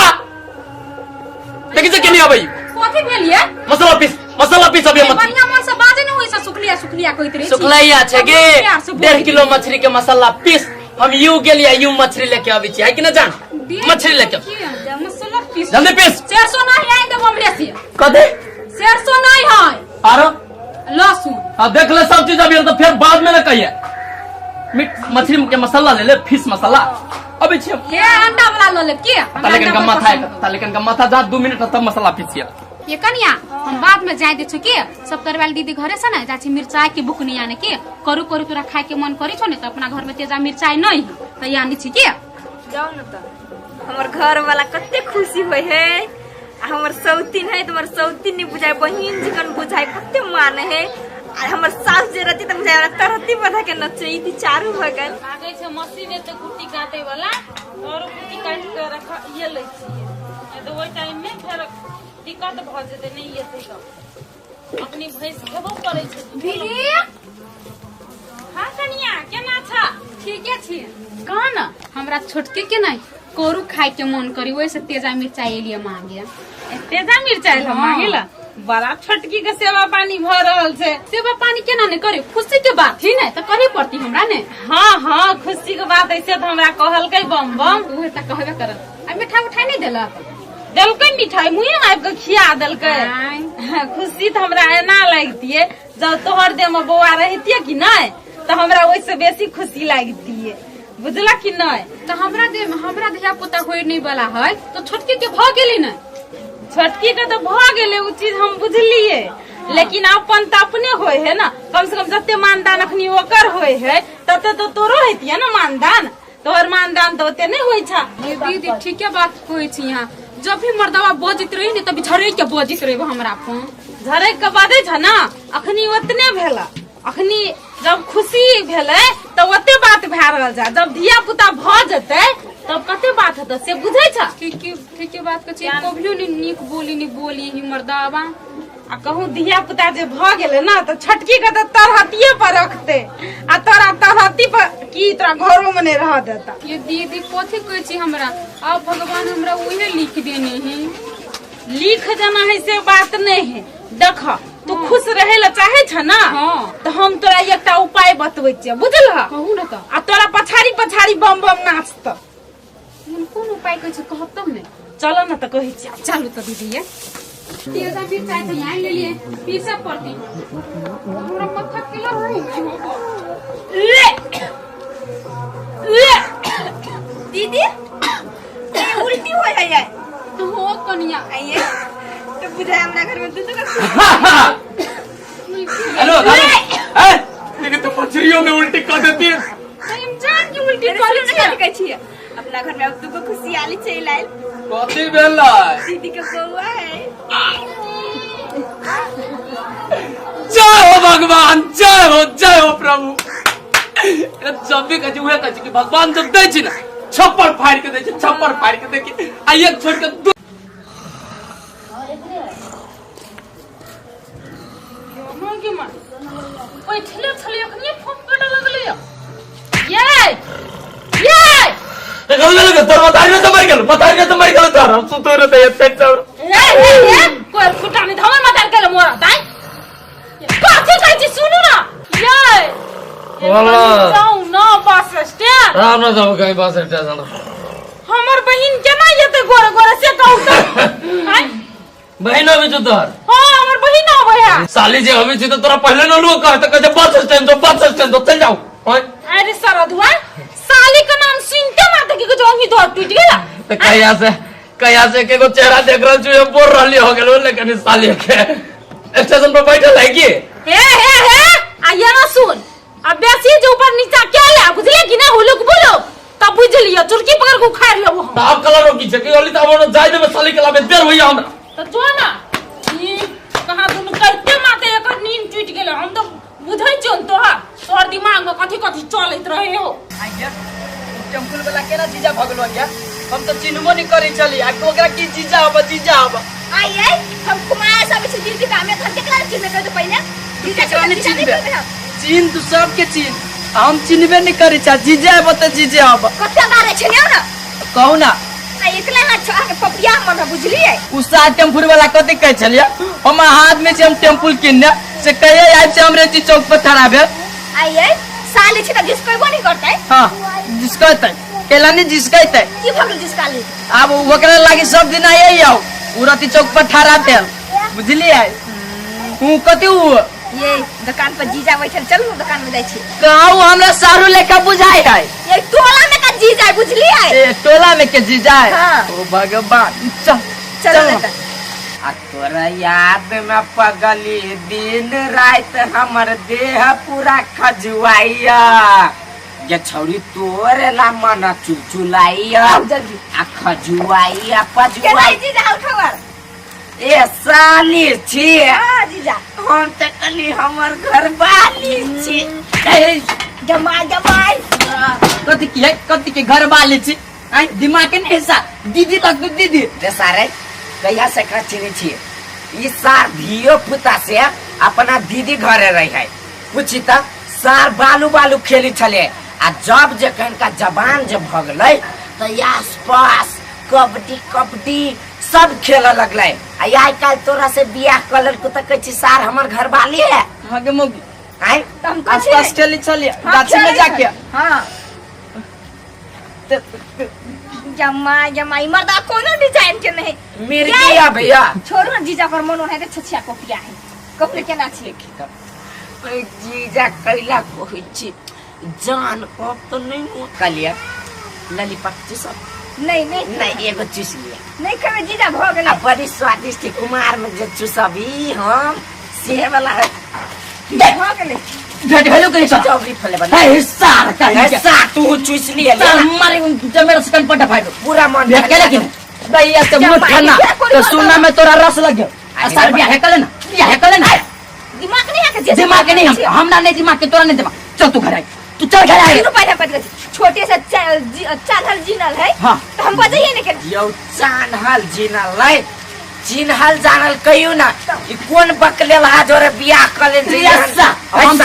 देखी से केनी आबै कथी भेल ये मसाला पीस मसाला पीस अभी मत बढ़िया मन से बाजे न होई से सुखलिया सुखलिया कहत रहे छी। सुखलैया छै गे प्यार से बोल। 1.5 किलो मछली के मसाला पीस हम you गेलियै you मछली लेके आबै छी है कि ना जान मछली लेके की मसाला पीस जल्दी पीस 400 नहीं आई देबो हमरे से कथी 400 नहीं है आरो लहसुन आ देख ले सब चीज अभी तो फिर बाद में ना कहिए मीट मछली के मसाला ले ले फिश मसाला अबै छी हम। हे अंडा वाला ल लेब की ता लेकिन गम्मा था ता लेकिन गम्मा था जा 2 मिनट तब मसाला पीसिए ये कनिया हम बाद में जाय दे छु के सब तरवाल दीदी घरे से ना जाछि मिरचाई के बुकनी आने के करू करू तोरा खाए के मन करी छो ने त अपना घर में तेजा मिरचाई नहीं है त यानी छी के जाओ न त हमर घर वाला कते खुशी होय है आ हमर सौतीन है त हमर सौतीन नहीं बुझाय बहिन जकन बुझाय कते माने है आ हमर सास जे रहती त बुझाय हमरा तरहती बधा के नचई थी चारू बगल लागै छै मशीन एते कुट्टी काटे वाला औरो कुट्टी काटि के रख ये लै छियै नहि तऽ ओहि टाइम में फेर दिक्कत भऽ जेतै नहि एतै तऽ अपनी भैंस खेबो करै छै दीदी हाँ कनिया केना छ ठीके छी कह न हमरा छोटके के नहीं करू खाए के मन करी ओहि से तेजा मिरचाई एलिए मांगे तेजा मिरचाई एलहँ मांगे ला बड़ा छोटकी के सेवा पानी भऽ रहल छै सेवा पानी केना नहीं करे खुशी के बात ही नहीं तऽ करे पड़ती हमरा ने हाँ हाँ खुशी के बात ऐसे तऽ हमरा कहलकै बम बम उहे तऽ कहबे करत आ मिठाई उठाई नहीं देलक देलकै मिठाई मुँहे में आबि कऽ खिया देलकै खुशी तऽ हमरा एना लगतियै जब तोहर देह में बौआ रहितियै कि नहि तऽ हमरा ओहिसँ बेसी खुशी लागितियै, बुझलक कि नहि? तऽ हमरा दे हमरा धिया पुता होय नहि वाला है तऽ छोटकी के भऽ गेलै ने। छोटकी के तऽ भऽ गेलै, ओ चीज हम बुझलियै, लेकिन अपन तऽ अपने होय है ना। कम से कम जते मानदान अखनी ओकर होय है तते तऽ तोरो हेतिये ना मानदान। तोहर मानदान तऽ ओते नहि होइ छा। ये दीदी ठीके बात कहै छी यहाँ, जब भी मर्दवा बजैत रही ने तब झरक के बजैत रही हमरा फोन। झरक के बजै छ ना, अखनी ओतने भेला। अखनी जब खुशी भेलै तऽ ओते बात भए रहल छै, जब धिया पुता भऽ जेतै तब कते बात हेतै से बुझै छ? ठीके ठीके बात कहै छी, कभियो नहीं नीक बोली नहीं बोली ही मर्दवा। आ कहूँ धिया पुता जे भऽ गेलै ना तऽ छोटकी के तऽ तरहतिये पर रखतै आ तोरा तरहती पर की तोरा घरो में नहीं रह देता। ये दीदी कथी कहै छी हमरा, अब भगवान हमरा उहे लिख देने है। लिख देना है से बात नहीं है। देख तू खुश रहे ला चाहे छ ना, तो हम तोरा एकटा उपाय बतबै छियै, बुझल? कहू ना तऽ। आ तोरा पछाड़ी पछाड़ी बम बम नाचत। कोन उपाय कहै छै कहब तब ने। चलो ना तऽ कहै छियै। चलू तऽ दीदी, ये तेजा मिरचाई तऽ आनि लेलियै, पीसऽ पड़तै हमरा माथा केला ले ले। दीदी ये उल्टी होय है ये। तो हो कनिया आइए तो बुझाय हमरा घर में दू दू का। हेलो ए लेकिन तो मछलियों में उल्टी कर देती है। हम जान के उल्टी अरे करै सुनू ने, छियै। कथी कहै छियै, अपना घर में अब दूगो खुशियाली चलि आयल। कथी भेलै? दीदी के बौआ है। जय हो भगवान, जय हो, जय हो प्रभु। जब भी कहै छी उहे कहै छी कि भगवान जब दै छी ने छप्पर फाड़ि के दै छै, छप्पर फाड़ि के देखी आ एक छोड़ के दू। बैठले छलै अखनी फोन कटऽ लगलै ये ये। तोर मतारी में तो मर गेल, मतारी में तो मर गेल तोर। हम सुतो रहते एते तोर। ए ए ए कोई फुटा नहीं धमन मतार गेल मोरा दाई कथी कहै छी सुनू ना ये बोला। जाऊ ना बस स्टैंड। राम ना जाऊ कहीं बस स्टेशन। हमर बहिन केना एते गोरे गोरे से कहू तऽ? आँय? बहिन अबै छौ तोहर? हाँ हमर बहिन अबै है। साली जे अबै छै तऽ तोरा पहिले न लोग कहत, कहै छै बस स्टैंड जो, बस स्टैंड जो, चल जाओ। ओए। अरे सरधुआ साली के नाम सुनते मात्र की जो अंगी तोहर टूट गेला। तऽ कहिया से एकेगो चेहरा देख रहल छी, बोल रहली हो गेल लेकिन साली के स्टेशन पर बैठल है की? हे हे हे आ ये ना सुन, आ बेसी जे ऊपर नीचा के ले बुझले कि ना हुलुक बुलुक तब बुझ लियो चुरकी पकड़ के उखाड़ लेबो हम। आब कला रोकी छै कि ओली त अब जाय देबे साली के लाबे देर होइया हमरा। तो जो ना ई कहाँ दुनू करते माते एकर नींद टूट गेल। हम तो बुझै छियौ तोहर तोहर दिमाग में कथी कथी चलैत रहे हो। आज्ञा टेम्पुल वाला केना जीजा भगलो आज्ञा? हम तो चिन्हबो नहीं करै छली आ ओकरा की जीजा अब जीजा अब। आई आई हम कुमार सब छी दीदी का हमें घर केकरा चिन्हबे करते पहिले? जीजा केकरा के नहीं जीजा नहीं चिन्हबे? करबे हम। चिन्ह तू सबके चिन्ह, हम चिन्हबे नहीं करै छा। जीजा अब त जीजा अब कते बारे छै ने ना? कहू ना। आ एकला हाथ छो के पपिया मन है बुझलिए। उ सात टेम्पुल वाला कथी कहै छलिए? हम हाथ में से हम टेम्पुल किनने से कहिए आबि से हमरे जी चौक पर ठड़ा भेल। आई आई साले छै त जिसकैबो नहीं करतै। हां जिसकैतै केला नहीं जिसकैतै। की भगल जिसकाली? आब ओकरा लागी सब दिन आइए आउ उ रति चौक पर ठड़ा भेल बुझलिए। उ कथी उ ये दुकान पर जीजा बैठल, चलू दुकान में जाइ छी। कहू हमरा सारू लेखा बुझाइ है। ये टोला में का जीजा है, बुझलिए? ए टोला में के जीजा है? हाँ। ओ भगवान चल चल चल। ना। आ तोरा याद में पगली दिन रात हमर देह पूरा खजुआइया जे छौरी तोरे ला मन चुलचुलाइया आउ जल्दी। आ खजुआइया केना पजुआइया। जीजा उठवर? ए साली छी। हां जीजा। हम तऽ कनी हमर घर वाली छी। ए, जमाई जमाई। कथी की है कथी के घर वाली छी? आइ दिमाग के नहीं हिस्सा दीदी तक तो दीदी। रे सारे कहिया से एकरा चिन्है छियै? ई सार धियो पुता से अपना दीदी घरे रही है। पूछी तऽ सार बालू बालू खेली छले आ जब जे कनिका जवान जे भऽ गेलै तऽ आस पास कबड्डी कबड्डी सब खेलऽ लगलै। आ आइ काल्हि तोरा से बियाह कऽ लेलको तऽ कहै छी सार हमर घरवाली है। हाँ गे मौगी। आँय? तऽ हम कहै आस पास छी खेली छलियै हाँ, गाछी में खेलै जाके। हाँ। जमा जमा ई मर्दा कोनो डिजाइन के नहीं। मिर्गी आ भैया। छोड़ू ना जीजा पर मन ओनाहिते छछिया कपिया है। कपड़े केना छी? जीजा कैला कहै छी जान कब तो नहीं हो कलिया ललीपॉप चूसब। नहीं नहीं नहीं एगो चूस लिया। नहीं खेबै जीजा भ गेलै। आ बड़ी स्वादिष्ट कुमार में जे चूसबी हम से वाला है। भ गेलै। भेट भेलो कहीं सर स्ट्रॉबेरी फ्लेवर है सार कहीं के। सार तू चूस लिया सार मारे जमेरा से कन पटा फाइदो पूरा मन भेट केला कि दैया से मुठ खाना तो सुनना में तोरा रस लग गयो। आ सार बियाह है कले ना बियाह है कले ना दिमाग नहीं है के दिमाग के नहीं हम हमरा नहीं दिमाग के तोरा नहीं दिमाग। चल तू घर आई तू चल घर आई। रुपया पड़ गई छोटे से चांदल जिनल है। हाँ। तो हम बजाइए ने के यौ चांदल जिनल है चिन्हल जानल कहियो ना ई कोन बकलेल हा जोरे बियाह क ले हम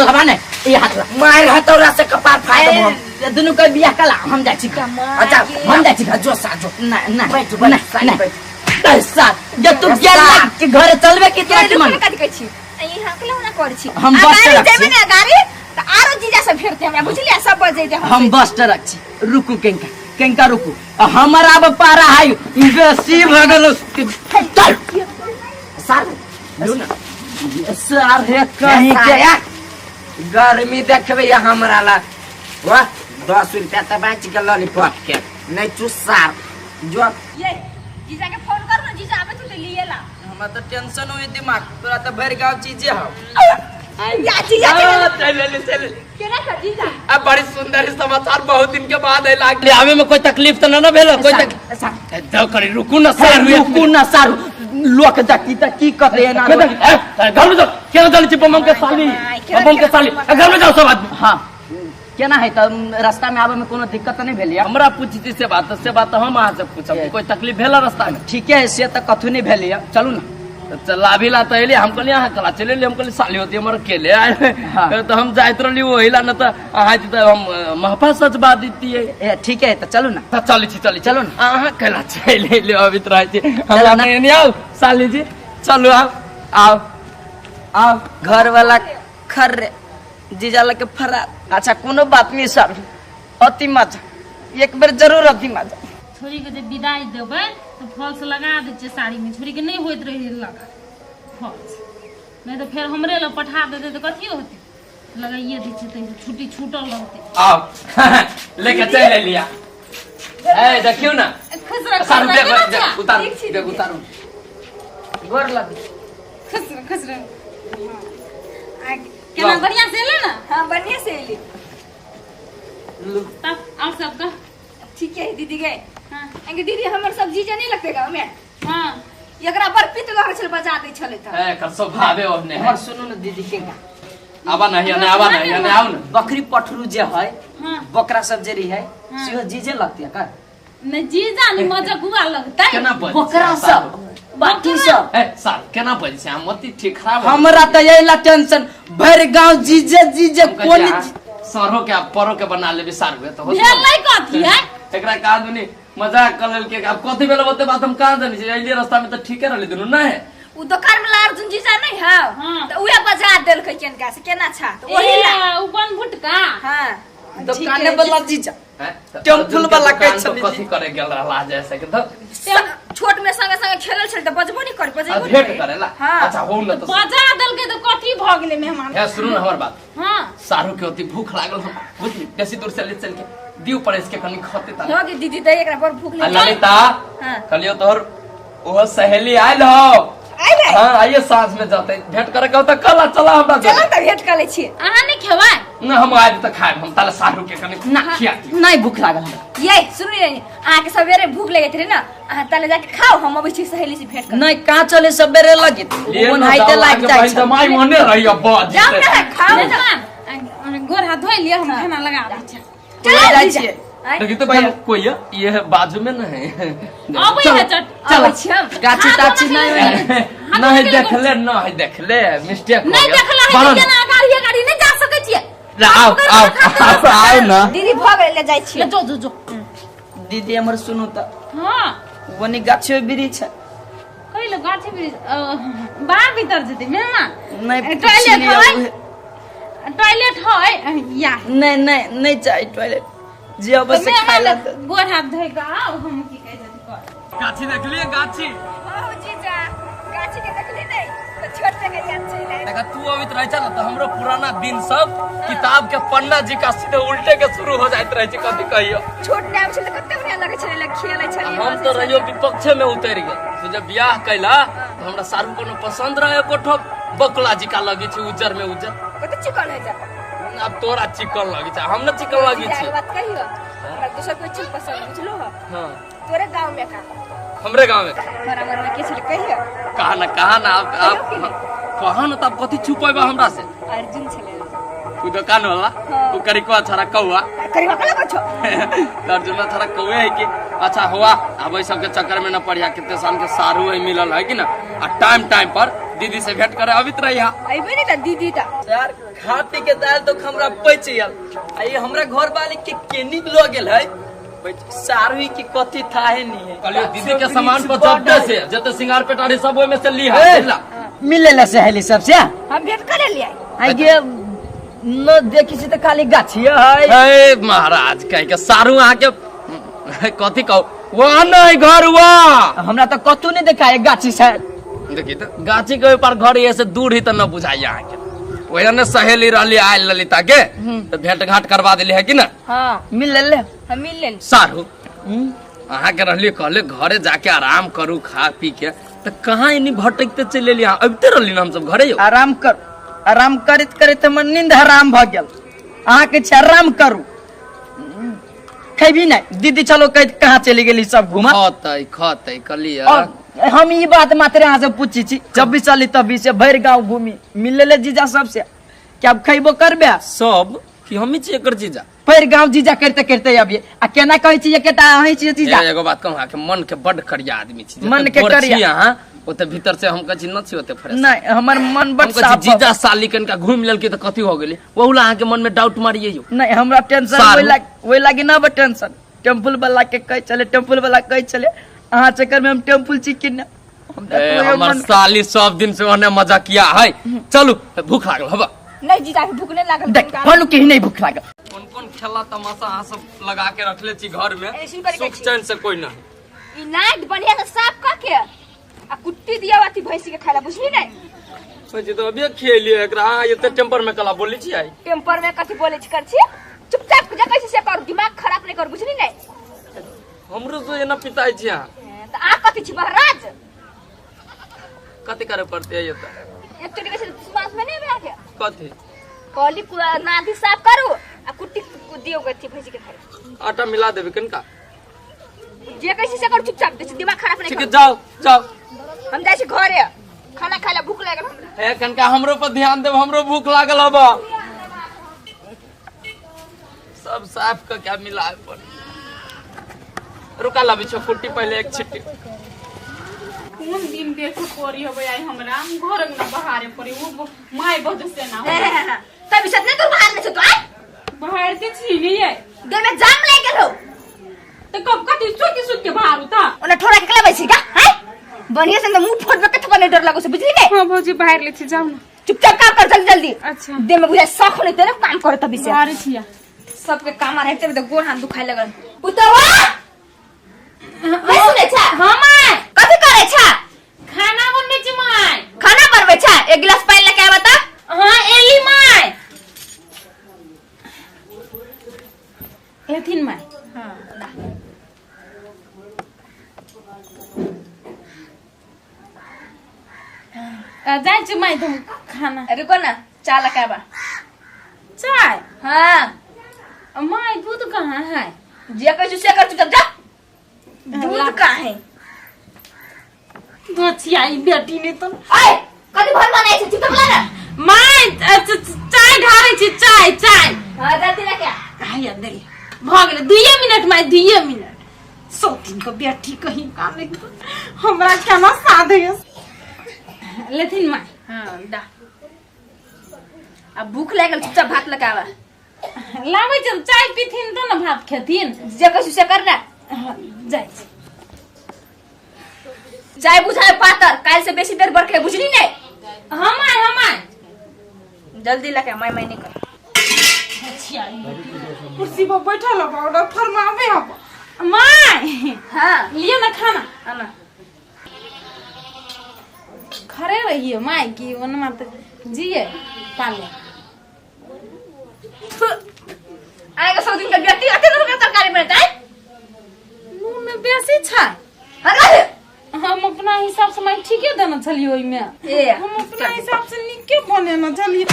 हवा ने ई हाथ ला मार हथौड़ा से कपार फाड़ देबो हम। दुनू के बियाह कला हम जाइ छी। अच्छा हम जाइ छी जो सा जो ना ना बैठ बैठ ना पैसा जब तू गेला के घर चलबे की तोरा के मन कथि कहै छी ई हाकलो ना करै छी। हम बस गाड़ी ट्रक जेबे छी। ने गाड़ी त आरो जीजा सब फेरते हमरा बुझलियै सब बजैते हम बस ट्रक छी। रुकू केंका केंका रुकू हमरा अब पारा है बेसी भ गेल। चल सर लू ना सर हे कहीं के गर्मी देखबे हमरा ला वाह 10 रुपया त बाँच गेल लॉलीपॉप के नहीं चूस सार जो ये जीजा के फोन कर ना जीजा आबे तो लिए ला। हमरा त टेंशन होई दिमाग तोरा त भरि गांव चीजे हौ। या जीजा के चल ले चल केना कर जीजा। अब बड़ी सुंदर समाचार बहुत दिन के बाद आइल ले आवे में कोई तकलीफ त न ना भेल कोई तकलीफ दो करी रुकू ना सार रुकू ना सार लोक देखी त की कहते एना घर में जाओ केना चल छी बम के साली बम के साली घर में जाओ सब आदमी। हां केना है त रास्ता में आवे में कोनो दिक्कत नहीं भेल? हमरा पूछती से बात हम अहाँ से पूछब कोई तकलीफ भेल रास्ता में? ठीक है से त कथु नहीं भेल। चलू ना चलाभी ला तो अली हम कहलिए अहाँ कला चले हम कहलिए साली होती हमर अकेले आए। हाँ। तो हम जाइत रहली वही ला न त अहाँ त हम महफा सजबा दितिए। ठीक है त चलू ना। त चली छी चली चलू ना। अहाँ कला चलि अयली अबित रहै छी हमरा नहीं आउ साली जी चलू आउ आउ आउ। घर वाला खर्रे जीजा लगे फरार। अच्छा कोनो बात नहीं सर अति मजा एक बेर जरूर अति मजा। छोरी के जे विदाई देबै तो फॉल्स लगा दै छियै साड़ी में छोरी के नहीं होइत रहे लगा फॉल्स नहीं तो फेर हमरे लग पठा देतै तऽ कथी होतै लगाइए दै छियै तऽ छुट्टी छूटल रहतै। आओ लेके चलि एलिया। ए देखियौ ना खुश रह सारू देख उतारू देख उतारू गोर लग खुश रह खुश रह। केना बढ़िया से एलै ना? हां बढ़िया से एली। तब और सब का ठीक है दीदी गए। हां अंगे दीदी हमर सब जीजा नहीं लगते गांव में। हां एकरा बड़ पित लगे छल बजा दै छलै त ए एकर स्वभावे ओहने है। हमर सुनू न दीदी के आबा नहीं ने आबा नहीं ने आउ न बकरी पठरू जे है। हां बकरा सब जे रही है सेहो जीजे लगती है का? नहीं जीजा नहीं मजगुआ लगतै केना बजै बकरा सब बाकी सब ए सार केना बजै छै हम अति ठीक खराब हमरा त एला टेंशन भरि गांव जीजे जीजे कोन सरो के परो के बना लेबे सार हुए तो भेलै कथी है एकरा का दुनी मजाक कर लेलके अब कथी भेल ओते बात हम कहां जानी छी अइले रास्ता में त ठीके रहली दुनू नहीं उ दुकान में अर्जुन जीजा नहीं है। हां त उहे बजा देलकै केनका से केना छा त ओही ला उ बन भुटका। हां दुकाने वाला जीजा टेम्पुल वाला कहै छली कथी करे गेल रहला जैसे के त छोट में संगे संगे खेलल छल त बजबो नहीं कर बजबो भेंट करेला। अच्छा हो न त बजा देलकै त कथी भ गेलै मेहमान? हे सुनू न हमर बात। हां सारू के अति भूख लागल हम बुझली बेसी दूर से ले चल के दिउ परेस के कनी खते ता हो गे दीदी त एकरा बड़ भूख लागल। ललिता हां कहलियो तोहर ओहो सहेली आइल हो आइल है? हां आइए साँझ में जाते भेंट करे के त कल चला हमरा चला त भेंट कर ले छी। अहाँ नहीं खेबै? न हम आज त खाएब हम ताले सारू के कनी खिया दियौ। नहीं भूख लागल हमरा। ये सुनू ये अहाँ के सवेरे भूख लगैत रहे ना अहाँ ताले जाके खाओ हम अबै छी सहेली से भेंट कर। नहीं कहाँ चले सवेरे लगे लिए मोन न हाइते जाओ, लाग आगे जाइ बहिन छै। जमाई ओने रही अब बज जाओ ना खाओ ना। मेहमान गोर हाथ धोइ लिअ हम खाना लगा दै छी। चलो जाइ जीजा। छियै। देखी तो भैया कोई है ये है बाजू में न है। अबै है चट चल अबै छी हम। गाछी ताछी नहीं है। नहीं देखले नहीं देखले मिस्टेक हो नहीं गया। देखला है बारन। केना गाड़ी गाड़ी नहीं जा सकै छियै। ले आओ आओ आओ आओ ना दीदी भ गेल ले जाइ छी। ले जो जो जो दीदी हमर सुनू त हां वनी गाछी वृक्ष है। कइलो गाछी वृक्ष बाहर भीतर जेतै मेहमान? नहीं टॉयलेट है टॉयलेट है या नहीं नहीं नहीं चाहिए टॉयलेट जे अब से खाए ला त गोर हाथ धोइ के आओ हम की कहै छथि कर। गाछी देखलिए गाछी? हो जीजा गाछी के देखली नहीं तो छोट पे के याद चलि आयल। देखा तू अबित रहे छ न त हमरो पुराना दिन सब किताब के पन्ना जी का सीधे उल्टे के शुरू हो जाइत रहे छै, कथी कहियो। छोट में आबै छलै तऽ कते बढ़िया लगै छलै, खेलै छलियै। हम तो रहियो विपक्षे में उतरि गेल। तू जब बियाह कैला तो हमरा सारू कोनो पसंद रहे एको ठो बकुला जी का लगी छै उज्जर में उज्जर। कते चिकन है जा। अब तोरा चिकन लगी छै, हम न चिकन लगी जीजा छै। के बात कहियो, हमरा दोसर कोई चीज पसंद बुझलो हो। हाँ। तोरे गांव में का? हमरे गांव में तोरा घर में के छलै कहियो? कहा ना, कहा ना, आप आप कहा ना, तब कथी छुपेबा हमरा से? अर्जुन छलै। उ दुकान वाला? हाँ। उ करिकवा छड़ा कौआ। करिकवा कला कछो। अर्जुन छड़ा कौए है कि? अच्छा हुआ, अब एहि सबके चक्कर में न पड़िया, कितने साल के सारू है मिलल है कि ना, आ टाइम टाइम पर दीदी से भेंट करे अबित रही। अइबे नहीं त दीदी त। यार खा पी के दाल तो हमरा बच गेल, आ ये हमरा घर वाले के केनी लो गेल है सारू की कथी था है नहीं है। कहलियो दीदी के सामान पर जबते से जते सिंगार पेटारी सब ओय में से ली है। मिले ला सहेली सब से हम भेंट करे लिया। आगे न देखी छी त खाली गाछिए है। हे महाराज कह के सारू अहाँ के कथी कहू, वहाँ नहीं घर हुआ। हमरा तो कतौ नहीं देखाए गाछी से। देखी त गाछी के ओइ पर घर ये से दूर ही त न बुझाइए अहाँ के। ओहे ने सहेली रहली आयल ललिता के तो भेंट घाट करवा देली है कि ना? हाँ। मिल ले। हम मिल ले। सारू अहाँ के रहली कहले घरे जाके आराम करू खा पी के, तो कहाँ इनी भटकते चलि एली अहाँ? अबिते रहली ना हम सब घरे यौ। आराम कर, आराम करैत करैत हमर नींद हराम भ गेल। अहाँ के छै आराम करू, खेबी नहीं दीदी चलो कह कहाँ चली गेली सब घूमा। खतै खतै कहलियै। और हम ई बात मात्र अहाँ से पूछी छी, जब भी चली तभी से भरि गांव घूमी मिले ले जीजा सबसे, कि अब खैबो करबे सब कि हमी छी एकर जीजा? भरि गांव जीजा करते करते अबिये आ केना कहै छी एकेटा अहीं छी जीजा। एगो बात कहूँ, अहाँके मन के बड करिया आदमी छी। मन के गोर छी करिया। अहाँ ओते भीतर से हम कहै छी न छी ओते फ्रेश। नहीं हमर मन बड हम कहै छी साफ। जीजा साली कनका घूमि लेलकै तऽ कथी हो गेलै, ओहू ला अहाँके मन में डाउट मारिये यौ। नहीं हमरा टेंशन सारू। ओहि लागी ना बा टेंशन। टेम्पुल वाला के कहै छलै, टेम्पुल वाला कहै छलै अहाँ चक्कर में हम टेम्पुल छी कि ना। हम ए, देखबै हमर मन- साली सब दिन से ओने मजा किया है। चलू भूख लागल हबा। नहीं जीजा के भूख नहीं लागल। देख भानु के ही नहीं भूख लागल। कोन कोन खेला तमाशा अहाँ सब लगा के रखले छी घर में, ऐसी करी सुख छी। चैन से कोई नहीं। ई नाक बढ़िया से साफ क के आ कुट्टी दिया अथी भैंसी के खाला बुझली नहीं? सोची तो अभी खेलिए एकरा, अहाँ एते टेम्पर में कला बोली छी आई। टेम्पर में कथी बोले छी कर छी, चुपचाप जा कैसे से कर, दिमाग खराब नहीं कर बुझली नहीं? हमरो से एना पिताई छी अहाँ। त आ कथी छी महाराज? कथी करे पड़ते है ये त? एक चोटी कैसे विश्वास में नहीं बना के? कथी? कहली नादी साफ करू आ कुट्टी दियो गथी भैंसी के खाला। आटा मिला देबे कनका? जे कैसे से कर चुपचाप, देखी दिमाग खराब नहीं ठीक है, कर। जाओ जाओ। हम जाइ छी घरे खाना खाए ला, भूख लागल हमरा। हे कनका हमरो पर ध्यान देब, हमरो भूख लागल हबा। सब साफ क के मिलाए पर रुका लाबी छो कुट्टी पहले एक छिट्टी। कोन दिन देखे पड़ी होबे आई हमरा घर अंगना बहारे पड़ी, वो my बज से ना हो। तब इसत नहीं तू बाहर नहीं छो तो आय बाहर ते छी नहीं है। देह में जाम लाग गेल हो। तो कब कथी सुति सुति के बाहर उता? ओना ठोरा के केला बैसी का हैं? बढ़िया से मुंह फोड़ के थपा नहीं डर लागो से बुझली ने? हां भौजी बाहर ले छी जाऊ ना। चुपचाप काम कर जल्दी जल्दी। अच्छा। देह में बुझा शौक नहीं तेरे काम कर तभी से। बाहर छिया। सबके काम रहते तो गोड़ हाथ दुखाए लगल। पुतवा नहीं सुने छा? हां my. कथी करे छा? खाना बनबे छी my. खाना बनबे छा? एक गिलास पानी लेके आबा त। हां एली my. एथिन my. हां। जाइ छी my तुम खाना। रुको ना, चाय लेके आबा। चाय? हाँ। My दूध कहाँ है? जे कहै छी से कर, चुपचाप जा। दूध कहाँ है? बचिया ई बेटी ने तो। ऐ, कथी भर बनाई छै? चुपचाप ला ना। My, चाय ढारै छी, चाय, चाय। हाँ, जल्दी लेके आ। आइ अंदर भ गेलै, 2 मिनट my, 2 minute. सौतीन के बेटी कहीं का नहीं हमरा केना साधे लेथिन my. हाँ, दा। अब भूख लागल, चुपचाप भात लेके आबा। लाबै छै, चाय पीथिन तो ना भात खेथिन। जे कहै छी से कर ना। हाँ, जाइ छी। चाय बुझाय पातर, काल्हि से बेसी देर बरखे बुझली ने? हाँ my, हाँ my. जल्दी लेके आ, my my नहीं कर। कुर्सी पर बैठल हब, ऑर्डर फरमाबे हब। My. हाँ। लियो ना खाना। आना। घरे रहिए माय की ओनमा त जिए पाले आएगा सब दिन का बेटी अते नून के तरकारी बनतै नून बेसी छै। अरे हम अपना हिसाब से माय ठीके देने छलियै ओहिमे। ए हम अपना हिसाब से नीके बनेने छलियै।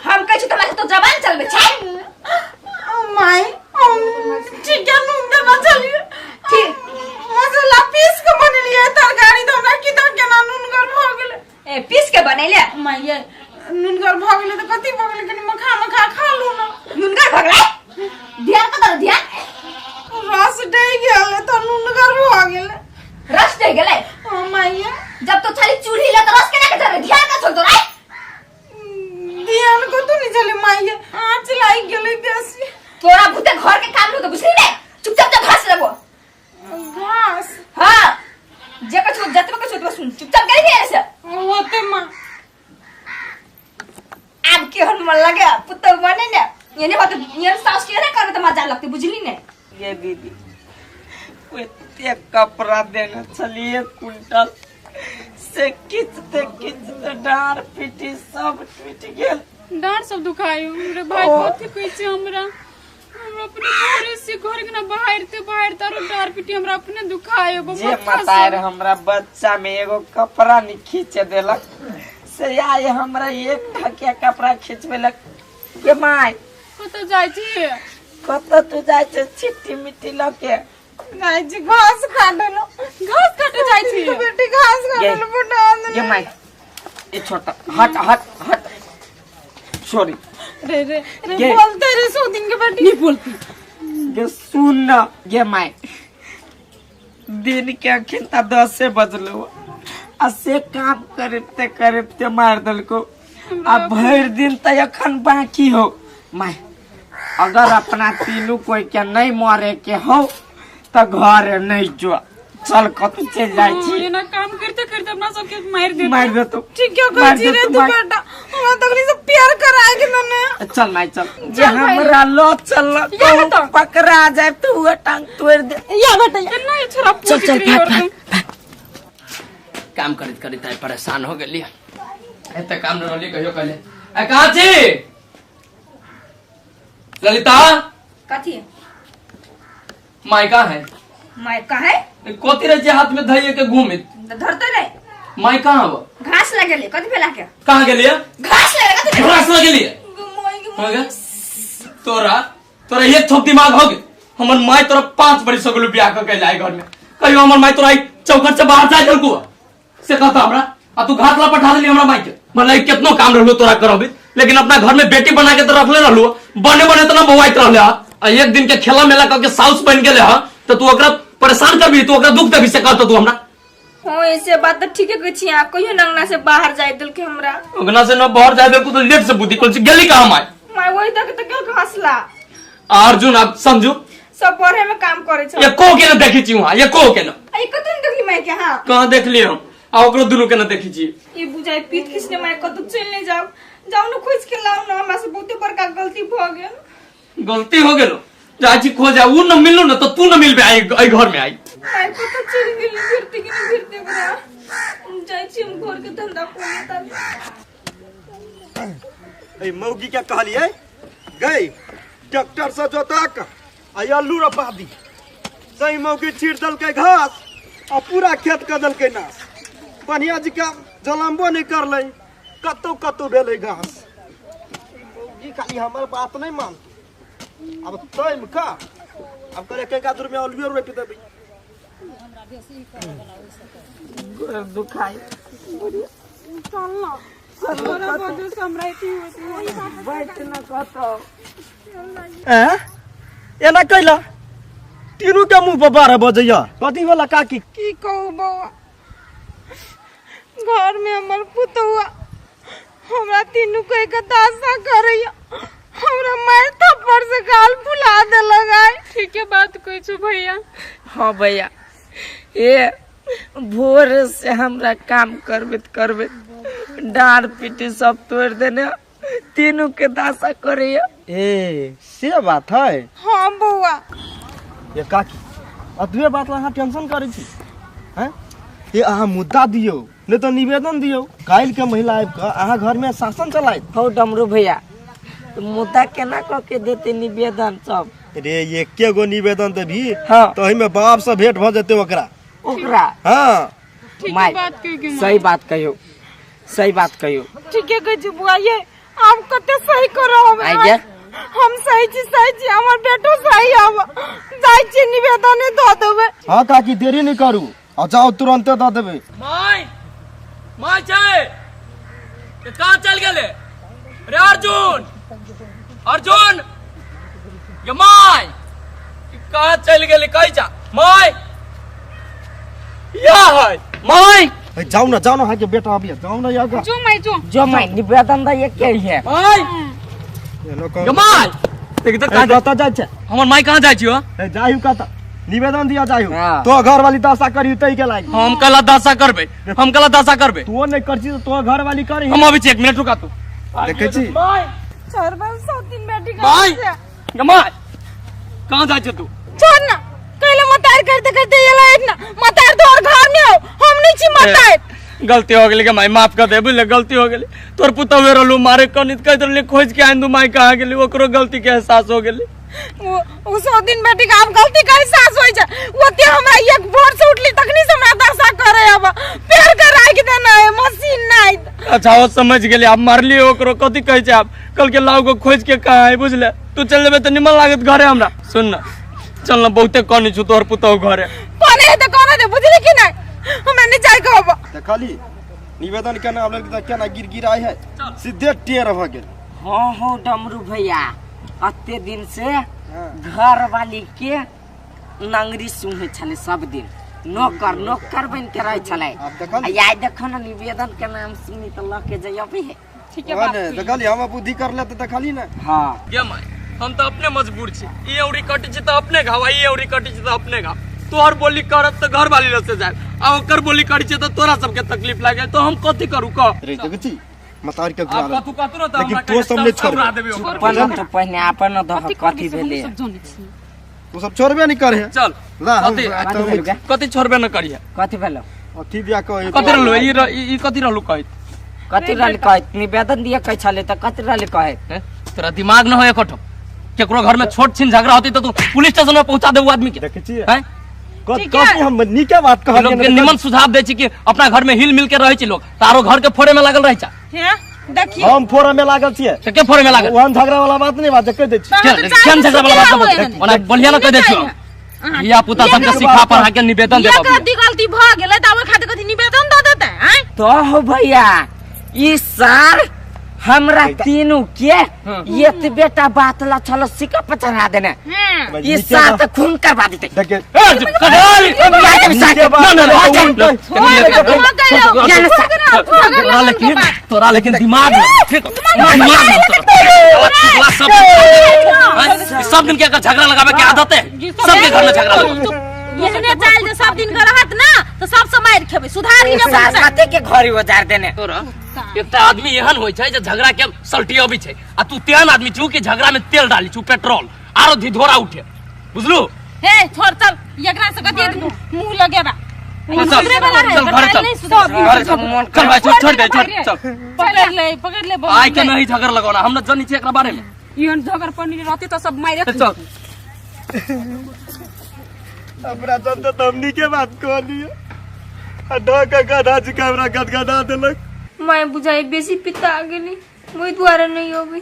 हम कहै छी तोरा तो जबान चलबै छै। My हम ठीके नून देने छलियै। ठीक मसाला पीस के बनेलियै तरकारी त हमरा की त केना नूनगर भ गेलै। ए पीस के बनेले my ये नूनगर भ गेलै त कथी भ गेलै कनी मखा मखा खा लू ना। नूनगर भ गेलै ध्यान कत ध्यान रस डहि गेलै त नूनगर भ गेलै। रस डहि गेलै? हां my ये जब तो छली चूल्ही ले त रस केना के जरबै ध्यान का छल तोरा? ध्यान कतौ नहीं छलै my ये आँच लागि गेलै बेसी। तोरा भूते घर के काम नु त बुझली ने चुपचाप जा घास लेबो। घास? हां जे कछु जतबे कछु ओतबे सुन चुपचाप गेली ने से होते मां। आब केहन मन लगे पुतौ बने ने एने होते ये सास के ने करबे त मजा लगते बुझली ने। ये दीदी एते कपड़ा देने छलिए कुंटल से खींचते खींचते डाँर पीटी सब टूट गेल। डाँर सब दुखायो रे भाई कथी कहै छै हमरा हमरा अपने घरे से घर के ना बाहरते बाहरते आरो डाँर पीटी हमरा अपने दुखायो। जे मतार हमरा बच्चा में एगो कपड़ा नहीं खींचे देलक से आइ हमरा एक ढकिया कपड़ा खींचबेलक। के my कतऽ जाइ छी? कतऽ तू जाइ छी छिट्टी मिट्टी लऽ के? जाइ छी घास काटे लो। घास काटे जाइ छी? बेटी घास काटे लो बटा ये my ये छोटा हट हट हट सॉरी। रे रे रे बोलते रे सो दिन के बेटी नहीं बोलती। ये सुन ना ये my दिन के अखन त 10 बजलो आ से काम करते करते मार दलको आ भरि दिन त अखन बाकी हो। My अगर अपना तीनू कोई के नहीं मरे के हो त घर नहीं जो चल कतौ चल जाइ छी। एना काम करते करते अपना सबके मार देतो। मार देतो। ठीक है कहै छी रे तू बेटा हमरा तकनी से प्यार कराए के न। चल my चल जे हमरा लो चल तो पकड़ा जाए तो हुआ टांग तोड़ दे। या बेटा केना ई छोरा चल पूछ चल रही भाग हरदम। भाग। काम करैत करैत आइ परेशान हो गेली। एते काम न रहली कहियो कहले। ए कहाँ छी ललिता? कथी my कहाँ है? My कहाँ है? कथी रहे छै हाथ में धइए के घूमित? धरते नहीं। My कहाँ हो? घास लगेले कथी भेला के? कहाँ गेलिए? घास लगे कथी? घास लगेलिए हो गया तोरा तोरा एक थोप दिमाग हो गेल। हमर my तोरा 5 बरिस हो गेल बियाह क के आइ घर में कहियो हमर my तोरा चौखट से बाहर जाय देलको से कहता हमरा आ तू घास ला पठा देली हमरा my के। मतलब कितनो काम रहलो तोरा करबी लेकिन अपना घर में बेटी बना के तो रखले रहलो बने बने तो ना बौआइत रहले आ एक दिन के खेला मेला करके साउस बन गेले ह तो तू ओकरा परेशान करबी तू ओकरा दुख देबी से कहता तू हमरा। हां ऐसे बात तो ठीके कहै छी आ कहियो अंगना से बाहर जाय देलके हमरा। अंगना से न बाहर जाय देलको तो लेट से बुद्धि कोन गेली कहां my? My वही तक त गेल घासला। अर्जुन अब समझू सब पढ़े में काम करे छै। एको के न देखी छी वहां एको के न। ए कतौ न देखली my के? हां कहां देखली हम आ ओकरो दुनू के न देखी छी। ई बुझाई पीठ खींचने my कतौ चल नहीं जाओ जाओ न खोज के लाओ न हमरा से बहुते बड़का गलती भ गेल। गलती हो गेलो जाइ छी खोज आ उ न मिललो न तो तू न मिलबे आई आई घर में आई। My कतौ चल गेली फिरते कि नहीं फिरते ओकरा जाइ छी हम घर के धंधा कोने ताबे। ए मौगी के कहलिए गई ट्रैक्टर से जोतक आ आलू रोपा दी सही मौगी छीट देलकै घास आ पूरा खेत कऽ देलकै नाश। बढ़िया जी के जलम्बो नहीं करलै कतौ कतौ भेलै घास। मौगी खाली हमर बात नहीं मानतै अब तैम का अब करे के का दूर में आलूए रोपि देबै। गोर दुखाई चल ना तोरा वजह से हमरा एथी होइत बैठ न कतौ। ए एना कैला तीनू के मुंह पर 12 बजैया कथी वाला काकी? की कहू बौआ घर में हमर पुतौआ हमरा तीनू के एक दासा करैया हमरा मार थप्पड़ से गाल फुला देलक आइ। ठीके बात कहै छौ भैया। हाँ भैया ए भोर से हमरा काम करबेत करबेत डाँर पीटी सब तोड़ देने तीनू के दासा करैया। ए से बात है? हाँ बौआ। ये काकी अतबे बात ला अहाँ टेंशन करै छी हैं? ये अहाँ मुद्दा दियौ नहीं तो निवेदन दियौ काल्हि के महिला आबि कऽ अहाँ घर में शासन चलायत। हौ डमरू भैया, तऽ मुद्दा केना कऽ के देते निवेदन सब? रे एके गो निवेदन देबही हाँ। तऽ ओहिमे बाप से भेंट भऽ जेतै ओकरा। ओकरा? हाँ। ठीके माय, बात कहि के सही बात कहियौ, सही बात कहियौ। ठीके कहै छी बुआ, ये आब कते सही करब। आइ गे। हम सही छी, सही छी, हमर बेटो सही। आब जाइ छी निवेदने दऽ देबै। हाँ काकी, देरी नहीं करू आ जाओ तुरंते दऽ देबै। माय, माय छै ये, कहाँ चल गेले रे? अर्जुन, अर्जुन, ये my, ई कहाँ चल गेले? कहीं जा my, या है my. ए, जाओ ना, जाओ ना, अहाँके बेटा अभी जाओ ना यागा। जो my जो। जो my, निवेदन दैये के है। My, एनो कौन? ये my, देख तो ए, कहाँ जा। कतऽ जाइ छै? हमर my कहाँ जाइ छियो? ए, जाहियो कतऽ, निवेदन दिया जाहियो। हाँ। तो घर वाली दशा करियो तै के लागी। हम कला दशा करबै, हम कला दशा करबै। तू नहीं करছি तो तोहर घर वाली करी। हम अबै छी, एक मिनट रुका तू। देखै छी। My, छोड़बै सौ दिन बेटी के। My, ये my, कहाँ जाइ छै तू? छोड़ ना, कहले मतार करते करते एला एक ना मतार तोहर घर में हो, हम नहीं छी मतार। गलती हो गेली के माई, माफ कर दे, बुझले? गलती हो गेली। तोर पुतहु रहलू मारे कनित कहैत रहली खोज के आनि दू माई कहाँ गेली, ओकरो गलती के एहसास हो गेली। वो 100 दिन बेटी के आब गलती के एहसास होय छै। ओते हमरा एक भोर से उठली तखनी से हमरा दशा करे, अब पेड़ के राखि देना है मशीन नहीं। अच्छा वो समझ गेली, आब मारली ओकरो, कथी कहै छै आब? कल के लाउ को खोज के कहाँ है, बुझले? तू चल जेबे तऽ निमन लागत घरे हमरा। सुन ना, चल ना, बहुते कनी छु तोहर पुतहु घरे। कोने है तो कोने दे, बुझली कि नहीं? हमरा नहीं जाय के होबो। देखली निवेदन केना आबल तऽ केना गिर गिराय है, सीधे टेर भऽ गेल। हाँ हो डमरू भैया, अते दिन से घर वाली के नंगरी सुहे छले, सब दिन नौकर नौकर बन के रहे छले। आब देखली। आ आइ देखो ना, निवेदन के नाम सुनी तऽ लऽ के जइबे है। ठीक है हाँ बात ने, कही। देखली हम बुद्धि करले तऽ देखली ने। हाँ गे my, हम तऽ अपने मजबूर छी। ई औरी कटै छी तऽ अपने घाव, आ ई औरी कटै छी तऽ अपने घाव। तोहर बोली करत तऽ घर वाली लग से जाय, आ ओकर बोली करै छै तऽ तोरा सबके तकलीफ लागे, तऽ हम कथी करू कह? रे देखै छी मतार के आब घुरा कथू कथू न तऽ लेकिन हमरा तो कहे सब नहि सब उड़ा छोड़बे। देबै ओकर। अपन तो पहिने अपन दह कथी कथी करबी से भेलै। हमहूँ सब जानै छी। तू सब छोड़बे नहीं करे। चल। ला हम कथी? कथी भेलौ गे? कथी छोड़बे न करिहे? कथी भेलौ? अथी दिया कहे। कथी रहलू ई ई कथी रहलू कहैत? कथी रहल कहैत? निवेदन दिया कहै छलै तऽ कथी रहल कहैत? हैं? तोरा दिमाग न हो एकोठो। केकरो घर में छोट छिन झगड़ा होती तो तू पुलिस स्टेशन में पहुंचा देबू आदमी के। देखै छी हैं? कथी हम नीके बात कहलियै? लोग के निमन सुझाव दै छी कि अपना घर में हिल मिल के रहै छी लोग, तारो घर के फोड़े में लागल रहै छै। हैं देखी। हम फोड़े में लागल छियै। के के फोड़े में लागल? ओहन झगड़ा वाला बात नहीं बात कहि दै छी। अहाँ तऽ केहन चाय झगड़ा वाला बात सुतेला बोल? होय। ओना बढ़िया न कहि दै छियौ। धिया पुता सबके सिखा पढ़ा के निवेदन एक देबऽ। रत्ती गलती भऽ गेलै तऽ ओहि खातिर कथी निवेदन दऽ देतै आँय? तो हो भैया, ई सार हमरा तीनू के एतबे टा बात ला छलो सिक्का पर चढ़ा देने, ई सार तऽ खून करवा देते। देखे। तोरा लेकिन, तोरा लेकिन दिमाग नहीं, ठीक दिमाग नहीं तोरा। सब सब दिन के एकर झगड़ा लगावे के आदत है, सबके घर में झगड़ा लगावे। एहने चाल जे सब दिन के रहत ना तऽ सबसँ मारि खेबै, सुधारी ने सार बच्चा। कते के घरी उजार देने। तोरा एकटा आदमी एहन होइ छै जे झगड़ा के सल्टी अबै छै, आ तू तेहन आदमी छु कि झगड़ा में तेल डाली छु, पेट्रोल, आरो धिधोरा उठे, बुझलू? हे छोड़, चल, एकरा से कथी मुंह लगेबा? चल, चल घर चल, घर चल, चल भाई, छोड़, छोड़ दे, छोड़, चल। पकड़ ले, पकड़ ले। आइ के नहीं झगड़ा लगाना, हम न जनी छी एकरा बारे में। एहन झगड़ पनी रहती तऽ सब मारे। चल। हमरा सब तऽ हमनी के बात कहलियै आ ढक गधा जी के हमरा गदगदा देलक। माय बुझाइ बेसी पिता गेली, ओहि दुआरे नहि अबै,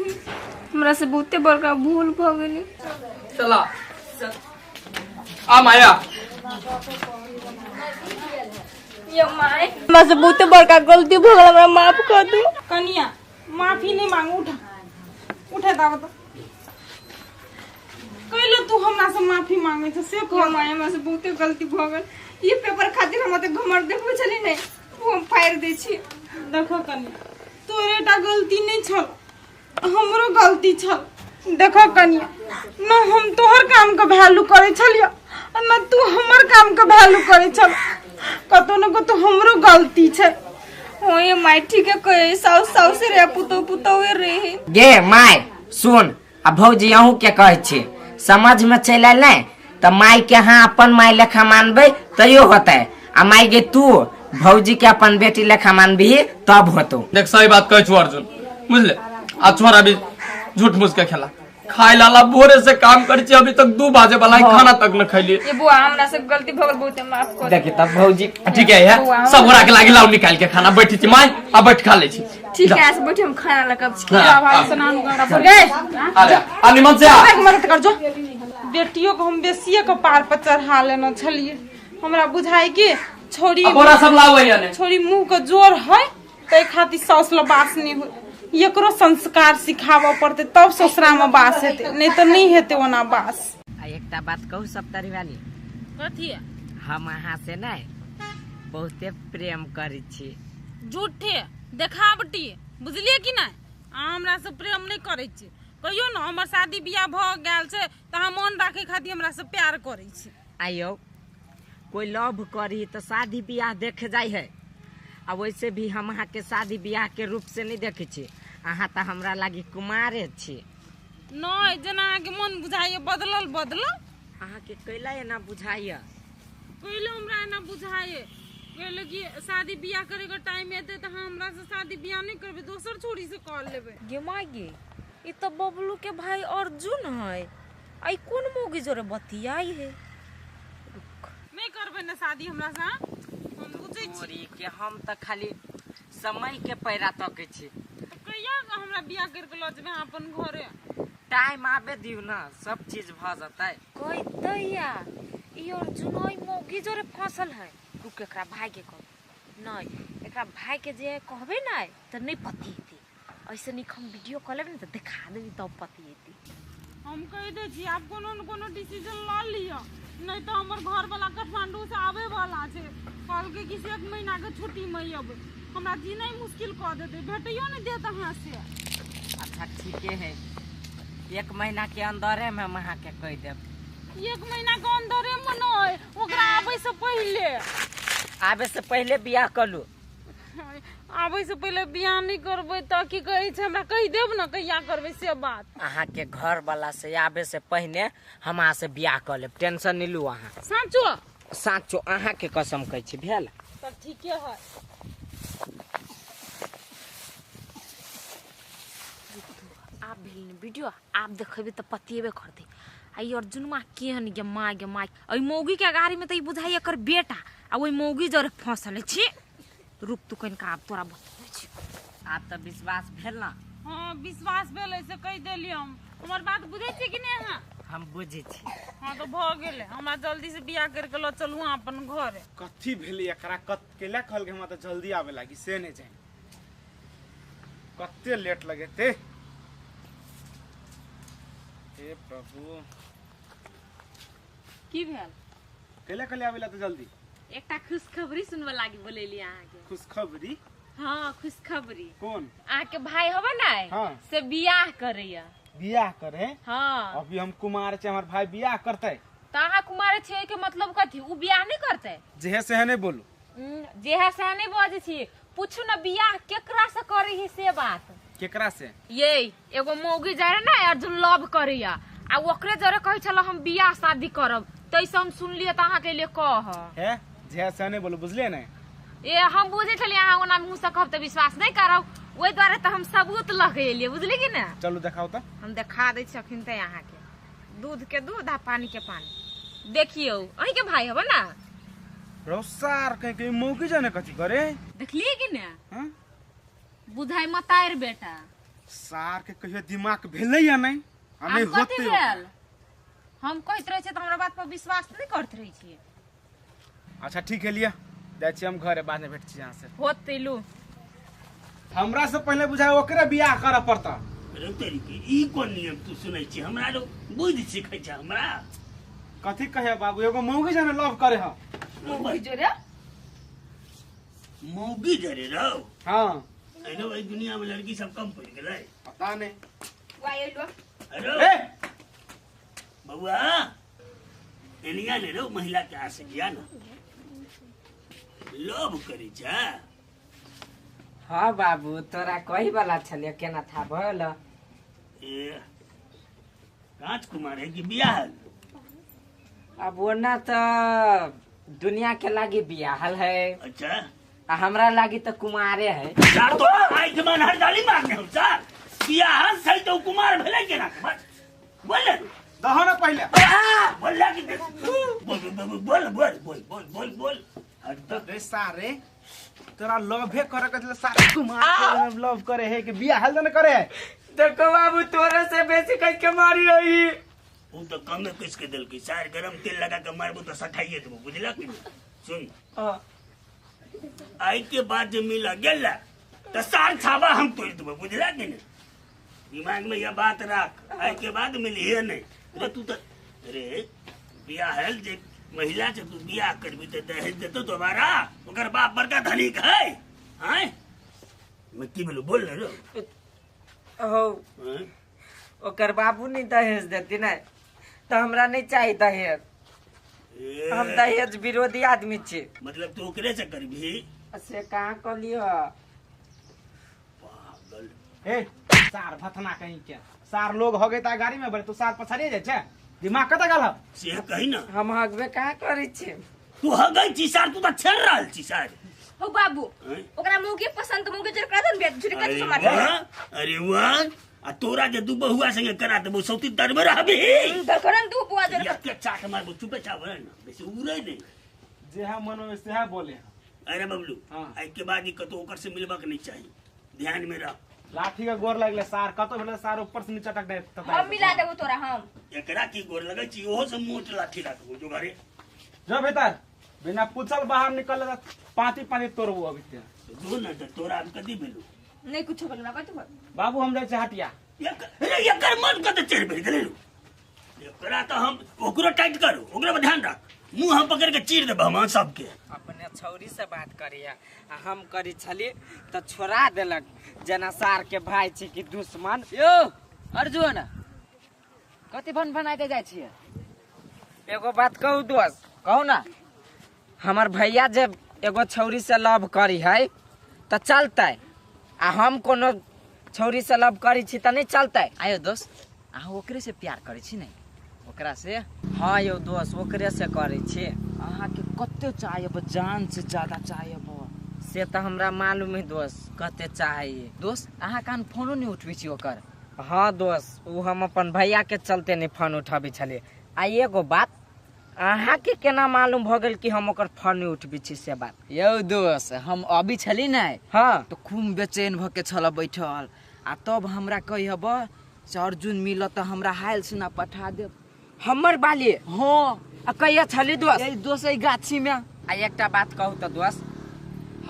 हमरा से बहुते बड़का भूल भऽ गेली। चला आ माया। यो my, हमरा से बहुते बड़का गलती भऽ गेल, हमरा माफ कर दू। कनिया, माफी नहीं मांगू, उठा उठा दाव तो कैलो तू हमरा से माफी मांगे छ से कह। माय, हमरा से बहुते गलती भऽ गेल। ई पेपर खातिर हम ओते घमर देखबै छली नहि, ओ हम फाड़ि दै छी। देखो कनिया, तोरे टा गलती नहीं छल, हमरो गलती छल। देखो कनिया न, हम तोहर काम के वैल्यू करे छलियो आ न तू हमर काम के वैल्यू करे छल, कतो न कतो हमरो गलती छै। ओए my, ठीके कहे, साउस साउस रे, पुतो पुतो रे। गे my सुन, आ भौजी अहूँ के कहै छी, समझ में चलि आयल नहि तऽ माय के अहाँ अपन माय लेखा मानबै तैयो होतै, आ माय गे तू भौजी के अपन बेटी लेखा मानबी तब होतो। देख सही बात कहै छु अर्जुन, बुझले? आ छोरा भी झूठ मूठ के खेला खाए लाला भोरे से काम करै छी, अभी तक 2 बाजे वाला है, खाना तक न खैली। ये बुआ हमरा से गलती भगल बहुत माफ कर। देखी तब भौजी ठीक है यार, सब गोरा के लागी लाउ निकाल के खाना बैठी छी my, आ बैठ खा ले छी। ठीक है ऐसे बैठ हम खाना लगब छी। भाई सनान गोरा पर गए। अरे आ निमन से आ मदद कर जो। बेटियों को हम बेसिए के पार पर चढ़ा लेना छलिए, हमरा बुझाई कि छोरी बोरा सब लाओ याने छोरी मुंह के जोर है तै खातिर सास ल बास नहीं हो, एकरो संस्कार सिखाबऽ पड़तै तब ससुरा में बास हेतै, नहीं तो नहीं हेतै ओना बास। आ एकटा बात कहू सप्तरी वाली? कथी? हम अहाँ से नहीं बहुते प्रेम करै छी। झूठे देखावटी, बुझलिए कि नहीं? अहाँ हमरा से प्रेम नहीं करै छी। कहियो न हमर शादी बियाह भऽ गेल छै तऽ अहाँ मन राखै खातिर हमरा से प्यार करै छी। आइयो कोई लव करी तो शादी बियाह देखे जाय है, आ वैसे भी हम अहाँ के शादी बियाह के रूप से नहीं देखे छी, अहाँ तो हमरा लागी कुमारे छी। नहीं जेना अहाँ के मन बुझाइए बदलल बदलल। अहाँ के कैला एना बुझाइए? कैला हमरा एना बुझाइए कहले कि शादी बियाह करे के टाइम एते तऽ अहाँ हमरा से शादी बियाह नहीं करबै, दोसर छोरी से कर लेबै। गे माय गे, ई तऽ बबलू के भाई अर्जुन है, आई कोन मोगी जोरे बतियाई है? नहीं करबै ना शादी हमरा से, हम बुझै छी के हम तऽ खाली समय के पैरा तकै छी। तऽ कहिया हमरा बियाह कर के लऽ जेबै अपन घरे? टाइम आबे दियौ ना, सब चीज भऽ जेतै। कहि दैया ई अर्जुन ओइ मोगी जोरे फसल है। रुक एकरा भाई के कह, नहीं एकरा भाई के जे कहबे ना तऽ नहीं पतिएतै, ऐसे निक हम वीडियो कॉल लेबै ने तऽ देखा देबी तब पतिएतै। हम कहि दै छी आब कोनो न कोनो डिसीजन लऽ लिअ, नहीं तो हमर घर वाला काठमांडू से आबे वाला छै, कहलकै कि से 1 महीना के छुट्टी में अयबै, हमरा जीनाइ मुश्किल कऽ देतै, भेटैयो नहीं देत अहाँ से। अच्छा ठीके है, 1 महीना के अंदरे में हम अहाँ के कहि देब। 1 महीना के अंदरे में नहीं, ओकरा आबै से पहिले। आबे से पहिले बियाह करू? आबै से पहिले बियाह नहीं करबै तऽ की कहै छै हमरा कहि देब न कहिया करबै से बात। अहाँ के घर वाला से आबे से पहिने हम अहाँ से बियाह कऽ लेब, टेंशन नहीं लू अहाँ। साँचो? साँचो अहाँ के कसम कहै छी। भेल? तब ठीके है। आब भेल ने वीडियो, आब देखेबै तऽ पतिएबे करतै। आ ई अर्जुनमा केहन गे माय गे माय, एहि मौगी के गाड़ी में तऽ ई बुझाइ एकर बेटा आ ओहि मौगी जरे फंसल छी। रुक तू कनिका आब तोरा बतबै छी। आब तऽ विश्वास भेल ना? हाँ विश्वास भेल, ऐसे कहि देलियै हम। हमर बात बुझै छियै कि नहि अहाँ? हम बुझै छी। हाँ तो भऽ गेलै, हमरा जल्दी से बियाह करके लऽ चलू अहाँ अपन घरे। कथी भेलै एकरा, केला कहलकै हमरा तऽ जल्दी आबे लागी से नहि जानि कते लेट लगेतै। हे प्रभु की भेल? केला कहले आबे ला तऽ जल्दी? एकटा खुशखबरी सुनबऽ लागी बोलेली अहाँके। खुशखबरी? हाँ खुशखबरी। कोन? अहाँके भाई हबे ना? हाँ। से बियाह करैया। बियाह करे? हाँ। अभी हम कुमार छे, हमर भाई बियाह करतै। तऽ अहाँ कुमार छे के मतलब कथी? उ बियाह नहीं करतै? जेहे सेहे नहीं बोलू। जेहे सेहे नहीं बजै छी, पूछू ना बियाह केकरा से करै है से बात। केकरा से? ये एगो मौगी जरे ना अर्जुन लव करैया आ ओकरे जरे कहै छल हम बियाह शादी करब, तैसे हम सुनलियै तऽ अहाँके लिए कह। हे जेहे सेहे नहीं बोलू, बुझलियै ने? ए हम बुझै छलियै अहाँ ओना मुँह से कहब तऽ विश्वास नहीं करब, ओहि दुआरे तऽ हम सबूत लऽ के एलियै, बुझलियै कि ने? चलू देखाउ तऽ। हम देखा दै छी अखन तऽ अहाँके, दूध के दूध आ पानी के पानी। देखियौ अहीं के भाई हबे ना? रौसार कहीं कहीं मौगी जाने कथी करे? देखलियै कि ने? हाँ? बुझाइ मतार बेटा। सार के कहियो दिमाग भेलै या नहीं? आ नहीं होतै। हम कहैत रहै छियै तऽ हमरा बात पर विश्वास नहीं करैत रहै छियै। अच्छा ठीक है लिया, जाइ छी हम घरे, बाद में भेट छी अहाँ से। होतै लू। हमरा से पहले बुझाय ओकरे बियाह करऽ पड़ता। रे तेरी के ई कोन नियम तू सुनै छी? हमरा रो बुद्धि सिखै छै हमरा। कथी कहे बाबू, एगो मौगी जाने लव करे ह। मौगी जरे? मौगी जरे रौ? हाँ। अरे एहि दुनिया में लड़की सब कम पड़ गेलै। पता नहीं। वाह एलो। अरे बउआ एनिया ने रो महिला के आस गया ना लोभ करी छै। हाँ बाबू तोरा कही वाला छलिए केना था भल? ए राजकुमार कुमार है कि बियाह? अब वो ना तो दुनिया के लागी बियाहल है। अच्छा। आ हमरा लागी त कुमारे है। सार तो आँख में हर डाली मारने हम सार। बियाह सही तो कुमार भेलै केना बस बोल दहो ना पहिले बोल लागी बोल बोल बोल बोल बोल बोल बोल। रे सारे तोरा लवे करे के सारे कुमार के लव करे है कि बियाह हल न करे है। देखो बाबू तोरे से बेसी कह के मारी रही। उ तो कमे किस के दिल की सार गरम तेल लगा के मारबो तो सठाइए देबो बुझला कि सुन। आई के बाद जे मिला गेला तो सार छावा हम तोड़ देबो बुझला कि नहीं। दिमाग में यह बात रख आई के बाद मिली नहीं रे तू तो रे बियाह हल जे महिला से तू बियाह करबी त दहेज देतो दोबारा ओकर बाप बड़का धनिक है। हैं मैं की बोलू बोल रे हो ओकर बाबू नहीं दहेज देती ना तो हमरा नहीं चाहिए दहेज। हम दहेज विरोधी आदमी छी। मतलब तू ओकरे से करबी से कहां कहलियो पागल। ए सार भथना कहीं के सार लोग हो गए ता गाड़ी में बड़े तू सार पछाड़िए जाय छे दिमाग कत गेल से कही ना। हम हगबे कहां करै छी तू हगै छी सार तू त छेड़ रहल छी सार। हो बाबू ओकरा मुंह के पसंद मुंह के जर करा दन बेट झुरी कत समार। अरे वाह आ तोरा जे दू बहुआ संगे करा देबो सौती तर में रहबी दर करन दू बुआ जर एक चाट मारबो चुपे चाप ना बेसी उड़ै नहीं जेहा मन में सेहा बोले। अरे बबलू आई के बाद ई कतो ओकर से मिलबा के नहीं चाहिए ध्यान में रख। लाठी के गोर लगले सार कतो भेले सार ऊपर से नीचा तक दे हम मिला देबो तोरा हम एकरा की गोर लगै छी ओहो से मोट लाठी राखबो जो घरे जो भीतर बिना पूछल बाहर निकल पाती पाती तोड़बो अभी ते जो न त तोरा हम कदी भेलु नहीं कुछ भेलु ना कथि बाबू हम जाइ छी हटिया। अरे एकर मन कत चढ़ भेल गेलै एकरा त हम ओकरो टाइट करू ओकरो पर ध्यान रख मुंह हम पकड़ के चीर देब हम सबके। अपने छौरी से बात करिया आ हम करी छली त छोड़ा देलक जना सार के भाई छी कि दुश्मन। यो अर्जुन कथि भन भनाइते जाइ छियै? एगो बात कहू दोस्त? कहू ना। हमर भैया जे एगो छौरी से लव करी है त चलतै आ हम कोनो छौरी से लव करी छी त नहीं चलतै। आयो दोस्त अहाँ ओकरे से प्यार करै छी नहीं ओकरा से? हाँ यो दोस्त ओकरे से करै छी। अहाँके कते चाहब जान से ज्यादा चाहब से त हमरा मालूम है दोस्त कते चाहिए। दोस्त अहाँ कान फोनो नहीं उठबै छी ओकर? हाँ दोस्त उ हम अपन भैया के चलते नहीं फोन उठाबै छलियै। आ एगो बात अहाँके केना मालूम भ गेल कि हम ओकर फोन नहीं उठबै छी से बात? यौ दोस्त हम अभी छली नहीं हाँ तो खूब बेचैन भ के छल बैठल आ तब हमरा कहब से अर्जुन मिलत त हमरा हाल सुना पठा देब। हमर बाली? हाँ। आ कहिया छली दोस्त? ए दोस्त एहि गाछी में। आ एकटा बात कहू त दोस्त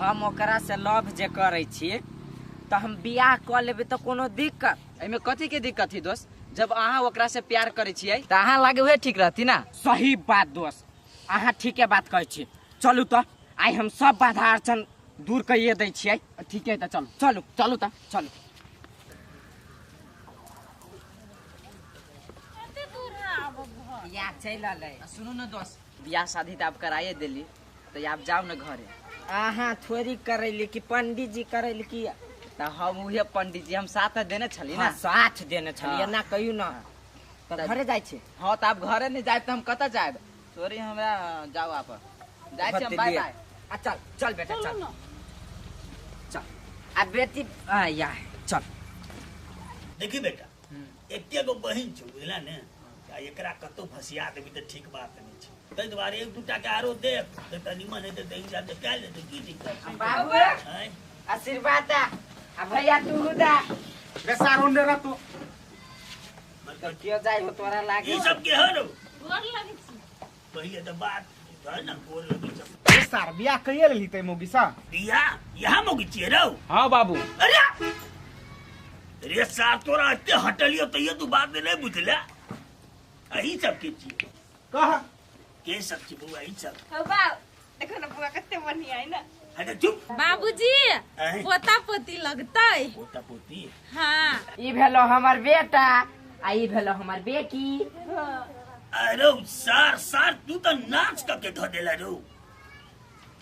हम ओकरा से लव जे करै छी त हम बियाह क लेबै त कोनो दिक्कत? एहिमे कथी के दिक्कत है दोस्त? जब अहाँ ओकरा से प्यार करै छियै त अहाँ लागे उहे ठीक रहती ना। सही बात दोस्त अहाँ ठीके बात कहै छी। चलू त आइ हम सब बाधा अड़चन दूर करिए दै छियै। ठीक है त चलू चलू चलू त चलू। बियाह चलि रहलै। सुनू न दोस्त बियाह शादी त आब कराइए देली त आब जाउ न घरे। अहाँ थोड़ी करैली कि पंडित जी करैली कि? त हम उहे पंडित जी हम साथ देने छली ना। हाँ, साथ देने छली ना कहियो ना त घरे जाइ छी। हाँ त आब घरे नहीं जायब त हम कतऽ जायब? सॉरी हमरा जाउ आप जाइ छी हम बाय बाय। आ चल चल बेटा चल चल आ बेटी आ या चल। देखी बेटा एके गो बहिन छौ बुझला ने आ एकरा कतौ फसिया देबी त ठीक बात नहीं छै तै दुआरे एक दूटा के आरो देख त तनी मन हेतै त हिसाब से कयल जेतै की दिक्कत छै। बाबू आशीर्वाद दा आ भैया तू दा रे सार ओने रह तू मतलब के जाय हो तोरा लागे ई सब के हर गोर लगै छी पहिले त बात है ना गोर लगै छै। रे सार बियाह कहिया लेली तै मोगी सा? बियाह यहाँ मोगी छियै रौ? हां बाबू। अरे रे सार तोरा एते हटलियो तैयो तू बात नहीं बुझला। अही सब के छी कह के सब छी बउआ ई सब। हो बाबू देखो ना बुआ कते बढ़िया है ना। अरे चुप बाबूजी पोता पोती लगतै। पोता पोती? हाँ ई भेलो हमर बेटा आ ई भेलो हमर बेटी। अरे सार सार तू तो नाच करके धो देला रो।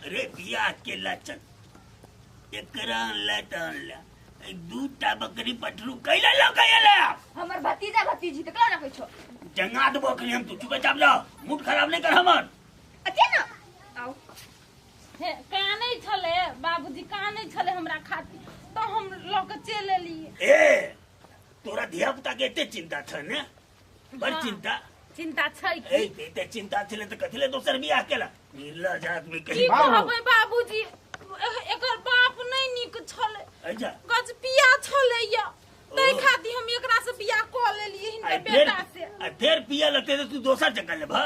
अरे बियाह के लचन एकरा लटन ला दूटा बकरी पटरू कैला लगैला हमर भतीजा भतीजी त कला रखै छो जंगा देबो अखनी हम। तू चुपे चाप जा मूड खराब नहीं कर हमर। अच्छा ना आओ। हे कानै छले बाबूजी, कानै छले हमरा खातिर तो हम ल के चल एलिए। ए तोरा धिया पुता के एते चिंता छ ने? बड़ चिंता चिंता छै की? ए एते चिंता छले त कथि ले दोसर बियाह केला? निर्लज आदमी कहि की कहबै बाबूजी, एकर बाप नहीं नीक छले। अच्छा गजपिया छले या तै खातिर हम एकरा से बियाह क लेलिए हिनकर बेटा से। आ फेर पिया लगते त तू दोसर जगह लेबा?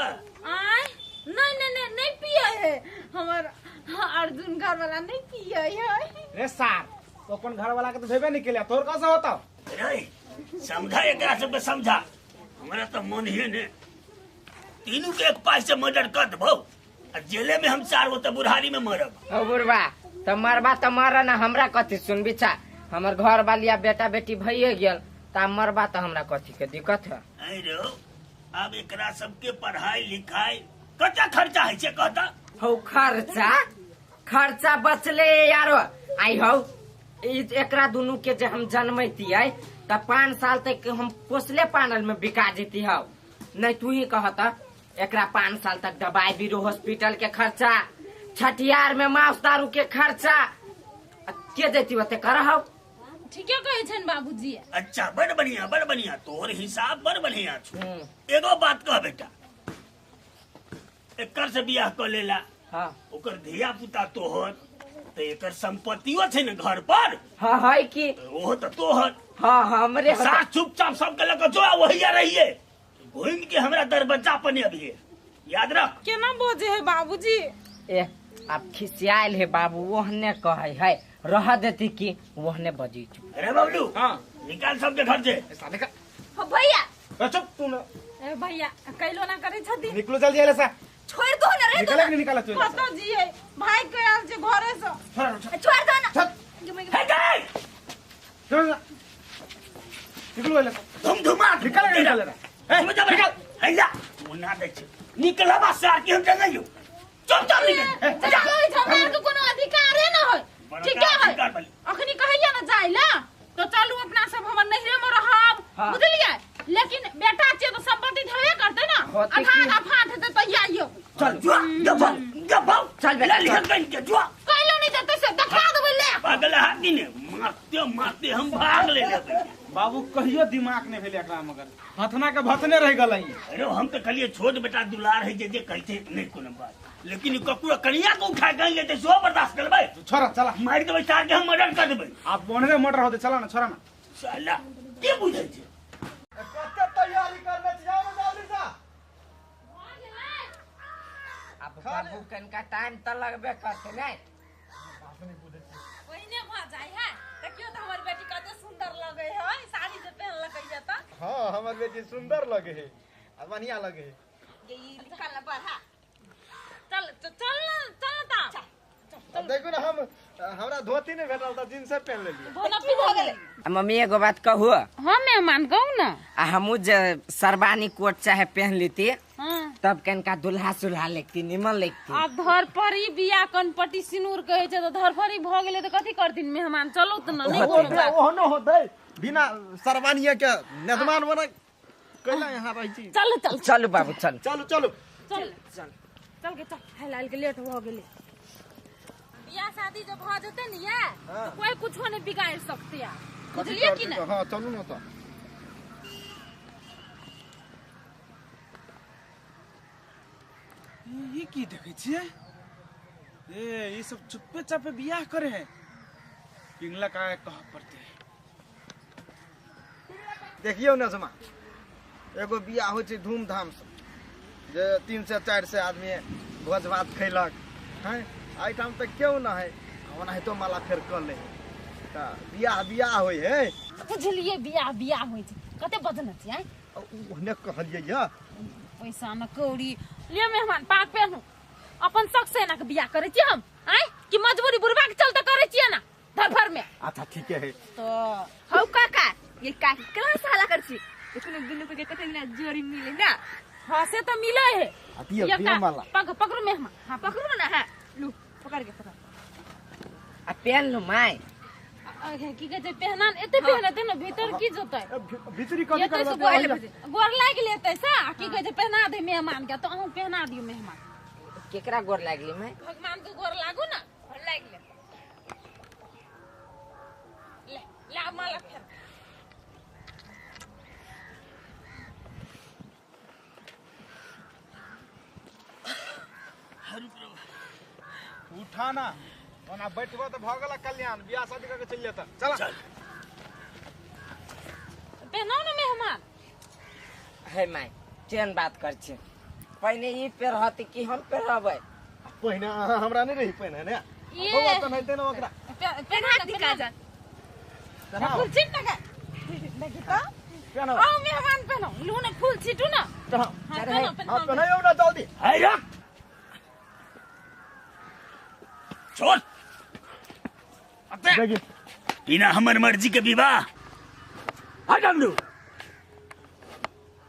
आय नहीं नहीं नहीं नहीं पिए है हमर अर्जुन घर वाला नहीं पिए है। रे सार तो अपन घर वाला के तो भेबे नहीं केला, तोर कैसे होता? रे समझा एकरा सब के समझा, हमरा तो मन ही ने तीनों के एक पास से मर्डर कर देबो आ जेले में हम चार गो त बुढ़ारी में मरब। ओ बुढ़वा त मरबा त मर ना, हमरा कथि सुनबी छा? हमर घर वालिया बेटा बेटी भइए गेल त मरबा त हमरा कथि के दिक्कत है? अरे अब एकरा सबके पढ़ाई लिखाई कता खर्चा है छे कहता? हौ खर्चा खर्चा बचले यारो। आई हौ एकरा दुनू के जे हम जन्मैतियै त 5 साल तक हम पोसले पानल में बिका जेती हौ। नहीं तू ही कहता एकरा 5 साल तक दवाई बीरो हॉस्पिटल के खर्चा, छठियार में मांस दारू के खर्चा के जेती ओते करहौ। ठीके कहै छन बाबूजी। अच्छा बड़ बढ़िया बड़ बढ़िया, तोर हिसाब बड़ बढ़िया छौ। एगो बात कह बेटा, एकर से बियाह क लेला हां, ओकर धिया पुता तोहर त एकर संपत्तियो छै ने घर पर। हां है की ओहो त तोहर। हां हमरे साथ चुपचाप सब के लक जो वहिया रहिए, घूम के हमरा दरवाजा पर नहीं अभिए, याद रख। केना बोजे है बाबूजी? ए आप खिसियाल है बाबू, ओहने कहै है रह देती की ओहने बजी चुप। अरे बबलू हां निकाल सबके घर से। निकाल हो भैया। चुप तू ना। ए भैया कैलो ना करे छथि, निकलो जल्दी आले सा। छोड़ दो ना रे, निकाल के निकाल तू। कत जिए भाई के आल जे घरे से। छोड़ दो ना। हे गए छोड़ निकलो आले सा। धुम धुमा निकाल निकाल रे। ए निकाल हैया मुन्ना दे छै निकलबा सार के हम जंगइयो। चुपचाप निकल। हमरा के कोनो अधिकारे न होय। ठीक है अखनी कहैया ना जाइला तो चलू अपना सब हमर नहिरे में रहब, बुझलियै? लेकिन बेटा छै तो संपत्ति धरे करते ना, आधा आधा फाट हेतै तहिया आइयो। चल जुआ गफौ गफौ चल बेटा ले लिखन के जुआ कैलो नहीं देतै से देखा देबै ले। पागल हाथी ने मारते मारते हम भाग ले लेबै। बाबू कहियो दिमाग नहीं भेल एकरा, मगर भथना के भथने रह गेलै। अरे हम त कहलिए छोट बेटा दुलार है जे जे कहते नहीं कोनो बात, लेकिन ककरो कनिया को उठा के लेते सो बर्दाश्त करबै? छोरा चला मार देबै सार के हम मर्डर कर देबै। आप बोनरे मर्डर होते चला ना छोरा ना। साला के बुझै छै? कते तैयारी करने छी जाओ ना जल्दी सा। अब बाबू कनका टाइम त लगबे करते नै। बात नहीं बुझै छी ओहिने भ जाय है। देखियो त हमर बेटी कते सुंदर लगे है, साड़ी जे पहनलकै या त। हां हमर बेटी सुंदर लगे है आ बढ़िया लगे है। ये निकाल ना बढ़ा चल चल चल ता। अब देखो ना हम हमरा धोती नहीं भेटल त जींस पहन लेली। की भ गेलै? मम्मी एगो बात कहू? हां मेहमान कहू ना। आ हमू जे सरबानी कोट चाहे पहन लेती हां तब कनका दुल्हा सुल्हा लेती निमन लेती। आ धरपरी बिया कनपटी सिनूर कहै छै त धरपरी भ गेलै त कथि करथिन मेहमान? चलो त ना नहीं कोनो बात। ओहनो होतै बिना सरबानिया के नदमान बना कैला यहां रहै छी। चल चल चलू बाबू चल चलू चलू चल चल चल के चल खाइ के लेट भ गेलै। बियाह शादी जब भ जेतै ने या तो कोई कुछो नहीं बिगाड़ सकते या, बुझलिए कि नहीं? हां चलू ना त। ई की देखै छियै? ए ई सब चुप्पे चापे बियाह करे है, पिंगला का कह पड़ते। देखियो ना समा एगो बियाह होइ छै धूमधाम से जे 300 400 आदमी भोज भात खैलक हैं, एहिठाम त केओ न है, ओनाहितो माला फेर क ले त बियाह बियाह होइ है। बुझलिए बियाह बियाह होइ छै कते बजन छै आइ ओहने कहलियै या पैसा न कौड़ी ले मेहमान पाग पेनु अपन शौक से ना के बियाह करै छी हम आइ कि मजबूरी बुढ़बा के चलते करै छियै ना धरफर में। अच्छा ठीक है तो हौ काका ये काकी क्लास हाला कर छी देखो दुनु के कते बिना जोड़ी मिले ना। हां से तो मिले है। दियो दियो माला पग पकड़ू मेहमान। हां पकड़ू ना। हां लू पकड़ के पकड़ आ पहन लो my की कहै छै पहना एते पहनते ना भीतर की जोतै भीतरी कथि करबै गोर लागि लेतै सा की कहै छै पहना दे मेहमान के तो अहूं पहना दियो मेहमान। केकरा गोर लागली मैं? भगवान के गोर लागू ना, गोर लाग ले। ले ले माला फेर। उठाना ओना बैठबो त भ गेला कल्याण, बियाह शादी करके चलि जेता। चल चल पहनाओ ना मेहमान। हे my, केहन बात कर छी? पहिने ई पेरहत कि हम पेरहबै? पहिने अहाँ हमरा नहि रही पहिने ने। बौआ तऽ नहिते ने ओकरा पहना दी काजल। फूल छीट ना का देखी तो पहनाओ। आओ मेहमान पहनाओ, लू ना फूल छीटू ना। पहनाओ। हां पहनाओ पहनाओ। पहनाओ ना जल्दी। है रख छोड़। बिना हमर मर्जी के विवाह हट डमरू।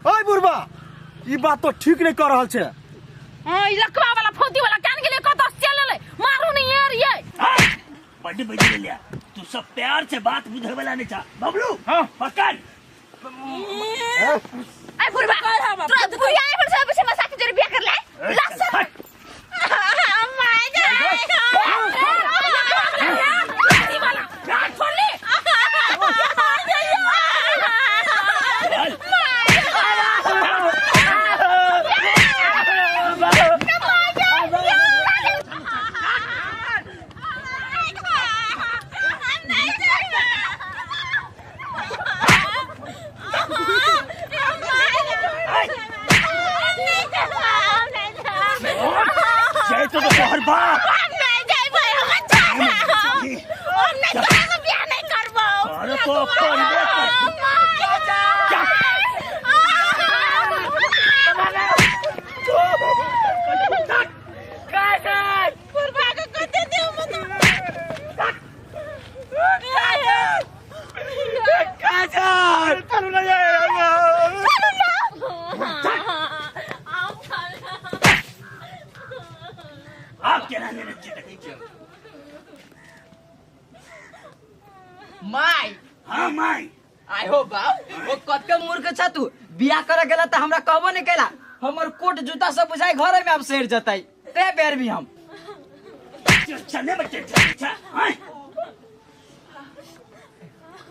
ओए बुढ़बा, ई बात तो ठीक नहीं कर रहल छे। हां ई लकवा वाला फौजी वाला कान गेले कत चल ले मारू नहीं यार ये। बड्डी बड्डी लिया तू, सब प्यार से बात बुझे वाला नहीं था बबलू। हां पकड़। ए बुढ़बा, तोरा बुढ़िया पर सब से मसाक जरे बियाह कर ले। लस my जा तो तोहर बाप नहीं जाई भाई, हम हम नहीं तोरा से बियाह नहीं करबो। अरे तो अपन काजल चलू ना आप क्या रहने लग माई। हाँ माई। आय हो बाप, ओ कते मूर्ख छ तू। बियाह करे गेला त हमरा कहबो नहीं केला। हमर कोट जूता सब बुझाई घरे में अब सड़ जतई ते बेर भी हम चले बच्चे अच्छा। हां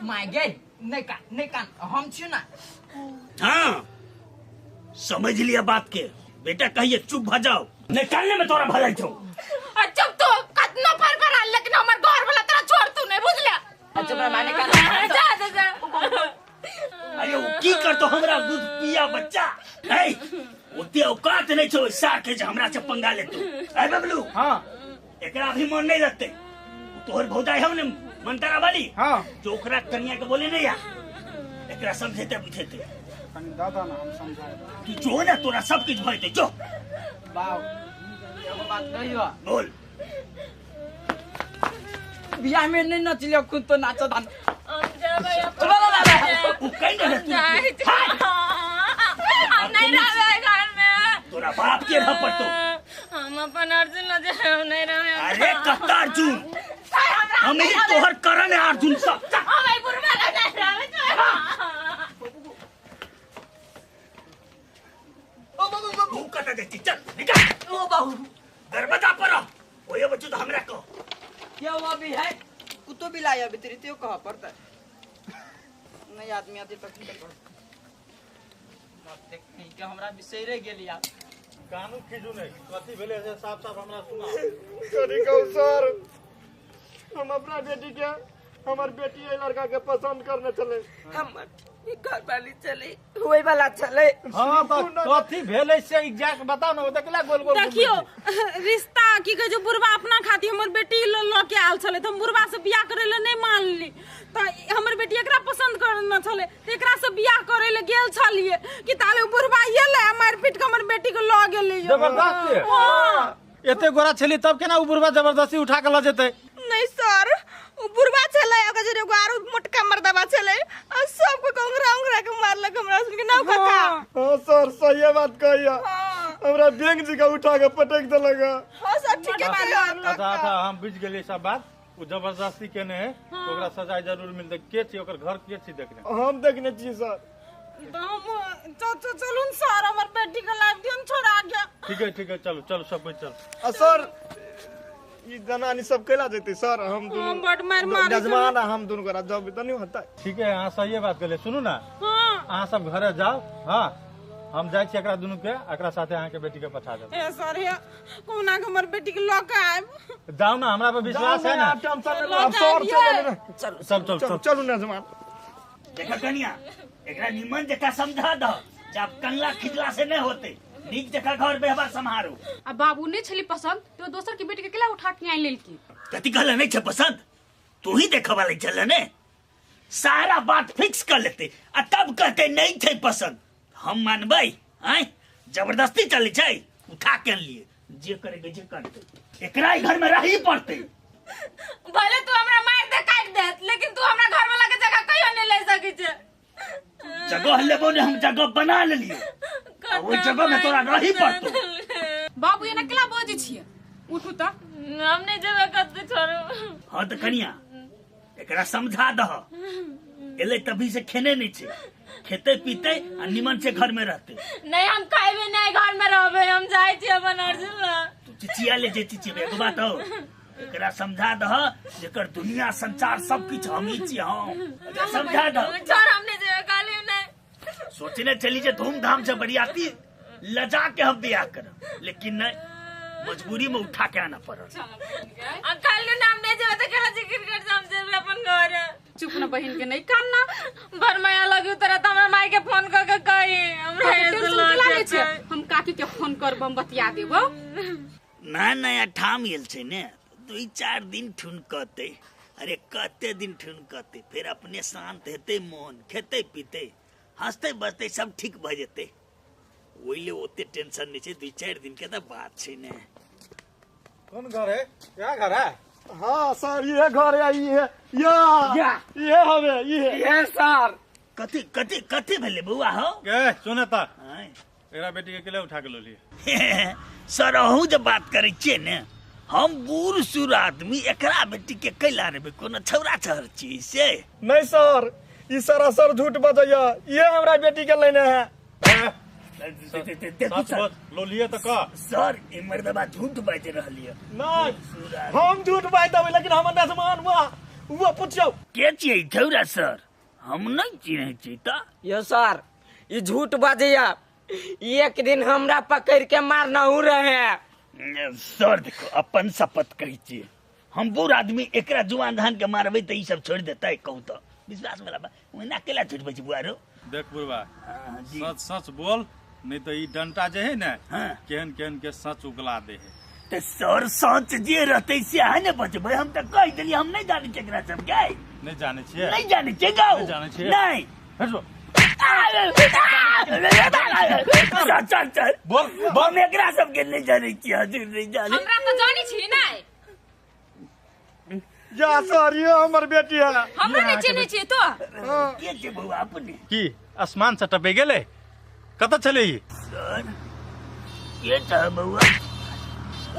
माई गे नहीं कान नहीं कान हम छी ना। हां समझ लिया बात के बेटा, कहिए चुप भ जाओ। निकालने में तोरा भलाई छौ। अच्छा तो कतना पर पर आ, लेकिन हमर घर वाला तोरा छोड़ तू नहीं बुझला। अच्छा हमरा माने कान जा जा जा। अरे वो की करतो हमरा दूध पिया बच्चा। ए ओते औकात नहीं छौ सार के जे हमरा से पंगा लेतो। ए बबलू। हां एकरा भी मन नहीं लगते। तोहर भौजाई हम ने मंतरा वाली। हां जो ओकरा कन्या के बोले नहीं या एकरा समझेते बुझेते। कनी दादा ना हम समझाए तू जो ना तोरा सब कुछ भइते जो। बाऊ एगो बात कहियो। बोल। बियाह में नहीं नचलियो खुद तो नाचो दान। हम जाबे उ कहीं नहीं तू। हम नहीं रहबे घर में। तोरा बाप के रह पड़तो। हम अपन अर्जुन न जे हम नहीं रहबे। अरे कत्ता अर्जुन, हम ही तोहर करण है अर्जुन सब। हम ई बुढ़वा के नहीं रहबे। ओ बाबू बाबू कता दे चल निकल। ओ बाबू दरवाजा पर ओए बच्चो तो हमरा को क्या हुआ भी है कुत्तो भी लाया भीतरी तो कहा पड़ता है नहीं आदमी आते तक देख नहीं के हमरा बिसरे गेली आप। कानू खीजू नहीं कथी भेले से साफ साफ हमरा सुना। सॉरी कहू सर, हम अपना बेटी के हमर बेटी ए लड़का के पसंद करने चले। हमर घर वाली चले होय वाला चले। हां तो कथी भेले से एग्जैक्ट बताओ ना। देखला गोल गोल देखियो रिश्ता की कहे जो बुढ़वा अपना खातिर हमर बेटी ल के आयल छले त हम बुढ़वा से बियाह करे ले नहीं मानली। त हमर बेटी एकरा पसंद करना छले त एकरा से बियाह करे ले गेल छलिए कि ताले बुढ़वा एले मार पीट के हमर बेटी के ल गेलै। जबरदस्ती। हां एते गोरा छली तब केना उ बुढ़वा जबरदस्ती उठा के ल जेतै? नहीं सर, उ बुढ़वा छले ओकर जरे एगो आरो मोटका मर्दबा छले आ सब को उंगरा उंगरा के मारलक हमरा सुन के नाव काका। हां सर सही बात कहिया, हमरा बैंक जी का उठा के पटक देलक। हां सर ठीक है। अच्छा अच्छा हम बुझ गेलिए सब बात। उ जबरदस्ती केने है ओकरा सजा जरूर मिलतै। के छी ओकर घर के छी देखने? हम देखने छी सर। हम चलून सर हमर बेटी के लाइफ दियन छोड़ा गया। ठीक है ठीक है, चलो चलो सब कोई चल। आ सर ई जनानी सब कैला जेतै सर? हम दुनू हम बड मार मारे जजमान आ हम दुनू गोरा जब त नहीं होता। ठीक है, अहाँ सही बात कहले। सुनू ना, हां अहाँ सब घरे जाओ। हां हम जाइ छी एकरा दुनू के, एकरा साथे अहाँ के बेटी के पठा देब। ए सर हे कोना के हमर बेटी के ल के आएब। जाओ ना, हमरा पर विश्वास है ना। अब सर चल चल चल चल चलू ना जजमान। देखा कनिया, एकरा निमन जका समझा दो, जब कंगला खिजला से नहीं होते, नीक जका घर व्यवहार सम्हारू। आ बाबू नहीं छली पसंद तो दोसर के बेटी के केला उठा के आनि लेलकी। कथी कहले नहीं छे पसंद? तू ही देखे वाले छले ने, सारा बात फिक्स कर लेते आ तब कहते नहीं छे पसंद। हम मानबै? आय जबरदस्ती चले छै, उठा के लिए जे करेगे जे करते, एकरा ही घर में रही पड़ते। भले तू हमरा मार दे काट दे, लेकिन तू हमरा घर वाला के जगह कहियो नहीं ले सकै छे। जगह लेबो ने, हम जगह बना लेलिए, ओइ जगह में तोरा रही पड़तो। बाबू एना केला बजै छियै? उठू त। हम नहीं जेबै कतौ, छोड़ू। हां त कनिया एकरा समझा दह, एले तभी से खेने नहीं छे, खेते पीते आ निमन से घर में रहते। नहीं हम खाइबे नहीं, घर में रहबे, हम जाइ छी अपन अर्जुन ला। तू चिचिया ले जे चिचिबे, एगो बात हो, एकरा समझा दह जेकर दुनिया संसार सब किछ हम ही छी। हम एकरा समझा दह। छोड़, हम नहीं जेबै, काली नहीं। सोचने चली जे धूमधाम से बरियाती लजा के हम बियाह करब, लेकिन नहीं, मजबूरी में उठा के आना पड़ल। आ काल के नाम नहीं जेबै त केना जिक्र कर हम जेबै अपन घर। चुप न बहिन के नहीं कानना। भर माया लगी तोरा त हमरा माई के फोन कर के कही हमरा टेंशन छै। हम काकी के फोन करब, हम बतिया देबो। ना नया ठाम गेल छै ने, 2-4 दिन ठुनकते। अरे कते दिन ठुनकते, फिर अपने शांत हेतै मोन, खेतै पीतै हंसते बजते सब ठीक भ जेतै। ओहि ले ओते टेंशन नहीं छै, 2-4 दिन के त बात छै ने। कौन घर है? क्या घर है? हाँ सर ये घर है, ये या ये हवे ये ये सर। कथी कथी कथी भेलै बौआ हो? ए सुन त, एकरा बेटी के केले उठा के ललिए? सर अहूँ जे बात करै छियै ने, हम बूढ़ सूढ़ आदमी एकरा बेटी के कैला रहबै? कोनो छौरा छहर छी से? नहीं सर, ई सरासर झूठ बजैया, ये हमरा बेटी के लेने है। सच बोल, लोलिए त कह। सर ई मर्दबा झूठ बाजि रहल ये। नहीं हम झूठ बाजि देबै, लेकिन हमर नजमान वो पूछियौ के छियै छौरा? सर हम नहीं चिन्है छी त। यो सर ई झूठ बजैया, एक दिन हमरा पकड़ के मारनहु रहे। सर देखो अपन शपथ कहै छी, हम बूढ़ आदमी एकरा जुआन धान के मारबै त ई सब छोड़ देतै? कहू त विश्वास वाला बात, ओना केला झूठ बजै बुआरो? देख बुढ़बा, सच सच बोल, नहीं तो ई डंटा जे है ने केहन केहन के सच उगला दे है। त सर सच जे रहतै से अहाँ ने बचबै। हम त कहि देलियै, हम नहीं जानै छियै एकरा सब के। नहीं जानै छियै? नहीं जानै छियै गाउ। नहीं जानै छियै? नहीं। हटो। सर सर सर बोल बोल, हम एकरा सब के नहीं जानै छियै, हजूर नहीं जानै। हमरा त जानै छी नै। या सर ये हमर बेटी है। हमरा नहीं चिन्है छी तो। के छै बौआ अपने? की आसमान से टपे गेलै? कतऽ छलै ई? सर के छ बौआ?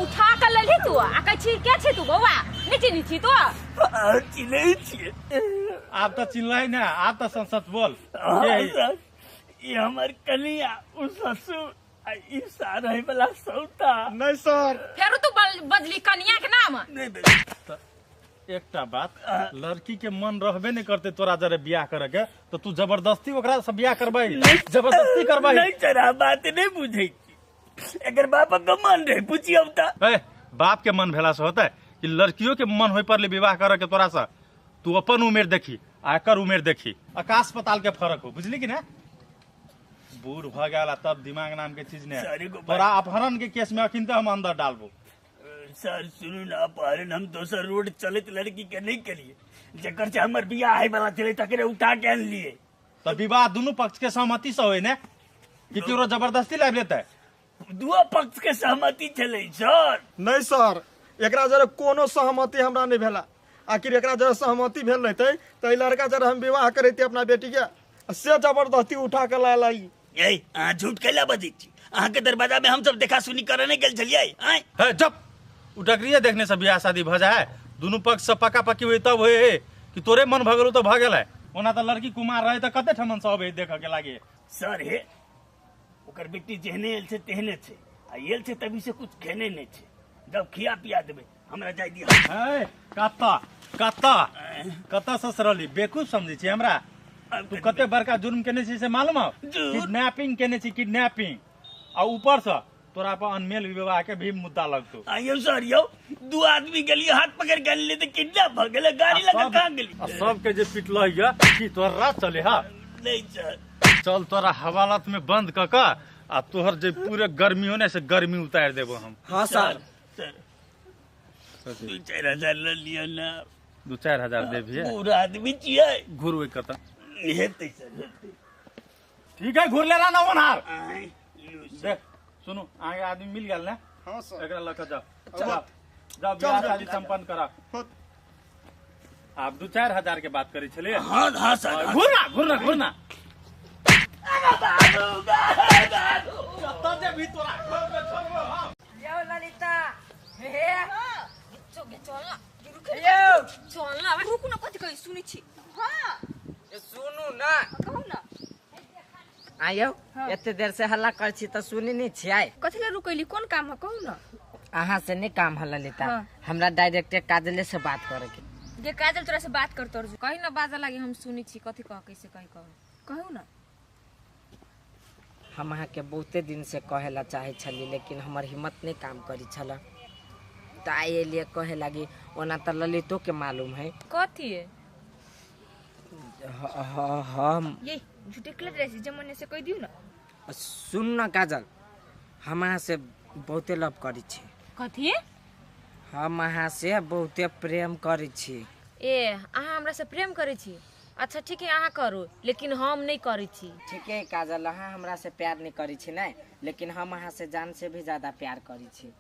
उठा के लेलही तू आ कहै छी के छी तू बौआ? नहीं चिन्है छी तू? चिन्है छियै। आब त चिन्हलै ने, आब त सच बोल। सर ई हमर कनिया, उ ससुर आ ई सारय वाला सौता। नहीं सर फेरू तू बजली कनिया के नाम। नहीं बजली। एकटा बात, लड़की के मन रहबे नहीं करते तोरा जरे बियाह करे के, तो तू जबरदस्ती ओकरा से बियाह करबै? जबरदस्ती करबै? नहीं सर, हम बात नहीं बुझै छी। एकर बाप के मन रहे पूछियौ त। ए बाप के मन भेला से होतै कि लड़कियों के मन होय परले विवाह करे के तोरा से? तू अपन उमेर देखी आ एकर उमेर देखी, आकाश पताल के फर्क हो, बुझली कि ना? बूढ़ भ गेल तब दिमाग नाम के चीज नहीं। तोरा अपहरण के केस में अखिन त हम अंदर डालबो। सर सुनू ना, अपहरण हम दोसर रोड चलत लड़की के नहीं करिए, जकर से हमर बियाह होय वाला छलै तकरे उठा के आनलिए। त विवाह दुनू पक्ष के सहमति से होय ने, कि केकरो जबरदस्ती लाबि लेतै? दुओ पक्ष के सहमति छलै सर। नहीं सर, एकरा जरे कोनो सहमति हमरा नहीं भेला। आखिर एकरा जरे सहमति भेल रहतै त ई लड़का जरे हम विवाह करैती अपना बेटी के, से जबरदस्ती उठा के लायल आई। ए अहाँ झूठ कैला बजै छी? अहाँ के दरवाजा में हम सब देखा सुनी करे नहीं गेल छलियै? आँय हे जब उटकरिए देखने से बियाह शादी भ जाए, दुनू पक्ष से पक्का पक्की हुई तब होए कि तोरे मन भगलो तो भ गेलै। ओना त लड़की कुमार रहे त कते ठमन सब अबै देखऽ के लागे। सर हे ओकर बेटी जेहने आयल छै तेहने छै, आ एल छै तभी से कुछ खेने नहीं छै। जब खिया पिया देबै हमरा जाय दिअ। ए कत्ता कत्ता कत्ता ससरली बेवकूफ समझै छी हमरा? तू कते बड़का जुर्म केने छी से मालूम हौ? किडनैपिंग केने छी, किडनैपिंग। आ ऊपर से तोरा पर अनमेल विवाह के भी मुद्दा लगतो। आइयो सर यौ, दू आदमी गेलियै हाथ पकड़ के अनलियै तऽ किडनैप भऽ गेलै, गाड़ी लऽ कऽ कहाँ गेलियै? आ सबके जे पिटलह ये की तोहर राज चले हा? नहीं सर। चल तोरा हवालात में बंद कऽ कऽ आ तोहर जे पूरे गर्मी हो ने से गर्मी उतारि देबो हम। हाँ सर। सर 2-4 हजार लऽ लिअ ना। 2-4 हजार देबियै? पूरा आदमी छियै। घुर ओहि कतऽ हेतै सर, हेतै। ठीक है, घुर ले रहा ना ओनहार। देख सुनू, आगे आदमी मिल गेल ने? हाँ सर। एकरा लऽ कऽ जाओ, जाओ जाओ, बियाह शादी संपन्न करा। आप 2-4 हजार के बात करै छलियै? हाँ हाँ सर। घुरना घुरना घुरना। कतऽ जेबही तोरा? यौ ललिता, हे चल ना, यौ चल ना, रुकू ना, कथी कहै सुनै छी? हां सुनू ना, कहू ना। आयौ एते देर से हल्ला करै छी तऽ सुनी नहीं छियै। कथी ले रुकैली, कोन काम है कहू ना? अहाँ से नहीं काम है ललिता, हमरा डायरेक्ट काजले से बात करे के। गे काजल तोरा से बात करतो अर्जुन। कही ना बाजा लागी, हम सुनी छी कथी कह कैसे कही कहू। कहू ना। हम अहाँ के बहुते दिन से कहेला चाहे छली, लेकिन हमर हिम्मत नहीं काम करी छला, तऽ आइ लिए कहे लागी। ओना तऽ ललितो के मालूम है। कथी है? हम ये झूठे के रहे जमाने से कह दियो ना। सुन ना काजल, हम अहाँ से बहुते लव करी छी। कथी? हम अहाँ से बहुते प्रेम करी छी। ए अहाँ हमरा से प्रेम करै छी? अच्छा ठीक है, अहाँ करू, लेकिन हम नहीं करै छी। ठीक है काजल, अहाँ हमरा से प्यार नहीं करी छी ने, लेकिन हम अहाँ से जान से भी ज्यादा प्यार करी छी।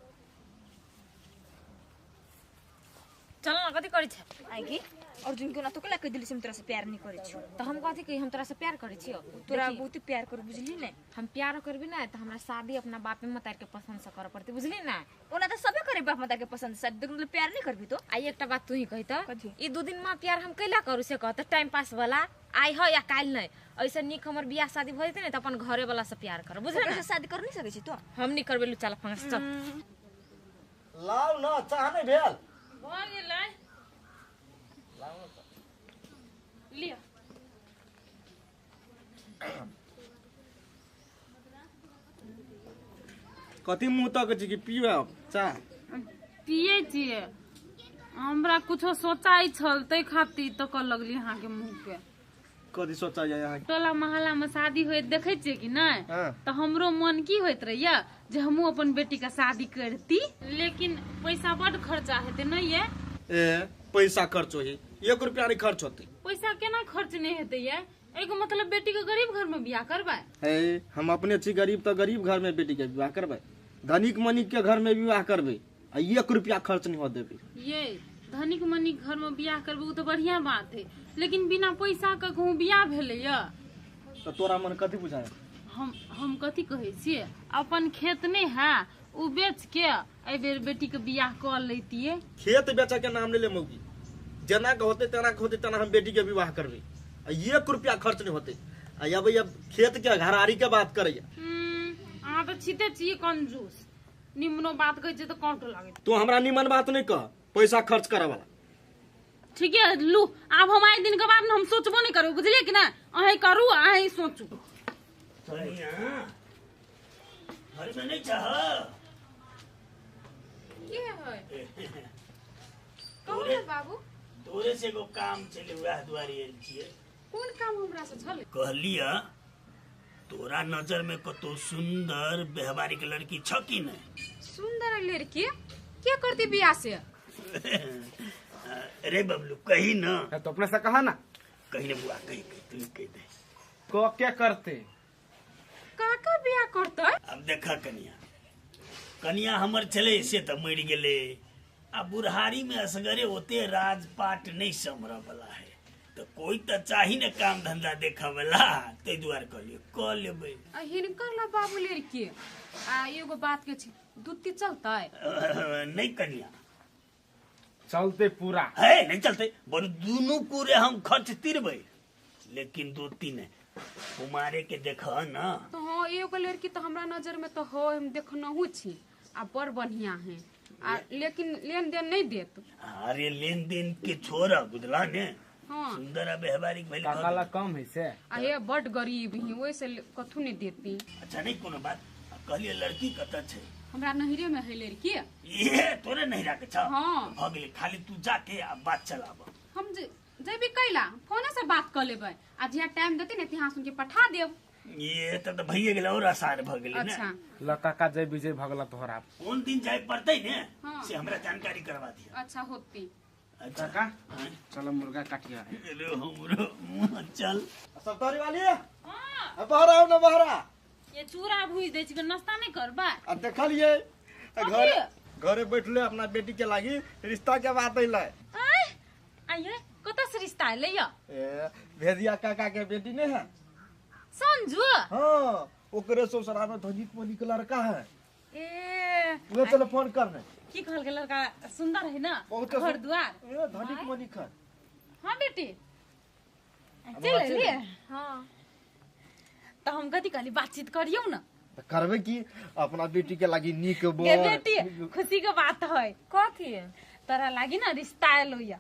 चल ना, कथी करै छै? आगे अर्जुन के ना तो कला कह दिली से हम तोरा से प्यार नहीं करै छी। तऽ हम कथी कही, हम तोरा से प्यार करै छियो? तोरा बहुत प्यार कर, बुझली ने? हम प्यार करबी ना तऽ हमरा शादी अपना बाप मतार के पसंद से करे पड़तै, बुझली ना? ओना तऽ सबे करे बाप मतार के पसंद से, मतलब प्यार नहीं करबी तो। आ एकटा बात तू ही कही तऽ, ई 2 दिन मां प्यार हम कैला करू से कह, तऽ टाइम पास वाला आइ ह या काल्हि नहीं, ऐसे नीक हमर बियाह शादी भऽ जेतै ने तऽ अपन घरे वाला से प्यार कर, बुझली ना? शादी कर नहीं सकै छी तो? हम नहीं करबै लुच्चा लफंगा से। चल लाउ ना, चाह नहीं भेल? भऽ गेलै, लिअ। कथी मुँह तक छी कि पीबै चाह? पियै छियै, हमरा कुछो सोचाइ छल तै खातिर तकऽ लगली अहाँके मुँह पे। कथी सोचाइ अहाँ? टोला मोहल्ला में शादी होइत देखै छियै कि नहि, तऽ हमरो मन की होइत रहैया जे हमहूँ अपन बेटी के शादी करती, लेकिन पैसा बड खर्चा हेतै नहीं ये? ए पैसा खर्च होई, 1 रुपया नहीं खर्च होते। पैसा केना खर्च नहीं हेतै ये? एगो मतलब बेटी के गरीब घर में बियाह करबै? ए हम अपने छी गरीब तऽ गरीब घर में बेटी के विवाह करबै, धनिक मनिक के घर में विवाह करबै, आ 1 रुपया खर्च नहीं हो देबै। ये धनिक मनिक घर में बियाह करबै ओ तऽ बढ़िया बात है, लेकिन बिना पैसा के कहूँ बियाह भेलै ये? तऽ तोरा मन कथी बुझाय? हम कथी कहै छियै, अपन खेत नहीं है उ बेच के एहि बेर बेटी के बियाह कऽ लैतियै। खेत बेचे के नाम ले ले मौगी, जेना के होते तेना के होते तेना हम बेटी के विवाह करबै, आ 1 रुपया खर्च नहीं होते। आ अब खेत के घरारी के बात करैया। अहाँ तऽ छिते छियै कंजूस, निमनो बात कहै छियै तऽ कांटो लागै। तू हमरा निमन बात नहीं कह, पैसा खर्च करे वाला। ठीक है लू, आब हम आइ दिन के बाद हम सोचबो नहीं करू, बुझलियै कि ना? अहीं करू अहीं सोचू। घर में नहीं चाह के है? कहू ने बाबू। तोरे से एगो काम छलै, वएह दुआरे एल छियै। कोन काम हमरा से छलै? कहलियै तोरा नजर में कतौ सुंदर व्यवहारिक लड़की छ कि नहीं? सुंदर लड़की के करती बियाह से? अरे बबलू कही ना। तो अपने से कहा ना। कही ना बुआ, कही कही तू कह दे। को क्या करते? काका बियाह करते? अब देखा कनिया, कनिया हमर छलै से तऽ मरि गेलै, आ बुढ़ारी में असगरे ओते राजपाट नहीं समरऽ वाला है, तो कोई तो चाही ने काम धंधा देखा वाला, तै दुआरे कहलियै कऽ लेबै। आ हिनकर ला बाबू लड़की आ एगो बात के छै, दूती चलतै? नहीं कनिया चलते पूरा है, नहीं चलते बड़, दोनों पूरे हम खर्च तिरबै, लेकिन 2-3 है। कुमारे के देख ना। तो हाँ एगो लड़की तो हमरा नजर में तो हो, हम देखनहु छी आ बड़ बढ़िया है आ, लेकिन लेन देन नहीं देत। अरे लेन देन के छोरा बुझला ने। हाँ सुंदर आ व्यवहारिक भेल काका कम है से आ हे बड़ गरीब ही, ओइसे कथू नहीं देती। अच्छा नहीं कोनो बात। कहलिए लड़की कत छै? हमरा नहिरे में है लड़की। ये तोरे नहिरा के छ? हाँ। भ गेलै, खाली तू जाके आ बात चलाब। हम जेबी कैला फोने से बात कर लेबै आ जिया टाइम देती ने तिहाँ सुन के पठा देब। ये त त भइए गेलै और आसान भ गेलै ने। अच्छा ल काका जय विजय भगला तोहरा कोन दिन जाय पड़तै ने। हाँ। से हमरा जानकारी करवा दिया। अच्छा होती। अच्छा काका चलो मुर्गा काटिया। रे हमरो मुंह चल सप्तारी वाली। हां बाहर आओ ना बाहर। ये चूरा भूज दै छी नाश्ता नहीं करबा? आ देखलिए घरे घरे बैठले अपना बेटी के लागी रिश्ता के बात अइलै। आय आइए कत से रिश्ता अइलै यो? ए भेदिया काका के बेटी ने है संजू। हां ओकरे ससुराल में धनिक मनिक के लड़का है। ए उहे चलो फोन करने। की कहल के लड़का सुंदर है ना, घर द्वार ए धनिक मनिक है। हां बेटी चल अइली। हां तो हम कथी कहली बातचीत करियौ ना। त करबे की अपना बेटी के लागी नीक बोल। गे बेटी खुशी के बात है। कथी तोरा लागी ना रिश्ता आएलो या?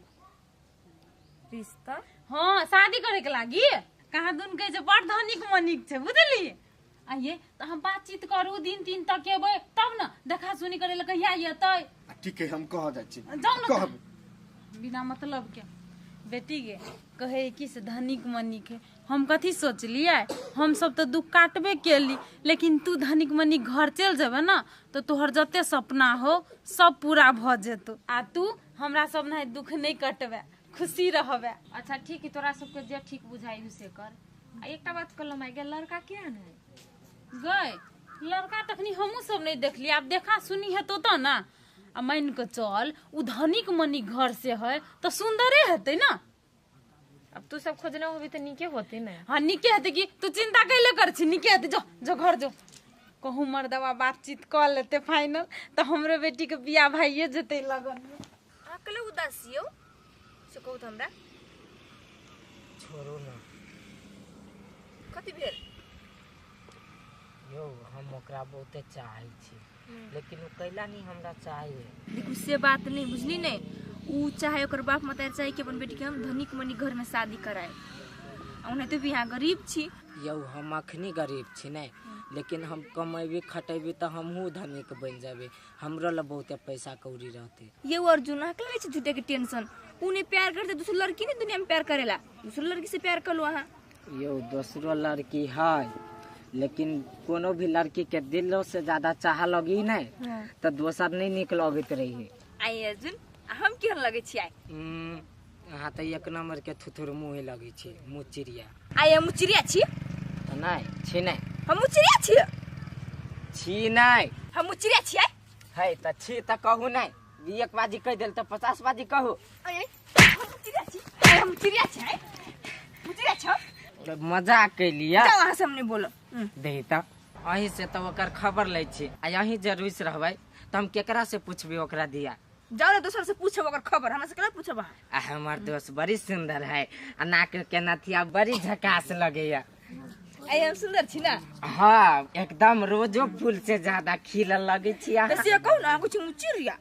रिश्ता? हां शादी करे के लागी। कहाँ दुन के जे बड़ धनिक मनिक छै बुझली। आइए तो हम बातचीत करू दिन तीन तक एबै तब ना देखा सुनी करे ल कहिया एतै। ठीक है हम कह जाइ छी। जाउ ना बिना मतलब के। बेटी गे कहे कि से धनिक मनिक है, हम कथी सोचलिए हम सब तो दुख काटबे केली, लेकिन तू धनिक मनिक घर चल जेबे ना तो तोहर जते सपना हो सब पूरा भ जेतो आ तू हमरा सब ना दुख नहीं कटबे, खुशी रहबे। अच्छा ठीक है तोरा सबके जे ठीक बुझाई से कर। आ एकटा बात कहलहुँ माय गे लड़का केहन है? गए लड़का तखनी हमहूँ सब नहीं देखली, आब देखा सुनी हेतो तो ना। आ मान के चल उ धनिक मनिक घर से है तो सुंदरे हेतै ना। अब तू सब खोजने होबी तो नीके होते ना। हाँ नीके हेतै कि तू चिंता कैले कर छी, नीके हेतै। जो जो घर जो कहूँ मर्दवा बातचीत कर लेते फाइनल तो हमरो बेटी के बियाह भाइये जेतै लगन में। अहाँ कले उदास यौ से कहू त हमरा। छोड़ू ना। कथी भेल? यौ हम ओकरा बहुते चाहै छी लेकिन उ कैला नहीं हमरा चाहिए। देखू से बात नहीं बुझली ने, उ चाहे ओकर बाप मतार चाहे कि अपन बेटी के हम धनिक मनिक घर में शादी कराए, ओनाहिते भी यहाँ गरीब छी। यौ हम अखनी गरीब छी ने, लेकिन हम कमेबी खटेबी तो हमहूँ धनिक बन जाबे, हमरो ला बहुते पैसा कौड़ी रहते। ये अर्जुन अहाँ के लगै छै झूठे के टेंशन? उ नहीं प्यार करते दूसरी लड़की नहीं दुनिया में प्यार करेला, दूसरी लड़की से प्यार कर लो अहाँ। यौ दोसरो लड़की है लेकिन कोनो भी लड़की के दिलो से ज्यादा चाह लगी नहीं। हाँ। तो दोसर नहीं निक लगैत रही। आई अर्जुन हम केहन लगै छी? आई अहाँ तो एक नंबर के थुथुर मुँह लगै छी, मुँह चिड़िया। आई हम चिड़िया छी? तो नहीं छी नहीं। हम चिड़िया छी? छी नहीं। हम चिड़िया छी? है तो छी तो कहू नहीं, एक बाजी कह दिल तो 50 बाजी कहू। हम चिड़िया छी? हम चिड़िया छी? चिड़िया छी? मजाक कैलिया। जाउ अहाँ से हम नहीं बोलो दही त अहीं से तो ओकर खबर लै छी आ अहीं जे रुसि रहबै त हम केकरा से पूछबी ओकरा दिया? जाउ ने दोसर से पूछब ओकर खबर, हमरा से केना पूछब अहाँ? आ हमर दोस्त बड़ी सुंदर है आ नाक के नथिया बड़ी झकास लगैया। आई हम सुंदर छी ना? हाँ एकदम रोजो फूल से ज्यादा खिलल लगै छी अहाँ। त से कहू ना कुछ चिड़िया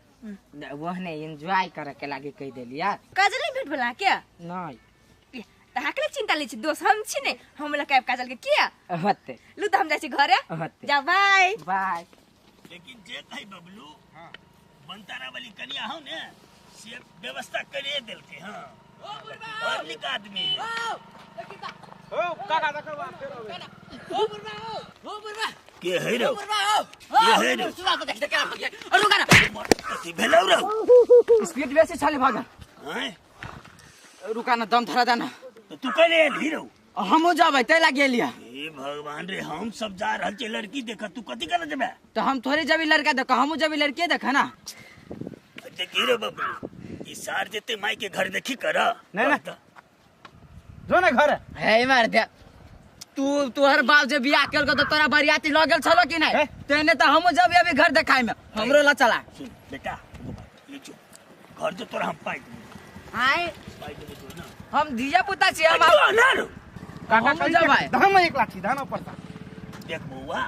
ओहने एंजॉय करे के लागी कह देलिया। काजल नहीं भेट भेला के? नहीं। त अहाँ के चिंता लै छी, दोस्त हम छी ने, हम लऽ के आबि काजल के किया होते। लू त हम जाइ छी घरे। होते। जा बाय बाय। लेकिन जे कही बबलू बनतारा वाली कनिया हो ने से व्यवस्था करे देलके। हां और निक आदमी है। ओ काका देखो फेर आवे। ओ बुढ़बा ओ बुढ़बा के है रे? के है रे? सुना तो देख देख केना भाग गेल। रुका ना कथी भेलौ रे? स्पीड बेसी छले भागल। हैं रुका ना दम धरा देना। तो तू कले आयल हीरो? हमहूँ जाबै तै लागी एलियै। हे भगवान रे हम सब जा रहल छी लड़की देख, तू कथी करे जेबे? तो हम थोड़े जबी लड़का देख, हमहूँ जबी लड़की देख ना। देखी रे बबलू ई सार जेते माई के घर देखी कर। नहीं ना जो ना घर हे मार दे। तू तोहर बाप जे बियाह केलको त तोरा बरियाती ल गेल छलो कि नहीं? तेने त हमहूँ जबी अभी घर देखाइ में हमरो ला चला। सुन बेटा ये चुप घर जो तोरा हम पाई देबो। आय पाई देबो तो ना हम धिया पुता छी हम ना रो। काका हम जबै। धाम एक लाठी धान ऊपर सा। देख बौआ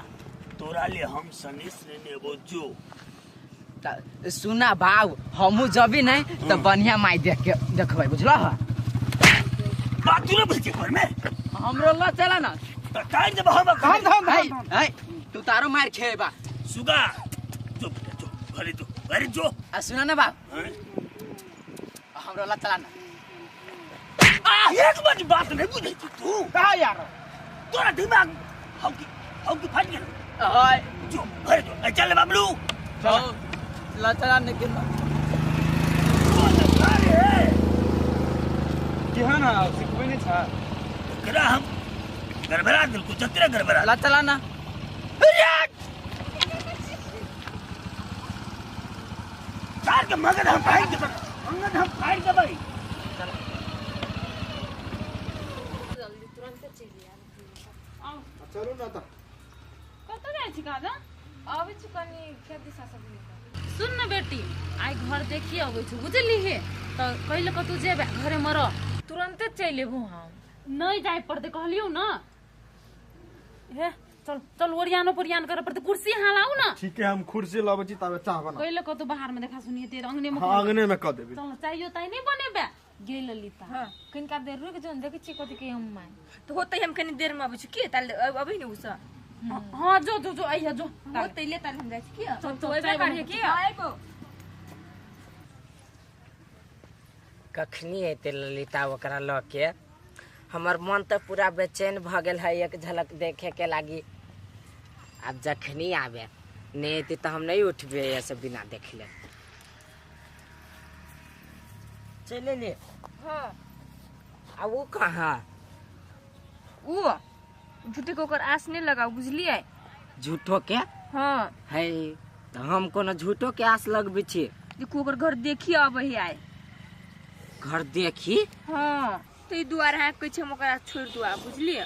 तोरा ले हम सनेस लेने वो जो सुना बाऊ हमू जबी नहीं तो बढ़िया माई देख के देखबै बुझला ह। बात तू ना बोल घर में हमरो ल चला ना त काट देब हम धाम धाम धाम। है तू तारो मार खेबा सुगा जो बेटा जो घरे जो घरे जो। आ सुना ना बाप हमरो ल चला ना। आ एक बार बात नहीं बुझै छी तू का यार तोरा दिमाग हौकी फाट गेल। हाय जो घरे जो चल बाबलू चल ल चला ने के केहन सिखबै नहीं छ एकरा हम गड़बड़ा देलको जतरे गड़बड़ा ल चला ना। तार के मगज हम फाड़ देबै मगज हम फाड़ देबै। जल्दी तुरंत चलि आउ। चलू ना त कतऽ जाइ छी काजा? आबै छी कनी खेत दिशा सब मिलके। सुन न बेटी आइ घर देखी अबै छी बुझली हे त कहिले कतौ जेबे घरे मे रह। तुरंते चलि एबो हम। नहीं जाय पड़ते कहलियौ न। हे चल चल ओरियानो पोरियान करे पड़ते कुर्सी यहाँ लाऊ ना। ठीक है हम कुर्सी लाबै छी ताबे चाह बना। कहिले कतौ बाहर में देखा सुनी हेतै अंगने में। हां अंगने में क देबै। चल चाहियो ताई नहीं बनेबे गेल ललिता। हां कनिका देर रुक जो देखै छी कथि के हम my त होतै हम कनी देर में आबै छी के ताल अबै ने उसा। हां जो जो जो आइया जो होतै ले ताल हम जाइ छी के चल चल चाय करिए के आइबो। कखनी एते ललिता ओकरा ल के हमर मन तो पूरा बेचैन भ गेल है एक झलक देखे के लागी। अब जखनी आवे नहीं एती तो हम नहीं उठबे ऐसे बिना देखले। चले ले। हां आ वो कहाँ? वो झूठे के ओकर आस नहीं लगाओ बुझलिए। झूठो के? हां है तो हम कोनो झूठो के आस लगबे छी। देखू ओकर घर देखी आबै है आइ। घर देखी? हां तो ई दुआर है कहै छै हम ओकरा छोड़ दुआ बुझलिए।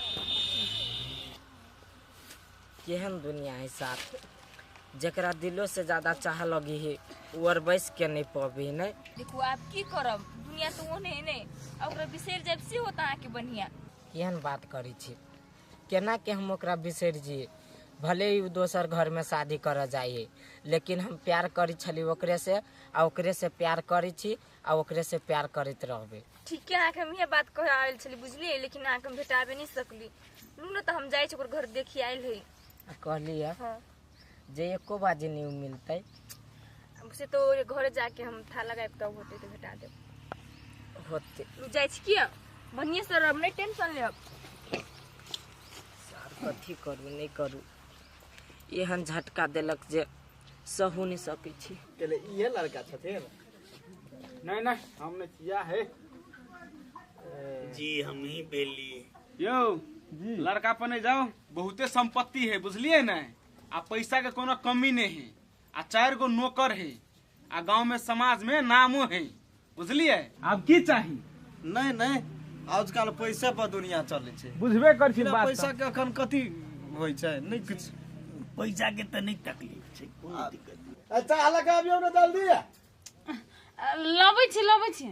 केहन दुनिया है साथ जकरा दिलो से ज्यादा चाह लगी है और बैस के नहीं पबी नहीं। देखू आप की करब दुनिया तो ओने है नहीं ओकरा बिसरि जाब से होता अहाँ के बढ़िया। केहन बात करै छी केना के हम ओकरा बिसरि जिए। भले ही दोसर घर में शादी कर जाइए लेकिन हम प्यार करी छली ओकरे से आ ओकरे से प्यार करी छी आ ओकरे से प्यार करैत रहबे। ठीक है अहाँके हम इहे बात कह आयल छली बुझलिए लेकिन अहाँके हम भेटाबे नहीं सकली। लू न त हम जाइ छी ओकर घर देखी आयल है। कहली है हां जे एको बाजी नहीं मिलतै से तो घरे जाके हम था लगाएब तब होतै त भेटा देब। होते लू जाइ छी किया बढ़िया से रहब नहीं टेंशन लेब। सर कथी करू नहीं करू एहन झटका देलक जे सहू नहीं सकै छी। केले इहे लड़का छथिन? नहीं नहीं हम नहीं किया है जी हम ही बेली। यो जी लड़का पर नहीं जाओ बहुते संपत्ति है बुझलिए ने आ पैसा के कोनो कमी नहीं है आ 4 गो नौकर है आ गांव में समाज में नामो है बुझलिए। अब की चाही? नहीं नहीं आजकल पैसा पर दुनिया चलै छै बुझबे कर छी बात। पैसा के अखन कथी होइ छै नहीं कुछ पैसा के त नहीं तकलीफ छै कोनो दिक्कत नहीं। अच्छा अलग आबियौ ने जल्दी। लबै छी लबै छी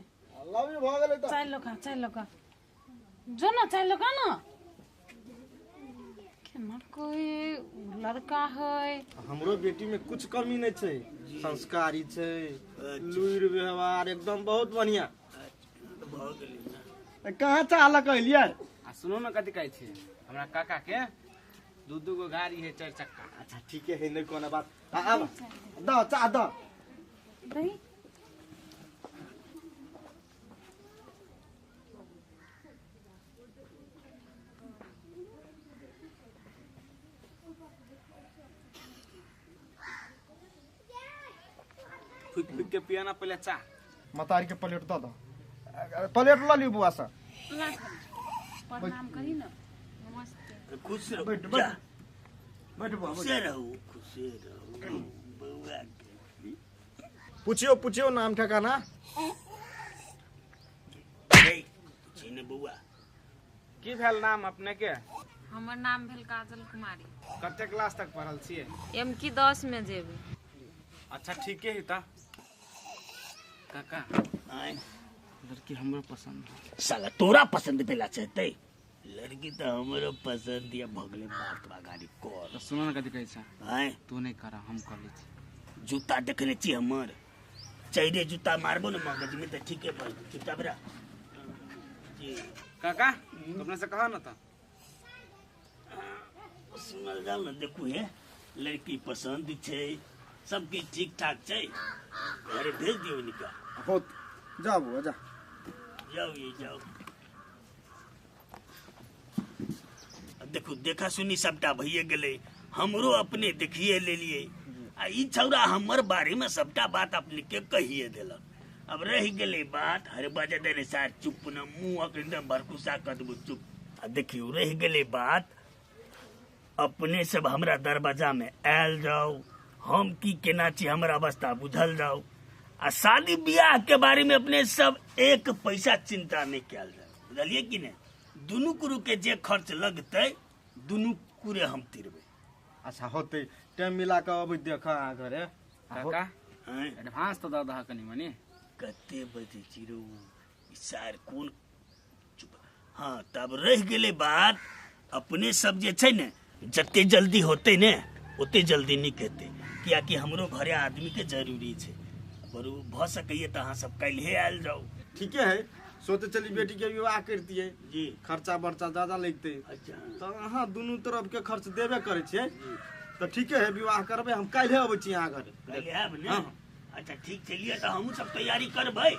लबै भ गेलै त चाय लका चाय लका जो न चाय लका न। केना कोई लड़का है। हमरो बेटी में कुछ कमी नहीं छै संस्कारी छै लुइर व्यवहार एकदम बहुत बढ़िया। भ गेलै ना कहाँ चाह लक अलियै? आ सुनो न कथि कहै छी हमरा काका के दू दू गो गाड़ी है 4 चक्का। अच्छा ठीक है नहीं कोनो बात। आब the चाह the दही। फूक फूक के पियाना पहले चाह। मतारी के प्लेट the the plate ल लियौ बुआ से। प्रणाम करी न। नमस्ते। खुश रहो बैठ बैठ बैठ बुआ खुश रहो खुश रहो बउआ के। पूछियो पूछियो नाम ठिकाना। ए पूछी ने बउआ की भेल नाम अपने के? हमर नाम भेल काजल कुमारी। कते क्लास तक पढ़ल छियै? एम की 10 में जेबै। अच्छा ठीक है ता काका आय लड़की हमरो पसंद है। साला तोरा पसंद भेला छै ते लड़की तो हमरो पसंद या भगले बात बागारी कर। तो सुनो ना कथी कहै छै। आय तू नहीं करा हम कर लै छी। जूता देखने छी हमर चैरे जूता मारबो न मगज में त ठीके पर चुपचाप रह। जी काका अपने से कहा ना था सुनल जाओ न। देखू हे लड़की पसंद छै सब किछ ठीक ठाक छै घरे भेज दियो निका। हो जाओ बुआ जा जाओ ये जाओ। देखू देखा सुनी सबटा भइए गेलै हमरो अपने देखिए लेलिए आ ई छौड़ा हमर बारे में सबटा बात अपने के कहिए देलक। अब रह गेलै बात हर बजे देने सार चुप न मुँह एकदम भरकुसा कर देबो चुप। आ देखियो रह गेलै बात अपने सब हमरा दरवाजा में आयल जाओ हम की केना छी हमर अवस्था बुझल जाओ आ शादी ब्याह के बारे में अपने सब एक पैसा चिंता नहीं कयल जाओ बुझलिए कि नहीं। दुनू कुरु के जे खर्च लगतै दुनू कुरे हम तिरबै। अच्छा होतै टाइम मिला के अबै देख अहाँ घरे। काका एडवांस तो दऽ दह कनी मनी। कते बजे छी रौ ई सार कोन चुप। हाँ तब रह गेलै बात अपने सब जे छै ने जते जल्दी होतै ने ओते जल्दी नीक हेतै कियाकि हमरो घरे आदमी के जरूरी छै। अगर उ भऽ सकैए तऽ अहाँ सब काल्हिए आयल जाउ। ठीके है सोते चली बेटी के विवाह करतियै जी खर्चा बर्चा ज्यादा लगतै। अच्छा तऽ अहाँ दुनू तरफ के खर्च देबे करै छियै तऽ ठीके है विवाह करबै हम काल्हिए अबै छी अहाँ घरे। काल्हि आयब ने? अच्छा ठीक छै लिअ तऽ हमहूँ सब तैयारी करबै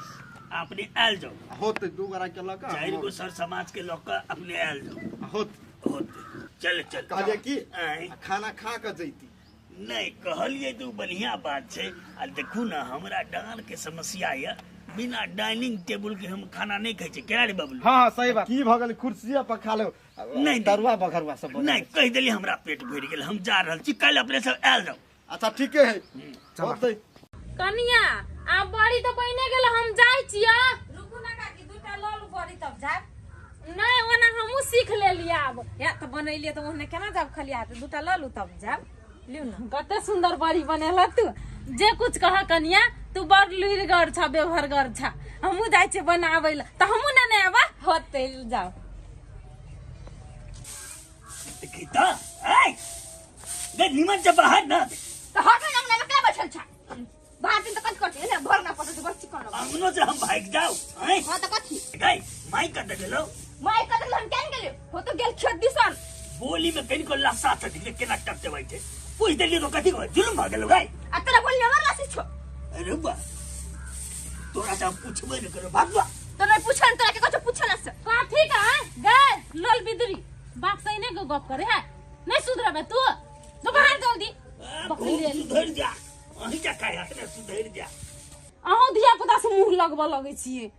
अपने आयल जाउ। होतै दू गोरा के लऽ कऽ चारि गो सर समाज के लऽ कऽ अपने आयल जाउ। होतै होतै चल चल। कहलियै की खाना खा कऽ जैती। नहीं कहलियै तऽ बढ़िया बात छै। आ देखू ने हमरा डाँड़ के समस्या यऽ बिना डाइनिंग टेबुल के हम खाना नहीं खाइ छी। केना रे बबलू? हाँ सही बात। की भऽ गेल कुर्सिये पर खा लेब नहीं तरुआ बघरुआ सब नहीं कहि देली हमरा पेट भरि गेल हम जा रहल छी काल्हि अपने सब आयल जाउ। अच्छा ठीके है होतै। कनिया आब बड़ी तऽ बने गेल हम जाइ छियै। रुकू ना काकी दूटा लऽ लू बड़ी तब जायब। नहीं ओना हमहूँ सीख लेलियै आब। या तऽ बनेलियै तऽ ओहने केना जायब खलिया तऽ दूटा लऽ लू तब जायब। लिउ ना। कते सुंदर बड़ी बनेल तू जे कुछ कह कनिया तू बड़ लुरिगर छ व्यवहारगर छ। हमहूँ जाइ छियै बनाबै लए तऽ हमहूँ ने आबऽ। होतै जाउ। देखी तऽ ऐ गै निमन से बाहर ना तऽ हट ना अंगना में का बैठल छ बाहर दिन तऽ कथी करछी ने घर ना पड़त बस चिकन लग अंगनो से हम भाग जाउ। ऐ हां तऽ कथी गै माई कत गेलो? माई कत गेलो हम केन गेलियो हो तो गेल खेत दिसन। बोली में कनिको लसा छ दिले केना टपचबै छै पूछ देलियो तो कथी कहै जुलुम भ गेलो गै। आ तोरा बोली हमर लासी छो। अरे बा तोरा से हम पूछबे न करो भागवा। तो नहीं पूछन तोरा के कुछ पूछल से कथी का गै लोल बिदरी बाप सही ने गप करे है नहीं सुधरबे तू तो बाहर जल्दी सुधर जा अहीं जा काहे हाथ सुधर जा। अहूँ धिया पुता से मुंह लगबऽ लगै छियै।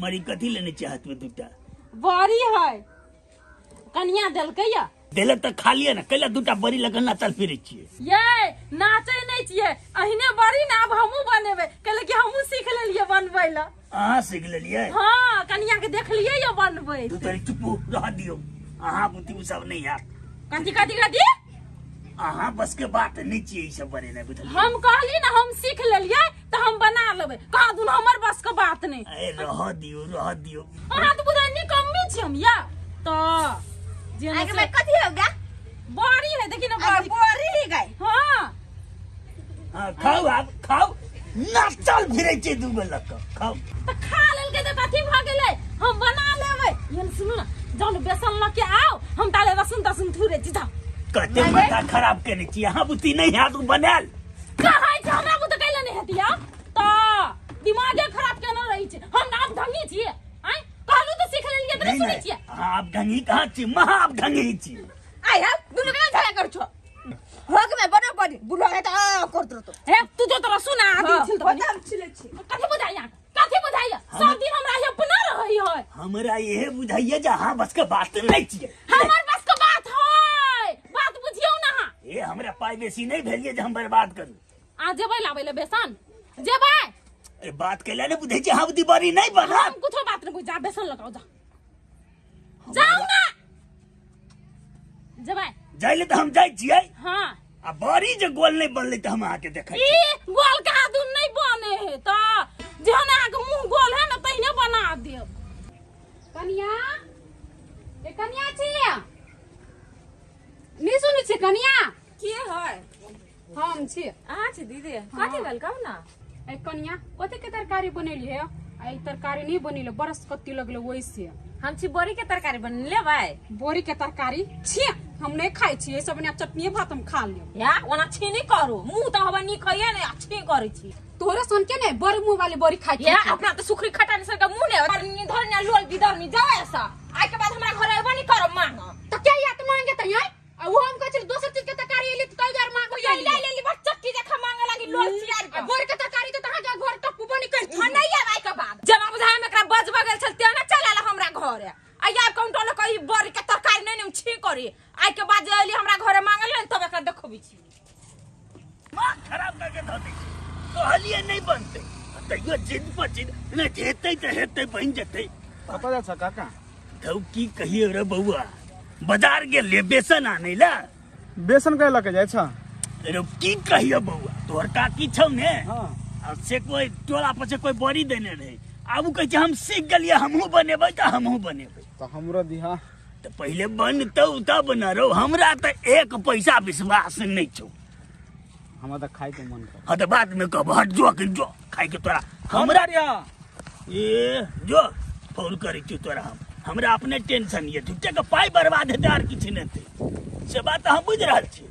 मरी कथी लेने छै हाथ में दूटा? बड़ी है कनिया देलकै या देलक तऽ खा लिअ ने कैला दूटा बड़ी लगन नाचल फिरै छियै। ये नाचै नहि छियै अहिने बड़ी ने आब हमहूँ बनेबै कैले कि हमहूँ सीख लेलियै बनबै लए। अहाँ सीख लेलियै? हाँ कनिया के देखलियै या बनबै। तू तनी चुप रह दियौ अहाँ बुद्धि उ सब नहीं हैत। कथी कथी कथी? अहाँ बस के बात नहीं छियै ई सब बनेनाइ बुझलियै। हम कहली ना हम सीख लेलियै तऽ हम बना लेबै कहाँ दुनू हमर बस के बात नहीं। ए रह दियौ रह दियौ। अहाँ तऽ बुझै निकम्मी छी हम या तऽ आगे मैं कथी हो गया? बड़ी है देखी ना बड़ी। बड़ी है गई। हाँ हाँ खाओ आप खाओ नाचल फिरै छै दू गो लऽ कऽ खाओ। तऽ खा लेलकै तऽ कथी भऽ गेलै हम बना लेबै। ये सुनू ना जाउ ने बेसन लऽ के आओ हम ताले रसुन तसुन थुरे छी जाउ। कते माथा खराब केने छी अहाँ बुद्धि नहीं हैत उ बनायल। कहै छै हमरा बुद्धि कैले नहीं हेती आ तऽ दिमागे खराब केने रहै छै। हम ना आब ढंगी छियै आँय कहलू तऽ सीख लेलियै तऽ नहीं सुनै छियै। आप ढंगी कहाँ छी महा आप ढंगी छी। आइ हम दुनू के झगड़ा कर छो हक में बनो बड़ी बुढ़वा है त आ करत रहतो। हे तू जो तोरा सुना आदि छिल तो हम छिले छी। कथी बुझाइया कथी बुझाइया सब दिन हमरा ये अपना रहै है। हमरा ये बुझाइया जे अहाँ बस के बात नहीं छियै। हमर बस के बात है बात बुझियौ ना। ए हमरा पाइ बेसी नहीं भेलियै जे हम बर्बाद करू। आ जेबै लाबै ले बेसन जेबै। अरे बात कैला ने बुझै छी हम दीवारी नहीं बनत। हम कुछो बात नहीं बुझ जा बेसन लगाओ जा जाऊ ना जेबै जाइले तऽ हम जाइ छियै। हाँ आ बड़ी जे गोल नहीं बनलै तऽ हम अहाँके देखै ई गोल कहाँ दून नहीं बने है तऽ जेहन अहाँके मुँह गोल है ना तहिने बना देब। कनिया ए कनिया छी नहीं सुनै छी कनिया के है हम छी अहाँ छी दीदी कथी भेल कहू ना ए कनिया कथी के तरकारी बनेली है आ ई तरकारी नहीं बनेले बरस कत्ती लगले वैसे हम छी बोरी के तरकारी बनेले भाई बोरी के तरकारी छी हम नहीं खाई छी सब ने चटनी भात हम खा लेब या ओना छी नहीं करू मुंह त हवा नी खाइए ने छी करै छी तोरे सुन के ने बड़ी मुंह वाली बड़ी खाई या अपना त सुखरी खटा ने सर मुंह ने धरनी धरनी लोल बिदरनी जाओ ऐसा आइ के बाद हमरा घर अइबो नहीं करब मांग त क्या यात मांगे त यार आ वो हम कहै छी दोसर चीज के तरकारी एली त तैयार मांगो ये ले लेली बस चक्की देखा मांगे लागी लोल सियार आ बोरी के तरकारी त तहां के घर टप्पू बनी कर हां नहीं आब आइ के बाद जना बुझाय में एकरा बजब गेल छल ते ना चल आला हमरा घर आ या काउंटर कही बड़ी के तरकारी नहीं ने छी करी आइ के बाद जे एली हमरा घरे मांगल ने तब एकरा देखबी छी मां खराब करके धो दै छै कहलिए नहीं बनते तैयो जिद पर जिद नहीं हेतै त हेतै बन जेतै कतऽ जाइ छ काका धौ की कहियो रे बौआ बाजार गेलिए बेसन आनै ला बेसन कै लऽ के जाइ छ रे की कहियो बौआ तोहर काकी छौ ने हाँ आ से कोई टोला पर से कोई बड़ी देने रहे आब उ कहै छै हम सीख गेलिए हमहूँ बनेबै तऽ हमहूँ बनेबै तऽ हमरो दिहा तऽ पहिले बनतौ तब न रौ हमरा तऽ एक पैसा विश्वास नहीं छौ हमरा तऽ खाय के मन कर हाँ तऽ बाद में कहब हट जो कि जो खाय के तोरा हमरा ए जो फोन करै छियौ तोरा हम हमरा अपने टेंशन ये झूठे के पाइ बर्बाद हेतै आर किछु नहि हेतै से बात तऽ हम बुझि रहल छी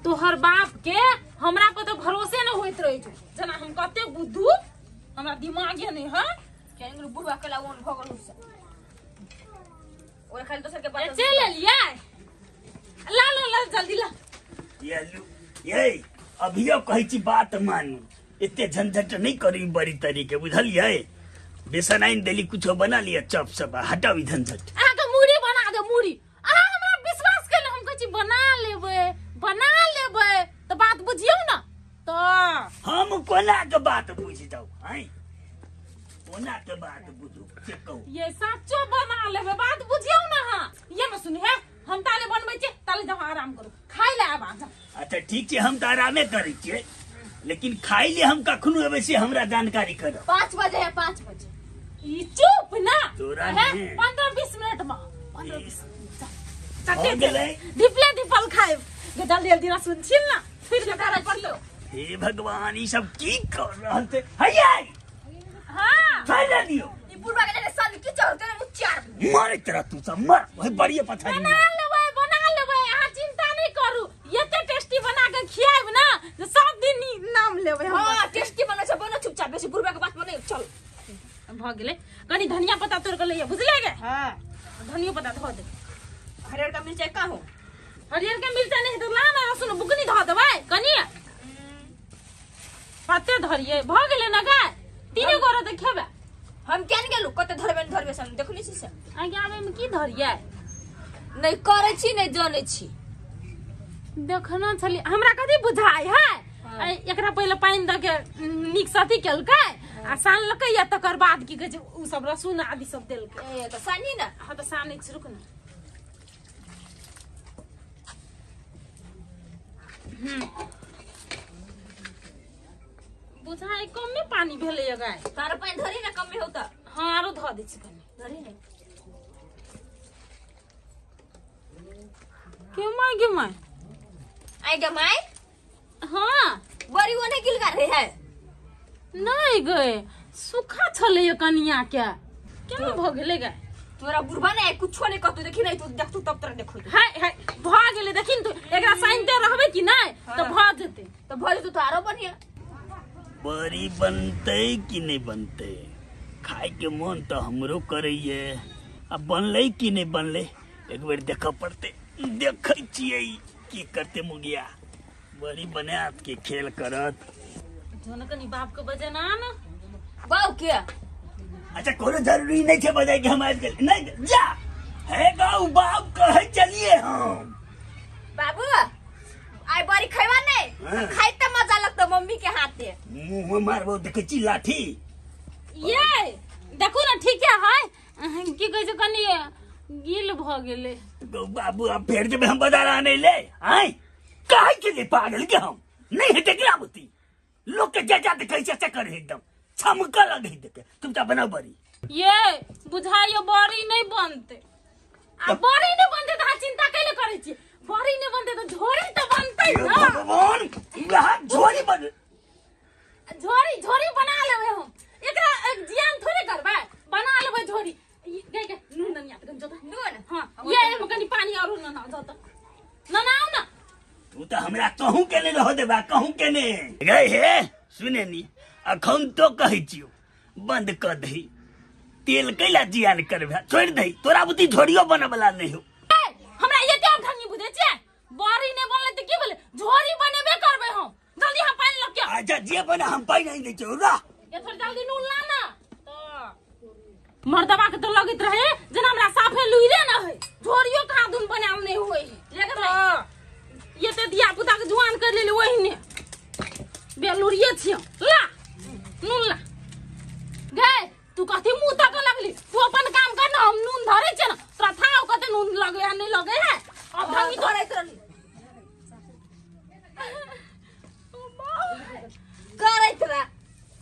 तोहर बाप के हमरा पर तो भरोसे न होइत रहे छौ जना हम कते बुद्धू हमरा दिमागे नहीं है केन बुढ़वा के लावन भ गेल से ओरे खाली दोसर के बात चल एलियै ला ला ला जल्दी ला ये लू ये अभियो कहै छी बात मानू एते झंझट नहीं करी बड़ी तरीके बुझलियै बेसन आनि देली कुछो बना लिअ चप सब हटाउ ई झंझट अहाँ के मूड़ी बना दे मूड़ी अहाँ हमरा विश्वास केले हम कहै छी बना लेबै बना लेबै तऽ बात बुझियौ ना तऽ हम कोना के बात बुझि जाउ हैं कोना के बात बुझू से कहू ये साचो बना लेबै बात बुझियौ ना अहाँ ये न सुनी है हम ताले बनबै छियै ताले जाओ आराम करू खाइ ले आब अहाँ अच्छा ठीक छै हम तऽ आरामे करै छियै लेकिन खाइ ले हम कखनो एबै से हमरा जानकारी करब 5 बजे है 5 बजे ई चुप ना तोरा है ने। 15-20 मिनट में 15-20 हो गेलै धिपले धिपल खाइब गे जल्दी जल्दी रसुन छील ना फिर के धरै पड़तौ हे भगवान ई सब की कर रहल छै हैया हां फैला दियौ ई बुढ़वा के सन की चढ़ते ने चार मरे तेरा तू सब मर वही बड़िए पछाड़ी बना लेबै बना लेबै अहाँ चिंता नहीं करू एते टेस्टी बना के खियाब ना जे सब दिन ई नाम लेबै हम हां टेस्टी बनै छै बनो चुपचाप बेसी बुढ़वा के बात बनै चल भ गेलै कनी धनिया पत्ता तोड़ के लइया बुझले गे हां धनियो पत्ता धो दे हरियर का मिर्चाई का हो हरियर के मिर्चाई नहीं तो ला ना रसुन बुकनी धो देबै कनी पत्ते धरिए भ गेलै ना गाय तीने गोरा तऽ खेबै हम केन गेलु कते धरबे न धरबे सन देखनी छी से आगे आबे में की धरिए नहीं करै छी नहीं जानै छी देखना छली हमरा कथी बुझाय है एकरा पहिले पानि दऽ के नीक से अथी केलकै आ सानलकै या तकर बाद की कहै छै उ सब रसुन आदि सब देलकै ए तऽ सानी ना हाँ तऽ सानै छी रुक ना बुझाय कमे पानी भेलै या गाय तार पानि धरी ना कमे होता हाँ आरो धऽ दै छी कनी धरी ना के my गे my I गे my हाँ बड़ी वो नहीं गिलगा रहे है नहीं गए सूखा छलै या कनिया के केना भऽ गेलै गाय तोरा बुढ़वा ने कुछो नहीं कहतू देखी नहीं तू देखतू तब तोरा देखो हाय हाय भऽ गेलै देखिन तू एकरा सानिते रहबै कि नहि तऽ भऽ जेतै तऽ भऽ जेतौ तऽ आरो बढ़िया बड़ी बनतै कि नहीं बनतै खाय के मन तऽ हमरो करैये आ बनलै कि नहीं बनलै एक बेर देखऽ पड़तै देखै छियै की करतै मुगिया बड़ी बनायत के खेल करत जो ने कनी बाप के बजेना न बाप के अच्छा कोनो जरूरी नहीं छै बजाय के हम आबि गेल नहीं जा हे गाऊ बाप कहै चलिए हम बाबू आइ बड़ी खैबा नहीं हाँ। खाइ त मजा लगतो मम्मी के हाथे मुंह में मारबो देखै छी लाठी ये देखू ना ठीक है की कहै छै कनी गिल भऽ गेलै गौ बाबू अब फेर जेबै हम बाजार आनै ले आय काहे के लिए पागल के हम नहीं हेतै ग्रामती लोग के जा जा देखै छै से करे एकदम छमकऽ लगै देखे चुपचाप बनाउ बड़ी ये बुझाइयो बड़ी नहीं बनते आ बड़ी नहि बनतै तऽ अहाँ चिंता कैले करै छी? बड़ी नहि बनतै तऽ झोरी तऽ बनतै ना। भगवान, यहाँ झोरी बन झोरी, झोरी बना लेबै हम। एकरा एक जियान थोड़े करबै, बना लेबै झोरी। गई गई नून ननिया त जोता नून। हां, ये एमे कनी पानी आरो न ना जोता न ना आउ ना। तू तऽ हमरा कहूँ के नहीं रह देबा, कहूँ के नहीं गए। हे सुने नी, अखन तो कहै छियौ बंद कर दही, तेल कैला जियान करबे, छोड़ दही, तोरा बुद्धि झोरियो बने वाला नहीं हो। ए, हमरा एते ढंगी बुझै छियै? बड़ी नै बनलै त की भेलै, झोरी बनेबे करबै हम। जल्दी हम पानि लग के। अच्छा जे बना, हम पानि नहीं दै छियौ, रह। ये थोड़ी जल्दी नून ला ना। तो मर्दबा के तो लगैत रहे जेना हमरा साफे लुइरे न है, झोरियो कहाँ दुन बनायल नहीं होय है। लेकिन ये ते धिया पुता के जुआन कर लेली, ओहिने बेलुरिये छियो। ला नून ला। गए तू कथी मुंह तक लगली? तू अपन काम कर ना, हम नून धरे छियै ना, तोरा थाह कते नून लगे है नहीं लगे है। अब ढंगी करैत रहली, करैत रह।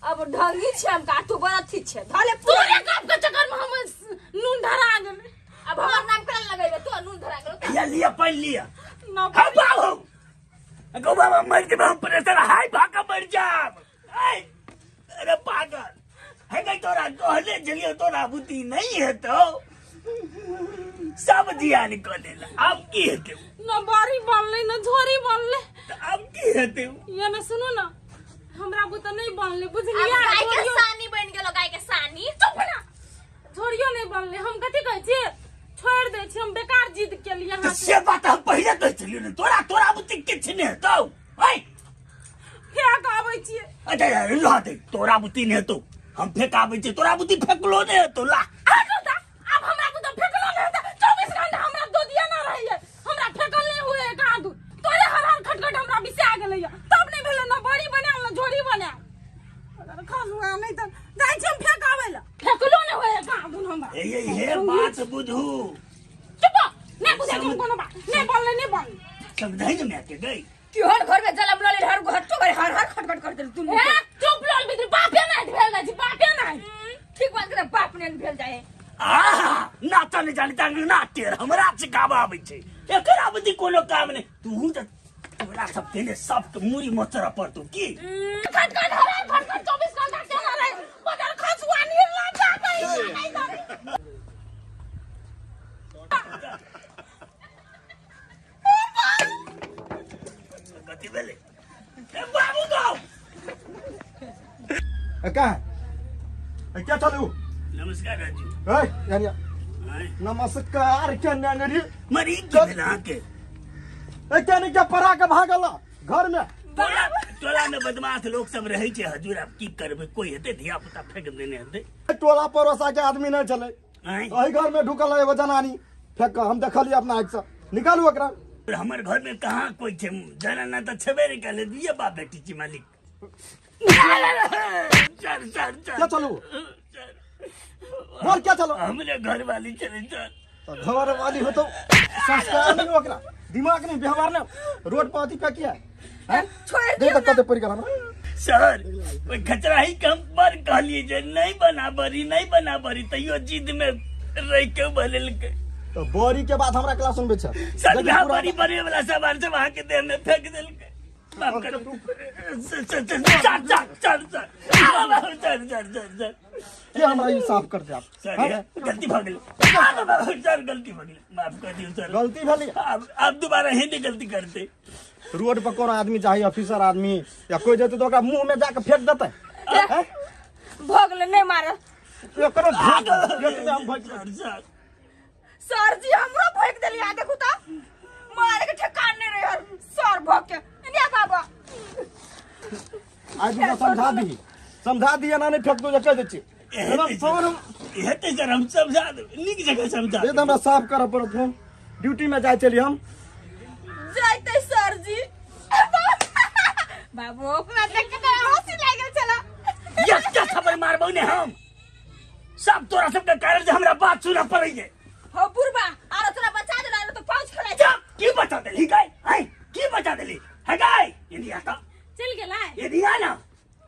अब ढंगी छै हम का, तू बड़ा ठीक छै धले। तोरे काम के चक्कर में हम नून धरा गेलै। अब हमर नाम करे लगेबे तू, नून धरा गेलो। लिया लिया पानि लिया। ना। हाँ बाबू, गो बाबा, मर जेबै हम, प्रेशर हाई भागा मर जाब। ऐ, अरे पागल है गई, तोरा कहले जलियो तोरा बुद्धि नहीं है तो सब जियान कऽ देला, आब की हेतै? न बड़ी बनलै न झोरी बनलै, आब की हेतै? ये ना सुनू ना, हमरा बुते नहीं बनलै बुझलियै? अब गाय के झोरियो सानी बन गेलो, गाय के सानी। चुप ना, झोरियो नहीं बनलै। हम कथी कहै छियै, छोड़ दै छियै, हम बेकार जिद केलियै। तऽ अहाँ से बात हम पहिले कहै छलियौ ने, तोरा तोरा बुद्धि किछु नहि हेतौ। ऐ फेक आबै छियै। अच्छा रह दे, तोरा बुद्धि नहि हेतौ, हम फेकाबै छियै, तोरा बुद्धि फेकलो नहि हेतौ, ला। हटू तऽ, आब हमरा बुते फेकलो नहि हेतै। 24 घंटा हमरा दोदिया ना रहैये, हमरा फेकल नहि हुए कहाँ दू। तोरे हर हर खटखट हमरा बिसा गेलैये, तब नहि भेलै न बड़ी बनायल न झोरी बनायल। खसुआ नहि तऽ जाइ छी हम फेकाबै लए, फेकलो नहि होइए कहाँ दू हमरा। हे ये हे बात बुझू। चुप, नहि बुझै छी हम कोनो बात नहि। बनलै नहि बनलै। समझाइ ने मायके गई। केहन घर में जलम लले, हर घर तो हर हर खटखट कर देल तुम। ए चुप लोल बिद्री, बापे नहि भेल जाइ छी, बापे नहि। ठीक बात करे, बाप ने भेल जाए। आहा नाचा नहि जानी तांग ना टेर हमरा सिखाबऽ आबै छै, एकरा बुद्धि कोनो काम नहि। तू तऽ तोरा सब केने सबके मुड़ी मोचरऽ पड़तौ की? खटखट हर हर खटखट 24 घंटा केना रहै बदल खसुआ निर्ला जाबै नहि धरे। कथी भेलै? ए बाबू गौ। ए, का है? ए, क्या चालू? नमस्कार राजू। ए, यानी नमस्कार के नंगरी। मरी की भेल अहाँके? ए, क्या नहीं क्या परा के भागल घर में? टोला टोला में बदमाश लोग सब रहै छै हजूर, आब की करबै, कोई हेतै धिया पुता फेंक देने हेतै। टोला पड़ोसा के आदमी नहीं चले, आँय? एहि घर में ढुकल एगो जनानी फेंक कऽ, हम देखलियै अपना आँखि से। निकालू ओकरा। हमर घर में कहाँ कोई छै, जनाना तऽ छेबे नहि करै, दुइये बाप बेटी छी मालिक। सर सर क्या सर चलू बोल, क्या चलो? हमरे घर वाली चले सर। तो घर वाली हो तो संस्कार नहीं ओकरा, दिमाग नहीं, व्यवहार नहीं, रोड पर अथी फेंकी है हैं? छोड़ देख तऽ कते पड़ि गेल हमरा। सर ओहि खचराही के हम बड़ कहलियै जे नहीं बना बड़ी, नहीं बना बड़ी, तैयो जिद में रहि के बनेलकै। तो बड़ी के बाद हमरा क्लास सुनबै छै? सर देखी यहाँ पूरा बड़ी बने वाला सामान सब अहाँके देह में फेंक देलकै। माफ करू sir sir sir sir sir sir sir sir sir sir. के हमरा ई साफ कर दे आप। सर हैं? ये गलती भऽ गेल सर, गलती भऽ गेल, माफ कर दियौ सर। गलती भेलै। आब दोबारा ही नहीं गलती करते। रोड पर कोनो आदमी चाही, ऑफिसर आदमी या कोई जेतै तऽ ओकरा मुंह में जाके फेंक देतै हैं? भऽ गेलै, नहि मारल। एकरो फेंक दे हम भोग। सर सर सर जी हमरो भोग देली, आ देखू तऽ मारे के ठेकान नहीं रहे हर सर भोग के ने बाबा। आज हमरा समझा दी, समझा दिए ना, नहीं फेंक दो जे कह दै छी एकदम फोन। हेतै सर, हम समझा देबै, नीक जगह समझा दे तऽ हमरा साफ करऽ पड़त फोन, ड्यूटी में जाइ चली हम। जाइते सर जी। बाबू ओकरा देख के तऽ हंसी लागल छला। एकटा थप्पड़ मारबौ ने हम सब, तोरा सबके कारण जे हमरा बात सुनऽ पड़ैये। हो बुढ़बा, आरो तोरा बचा देला, आरो तो पाँच खेलाइ। चुप, की बचा देली गाय? हैं, की बचा देली है गाय? यदि आता चलि गेलै। यदि आ ना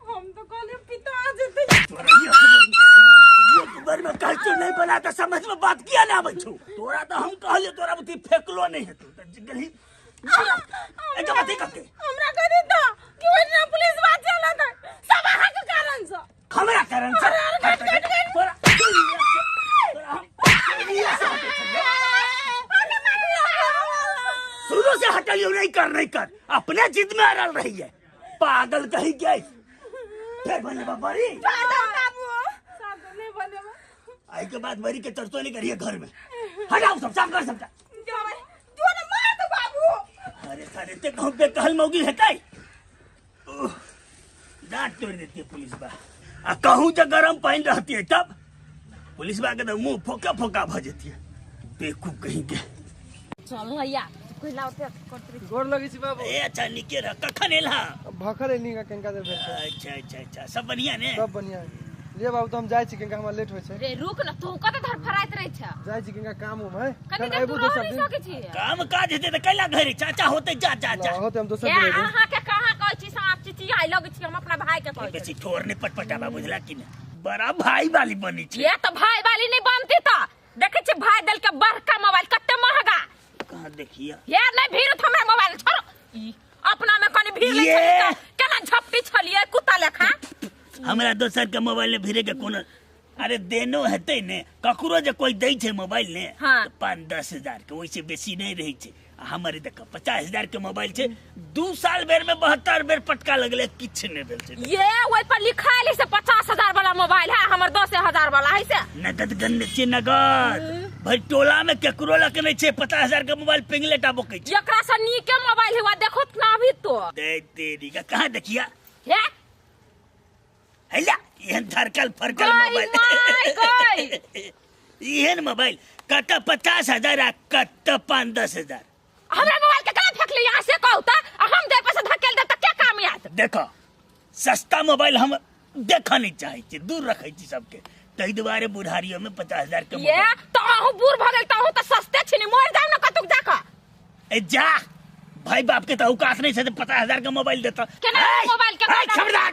हम तऽ कहलियै पिता जेतै। तोरा ये एक बार में कहै छियौ नहीं बना त समझ में बात किया ना आबै छौ तोरा त हम कहलियो तोरा बुद्धि फेकलो नहीं हेतौ त गेलही एक बात कते हमरा कह दे त कि ओहिना पुलिस बात चलत सब अहाँ के कारण से हमरा कारण से तोरा शुरू से हटलियो नहीं कर नहीं कर अपने जिद में अड़ल रही है पागल कहीं गए फिर बने बड़ी आई के बाद मरी के चर्चो नहीं करिए घर में हटाओ सब साफ कर सबटा अरे सारे ते कहूं पे कहल मौगी हेतै डांट तोड़ देती है पुलिस बा आ कहूं जे गरम पानी रहती है तब पुलिस बा के तो मुंह फोका फोका भ जेती है बेवकूफ कहीं के चल भैया कोइला ओते करते गोर लगै छी बाबू। ए अच्छा निके रह कखन एला भखर एली का कंका दे भेल। अच्छा अच्छा अच्छा सब बढ़िया ने सब बढ़िया ले बाबू तो हम जाइ छी कंका हमरा लेट होइ छै। रे रुक न तू कत धरफराइत रहै छ जाइ छी कंका काम उम है कनी देर तू रह नहीं सकै छी काम काज हेतै त कैला घरे चाचा होतै जा जा जा होतै हम दोसर दिन अहाँ के कहां कहै छी सांप चिची आई लगै छी हम अपना भाई के कहै छी बेसी ठोर नै पटपटाबा बुझला कि ने बड़ा भाई वाली बनी छी ये त भाई वाली नहीं बनती त देखै छी भाई देल के बड़का मोबाइल कते महंगा कहां देखिया ये नहीं भीड़ हमरा मोबाइल छोड़ ई अपना में कनी भीड़ ले छली त केना झपटी छलिए कुत्ता लेखा हमरा दोसर के मोबाइल में भीड़े के कोनो अरे देनो हेतै ने ककरो जे कोई दै छै मोबाइल ने हाँ। त 5-10 हजार के ओइसे बेसी नहीं रहै छै आ हमर देख 50,000 के मोबाइल छै 2 साल बेर में 72 बेर पटका लगले किछ नहीं भेल छै ये ओइ पर लिखायल है से 50,000 वाला मोबाइल है हमर 10,000 वाला है से नगद गन्ने छै नगद भाई टोला में केकरो लग नहीं छै 50,000 के मोबाइल पिंगलेटा बोकै छै एकरा से नीके मोबाइल हुआ देखो ना अभी तो दे तेरी का कहां देखिया हे हैला एहन धरकल फरकल मोबाइल एहन मोबाइल कत 50,000 आ कत 5-10 हजार हमरा मोबाइल के कला फेंकली यहाँ से कहू त हम दे पैसा धकेल दे त क्या काम आयत देखो सस्ता मोबाइल हम देखा नहीं चाहे छी दूर रखै छी सबके तै दुआरे बुढ़ारियो में 50,000 के ये तो अहू बूढ़ भ गेल त अहू त सस्ते छी नि मर जाउ न कतुक जाक ए जा भाई बाप के त औकात नहीं छै 50,000 के मोबाइल देता केना मोबाइल के खबरदार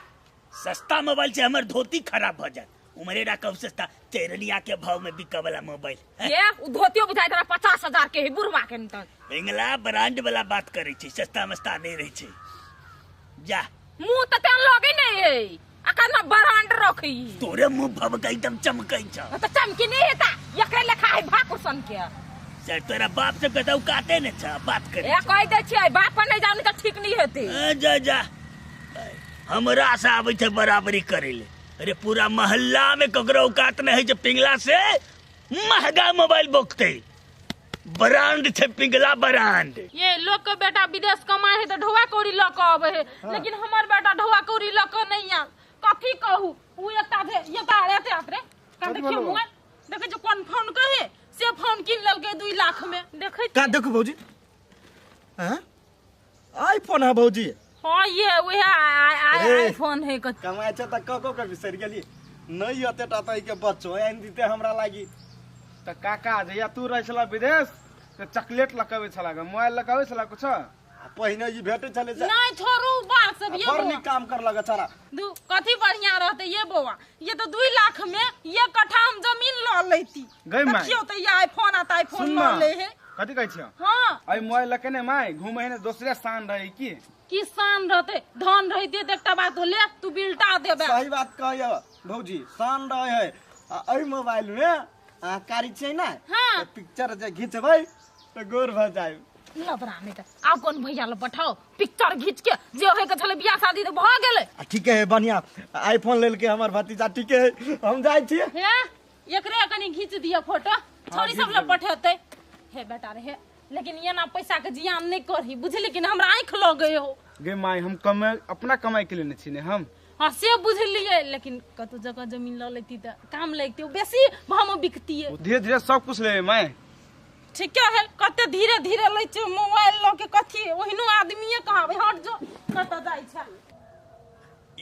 सस्ता मोबाइल से हमर धोती खराब भ जात उमरे राखब सस्ता चेरनिया के भाव में बिका वाला मोबाइल ये उ धोतियो बुझाइ तोरा 50,000 के है बुढ़वा के त बेंगला ब्रांड वाला बात करै छै सस्ता मस्ता नहीं रहै छै जा मुंह त तेन लगे नहीं है अकन में ब्रांड रखी तोरे मुंह भभकै एकदम चमकै छ त चमकी नहीं हेता एकरे लेखा है भाकुर सन के सर तोरा बाप से कहता काते ने छ बात करे ए कह दे छियै बाप पर नहीं जाऊ त ठीक नहीं हेतै जा जा हमरा से आबै छै बराबरी करे ले अरे पूरा मोहल्ला में ककरो औकात नहीं है जे पिंगला से महंगा मोबाइल बोकते ब्रांड छै पिंगला ब्रांड ये लोग के बेटा विदेश कमाए है त ढोआ कौड़ी ल के आवे है हाँ। लेकिन हमर बेटा ढोआ कौड़ी ल के नहीं आ कथी कहू उ एकटा भे एकटा आते आते रे का देखियो मोबाइल देखे जो कोन फोन कहे से फोन किन लेलकै 2 लाख में देखे का देखू भौजी हां आईफोन है भौजी हां ये वह आईफोन है कमाए छै त कको के बिसरि गेली नहीं अते टा त के बच्चो आनि दिते हमरा लागी त काका जहिया तू रहै छला विदेश त चॉकलेट लकबै छला मोबाइल लकबै छला कुछ पहिने ई भेटै छलै से नहीं छोड़ू बात सब ये बड़ नीक काम कर लगा छला दू कथी बढ़िया रहते ये बौआ ये तो 2 लाख में ये कट्ठा हम जमीन ल लेती गई माई देखियो त ये आईफोन आता आईफोन ल ले है कथी कहै छियो हां आई मोबाइल लके ने माई घुमै ने दोसरे शान रहे की की शान रहते धन रहते त एकटा बात ले तू बिलटा देबे सही बात कहय भौजी शान रहे है आ एहि मोबाइल में आ कारी छै ना हां पिक्चर जे घिचबै त गोर भ जाय लबरा में त आ कोन भैया ल पठाओ पिक्चर घिच के जे होय के छले बियाह शादी त भ गेलै ठीक है बढ़िया आईफोन लेल के हमर भतीजा ठीक है हम जाइ छी हे एकरे कनी घिच दिया फोटो छोरी सब ल पठेतै हे बेटा रे हे लेकिन ये ना पैसा के जियान नहीं करही बुझली कि हमरा आंख लगे हो गे माई हम कमाई अपना कमाई के लेने छी ने हम हां से बुझलिए लेकिन कतौ जगह जमीन ल लेती त काम लगते बेसी भाव में बिकती धीरे धीरे सब कुछ लेबे माई ठीक है कते धीरे धीरे लै छै मोबाइल ल के कथी ओहिनो आदमीए कहाबै हट जो कत जाइ छै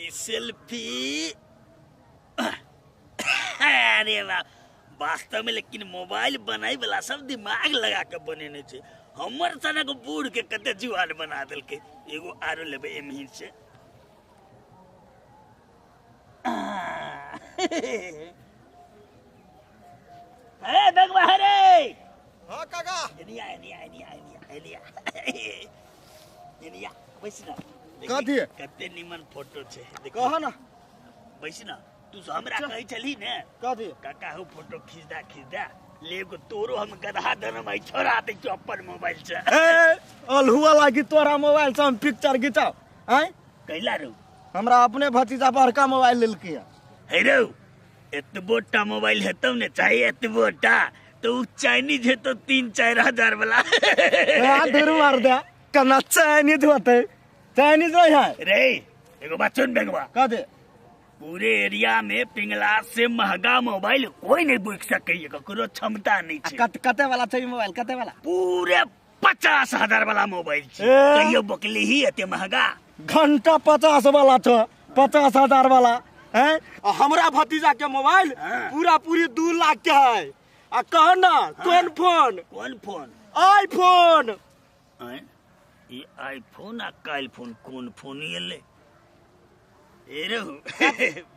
ई सेल्फी अरे वाह वास्तव में लेकिन मोबाइल बनाई वाला सब दिमाग लगा के बनेने छै हमर सनक बूढ़ के कते जुआन बना देलकै एगो आरो लेबै एमही से ए बगवा रे। हां काका anyway anyway anyway anyway anyway बैस ना। कथी कते निमन फोटो छे कह ना। बैस ना तू हमरा कहै छली ने कथी काका हो फोटो खींच दा खींच दा ले गो तोरो हम गधा धनम आई छोड़ा दे छो अपन मोबाइल से। ए अलहुआ लागी तोरा मोबाइल से हम पिक्चर घिचाओ। आय कैला रो हमरा अपने भतीजा बड़का मोबाइल लेलकी है। हे रो एतबो टा मोबाइल हेतौ ने चाहिए एतबो टा तो उ चाइनीज है तो 3-4 हजार वाला। आ धुर मार दे कना चाइनीज होते चाइनीज नहीं है रे। एगो बात सुन बेगवा कह दे पूरे एरिया में पिंगला से महंगा मोबाइल कोई नहीं बिक सके ककरो क्षमता नहीं छे। कते वाला चाहिए मोबाइल कते वाला? पूरे 50,000 वाला मोबाइल छे। कहियो बकली ही एते महंगा घंटा 50 वाला छो 50,000 वाला हैं। हमरा भतीजा के मोबाइल पूरा पूरी 2 लाख के है। आ कह ना कौन फोन? कौन फोन? आईफोन। ये आईफोन आ काइल फोन कौन फोन एले? ए रहू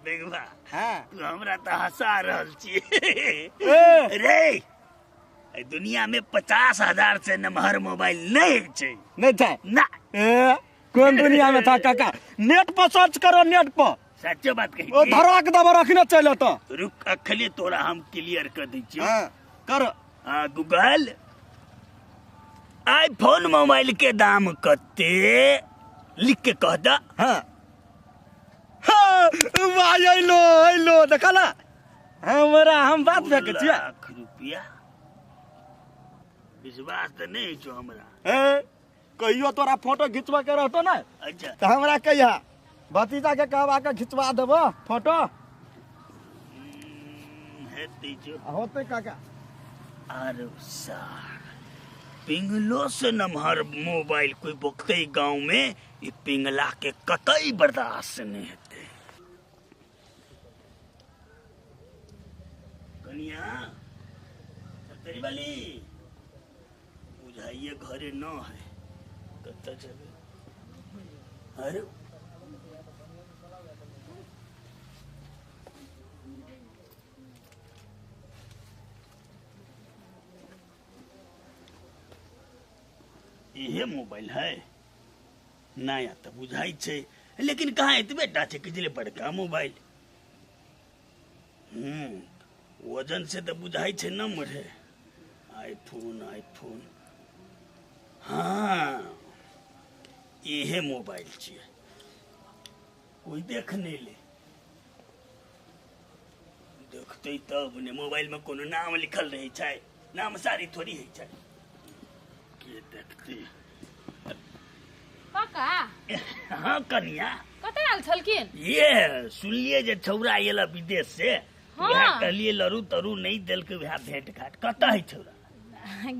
बेगवा हां तू हमरा त हंसा रहल छी रे। ए दुनिया में 50,000 से नमहर मोबाइल नहीं छै। नहीं छै ना। ए कौन दुनिया में था काका? नेट पर सर्च करो नेट पर। सच्चो बात कही ओ धराक दबा रखने चले तो रुक अखले तोरा हम क्लियर कर दै छियो। हां कर। हां गूगल आईफोन मोबाइल के दाम कते लिख के कह दा। हां हां भाई आइलो आइलो देखला हमरा हम बात भेके छिया लाख रुपया विश्वास त नहीं छो हमरा। ए कहियो तोरा फोटो घिचवा के रहतो ना। अच्छा त हमरा कहिया भतीजा के कहबा के घिचवा देबो फोटो। हेतै जो होते काका। अरे सार पिंगलो से नमहर मोबाइल कोई बकते गांव में ये पिंगला के कतई बर्दाश्त नहीं हेतै। कनिया तेरी वाली बुझाइए घरे न है कत जबे। अरे इहे मोबाइल है नया तो बुझाई छे लेकिन कहाँ एतबे टा छे कि बड़का मोबाइल। वजन से तो बुझाई छे न मरे। आईफोन आईफोन हाँ इहे मोबाइल छे कोई देख नहीं ले देखते तब ने मोबाइल में कोनो नाम लिखल रहे छे नाम सारी थोड़ी है छे के देखते। काका हाँ कनिया कतऽ आयल छलखिन? ये सुनलिए जे छौरा आयल विदेश से। हाँ कहलिए लरू तरू नहीं देलकै वएह भेंट घाट। कतऽ है छौरा?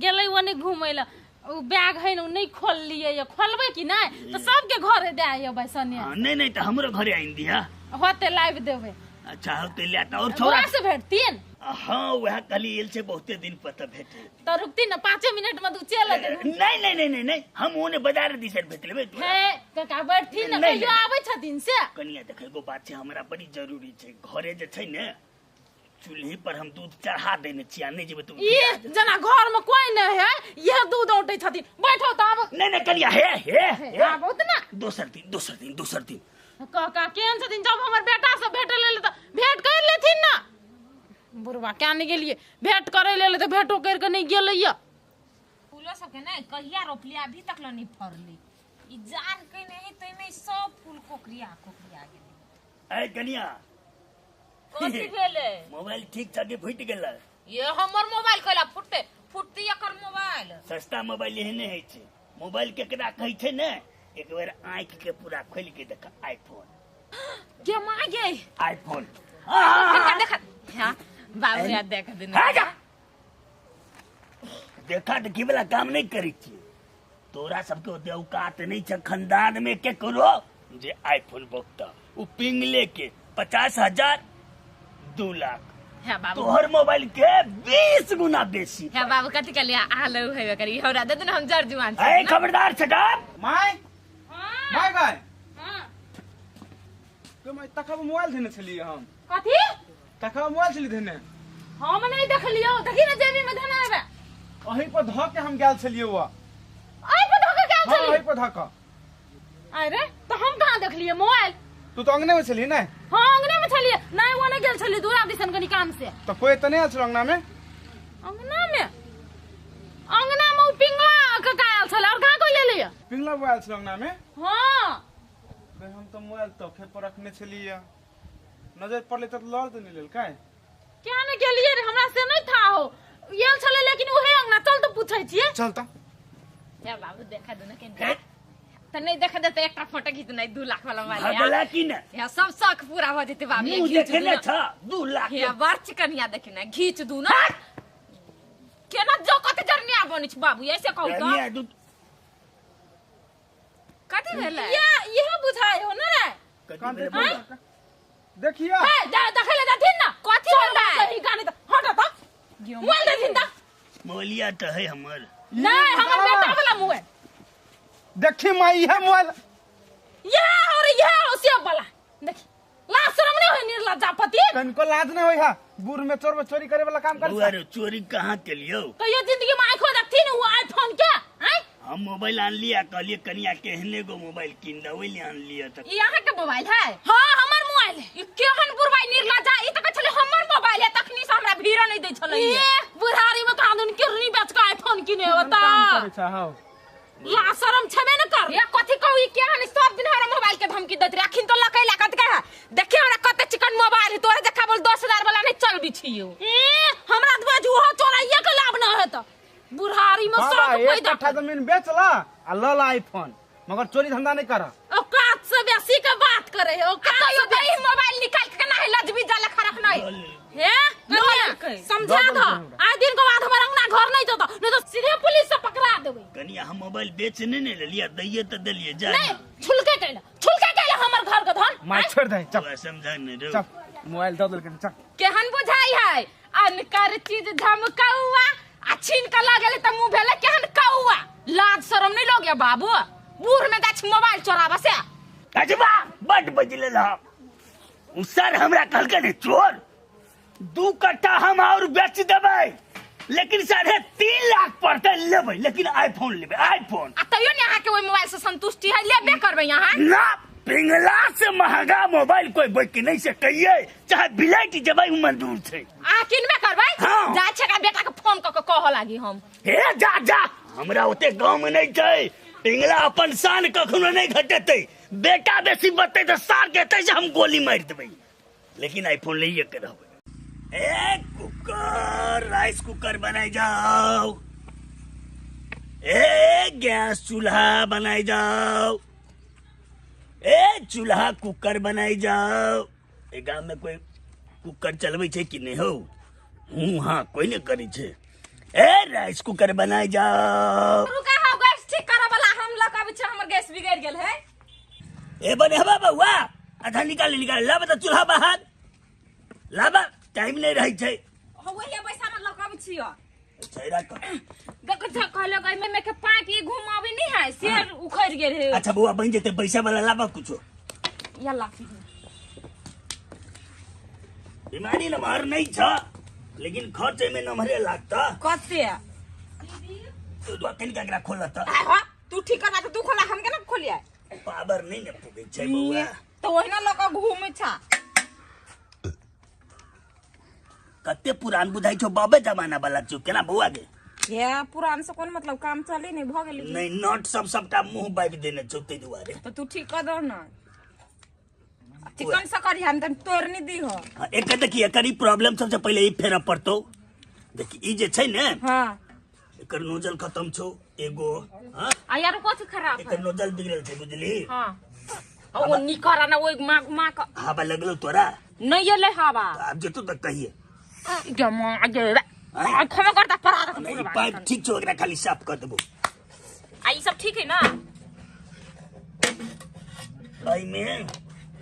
गेलै ओने घुमै लए। उ बैग है ने नहीं खोललिए ये खोलबै कि नहीं तो सबके घरे दे अयबै सने। नहीं नहीं तो हमरो घरे आनि दिहा होते लाइव देबै। अच्छा होते ले त और छौरा से भेटतिन? हाँ वह कहली एल छे बहुते दिन पर त भेटे त रुकती न 5 मिनट में तू चल जेबू। नहीं नहीं नहीं नहीं नहीं हम ओने बाजार दिसन भेट लेबै। हे काका बैठथिन न कहियो आबै छथिन से। कनिया देख एगो बात छे हमरा बड़ी जरूरी छे घरे जे छै ने चूल्ही पर हम दूध चढ़ा देने छियै नहीं जेबै तू। ई जना घर में कोई नहीं है यह दूध औटै छथिन बैठो त आब। नहीं नहीं कनिया हे हे आबो त ना दोसर दिन दोसर दिन दोसर दिन। काका केहन छथिन जब हमर बेटा से भेट लेल त भेट कर लेथिन ना। बुढ़वा क्या नहीं गेलिए भेंट करे ले तो भेंटो करके नहीं गेलै या। फूलो सबके नहीं कहिया रोपली अभी तक नहीं फरली ई जार के नहीं तो एमे सब फूल कोकरिया कोकरिया गेलै। ए कनिया कथि भेलै? मोबाइल ठीक ठाक फुटि गेलै। ये हमर मोबाइल कैला फुटते फुटती एकर मोबाइल। सस्ता मोबाइल एहने होइ छै। मोबाइल केकरा कहै छै ने एक बेर आंखि के पूरा खोलि के देख आईफोन के मां गे आईफोन। देख हां बाबू यार देख दिन देखा देखी वाला काम नहीं करी छी। तोरा सबके ओते औकात नहीं छ खानदान में के करो जे आईफोन बकता उ पिंगले के 50,000 2 लाख बाबू तोहर मोबाइल के 20 गुना बेसी। हां बाबू कथि के लिए आलो हेबे करी हमरा दे हम जर जुआन छी। ए खबरदार छटाप my my गाय हां तो मैं तखब मोबाइल देने छलिए हम। कथि तखब मोबाइल छली देने? हम नहीं देखलियो, देखी ना जेबी में धना हेबे। अही पर ध के हम गेल छलियो। अही पर ध के गेल छलियो? हां, अही पर ध के। अरे तो हम कहां देखलिए मोबाइल? तू तो अंगने में छली ने? हां अंगने में छलिए। नहीं वो नहीं गेल छलिए दूरा दिसन कनी काम से। तो कोई त नहीं आयल छल अंगना में? अंगना में, अंगना में उ पिंगला काका आयल छल और कहां कोई लेलिए? पिंगला बुआ आयल छल अंगना में? हां। बे हम तो मोबाइल तोखे पर रखने छलिए, नजर पड़ले त लड़ त नहीं लेल काय? क्या ने गेलिए रे, हमरा से नहीं था हो गेल छले, लेकिन उहे अंगना। चल तो पूछै छिए। चल त या बाबू देखा दो ना के त नहीं देखा दे त एकटा फोटो खींच नहीं 2 लाख वाला मोबाइल भगला की ने या सब शौक पूरा हो जेते बाबू। मुंह देखे ने छ 2 लाख या बड़ चिकनिया देखि ना घीच दू ना केना जो कते जरनिया बनै छै बाबू, ऐसे कहू त जरनिया दू कथि भेलै? ये इहे बुझाय हो न रे। देखिया ए देखै ले जाथिन ना कथि भेलै? सही गाने त हट त मोबाइल देथिन त। मोबाइलिया त है हमर। नहीं हमर बेटा वाला मोबाइल देखी माई, है मोबाइल ये और ये हो से वाला देखी। लाज शरम नहीं होय निर्लज्जापति, कनको लाज नहीं होय हा, बूढ़ में चोर में चोरी करे वाला काम कर। अरे चोरी कहां के लियो? कहियो जिंदगी में आंखो देखथिन वो आईफोन के? हैं हम मोबाइल आन लिया, कहलिए कनिया केहने गो मोबाइल किन दे, ओइ आन लिया त। ई अहाँ के मोबाइल है? हां हमर मोबाइल है। ई केहन बुढ़बाई निर्लज्जा, ई त कहै छलै हमर मोबाइल है, तखनी से हमरा भीड़ नहीं दै छलै। ए बुढ़ारी में कहां दुन किरनी बेच के आईफोन किने होता। काम करै छ हां, ला शरम छबे न कर। ये कथि कहू, ई केहन सब दिन हमरा मोबाइल के धमकी दैत रहे, अखिन तो लकै लागत के है। देखि हमरा कते चिकन मोबाइल है, तोरे देखा बोल 10,000 वाला नहीं चलबी छियो। ए हमरा त बाजू हो चोराइए के लाभ न हेत बुढ़ारी में सब पैदा। एक कट्ठा जमीन बेच ला आ ल ला आईफोन, मगर चोरी धंधा नहीं कर। औकात से बेसी के बात करे है, औकात से बेसी मोबाइल निकाल के ना है लजबी जाला खरक नहीं हे समझा दो। आइ दिन के बाद हमर अंगना घर नहीं जतो, नहीं तो सीधे पुलिस से पकड़ा देबै। कनिया हम मोबाइल बेच नहीं ने लेलिया, दैये त देलिए जा। नहीं छुलके कैला, छुलके कैला हमर घर के धन। माय छोड़ दे, चल समझा नहीं रे, चल मोबाइल the देलकन चल। केहन बुझाई है अनकर चीज धमकौआ आ छीन के लगेले त मुंह भेले केहन कौआ। लाज शरम नहीं लोग बाबू, बूढ़ में गाछ मोबाइल चोराबा से। अजबा बड बजले ला उ सर हमरा कहलके ने चोर 2 कट्ठा हम और बेच देबै, लेकिन 3.5 लाख पड़ते लेबै, लेकिन आईफोन लेबै आईफोन। आ तैयो ने अहाँ के ओइ मोबाइल से संतुष्टि है, लेबे करबै अहाँ ना? पिंगला से महंगा मोबाइल कोई बेच नहीं सकैये, चाहे बिलाइत जेबै उ मंजूर छै। अहाँ किनबे करबै? हाँ। जा छै बेटा के फोन क के कहऽ लागी हम। हे जा जा, हमरा ओते गांव में नहीं छै। पिंगला अपन शान कखनो नहीं घटेतै, बेटा बेसी बतै त सार के एतै से हम गोली मारि देबै, लेकिन आईफोन लइए के रहबै। ए कुकर, राइस कुकर बनाई जाओ, ए गैस चूल्हा बनाई जाओ, ए चूल्हा कुकर बनाई जाओ। ए गांव में कोई कुकर चलबै छै कि नहीं हो? हूं हां कोई नहीं करै छै। ए राइस कुकर बनाई जाओ। रुका हो, गैस ठीक करे वाला हम लक आबै छै, हमर गैस बिगड़ गेल है। ए बनेबा बउआ, आधा निकाल निकाल लाबा त चूल्हा बाहर लाबा, टाइम नहीं रहै छै। हो वही पैसा में लक आबै छियो। छै राख गकथा कहलो गई में के पाइप ई घुमाबी नहीं है, से उखड़ गेल है। अच्छा बउआ बन जेते, पैसा वाला लाबा कुछो। या ला बीमारी नमहर नहीं छ, लेकिन खर्च में नमहरे लागता। कते तू कनी केकरा खोलत? हां तू ठीक करबा त तू खोला, हम केना खोलिए? पावर नहीं ने पुगे छै बउआ, त ओहिना लक घूमै छा। कते पुरान बुझाई छौ, बाबे जमाना वाला छौ केना बउआ गे? ये पुरान से कोन मतलब, काम चली नहीं भ गेली। नहीं नट सब सबटा मुंह बाबि देने छौ तै दुआरे। त तू ठीक कर दो ना, चिकन से करी हम त तोड़ नहीं दी हो। एक देखी एकर ई प्रॉब्लम सबसे पहिले ई फेर पड़तो। देखी ई जे छै ने, हां एकर नोजल खत्म छौ एगो। हां आ यार कथि खराब है? एकर नोजल बिगड़ल छै बुझली। हां ओ निकर ना ओइ मां मां क हवा लगलो तोरा? नहीं एले हवा। आब जेतो त कहिए जमा गे आ खमा करता परा रख। नहीं पाइप ठीक छौ, एकरा खाली साफ कर देबो। आ ई सब ठीक है ना? एहि में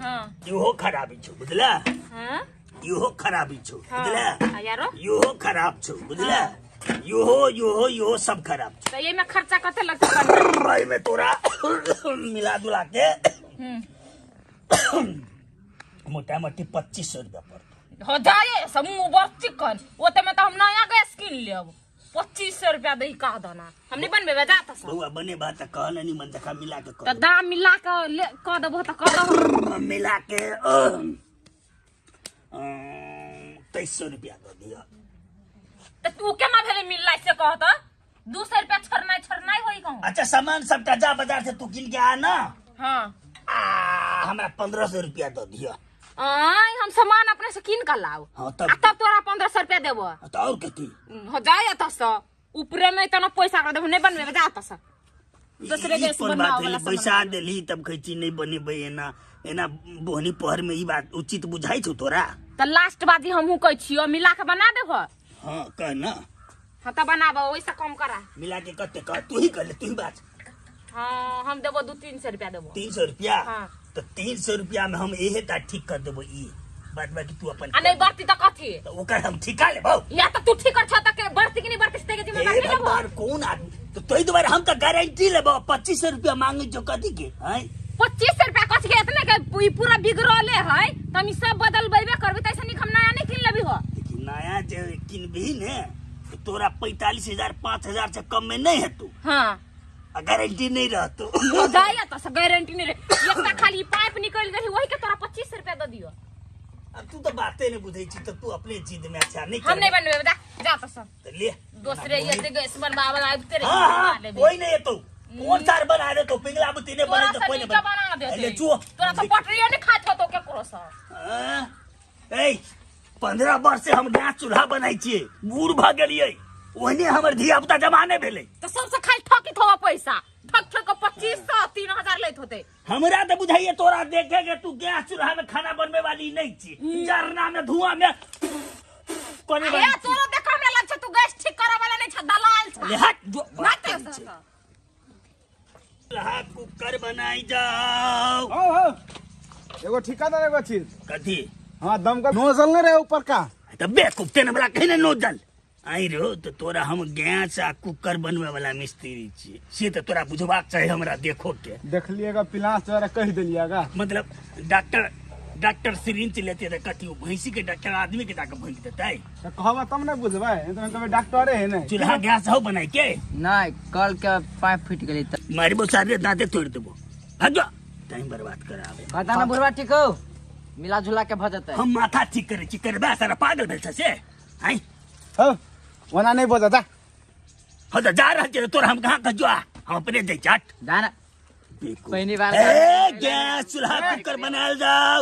हां इहो खराबी छौ बुझला। हां इहो खराबी छौ बुझला। आ यारो इहो खराब छौ बुझला। इहो इहो इहो सब खराब छौ। त एहि में खर्चा कते लगतै? एहि में तोरा मिला जुला के मोटा मोटी 2500 रुपया पड़तो। हो जाए सब मुंह बर चिकन ओते में त हम नया गैस किन लेब 2500 रुपया दही कह दना हम नहीं बनबे जा त बउआ बने बात त कह नहीं मन जखा मिला के त दाम मिला के ले कह देबो त कह दबो मिला के 2300 रुपया दे दियो त तू केना भेले मिलला से कह त 200 रुपया छोड़नाइ छोड़नाइ होई कहूं। अच्छा सामान सबटा जा बाजार से तू किन के आ ना। हां आ हमरा 1500 रुपया दे दियो। आय हम सामान अपने से किन के लाओ। हां तब आ तब तोरा 1500 रुपया देबो। त और कथी हो जाय त से ऊपरे में इतना पैसा कर देबो नहीं बनबे जा त से दूसरे गैस बनवाओ वाला पैसा देली तब कहै नहीं बनेबै एना एना बोहनी पहर में ई बात उचित बुझाई छौ तोरा त लास्ट बाजी हमहू कहै छियो मिला के बना देबो। हां कह ना। हां त बनाबो ओइसे कम करा मिला के कते कह तू ही कह ले तू ही बात। हां हम देबो 2-300 रुपया देबो। 300 रुपया? हां त 300 रुपया में हम एहे ता ठीक कर देबो ई बात बाकी तू अपन आ नहीं बढ़ती त कथी त ओकर हम ठिका लेबो या त तू ठीक कर छ त के बढ़ती कि नहीं बढ़ती से के जिम्मेदार नहीं लेबो। कौन आदमी तो तोई दोबारा हम त गारंटी लेबो 2500 रुपया मांगे जो कथी के हैं 2500 रुपया कथी के इतने के ई पूरा बिगड़ले है त हम ई सब बदलबेबे करबे त ऐसे निक हम नया नहीं किन लेबी हो। लेकिन नया जे किनबी ने तो तोरा 45000 5000 से कम में नहीं है तू। हां आ गारंटी नहीं रहतो हो जाय त से गारंटी नहीं रे एकटा खाली पाइप निकल गेल वही के तोरा 2500 रुपया the दियो। अब तू तो बातें नहीं बुझै छी त तू अपने जिद में अच्छा नहीं हम नहीं बनबे जा जा त सब त ले दूसरे ये गैस बनवावे आबि तेरे हां कोई नहीं है तो कौन सार बना दे तो पिंगला बुती ने बने तो कोई नहीं बना दे ले चुओ तोरा तो पटरियो नहीं खात हो तो केकरो से। ए 15 वर्ष से हम गैस चूल्हा बनाई छियै बूढ़ भ गेलियै ओहने हमर धिया पुता जमाने भेलै त सबसे खाली ठकित होवा पैसा ठक ठक के 2500 3000 लेत होते। हमरा त बुझाइए तोरा देखे के तू गैस चूल्हा में खाना बनबे वाली नहीं छी जरना में धुआं में कोने ए तोरा देख हमरा लग छै तू गैस ठीक करे वाला नहीं छ दलाल छ ले हट जो ना चूल्हा कुकर बनाई जाओ। हो हो एगो ठिकादार एगो चीज कथी हां दम का नोजल नहीं रहे ऊपर का त बेवकूफ तेन हमरा कहि ने नोजल आई रो तो तोरा हम गैस आ कुकर बनवे वाला मिस्त्री छी से तो तोरा बुझबाक चाही हमरा देखो के देखलिएगा पिलास द्वारा कह देलिएगा मतलब डॉक्टर डॉक्टर सिरिंज लेते त कथी भैंसी के डॉक्टर आदमी के जाके भैंस देतै त कहबा तब ने बुझबै त कभी डॉक्टरे है ने चूल्हा गैस हो बनाई के नहीं कल के पाइप फूट गेलै त मारबो सारे दांते तोड़ देबो भाग जा टाइम बर्बाद कराबे पता ना बुढ़वा ठीक हो मिला जुला के भ जतै हम माथा ठीक करे छी करबा सारा पागल भेल छ से आई हो ओना नहीं बोझा जा हो त जा रहल छी तोरा हम कहां कह जो हम अपने दे जाट जा ना पहली बार ए गैस चूल्हा कुकर बनाल जाओ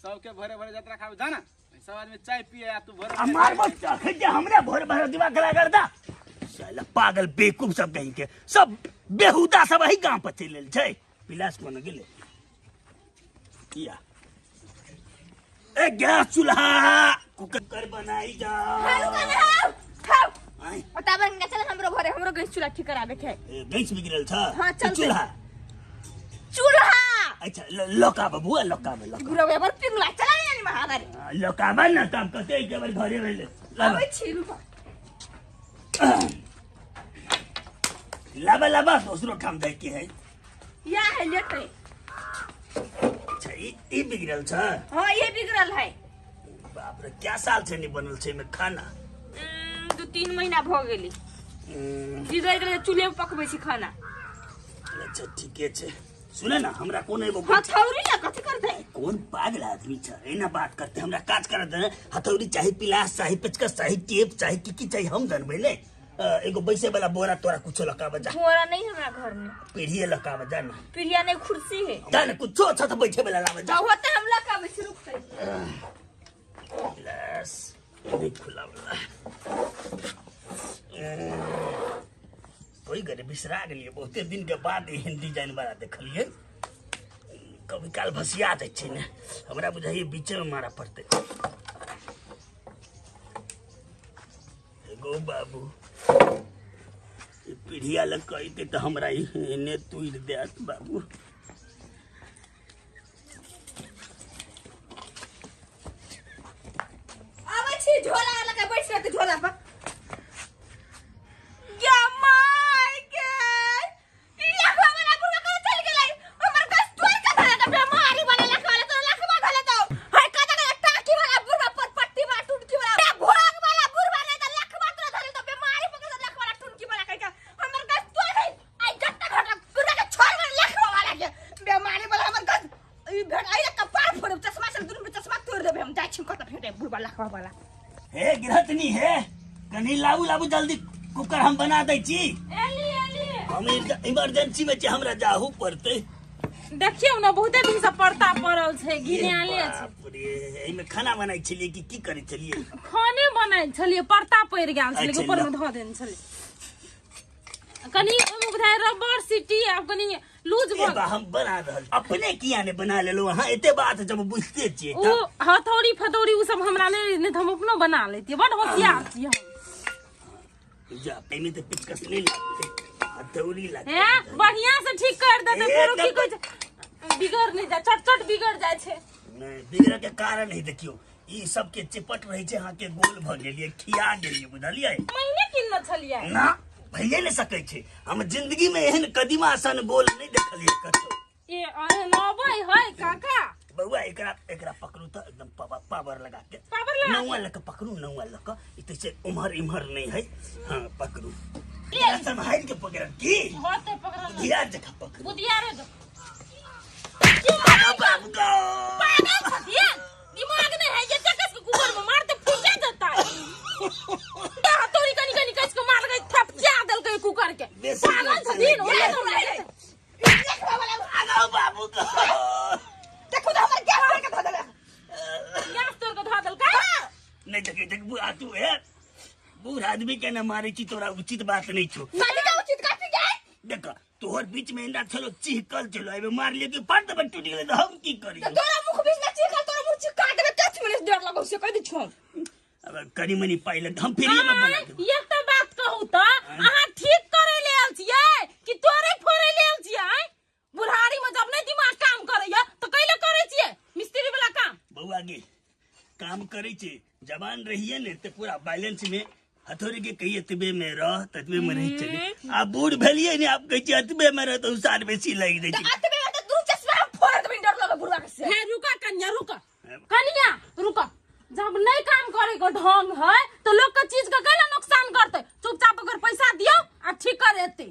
सबके भरे भरे यात्रा खावे जा ना सब आदमी चाय पिए आ तू भरे हमार बस अखन जे हमरा भोरे भरे दिमाग खराब कर दा साला पागल बेवकूफ सब कहीं के सब बेहुदा सब एही गांव पर चलि गेल छै पिलास कोन गेलै किया ए गैस चूल्हा कुकर बनाई जाओ खाऊ खाऊ खाऊ बताबन के चल हमरो घरे हमरो गैस चूल्हा ठीक कराबे के ए गैस बिगड़ल छ हां चल चूल्हा चूल्हा अच्छा लकाबा बुआ लकाबा लकाबा गुरवे पर पिंगला चला नहीं महागारी लकाबा ना तब कते के बार घरे रहले आबै छी रुपा लाबा लाबा दोसरो ठाम जाय के है या है लेटे अच्छा ई बिगड़ल छ हां ये बिगड़ल है बाप रे क्या साल से नहीं बनल छै में खाना 2-3 महीना भ गेली बिगड़ गेलै चूल्हे पर पकबै छी खाना। अच्छा ठीके छै सुने ना हमरा कोन एगो हथौड़ी ला कथि करते कोन पागल आदमी छ एना बात करते हमरा काज करत ने हथौड़ी चाही पिलास चाही पेचकस चाही टेप चाही की की चाही हम जानबै ने एगो बैसे वाला बोरा तोरा कुछो लकाबा जा बोरा नहीं हमरा घर में पीढ़िए लकाबा जा ना पीढ़िया नहीं कुर्सी है जा ना कुछो अच्छा तो बैठे वाला लाबा जा होते हम लकाबे शुरू कर पिलास नहीं खुला वाला कोई गरे बिसरा गेलिए बहुते दिन के बाद एहन डिजाइन वाला देखलिए कभी काल भसिया जाइ छै ने हमरा बुझाइए बीचे में मारा पड़तै। एगो बाबू पीढ़िया लग कहते तऽ हमरा एने तोड़ि देत बाबू। आबै छी झोला लगा बैठ रहते झोला पर गे my गे ई लखवा वाला बुढ़वा कहाँ चल गेलै हमर गैस तोड़ के धरा के बेमारी वाला लखवा वाला तोरा लखवा धले तो हाय कता कता टाकी वाला बुढ़वा पर छी कत भेटे बुढ़बा लखवा वाला। हे गृहस्थनी हे कनी लाबू लाबू जल्दी कुकर हम बना दै छी। एली एली हम इमरजेंसी में छी, हमरा जाहू पड़तै। देखियौ ने बहुते दिन से परता पड़ल छै, घिनाले छै। बाप रे, एहिमे खाना बनाइ छलियै कि की करै छलियै? खाने बनाइ छलियै, परता पड़ि गेल छलै, अच्छा, ऊपर में धऽ देने छलियै। कनी ओहिमे बुझाइ रबड़ सिटी आब कनी लूज ए भऽ बा, हम बना रहल अपने किया ने बना लेलहुँ अहाँ? एते बात जब बुझते छियै ओ हथौड़ी फथौड़ी उ सब हमरा नहि, नहि तऽ हम अपनो बना लैतियै, बड होशियार छियै हम। जा एहिमे तऽ पिचकस नहि लागतै, हथौड़ी लागतै। हे बढ़िया से ठीक कर देतै, ए, फेरो की कहै छै बिगड़ नहि जाय, चट चट बिगड़ जाइ छै। नहि बिगड़ऽ के कारण है, देखियौ ई सबके चिपट रहै छै, अहाँके गोल भऽ गेलियै, खिया गेलियै, बुझलियै? महिने किनने छलियै ना, भइए नहि सकै छै। हम जिंदगी में एहन कदीमा सन गोल नहि देखलियै कतौ। ए एहन अबै है काका। बौआ एकरा एकरा पकड़ू तऽ एकदम पावर लगा के, पावर लगा नौआ लऽ के पकड़ू, नौआ लऽ के, ई तऽ छै उम्हर इम्हर नहि है। हाँ पकड़ू, एकरा सम्हारि के पकड़ब की होते पकड़ल बुधियार जकाँ पकड़ू, बुधियारे जकाँ। बाबू गो पागल छथिन, दिमाग नहीं है, ये कस के कुकर में मारते फूटे जता है। हथौड़ी कनी कनी कस के मार के थपकिया देलकै कुकर के। पागल छथिन, ओले तो नहीं। आगाऊ बाबू गो देखो तो हमर गैस तोड़ के धऽ देलक। गैस तोड़ के धऽ देलकै? नहीं देखे देख बुआ तू है बूढ़ आदमी के न मारे छी, तोरा उचित बात नहीं छो। कथी के उचित कथी के? देख तोहर बीच में एना छलो चिहकल छलो, एबे मार लियो कि फट दबे टूट गेलै तऽ हम की करियो? तोरा मुख बीच में चिहकल, तोरा मुख चिह काट देबे, कथी में डर लगौ से कह दै छौ। अब कनी मनी पाइ लग हम फ्री में बना देब। एक तऽ बात कहू तऽ अहाँ ठीक करै ले आयल छियै कि तोड़े फोड़े ले आयल छियै? बुढ़ारी में जब नहीं दिमाग काम करैया तऽ कैले करै छियै मिस्त्री वाला काम? बौआ गे काम करै छै, जवान रहिए ने तऽ पूरा बैलेंस में हथौड़ी के कहिए एतबे में रह ततबे में रह चले। आ बूढ़ भेलिए ने आप कहै छियै एतबे में रह तऽ उसार बेसी लागि जाइ छै। एतबे में तऽ दू चश्मा हम फोड़ देबै, डर लगै बुढ़वा के से। हे रुका कन्या, रुका कन्या रुका, जब नहीं काम करे के ढंग है तो लोग के चीज के कैला नुकसान करते? चुपचाप अगर पैसा दियो आ ठीक कर एते,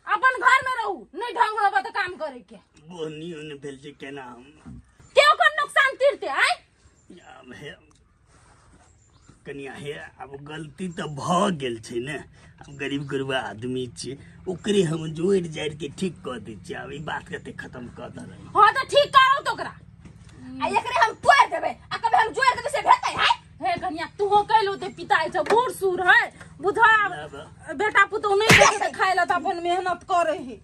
अपन घर में रहू, नहीं ढंग होबे तो काम करे के। बोनी ने भेल छै केना हम के ओकर नुकसान तीरते आय? आब हे कनिया हे, आब गलती तऽ भऽ गेल छै ने, आब गरीब गुरबा आदमी छियै, ओकरे हम जोड़ि जाड़ि के ठीक कऽ दै छियै। आब ई बात कते खत्म कऽ देबै। हाँ तऽ ठीक करू तो ओकरा, आ एकरे हम तोड़ि देबै आ कभी हम जोड़ि देबै से भेटै है? हे कनिया तू कैलो ते पिताइ छ, बूढ़ सूढ़ है, बुझा बेटा पुतोह नहीं देखे खाय ला तऽ अपन मेहनत करे है।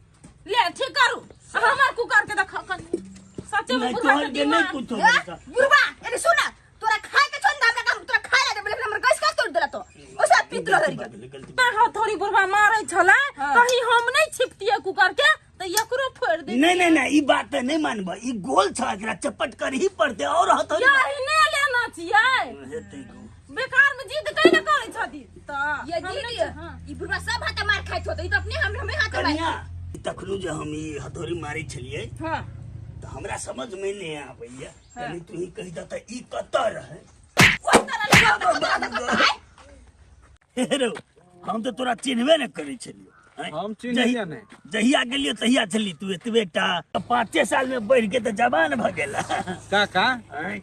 ले ठीक करू हमर कुकर के देख कनी सच्चे में बुढ़वा के दिमाग। बुढ़वा एने सुन, तोरा खाय के छन हमरा काम तोरा खाय ला देबै, लेकिन हमर गैस का तोड़ देला तो ओसा पीत रहल के। हथौड़ी बुढ़वा मारै छला कहीं हम नहीं छिपतिए कुकर के तऽ एकरो फोड़ दे। नहीं नहीं नहीं ई बात तऽ नहीं मानब, ई गोल छ, एकरा चपट कर ही पड़ते और हथौड़ी यही ने लेना छियै, बेकार में जिद कैले करै छथि तऽ ये जिद। ई बुढ़वा सब हाथ मार खाइत होतै, ई तऽ अपने हम हमें हाथ मार। तखनो जे हम ई हथौड़ी मारै छलियै हां तऽ हमरा समझ में नहीं आबैया, कनी तू ही कहि दऽ तऽ ई कतऽ रहै? हे रौ, हम तऽ तोरा चिन्हबे नहि करै छलियौ। हम चिन्हलियै नहि, जहिया गेलियै तहिया छली तू एतबे टा, 5 साल में बढ़ि के तऽ जवान भऽ गेला। काका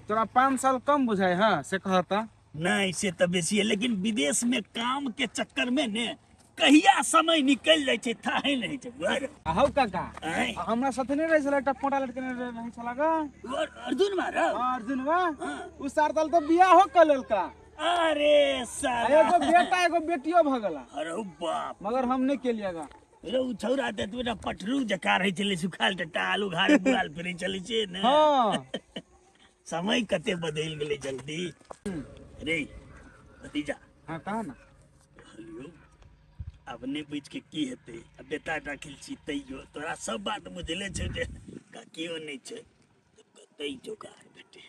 तोरा 5 साल कम बुझाइ है से कहता? नहीं से तऽ बेसी है, लेकिन विदेश में काम के चक्कर में ने कहिया समय निकल जाइ छै थाहे नहि छै। आहौ काका हमरा साथे नहि रहै छलै एकटा पोटा लटकने रहै छला गा अर्जुन मा रौ? अर्जुन मा उ सार साल तऽ बियाहो कऽ लेलका। अरे साला एगो बेटा एगो बेटियो भऽ गेला। अरे बाप, मगर हम नहि केलियै गा। रे उ छौरा तऽ तोरा पठरू जकाँ रहै छलै, सुखाल टट्टा आलू घार बुआल फिरै चलै छै ने। हाँ समय कते बदलि गेलै जल्दी। रे भतीजा हाँ कहा ना, अब नहि बुझि के की हेतै, आ बेटा राखल छी तैयो तोरा सब बात बुझले छौ जे काकियो नहि छै कतै जोगार भेटै।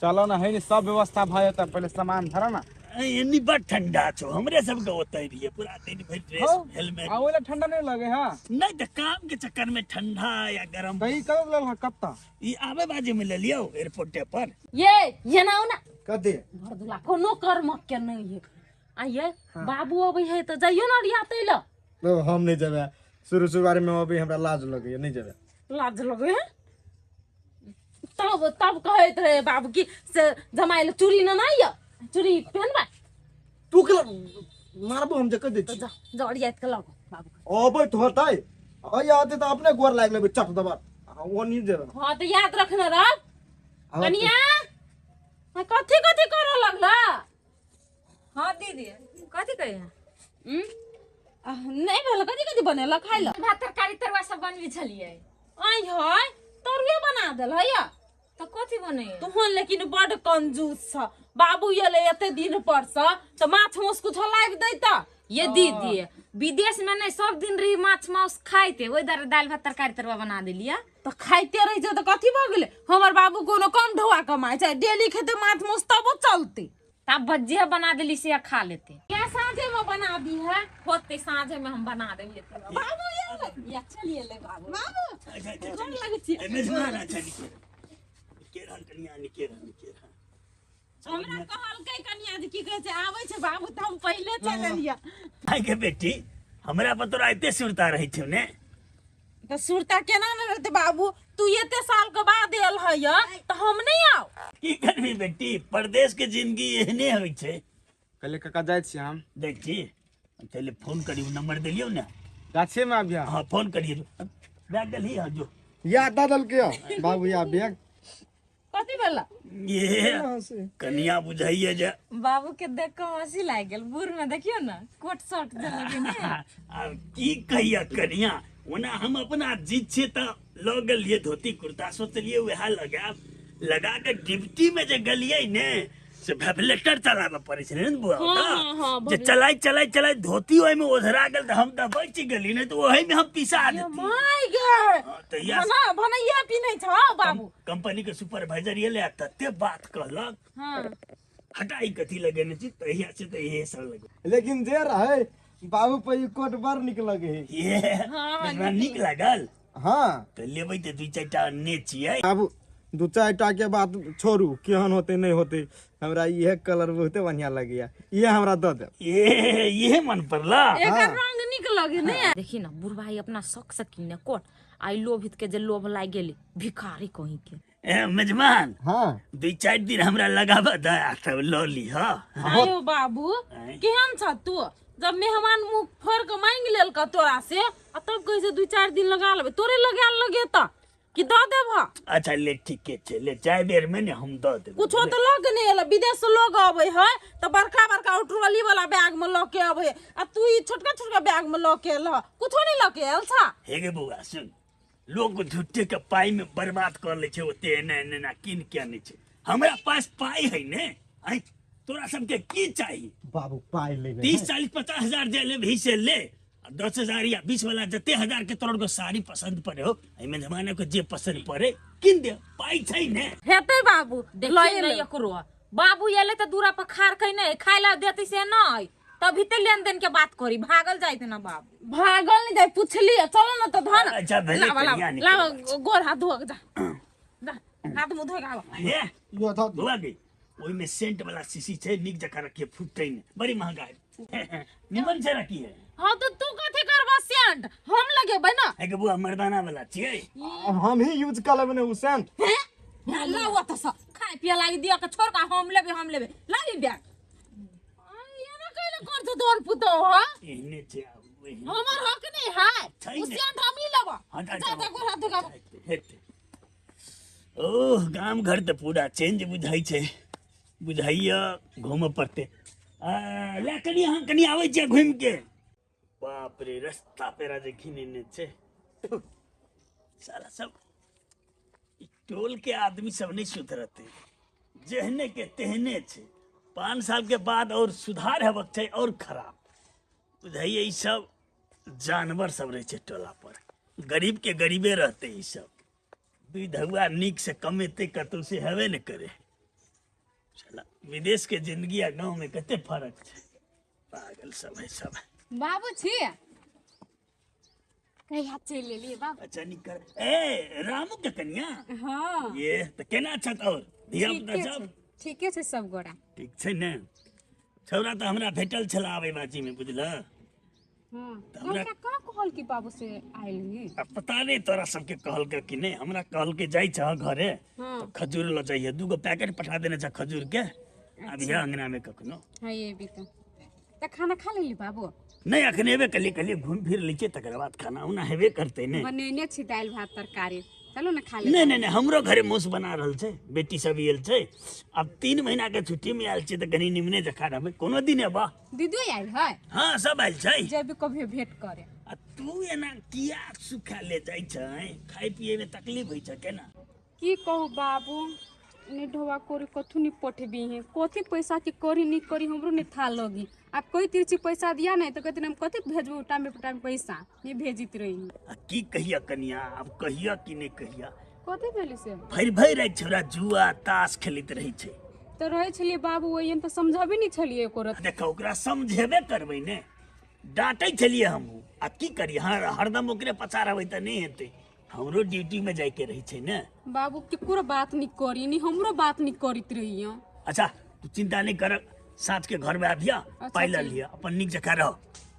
चलो ना है सब व्यवस्था भऽ जेतै, पहिले सामान धर ना। एनी बड़ ठंडा छौ, हमरे सबके ओतै रहियै पूरा दिन भरि ड्रेस हेलमेट। आ ओइला ठंडा नहीं लगे? हां नहीं तऽ काम के चक्कर में ठंडा या गरम। कहीं कब लेल कत्ता? ई आबे बाजे में लेलियौ एयरपोर्ट पर। ये ना ना कथी भरदुला कोनो कर्म के नहीं है। आइए बाबू अबै है तऽ जाइयो ना रियातै ल। हम नहीं जेबै, शुरू शुरू में अभी हमरा लाज लगैया, नहीं जेबै। लाज लगै है तब तब तब कहैत रहे बाबू की से जमाई ले चूड़ी न नहीं य चूड़ी पहनबा तू के मारबो हम जे कह दै छी। जा जा अड़ियात के लगो बाबू अबै तो होतै अय आते त अपने गोर लाग लेबै चट दबा ओ नहीं जेबै। हां त याद रखने रह कनिया। कथी कथी करऽ लगला? हां दीदी कथी कहे नहीं भेल कथी कथी बनेला खाइ ल? भात तरकारी तरुआ सब बनबी छलियै। आइ है तरुए बना देल है या त कथी बने? तुहन लेकिन बड कंजूस छ बाबू एले एते दिन पर स त माछ माउस कुछ लाइब दैता। ये दीदी विदेश में नहीं सब दिन रही माछ माउस खाइते ओइ दर दाल भात तरकारी तरुआ बना देलिया। त खाइते रहि छ त कथी भ गेलै? हमर बाबू कोनो कम ढोआ कमाइ छै डेली खेते माछ माउस तबो चलते। तब भजिया बना देली से खा लेते। क्या साँझे में बना दी है? होते साँझे में हम बना देंगे। बाबू ये या चलिए ले बाबू बाबू कोन लगे छी? मेजबान अच्छा निके रहन कनिया निके रहन निके रहन। हमरा कहलकै कनिया जे की कहै छै आबै छै बाबू त हम पहिले चल एलिया। आइ के बेटी हमरा पर तोरा एते सुरता रहै छौ ने? त सुरता केना न रहते बाबू तू एते साल के बाद एल है त हम नहीं आउ। की करबी बेटी परदेश के जिंदगी एहने होइ छै। कहले काका जाइ छी हम। देख छी चले फोन करियो नंबर देलियो ने गाछे में आबिया। हां फोन करियो बैग देलही। हां जो या दादल के बाबू या बैग कथी भेला? ये कनिया बुझाइए जे बाबू के देख के हंसी लाग गेल। बूढ़ में देखियो ना कोट शर्ट देलक ने। अब की कहिया कनिया ओना हम अपना जीत छे त ल गेलिए धोती कुर्ता सोचलिए वएह लगाब लगा के डिप्टी में जे गेलिए ने से वेबलेटर चलाबे पड़े छै ने बुआ। हां जे चलाई चलाई चलाई धोती ओय में ओझरा गेल त हम त बच गेली नै त ओही में हम पिसा देती। My God त या भना भनैया पिनै छ बाबू। कंपनी के सुपरवाइजर ये ले तते बात कहलक। हां हटाई कथी लगेने छी तहिया से त इहे सब लगे। लेकिन जे रहे बाबू पर ई कोट बड़ निक लगे है। ये हां निक लागल। हां त लेबै त दू चारिटा ने छियै बाबू। दू चारिटा के बात छोड़ू केहन होते नहीं होते हमरा इहे कलर बहुते बढ़िया लगैया इहे हमरा the they. ये इहे मन पड़ला एकर रंग निक लगे ने। देखी ना बुढ़वा अपना शौक से किने कोट आई लोभित के जे लोभ लाग गेली भिखारी कहीं के। ए मेजमान हां दू चारि दिन हमरा लगाबा द तब ल ली। हां आयो बाबू केहन छ तू? जब मेहमान मुंह फोड़ के मांग लेल क तोरा से आ तब कहै छै दू चारि दिन लगा लेबै तोरे लगा लगे त कि the देब? अच्छा ले ठीके छै ले चाय बेर में ने हम the देब। कुछो त लग नहीं एल विदेश से लोग अबै है त बड़का बड़का ट्रॉली वाला बैग में ल के अबै आ तू ई छोटका छोटका बैग में ल के एल कुछो नहीं ल के एल छा। हे गे बौआ सुन लोग झूठे के पाई में बर्बाद कर ले छै ओते एना एना ना किन के आनै छै। हमरा पास पाई है ने आइ तोरा सबके की चाही बाबू? पाई लेबै 30 40 50 हजार जे लेबही से ले 10,000 या 20 वाला जते हजार के तोर को साड़ी पसंद पड़े हो एमे जमाना को जे पसंद पड़े किन दे पाई छै ने हेतै बाबू। देखिए ने एकरो बाबू एले त दूरा पर खार खै नै खाय ला देती से नै तभी ते लेन देन के बात करी भागल जाइत ना बाबू। भागल नहीं जाय पुछली चलो न त धन। अच्छा भेलै लावा लावा गोर हाथ धो के जा जा हाथ मुंह धो के आवा। हे यो धोआ गई ओइ में सेंट वाला शीशी छै निक जका रखिए फुटै ने बड़ी महंगा है निमन से रखिए। हां तो तू कथि करबा सेंट हम लगेबै ना। ए के बुआ मर्दाना वाला छियै हम ही यूज कर लेबै ने उ सेंट। हे लाओ त सब खाय पिए लागी दिया के छोड़ के हम लेबै लागी बैग एना कैले कर छौ तोर पुतो। हां एहने छै हमर हक नहीं है उ सेंट हम ही लेबा। जा जा गोर हाथ धो हेतै। ओह गाम घर त पूरा चेंज बुझाइ छै बुझाइया घूम पड़ते। ले कनी अहाँ कनी आबै छियै घूमि के। बाप रे रस्ता पेरा जे घिनेने छै साला सब टोल के आदमी सब नहीं सुधरते जेहने के तेहने छै। 5 साल के बाद और सुधार हेबाक छै और खराब बुझाइए। ई सब जानवर सब रहै छै टोला पर गरीब के गरीबे रहते। ई सब दुई धुआ निक से कमेते कतौ से हेबे ने करे। साला विदेश के जिंदगी आ गांव में कते फर्क छै। पागल सब है सब। बाबू छी कहिया चलि एलियै बाबू? अच्छा निकर ए रामू के कनिया। हां ये त केना छत और धिया पुता सब ठीके छै? सब गोरा ठीक छै ने? छौरा त हमरा भेटल छल आबै बाजी में बुझल। हाँ, तऽ हमरा हमरा कहाँ कहल कि बाबू से आयल ही? आ पता नहीं तोरा सबके कहलकै कि नहीं, हमरा कहलकै जाइ छह घरे हाँ। तो खजूर ल जाइए, दूगो पैकेट पठा देने छ खजूर के, अभी अंगना में कखनो। हाँ ये भी तो। तऽ खाना खा लेली बाबू? नहीं, अखन एबे कली कली घूम फिर लै छियै, तकर बाद खाना उना हेबे करतै ने। बनेने छी दालि भात तरकारी, चलू ने खा ले। नहीं नहीं नहीं, हमरो घरे मौस बना रहल छै, बेटी सब आयल छै, अब 3 महीना के छुट्टी में आयल छै तऽ कनी निमने जखा रहबै, कोनो दिन एबा। दीदियो आयल है? हाँ सब आयल छै। जेबी कभी भेंट करे। आ तू एना किया सुखा ले जाइ छै, खाय पिए में तकलीफ होइ छै केना? की कहू बाबू, ने ढोवा कोरी कथू नहीं पठबी है, कथी पैसा के करी नहीं करी हमरो नहीं था लगी। आ कोई तिरछी पैसा दिया नहीं तो कहते हम कथी भेजबू टाइम पे टाइम पैसा नहीं भेजित रही। आ की कहिया कनिया, अब कहिया कि नहीं कहिया? कथी भेली से? भरि भरि राति छोरा जुआ ताश खेलैत रहै छै। तो रहे छलिए बाबू ओहिन तो समझबे नहीं छलिए एको रत्ती। देखो ओकरा समझेबे करबै ने, डांटै छलिए हमहूँ, आ की करी, हरदम ओकरे पछाड़ रहबै तऽ नहीं हेतै, हमरो ड्यूटी में जाय के रहै छै ने। बाबू केकरो बात नहीं करी, नहीं हमरो बात नहीं करित रही। अच्छा तू चिंता नहीं कर, साँझ के घर में आबिया, पाइ लऽ लिअ, अपन नीक जकाँ रह।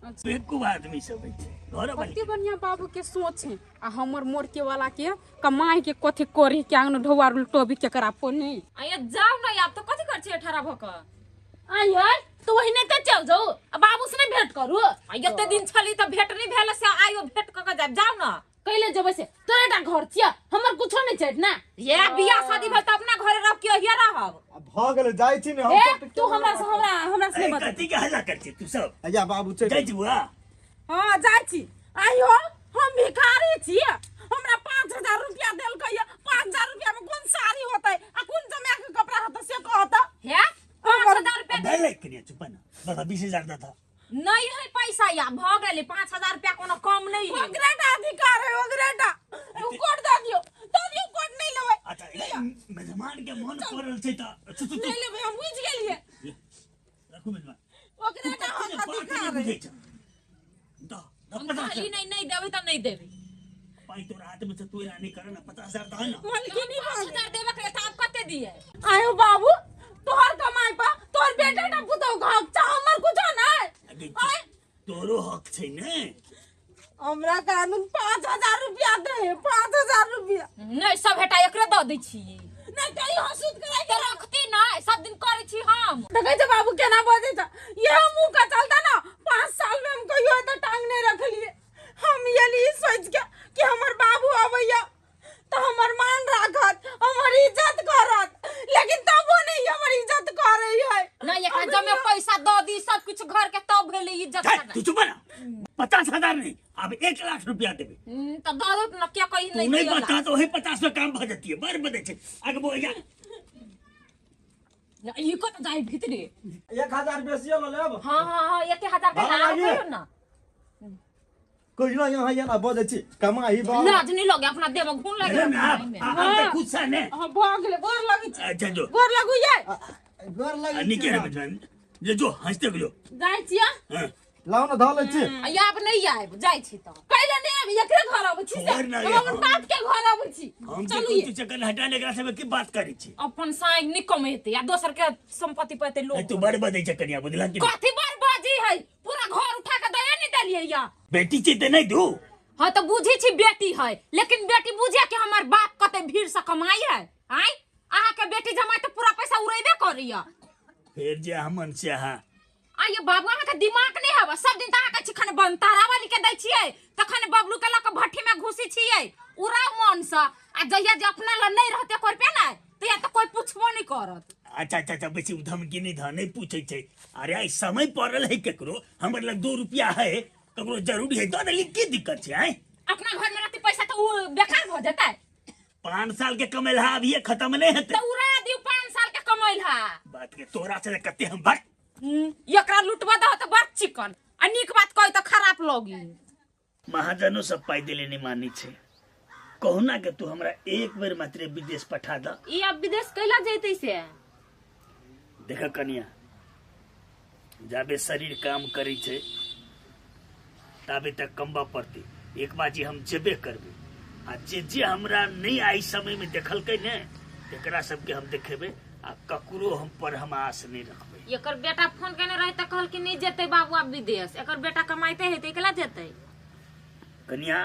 अच्छा। बेवकूफ आदमी सब होइ छै घर वाली। कते बढ़िया बाबू के सोच है, आ हमर मोर के वाला के कमाई के कथी करी के आंगन ढौआ टोबी केकरा पोनी। आया जाओ ना आब तो कथी कर छी 18 भक आय तो वही नहीं चल जाओ, आ बाबू से नहीं भेंट करू। आ एते दिन छली त भेंट नहीं भेल से आइयो भेंट क के जाब, जाओ ना कैले जेबै से, तोरे टा घर छिया हमर कुछो नहीं छै ना। ये बियाह शादी भेल त अपना घरे रह के हिया रहब। भ गेलै जाइ छी ने हम। ए तू हमरा से हमरा हमरा से मत कथी के हल्ला कर छी तू सब? अया बाबू चल जाइ छी बुआ। हां जाइ छी। आइयो हम भिखारी छी, हमरा 5000 रुपया देलकै, 5000 रुपया में कोन साड़ी होतै आ कोन जमा के कपड़ा होतै से कहत। हे 5000 रुपया भेलै कनिया चुप ना, दादा 20000 दा था। नहीं है पैसा या भ गेलै 5000 रुपया कोनो कम नहीं है। ओकरे टा अधिकार है, ओकरे टा कोट द दियो, द दियो कोट नहीं लेबै। अच्छा मेजमान के मन पड़ल छै त नहीं लेबै, हम बुझ गेलिए। रखू मेजमान, ओकरे टा हम अधिकार है। द हम खाली नहीं नहीं देबै त नहीं देबै। पाई तोरा हाथ में छै, तू एना नहीं कर ना, 50000 द ना। मलकिनी 5000 देबे के त आप कते दिए? आयो बाबू तोहर कमाई पा तोहर बेटा टा पुतौ के हक छ, हमर कुछो नहीं। तोरो हक छै ने। हमरा कानून 5000 रुपया दे, 5000 रुपया नहीं सब हेटा एकरे the दै छी। नहीं कहीं हंसुत कराई के रखती नहीं, सब दिन करै छी हम। देखै छै बाबू केना बजै छै, ये मुंह का चलता ना। 5 साल में हम कहियो एते टांग नहीं रखलिए। हम ये सोच के कि हमर बाबू अबैया तो हमर मान राखत, हमर इज्जत करत, लेकिन तबो नहीं हमर इज्जत करे है। नहीं एकरा जमे पैसा the दी सब कुछ घर के तब भेलै इज्जत। तू चुप ना, 50000 नहीं अब 1 लाख रुपया देबे। त the दो न क्या कहि नहीं नहीं बता तो वही 50 में काम भ जतिए, बड़ बदे छै आगे बोया ई को त जाई भीतरे। 1000 बेसियो ल लेब। हां हां हां 1000 के ना कहियो ना। कहियो यहाँ यहाँ बजै छी कमाई बा लाज नहीं लगे अपना देह में घून लगे ना। हम त खुद से ने हां भ गेलै, गोर लगै छी। अच्छा जो गोर लगू ये, गोर लगै निके रे बजन जे जो हंसते जो जाय छिया। हां लाउ न धऽ लै छी। आब नहीं आएब, जाय छी त कैले नहीं आएब, एकरे घर आबै छी से, हम अपन बाप के घर आबै छी। चलू ये चक्कर हटा ले, एकरा सब की बात करै छी? अपन साई नहीं कमेते या दोसर के संपत्ति पे लोग। तू बड़ बजै छै कनिया, बुझला कि कथी बड़ बाजी है? पूरा घर उठा के दया नहीं देलिए या बेटी छै त नहीं दू। हां त बुझी छी बेटी है, लेकिन बेटी बुझे कि हमर बाप कते भीड़ से कमाई है। आय अहा के बेटी जमाई त पूरा पैसा उड़ेबे करैया। फेर जे हमन से अहाँ आइए बाबू अहाँ के दिमाग नहीं हवा, सब दिन त अहाँ के चिखन बनतारा वाली के दै छियै, तखन बबलू के लक भट्ठी में घुसी छियै, उड़ाउ मन से। आ जहिया जे अपना ल नहीं रहते एको रुपया ना तहिया त कोई पूछबो नहीं करत। अच्छा अच्छा अच्छा बेसी धमकी नहीं ध नहीं पूछै छै। अरे आई समय पड़ल है केकरो, हमर लग 2 रुपया है, ककरो जरूरी है the देली, की दिक्कत छै? आय अपना घर में रहते पैसा त उ बेकार भ जेतै। 5 साल के कमेल हा अभी खत्म नहीं हेतै त उड़ा दिउ 5 साल के कमेल हा। बात के तोरा से कते हम भाग एकरा लुटबा दह त बड़ चिकन आ नीक बात कहि त खराब लगी। महाजनो सब पाई देले नहीं मानी छै, कहुना के तू हमरा एक बेर मात्र विदेश पठा द। ई अब विदेश कैला जैतै से? देख कनिया, जाबे शरीर काम करै छै ताबे तक कमबा पड़तै। एक बाजी हम जेबे करबै आ जे जे हमरा नहीं आई समय में देखलकै ने तेकरा सबके हम देखेबै। आ ककरो हम पर हम आस नहीं रखबै। एकर बेटा फोन केने रहे त कहल कि नहीं जेतै बाबू आब विदेश, एकर बेटा कमाइते हेतै एकला जेतै। कनिया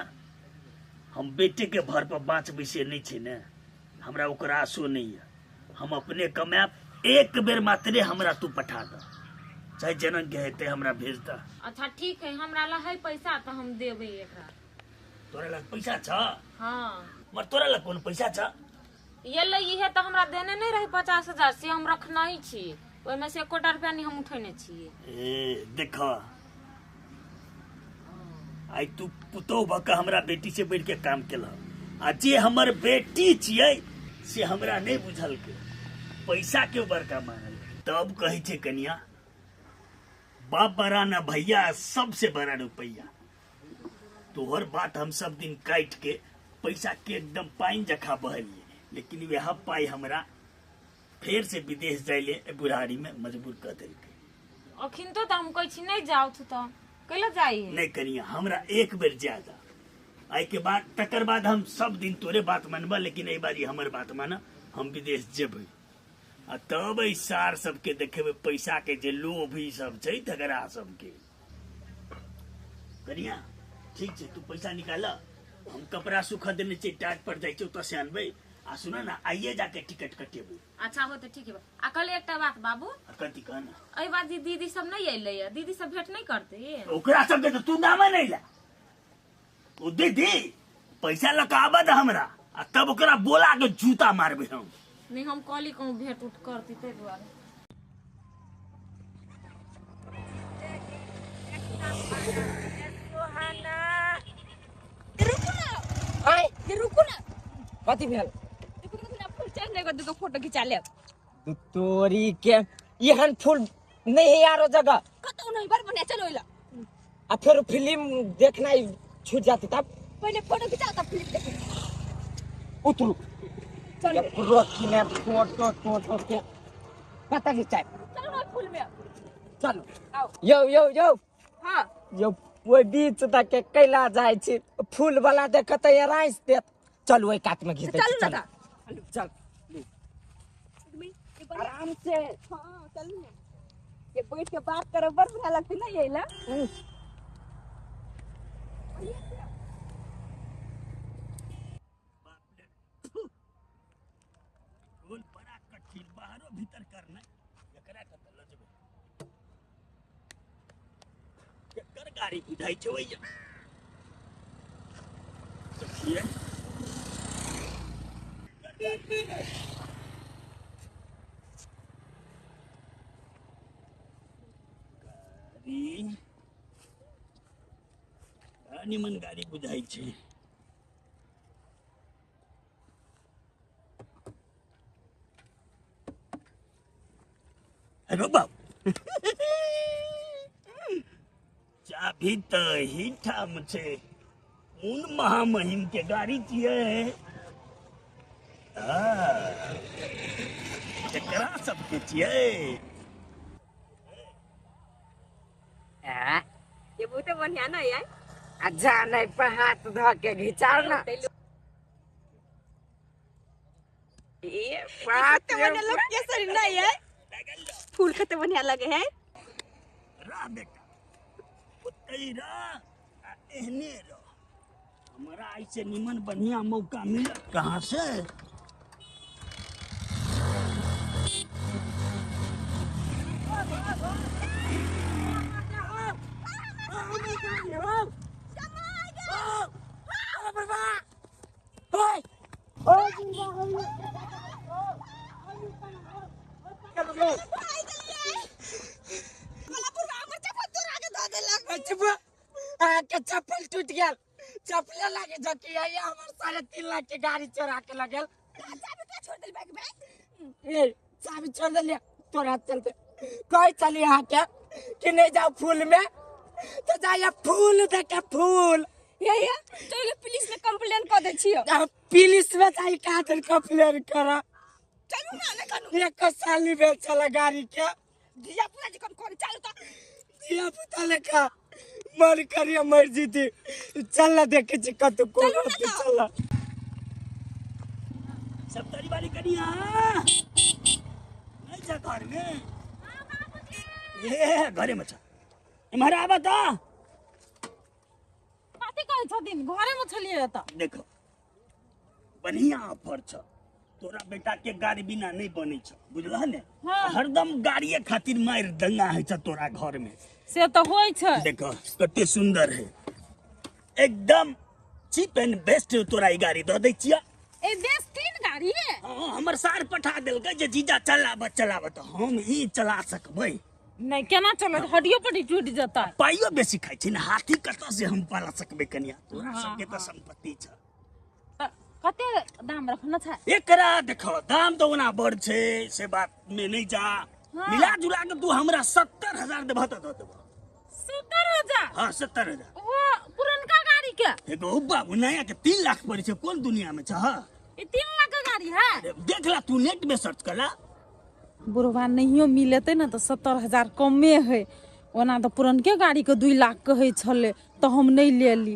हम बेटे के भर पर बाँचबै से नहीं छै ने, हमरा ओकर आसो नहीं है। हम अपने कमायब, एक बेर मात्रे हमरा तू पठा द, चाहे जनम के हेतै हमरा भेज द। अच्छा ठीक है, हमरा लग है पैसा त हम देबै एकरा। तोरा लग पैसा छ? हाँ। मर तोरा लग कोन पैसा छ? ये ले इहे त हमरा देने नहीं रहे 50,000 से हम रखना ही छी, ओहिमे से एकोटा रुपया नहीं हम उठेने छियै। ए देख आई तू पुतोह भ के हमरा बेटी से बैठ के काम केलह, आ जे हमर बेटी छियै से हमरा नहीं बुझल के पैसा के बड़का मानल। तब कहै छै कनिया बाप बड़ा ना भैया सबसे बड़ा रुपैया। तोहर बात हम सब दिन काट के पैसा के एकदम पानि जखा बहलिए, लेकिन वह पाई हमरा फेर से विदेश जाइले बुढ़ारी में मजबूर कर देलकै। अखिन तो हम कहै छी नहीं जाउ त कैला जाई नहीं कनिया, हमरा एक बेर ज्यादा आई के बाद तकर बाद हम सब दिन तोरे बात मानबा, लेकिन एहि बारी हमर बात माना, हम विदेश जेबै आ तब एहि सार सबके देखेबै पैसा के जे लोभ ई सब छै तकरा सबके। कनिया ठीक छै तू पैसा निकाल, हम कपड़ा सुखा देने छियै टाट पर जाइ छियै ओतऽ से अनबै, आ सुन ना आइए जाके टिकट कटेबै। अच्छा हो तो ठीक है। आ कल एकटा बात बाबू। कथी कहना? एहि बात दीदी सब नहीं अयलै है, दीदी सब भेंट नहीं करते? ओकरा सबके तो तू नामे नहीं ला। ओ दीदी पैसा लऽ के आबऽ दे हमरा आ तब ओकरा बोला के जूता मारबै हम। नहीं हम कहली कहूँ भेंट उठ करती ताहि दुआरे। रुकू ना। कथी भेल? दुगो फोटो खिंचा लेब। तोरी के एहन फूल नहीं है यारो जगह कतौ नहीं, बड़ बढ़िया चलो इला। आ फिर फिल्म देखना छूट जाती तब। पहले फोटो खिंचाओ तब फिल्म देखे। उतरू चलो रोकी ने फोटो टोटो के पता खिंचाए। चलो ना फूल में चलो आओ। यो यो यो। हां यो ओइ बीच तक के कैला जाय छी फूल वाला देखत राइस देत। चल ओइ कात में घिच। चल ना चल आराम से। हाँ चल ना ये बैठ के बात करो बड़ बढ़िया लगती ना ये ला। रोल बड़ा कठिन बाहरो भीतर करना एकरा कत ल जेबै केकर गाड़ी बुझाइ छै ओइया देखिए। निमन गाड़ी बुझाइ छै। अरे बाप चाभी तऽ एही ठाम छै, कोन महामहिम के गाड़ी छियै? केकरा सबके छियै? ये बहुते बढ़िया ना यार। अच्छा नहीं पर हाथ धो के घिचाओ ना। ये बात बढ़िया लोग कैसे नहीं है, फूल कते बढ़िया लगे है। रा बेटा ओतै रा आ एहने रा, हमरा ऐसे निमन बढ़िया मौका मिलत कहाँ से? चप्पल टूट गया, चप्पल लागे जकी आई हमर 3.5 लाख के गाड़ी चोरा के लगल। चाबी का छोड़ देल बैग में? ए चाबी छोड़ देलिए तोरा चलते। कह चली यहाँ के कि नहीं जाओ फूल में तो जाइए फूल देखे फूल। ये ये चलो पुलिस में कंप्लेन कर दे छियो। पुलिस में जाई का कंप्लेन कर? चलू ना ना कानू एक साली बेचला गाड़ी के धिया पुता जी कम कर चलू तो धिया पुता लेखा मर करिए मर जीती। चल ना देखे छी कत को चल। सप्तरी वाली कनिया घर में ए घरे में छ इमहर आबा त कथि कहै छथिन घरे में छलियै त देखो बढ़िया ऑफर छ तोरा बेटा के गाड़ी बिना नहीं बनै छ बुझलह ने। हाँ। हरदम गाड़िए खातिर मार दंगा है छ तोरा घर में से त होय छ। देखो कते सुंदर है एकदम चीप एंड बेस्ट तोरा ई गाड़ी the they छिया। ए बेस्ट तीन गाड़ी है। हां हमर सार पठा देलकै जे जीजा चलाब चलाब त हम ई चला सकबै नहीं केना चलत हड्डियो पर टूट जता पाइयो बेसी खाइ छै ने हाथी कत से हम पाला सकबै कनिया तोरा सबके त संपत्ति छ। कते दाम रखना छ एकरा देखो दाम तो ओना बड़ छै से बात में नहीं जा। हाँ। मिला जुला के तू हमरा 70,000 देबह त the देबह। 70,000? हां 70,000 वो पुरनका गाड़ी के एगो बाबू नया के 3 लाख पड़े छै कोन दुनिया में छ। ई 3 लाख के गाड़ी है देख ला तू नेट में सर्च कर ला। बुढ़वा नहियो मिलते ना तो 70,000 कमे है ओना तो पुरनके गाड़ी के 2 लाख कहै छले तो हम नहीं लेली।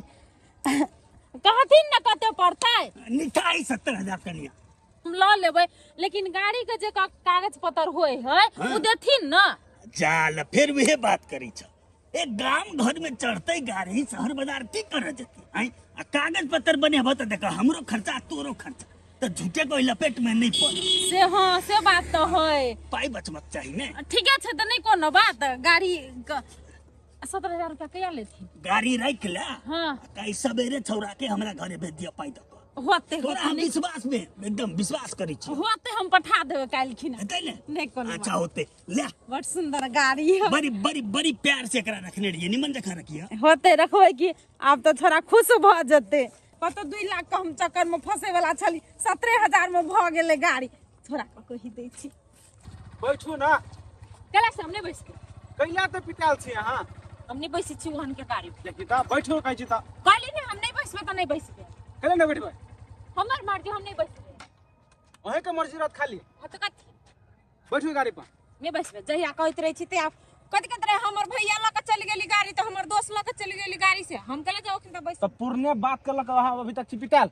कहथिन ना कते पड़तै निकाय 70,000 कनिया हम ल लेबै लेकिन गाड़ी के जे कागज पत्र होय है उ देथिन ना। जाल फिर वहे बात करी छ एक गांव घर में चढ़ते गाड़ी शहर बाजार की कर जती आई आ कागज पत्र बनेबह त देख हमरो खर्चा तोरो खर्चा त झूठे कोई लपेट में नहीं पड़ से। हां से बात तो है पाई बचबक चाही ने। ठीक है त नहीं कोनो बात गाड़ी 70,000 रुपया कहिया लेथिन गाड़ी रख ला। हां काई सबेरे छौरा के हमरा घरे भेज दिया पाई दक होते तोरा हम विश्वास में एकदम विश्वास करी छी होते हम पठा देबे काल खिना हेतै ने नहीं कोनो अच्छा होते ले बड़ सुंदर गाड़ी है बड़ी बड़ी बड़ी प्यार से एकरा रखने रहिए निमन जखा रखिया होते रखबै कि आब त छोरा खुश भ जते कत 2 लाख के हम चक्कर में फंसे वाला छली 70,000 में भ गेलै गाड़ी छोरा के कहि दै छी। बैठू ना कैला से हमने बैस के कैला त पिटाल छी अहाँ हम नहीं बैसै छी ओहन के गाड़ी देखी त बैठू कहै छी त कहली ने हम नहीं बैसबै त नहीं बैसबै कैला न बैठबै हमर मर्जी हम नहीं बैसबै अहे के मर्जी रहत खाली। हां त कथि बैठू गाड़ी पर नहीं बैसबै जहिया कहैत रहै छी ते आप कथि कहैत रहे हमर भैया ल के चलि गेली गाड़ी त हमर दोस्त ल के चलि गेली गाड़ी से हम कहले जाओ त बैस त पुरने बात करलक अहाँ अभी तक छी पिटाल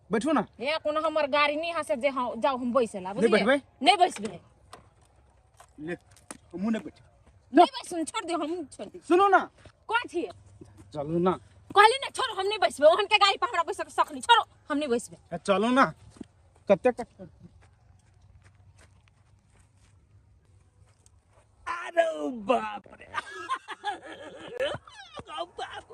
बैठू ना। हे कोनो हमर गाड़ी नहीं हां से जे हां जाओ हम बैसला बुझलिए नहीं बैठबै नहीं बैसबै ले मुंह नहीं बैठ नहीं बैसु छोड़ दे हम छोड़ दे। सुनो ना कोन छी चलू ना कहली ना छोड़ हम नहीं बैसबै ओहन के गाड़ी पर हमरा बैसक शक नहीं छोड़ो हम नहीं बैसबै चलो ना कते अरे बाप रे बाप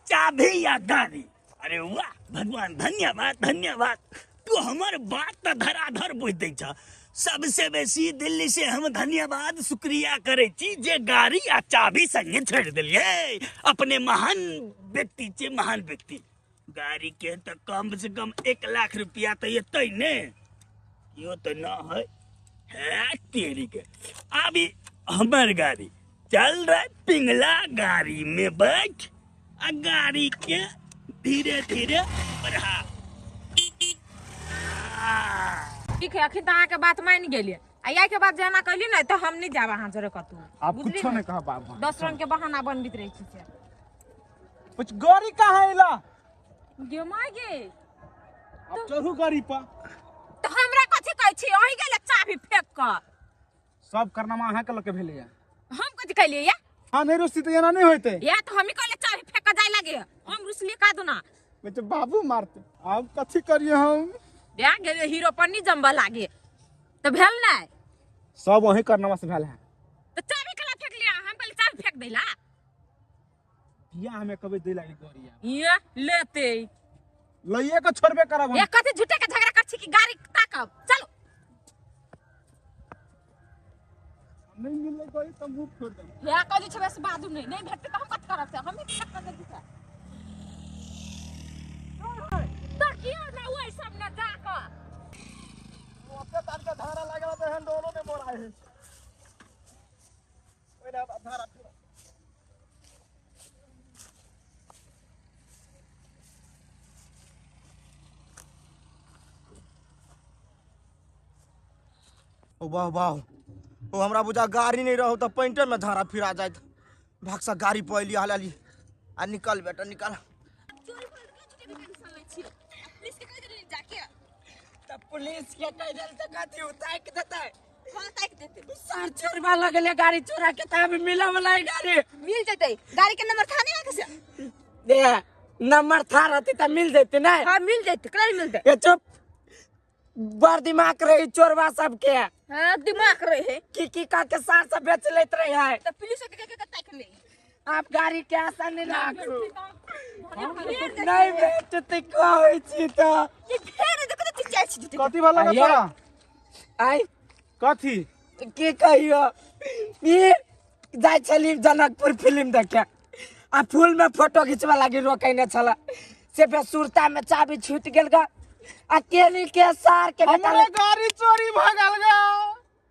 चाबी या गाड़ी अरे वाह भगवान धन्यवाद धन्यवाद तू हमर बात त धराधर बुझ दै छ। सबसे बेसी दिल्ली से हम धन्यवाद शुक्रिया करे छी जे गाड़ी आ चाबी संगे छोड़ दिलिए अपने महान व्यक्ति छे महान व्यक्ति। गाड़ी के तो कम से कम 1 लाख रुपया तो एतै ने यो तो न है है तेरी के अभी हमर गाड़ी चल रहा पिंगला गाड़ी में बैठ आ गाड़ी के धीरे धीरे बढ़ा। ठीक है अखन त अहाँ के बात मान गेलिए आ या के बाद जेना कहली ने त हम नहीं जाब अहाँ जरे कतौ आप कुछो नहीं कह बाबू 10 रंग के बहाना बनबित रहे छी से। कुछ गाड़ी कहाँ आइला गे my गे अब चढ़ू गाड़ी पर त हमरा कथि कहै छी अहीं गेले चाबी फेंक क सब करनामा अहाँ के लके भेलैया हम कथि कहलियै या हां नहीं रुसती त एना नहीं होइते या त हम ही कहले चाबी फेंक क जाय लागे हम रुसली का दुना बच्चे बाबू मारते अब कथि करिए हम ब्याह गेले हीरो पर नहीं जमबा लागे त भेल नै सब वही करनामा से भेल है त चाबी कला फेंक लिया हम कहले चाबी फेंक देला बिया हमें कभी दे लागी गोरिया ये लेते लइए के छोड़बे करब हम ये कथि झूठे के झगड़ा कर छी कि गाड़ी ताकब चलो नहीं मिलले कोई त मुंह फोड़ देब या कह छै बस बाजू नहीं नहीं भेटते त हम कथि करब से हम ही फेंक के दिखा त कियो ना ओइ सब ना जा क ओते तार के धारा लागल त हैंडलो में मोराय है ओइ ना धारा ओ वाह वाह ओ हमरा बुझा गाड़ी नहीं रहो तो पैंटे में धारा फिरा जात भागसा गाड़ी पर अली हलाली आ निकल बेटा निकल। पुलिस के कह देल त कथि उतार के देतै हां ताक देते। सर चोरबा लगले गाड़ी चोरा के त अभी मिला वाला गाड़ी मिल जतै। गाड़ी के नंबर था नहीं आके से दे नंबर था रहते त मिल जते ना। हां मिल जते, कल मिलते। ए चुप, बड़ दिमाग रही चोरबा सबके। हां दिमाग रहे है की का के सार सब बेच लेत रहे है त पुलिस के के ताक ले। आप गाड़ी के आशा नहीं राखू, नहीं भेटते कहै छी त ये फेर देखो त चिचाइ छी। कथी भला तोरा आई कथी की कहियो, ई जाय छली जनकपुर फिल्म देखे आ फूल में फोटो खिंचवा लागी रोकैने छला, से बेसुरता में चाबी छूट गेल गा आ केली के सार के बेटा हमरे गाड़ी चोरी भ गेल गा।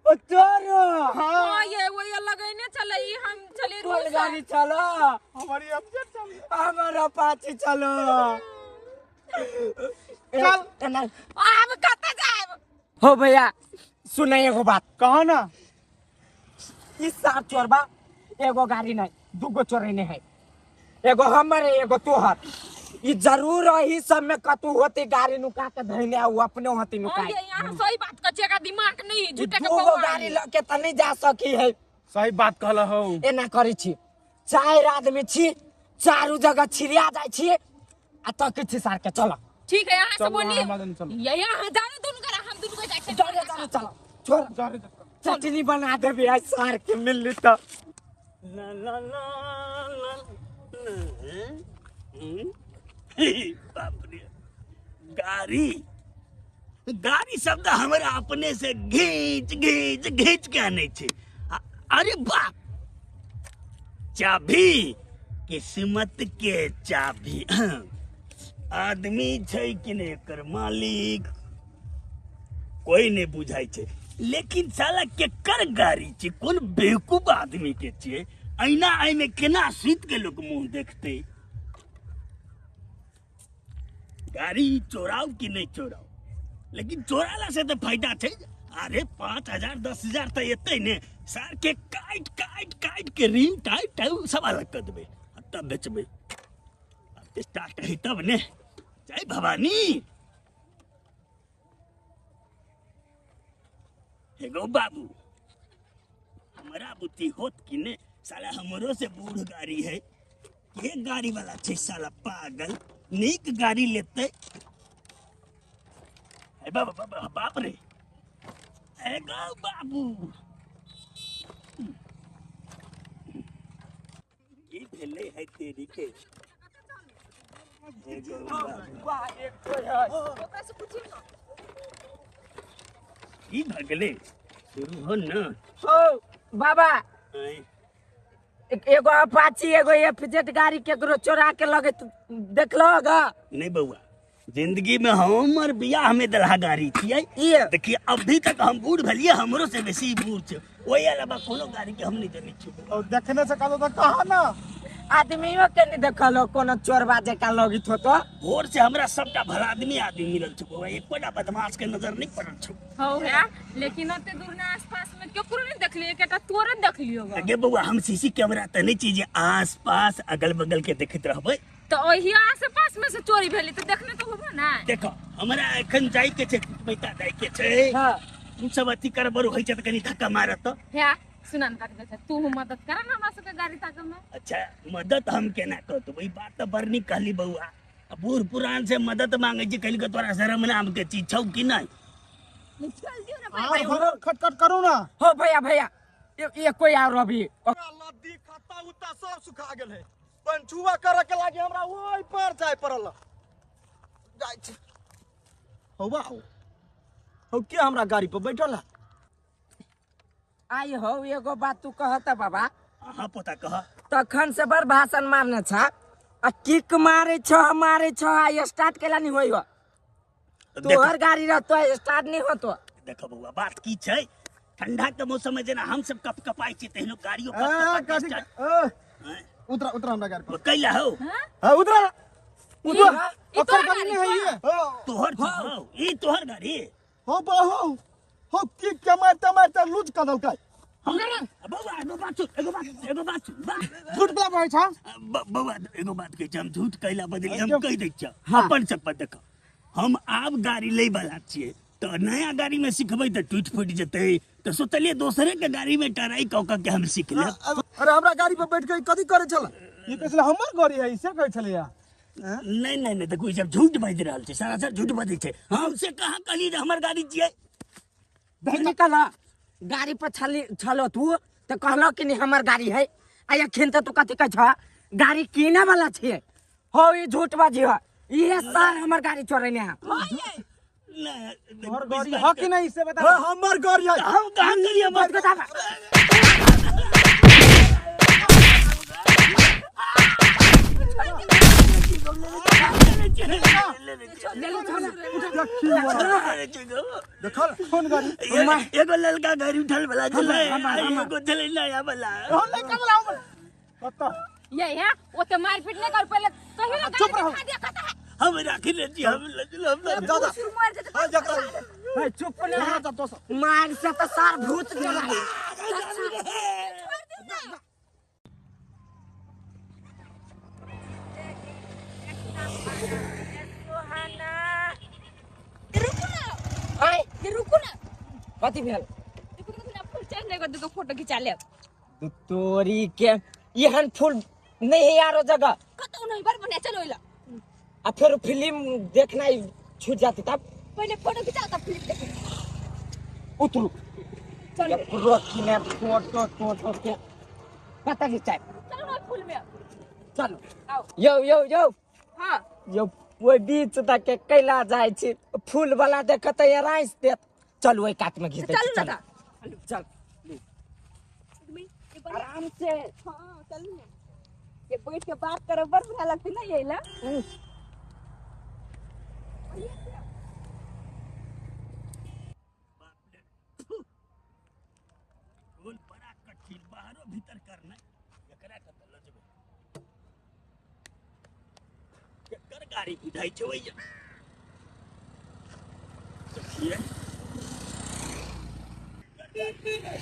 ओ चोरो हां ये वो ये लगैने छले, ई हम छले कोन गाड़ी चलो हमारी अपजेट चलो हमर अपाची चलो चल आब कत जाएब। हो भैया सुनै एगो बात कहो ना। ई सार चोरबा एगो गाड़ी नहीं दूगो चोरेने है, एगो हमर एगो तोहर। ई जरूर ही सब में कतू होती गाड़ी नुका के धइने आ अपने होती नुका। हां ये यहां सही बात कह छे, का दिमाग नहीं झूठे के दूगो गाड़ी ल के त नहीं जा सकी है। सही बात कहल हो। एना करै छी चार आदमी छी, चारू जगह छिड़िया जाय छी आ तक छी सार के। चलो ठीक है, यहां से बोली ये यहां जाने दुनु करा, हम दुनु को जाय छे। चलो चलो छोड़ चटनी बना देबी आज सार के मिलली त। ला ला ला ला बाप रे, गाड़ी गाड़ी शब्द हमरा अपने से घींच घींच घींच के आने छे। अरे बाप, चाबी किस्मत के चाबी आदमी छै कि नहीं एकर मालिक कोई नहीं बुझाई छे, लेकिन साला केकर गाड़ी छे, कोन बेवकूफ आदमी के छे। ऐना एहिमे केना सुति के लोग मुंह देखते। गाड़ी चोराओ कि नहीं चोराओ, लेकिन चोराला से तो फायदा छे। अरे 5,000 10,000 तो एतै ने, सार के काट काट काट के रिम टाइट टाइट सब अलग कर देबै तब बेचबै। अब स्टार्ट है तब ने। जय भवानी। एगो बाबू हमरा बुद्धि होत कि ने, साला हमरो से बूढ़ गाड़ी है, के गाड़ी वाला छे साला पागल, नीक गाड़ी लेते। ए बाबा बाबा बाप रे, ए गो बाबू की भेलै है तेरी के। ए गो बाबू की भगले शुरू हो न। हो बाबा एगो अपाची एगो एफजेड गाड़ी केकरो चोरा के लगे देखलो गा? नहीं बउआ, जिंदगी में हमर बियाह में दलहा गाड़ी छियै। देखिए अभी तक हम बूढ़ भेलिए, हमरो से बेसी बूढ़ छै, ओहि अलावा कोनो गाड़ी के हम नहीं जनै छियै। और देखने से कहलो त कहा ना आदमियों के नहीं देखलो कोनो चोरबा जका लगित हो तो। भोर से हमरा सबटा भला आदमी आदमी मिलल छै बउआ, एकोटा बदमाश के नजर नहीं पड़ल छै। हो है, लेकिन ओते दूर ना आसपास में केकरो नहीं देखलिए, एकटा तोरे देखलियो गा। अगे बउआ हम सीसी कैमरा त नहीं छी जे आस पास अगल बगल के देखैत रहबै, तो ओही आस पास में से चोरी भेली त देखने तो होबो ना। देखो हमरा एखन जाय के छै, पैसा जाय के छै। हां तू सब अथी करबर होय छै त कनी धक्का मारत। है सुनन का देखै तू मदद कर ना हमरा सबके गाड़ी ताके में। अच्छा मदद हम केना करतौ, ई बात त बड़ नीक कहली बउआ। बूढ़ पुरान से मदद मांगे छी कहली के तोरा शरम नाम के चीज छौ कि नहीं। चल दियो ना भाई, खटखट करू ना। हो भैया भैया ये कोई और अभी लद्दी खत्ता उत्ता सब सुखा गेल है, पंचुआ करे के लागी हमरा ओइ पर जाय पड़ल जाय छी। हो बा हो के हमरा गाड़ी पर बैठल है। आई हो एगो बात तू कहत बाबा। हां पोता कह। तखन से बड़ भाषण मारने छ आ किक मारे छ मारे छ आ स्टार्ट केला नहीं होई हो। तोहर गाड़ी रहतो स्टार्ट नहीं होतो। देखो बउआ बात की छै, ठंडा के मौसम में जेना हम सब कप कपाई छी तहिनो गाड़ियो कप कपा के उतरा उतरा हमरा गाड़ी पर कैला हो। हां उतरा उतरा, ओकर गाड़ी नहीं है ये तोहर हो, ई तोहर गाड़ी हो बहु हो की के मारते मारते लूज क देलकै हमरा। बउआ एगो बात सुन, एगो बात, एगो बात सुन, झूठ बोला कहै छ बउआ, एगो बात कहै छ, हम झूठ कैला बदली हम कहि दै छ अपन सब पर। देखो हम आब गाड़ी लै वाला छियै तो नया गाड़ी में सिखबै त टूट फूट जेतै, त सोचलिए दोसरे के गाड़ी में ट्राई क क के हम सीख लेब। अरे हमरा गाड़ी पर बैठ के कथी करे छल? ई कहै छलै हमर गाड़ी है, से कहै छलैया। नहीं नहीं नहीं, देखो ई सब झूठ बाजि रहल छै, सारा झूठ बाजै छै। हम से कहाँ कहली जे हमर गाड़ी छियै? निकल गाड़ी पर छली छलो तू त कहलो कि नहीं हमर गाड़ी है, आ अखन त तू कथी कहै छ गाड़ी किने वाला छियै। हो ई झूठ बाजी हो, इहे साल हमर गाड़ी चोरेने है। हमर गाड़ी है कि नहीं से बता। हमर गाड़ी है। हम कहाँ गेलियै हमर बता। देखल कौन गाड़ी? एगो ललका गाड़ी उठल वाला छलै, एगो छलै नया वाला। ललका वाला हमर कत ये है ओते मारपीट नहीं कर, पहले कहियो ना गाड़ी दिखा दिया कत है। हम राखी ले छी, हम लजल हम दादा हां जकरा ए चुप ना मार से त सार भूत चला। रुकू ना, अरे रुकू ना, कथी भेल? रुकू ना, फूल चढ़ नहीं दुगो फोटो खिंचा ले। तोरी के एहन फूल नहीं है यारो जगह कतौ नहीं, बड़ बढ़िया। चलो इला आ फिर फिल्म देखना छूट जाती तब। पहले फोटो खिंचाओ तब फिल्म देखे। उतरू चलो रोकी ने फोटो टोटो के पता खिंचाए। चलो ना फूल में चलो। आओ यो यो यो। हां यो ओइ बीच तक के कैला जाय छी फूल वाला देखत राइस देत। चल ओइ कात में घिच। चल ना चल आराम से। हां चल ना, ये बैठ के बात करो बड़ बढ़िया लगती ना ये ला। बोल बड़ा कठिन बाहरो भीतर करना, एकरा कत ल जेबै? केकर गाड़ी बुझाइ छै भैया? देखिए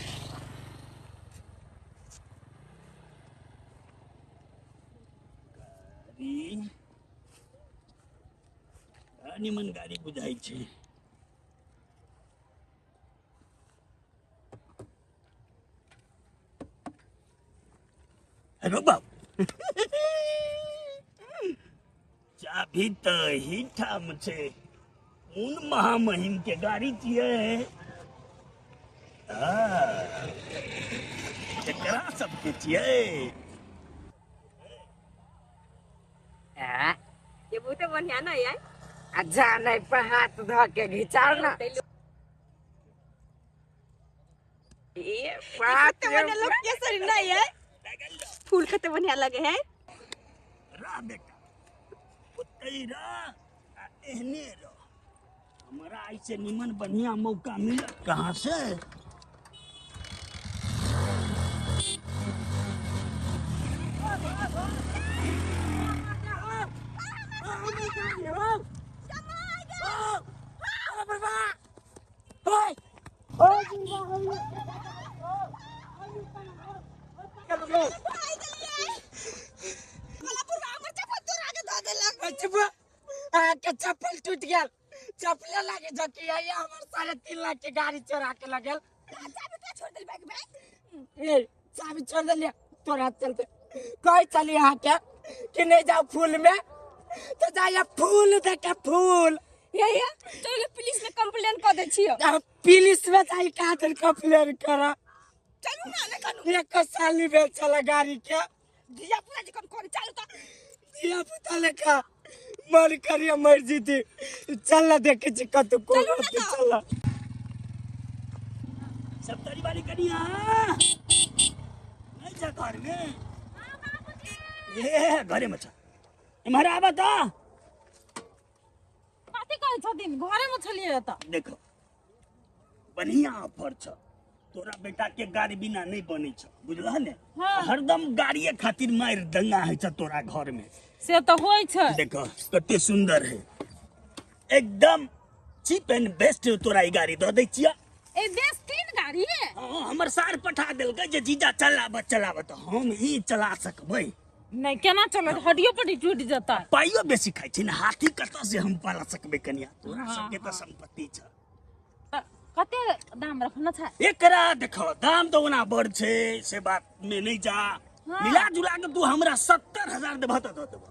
गाड़ी निमन गाड़ी बुझाइ छै। अरे बाप, चाभी त एही ठाम छै। कोन महामहिम के गाड़ी छियै? एकरा सबके छियै। ये बहुत बढ़िया ना यार। अच्छा नहीं पर हाथ धो के घिचाओ ना। ये बात बढ़िया लोग कैसे नहीं है, फूल कते बढ़िया लगे है। रा बेटा ओतै रा आ एहने रह, हमरा ऐसे निमन बढ़िया मौका मिलत कहाँ से? चप्पल टूट गया, चप्पल लागे जकी आई हमर 3.5 लाख के गाड़ी चोरा के लगल। चाबी का छोड़ देल बैग में? ए चाबी छोड़ देलिए तोरा चलते। कह चली यहाँ के कि नहीं जाओ फूल में तो जाइए फूल देखे फूल। ये ये चलो पुलिस में कंप्लेन कर दे छियो। पुलिस में जाई का कंप्लेन कर? चलू ना ना कानू एक साली बेचला गाड़ी के धिया पुता जी कम कर। चलू तो धिया पुता लेखा मर करिए मर जीती। चल ना देखे छी कत को चल सब तरी वाली कनिया नहीं जा घर में। हां बाबूजी ए घरे में छ, इमहर आबा त। कथी कहै छथिन? घरे में छलियै त। देखो बढ़िया ऑफर छ, तोरा बेटा के गाड़ी बिना नहीं बनै छ, बुझलह ने? हाँ। हरदम गाड़िए खातिर मार दंगा है छ तोरा घर में। से तो होई छ। देखो कते सुंदर है, एकदम चीप एंड बेस्ट तोरा ई गाड़ी दऽ दै छियै। ए बेस्ट तीन गाड़ी है। हाँ, हमर सार पठा देलकै जे जीजा चलाब चलाब, त हम ई चला सकबै नहीं। केना चलत? हड्डियो पर टूट जता। पाइयो बेसी खाइ छै ने, हाथी कतऽ से हम पाला सकबै कनिया? तोरा सबके त संपत्ति छ। कते दाम रखना छै एकरा देखो दाम तो ओना बड़ छै से बात में नहीं जा। हाँ। मिला जुला के तू हमरा 70,000 देबह त दऽ देबह।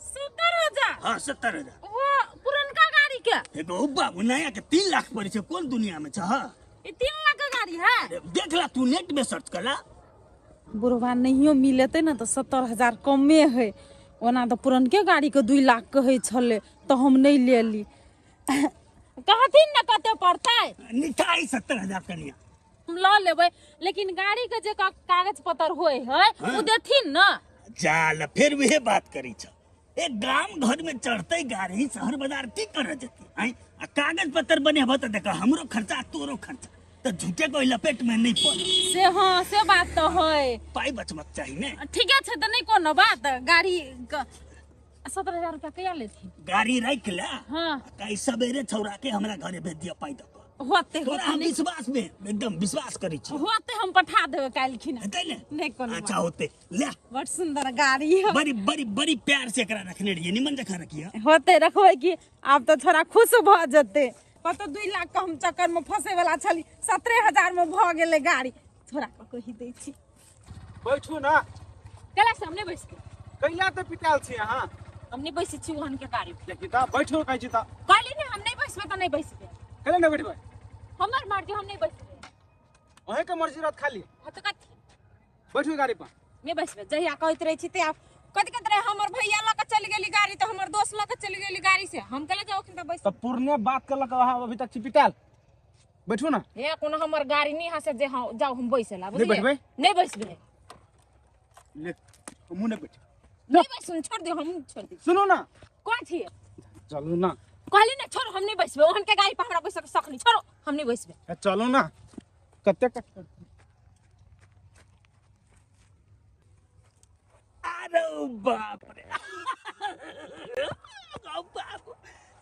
70,000? हाँ 70,000। वो पुरनका गाड़ी के एगो बाबू नया के 3 लाख पड़े छै कोन दुनिया में छह? ई 3 लाख के गाड़ी है। देख ला तू नेट में सर्च कर ला। बुढ़वा नहियो मिलते ना तो 70,000 कमे है। ओना तो पुरनके गाड़ी के 2 लाख कहै छले तो हम नहीं लेली। कहथिन ना कते पड़तै? निकाय 70,000 कनिया हम ल लेबै, लेकिन गाड़ी के जे कागज पत्र होय है उ देथिन ना। जाल फिर वह बात करी छ। एक गांव घर में चढ़ते गाड़ी शहर बाजार की कर जती आई आ कागज पत्र बनेबह त देख हमरो खर्चा तोरो खर्चा त झूठे कोई लपेट में नहीं पड़ से। हाँ से बात तो है, पाई बचबक चाहिए ने। ठीक है त नहीं कोनो बात। गाड़ी 70,000 रुपया कहिया लेथिन? गाड़ी रख ला। हाँ कई सवेरे छौरा के हमरा घरे भेज दिया पाई दक होते। तोरा हम विश्वास में एकदम विश्वास करी छी। होते हम पठा देबे काल्हि खिना। हेतै ने? नहीं कोनो अच्छा होते ले। बड़ सुंदर गाड़ी है। बड़ी बड़ी बड़ी प्यार से एकरा रखने रहिए, निमन जखा रखिए। होते रखबै कि आब तो छोरा खुश भ जते। कतो 2 लाख के हम चक्कर में फंसे वाला छली, 70,000 में भ गेलै गाड़ी। छोरा के कहि दै छी। बैठू ना। कैला से हमने बैस के कैला त पिटाल छी अहाँ? हम नहीं बैसै छी ओहन के गाड़ी। देखी त बैठू कहै छी त। कहली ने हम नहीं बैसबै त नहीं बैसबै। कैला नहीं बैठबै? हमर मर्जी, हम नहीं बैसबै। अहें के मर्जी रहत खाली। हां त कथी बैठू गाड़ी पर? नहीं बैसबै। जहिया कहैत रहै छी ते आप कथि कहैत रहे हमर भैया ल के चलि गेली गाड़ी त हमर दोस्त ल के चलि गेली गाड़ी से हम कहले जाओ त बैस। त पुरने बात करलक अहाँ अभी तक छी पिटाल। बैठू ना। हे कोनो हमर गाड़ी नहीं हां से जे हां जाओ हम बैसला बुझलिए। नहीं बैठबै? नहीं बैसबै। ले मुंह नहीं बैठ। नहीं बैसु, छोड़ दे, हम छोड़ दे। सुनो ना। कौन छी? चलू ना। कहली ना छोड़, हम नहीं बैसबै। ओहन के गाड़ी पर हमरा बैसके शक नहीं। छोड़ो, हम नहीं बैसबै। चलो ना। कते अरे बाप रे बाप,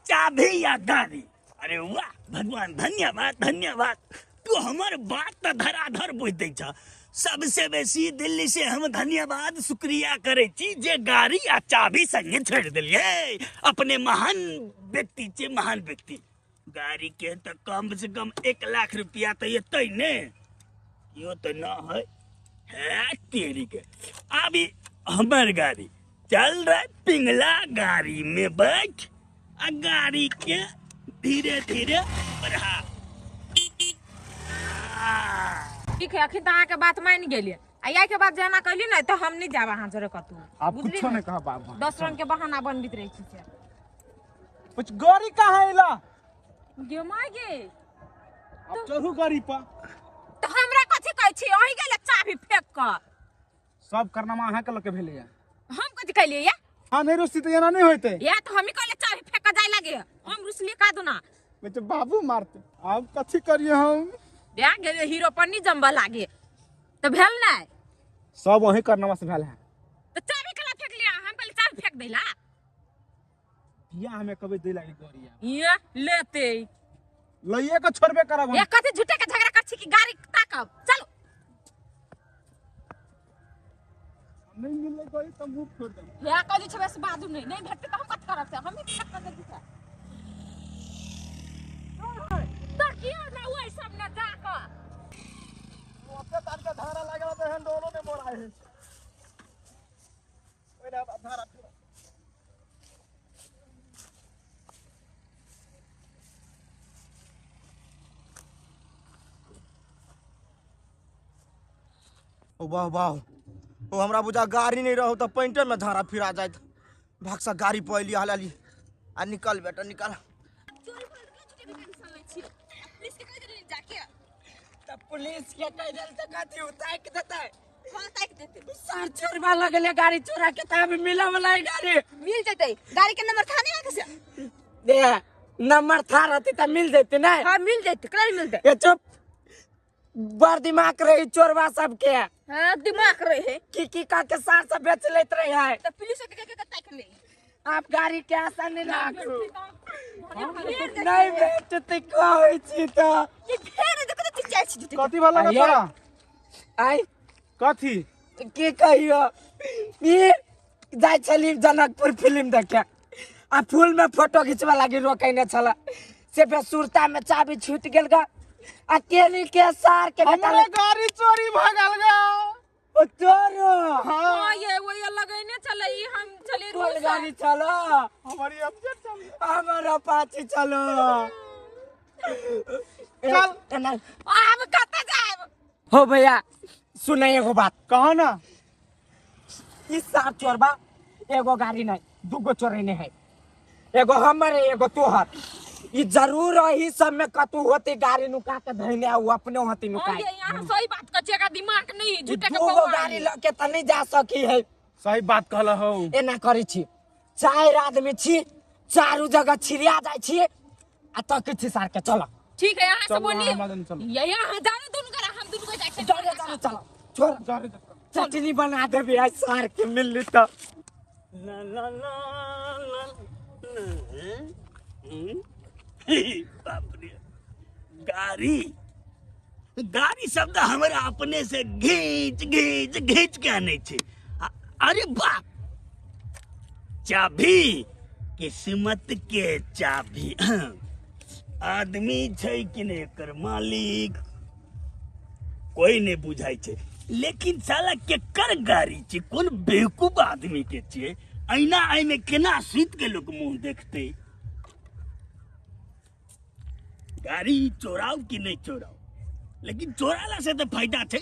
चाबी या गाड़ी। अरे वाह भगवान, धन्यवाद धन्यवाद। तू हमर बात त धराधर बुझ दै छ। सबसे बेसी दिल्ली से हम धन्यवाद शुक्रिया करे छी जे गाड़ी आ चाबी संगे छोड़ दिलिए। अपने महान व्यक्ति छे, महान व्यक्ति। गाड़ी के तो कम से कम 1 लाख रुपया तो एतै ने, यो तो न है। है तेरी के अभी हमर गाड़ी चल रहा, पिंगला गाड़ी में बैठ आ गाड़ी के धीरे धीरे बढ़ा। ठीक है, अखन त अहाँ के बात मान गेलिए। आ याई के बाद जाना कहली ने त हम नहीं जाब अहाँ जरे कतौ। आप कुछो नहीं कहा बाबू, 10 रंग के बहाना बनबित रहे छी। कुछ गाड़ी कहाँ आइला? गे my गे। अब चढ़ू गाड़ी पर। त हमरा कथि कहै छी? अहीं गेले चाबी फेंक क। सब करनामा अहाँ के लके भेलैया। हम कथि कहलियै या? हां नहीं रुसती त एना नहीं होइते। या त हम ही कहले चाबी फेंक क जाय लागे, हम रुसली का दुना। मैं तो बाबू मारते, अब कथि करिए हम? ब्याह गेले हीरो पर नहीं जमबा लागे त भेल नै। सब वही करनामा से भेल है। त चाबी कला फेंक लिया? हम कहले चाबी फेंक देला। बिया हमें कभी दे लागी गोरिया। ये लेते लइए के छोड़बे करब हम। ये कथि झूठे के झगड़ा कर छी कि गाड़ी ताकब? चलो नहीं मिलले कोई त मुंह फोड़ देब। या कह दी छबे से बाजू नहीं, नहीं भेटते त हम कथि करब से? हम ही फेंक के दी छै। तकियो ना ओइ सब ना जा क ओते तार के धारा लागल त हैंडलो ने मोड़ाय है। ओइ ना धारा ओ वाह वाह, ओ हमरा बुझा गाड़ी नहीं रहो त पैंटे में धारा फिरा जाइत। भागसा गाड़ी पर अइली हलाली आ निकल बेटा निकल। त पुलिस के कह देल त कथि उताक देतै? हां ताक देतै। सर चोरबा लगले गाड़ी चोरा के, त अभी मिला वाला गाड़ी मिल जतै। गाड़ी के नंबर था नहीं आके से? दे नंबर था रहते त मिल जतै नै। हां मिल जतै, कल मिलतै। ए चुप, बड़ दिमाग रही चोरबा सबके। हां दिमाग रहे की का के सार सब बेच लेत रहे है। त पुलिस के के ताक ले। आप गाड़ी के आशा नहीं राखू, नहीं भेटतै कहै छी त। ये फेर देखो त चिचाइ छी। कथि भला तोरा? आई कथि की कहियो, ई जाइ छली जनकपुर फिल्म देखे आ फूल में फोटो खिंचवा लागी रोकैने छला, से बेसुरता में चाबी छूट गेल गा। आ केली के सार के बेटा हमरे गाड़ी चोरी भ गेल गा। ओ तोरो? हां, ये वो ये लगैने चले ई हम चले। कोन गाड़ी चलो? हमारी अपजेट चली। हमर अपाची चलो। चल। एना। आब कतऽ जायब? हो भैया, सुनै एगो बात। कहो ना। ई सार चोरबा एगो गाड़ी नहीं, दूगो चोरेने है, एगो हमर है, एगो तोहर। ई जरूर ही सब में कतू होती गाड़ी नुका के धइने आ उ अपने होती हां नुकाई। ये यहाँ सही बात कह छै, दिमाग नहीं झूठे के दूगो बौआ। गाड़ी लके त नहीं जा सकी है। सही बात कहल हो। एना करै छी, चारि आदमी छी, चारू जगह छिड़िया जाइ छी आ तकै छी सार के। चलो। ठीक है, यहाँ से चलू, बोली। अहाँ मदन चलू। ये यहाँ जाने दुनू करा, हम दुनू को जाइ छै। चलो चलो चलो, छोड़, चटनी बना देबी आज सार के मिलली त। ला ला ला ला ला। बाप रे, गाड़ी गाड़ी शब्द हमरा अपने से घींच घींच घींच के आनै छै। अरे बाप, चाभी, किस्मत के चाभी। आदमी छै कि नहि एकर मालिक कोई नहीं बुझाइ छै, लेकिन साला केकर गाड़ी छै, कोन बेवकूफ आदमी के छियै? ऐना एहिमे केना सुति के लोक मुंह देखतै? गाड़ी चोराउ कि नहीं चोराउ? लेकिन चोराला से तऽ फायदा छै।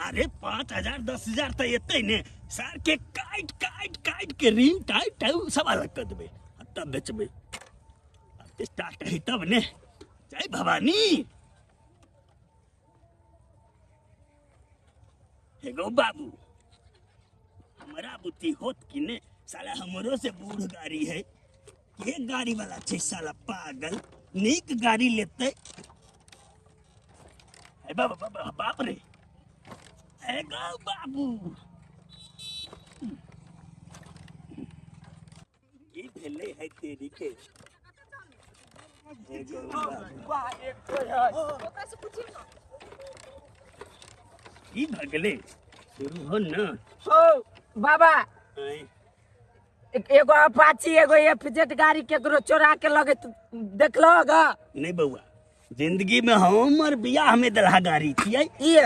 अरे 5,000 10,000 तऽ एतै ने। सार के काटि काटि काटि के रिम टाइट टाइट सब अलग कऽ देबै आ तब बेचबै। आब स्टार्ट है तब ने। जय भवानी। एगो बाबू, हमरा बुद्धि होत कि ने? साला हमरो से बूढ़ गाड़ी है। के गाड़ी वाला छै साला पागल, नीक गाड़ी लेतै। ए बाबा बाबा, बाप रे। ए गो बाबू, की भेलै है तेरी के? ए गो बाबू, ओकरा से पूछियो ना। की भऽ गेलै? शुरू हो न। हो बाबा, आँय, एगो अपाची एगो एफजेड गाड़ी केकरो चोरा के लगे देखलो गा? नहीं बउआ, जिंदगी में हमर बियाह में दलहा गाड़ी छियै।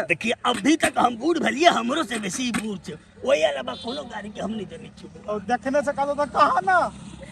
देखिए अभी तक हम बूढ़ भेलियै, हमरो से बेसी बूढ़ छै। ओहि अलावा कोनो गाड़ी के हम नहीं जनै छियै। और देखने से कहलो तो कहा ना।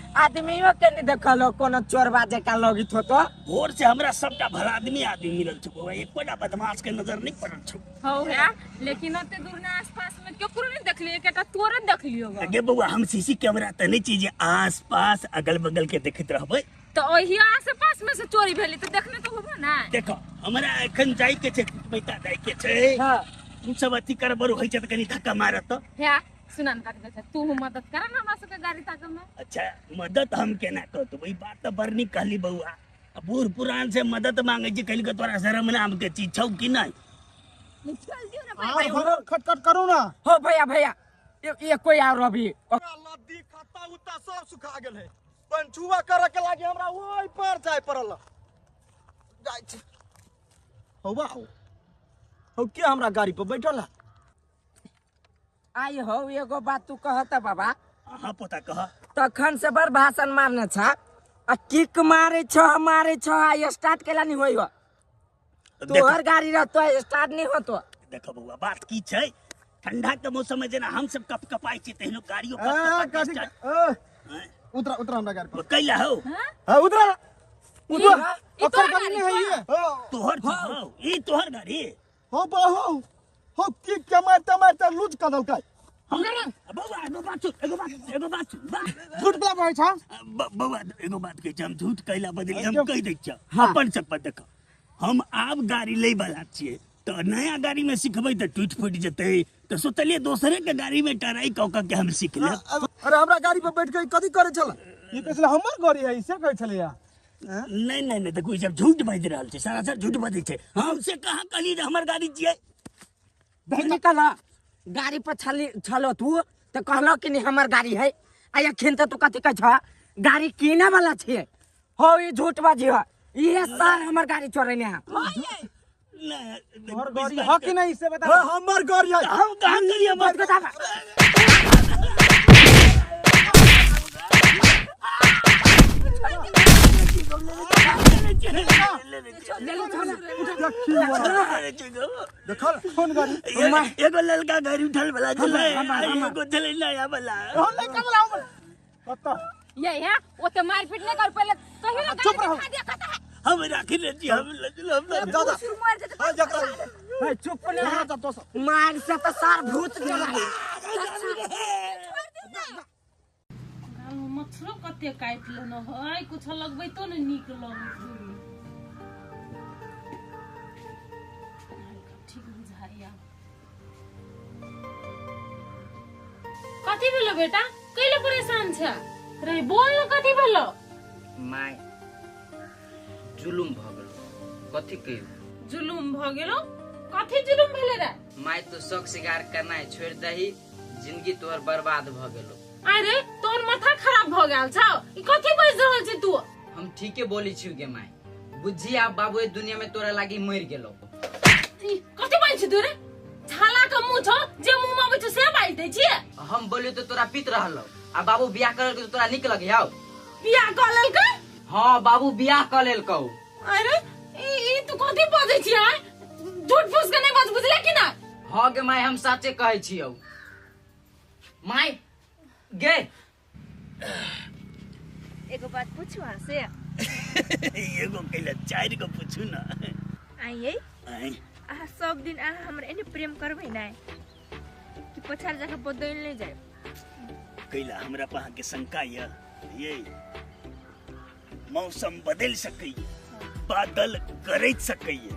आदमियों के नहीं देखलो कोनो चोरबा जका लगित हो तो? भोर से हमरा सबटा भला आदमी आदमी मिलल छै बउआ, एकोटा बदमाश के नजर नहीं पड़ल छौ। हो है, लेकिन ओते दूर ना आस पास में केकरो नहीं देखलिए, एकटा तोरे देखलियो गा। अगे बउआ, हम सीसी कैमरा त नहीं छी जे आस पास अगल बगल के देखैत रहबै। तो ओही आस पास में से चोरी भेली तो देखने तो होबो ना। देखो, हमरा एखन जाय के छै, कुटमैता जाय के छै। हां, तू सब अथी करबर होइ छै त कनी धक्का मारत। है सुना न, काट दे तू, मदद कर ना हमरा सबके गाड़ी ताके में। अच्छा, मदद हम केना करतौ? ई बात त बड़ नीक कहली बउआ। आ बूढ़ पुरान से मदद मांगे छी, कहली के तोरा शरम नाम के चीज छौ कि नहीं? चल दियो ना। और भरर खटखट करू ना। हो भैया भैया, ये कोई और अभी लद्दी खत्ता उत्ता सब सुखा गेल है। पंचुआ करे के लागी हमरा ओहि पर जाय पड़ल। जाइ छी। हौ बा हौ, हौ के हमरा गाड़ी पर बैठल है? आई हो, एगो बात तू कहत बाबा। हाँ पोता, कह। तखन से बड़ भाषण मारने छ आ किक मारे छ मारे छ, आ स्टार्ट केला नहीं होई हो? तोहर गाड़ी रहतो स्टार्ट नहीं होतो। देखो बउआ, बात की छै, ठंडा के मौसम में जेना हम सब कप कपाई छी तेहनो गाड़ियो कप ए, कपा के कथी स्टार्ट। ए, उतरा उतरा हमरा गाड़ी पर। कैला हो? हां, उतरा उतरा। ई ओकर तोहर गाड़ी गाड़ी नहीं है ये। तोहर छौ? ई तोहर गाड़ी? हो बा हो, हो की के मारते मारते लूज कर देलकै। हमरा बउआ, एगो बात सुन, एगो बात, एगो बात सुन, झूठ बोला कहै छ। बउआ, एगो बात कहै छी, हम झूठ कैला बदली हम कहि दै छियौ। अपन सब पर देखो, हम आब गाड़ी लै वाला छियै तऽ नया गाड़ी में सिखबै तऽ टूटि फूटि जेतै, तऽ सोचलियै दोसरे के गाड़ी में ट्राई कऽ कऽ के हम सीख लेब। अरे हमरा गाड़ी पर बैठ के कथी करै छल? ई कहै छलै हमर गाड़ी है, से कहै छलैया। नहीं नहीं नहीं, देखो ई सब झूठ बाजि रहल छै, सरासर झूठ बाजै छै। हम से कहाँ कहलियै जे हमर गाड़ी छियै? निकल, गाड़ी पर छली छलो तू तो कहलो कि नहीं हमर गाड़ी है, आ अखन तो तू कथी कहै छ गाड़ी किने वाला छियै? हो, ई झूठ बाजी हो, इहे साल हमर गाड़ी चोरेने है। तोहर गाड़ी है कि नहीं से बता। हाँ, हमर गाड़ी है। हम कहाँ कहलियै हमर? बता। देखल कोन गाड़ी एगो ललका गाड़ी उठल वाला छलै एगो छलै नया वाला हम लड़का वाला हम कत ये है ओते मारपीट नहीं कर पहले कहियो ना चुप रहो हम राखी ले छी हम लजल हम दादा हां जकरा ए चुप ना हां तो मार से तो सार भूत गेल मच्छरो कते काटि लेने है कुछ लगबै तो ने नीक लगैत ठीक बुझाइया। कथी भेलो बेटा कैले परेशान छ रे बोल न कथी भेलो? My जुलुम भ गेलो। कथी कहियो जुलुम भ गेलो? कथी जुलुम भेले रे? My तो शौक शिकार करनाइ छोड़ दही जिंदगी तोहर बर्बाद भ गेलो। अरे तोर माथा खराब भ गेल छौ ई कथी बाजि रहल छी तू? हम ठीके बोली छी गे my बुझी आप बाबू ए दुनिया में तोरा लागी मर गेलो। कथी बाजि छी तू रे? छाला के मुंह छौ जे मुंह में आबै छौ से बाजि दै छी। हम बोलियो तो तोरा पीत रहलो आ बाबू बियाह करल के तोरा निक लगे आउ। बियाह क लेलकै? हां बाबू बियाह क लेलकौ। अरे ई तू कथी बाजै छी आ झूठ फूस के नहीं बाज बुझले कि ना? हां गे my हम साचे कहै छियौ my गे। एगो बात पूछू अहाँ से? एगो कैला चारि गो पूछू ना। आइए अहाँ सब दिन अहाँ हमरा एने प्रेम करबै ना कि पछाड़ जाके बदल नहीं जाए? कैला हमरा पर अहाँ के शंका ये मौसम बदल सकैए बादल गरज सकैए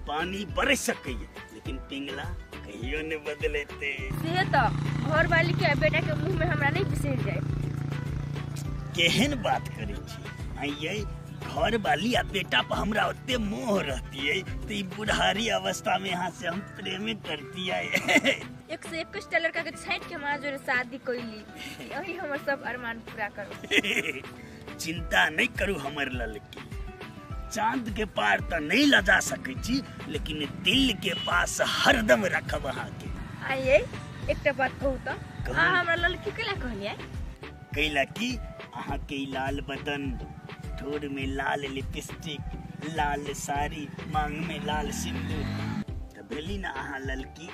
पानी बरस सकैए लेकिन पिंगला कहियो नहीं बदलेते। से तो घर वाली के बेटा के मुंह में हमरा नहीं बिसर जाए। केहन बात करे छी आइए घर वाली आ बेटा पर हमरा ओते मोह रहती है तो ई बुढ़ारी अवस्था में यहाँ से हम प्रेम करती है। 121 टा लड़का के छांट के हमरा जोरे शादी कैली यही हमर सब अरमान पूरा करू। चिंता नहीं करू हमर लड़की चांद के पार तो नहीं लजा सकै छी लेकिन दिल के पास हरदम रखब अहाँ के। आइए एकटा बात कहू तो अहाँ हमरा लड़की केला कहलियै? कैला की अहाँ के लाल बदन ठोर में लाल लिपस्टिक लाल साड़ी मांग में लाल सिंदूर त भेली ना अहाँ ललकी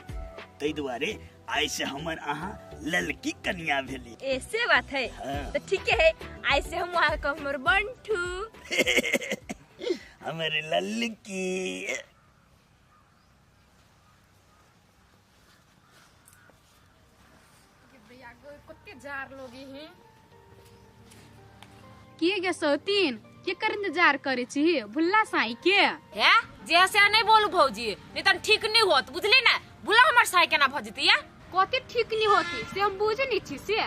तै दुआरे आइ से हमर अहाँ ललकी कन्या भेली। ऐसे बात है हाँ। तो ठीक है आइ से हम अहाँ के हमर बंठू हमर ललकी। कते जार लोगी हैं के गे सौतीन के कर इंतजार करे छी भुल्ला साई के? है जैसे नहीं बोलू भौजी नहीं तन ठीक नहीं होत बुझली ना भुल्ला हमर साई केना भ जती या? कथी ठीक नहीं होती से हम बुझे नहीं छी से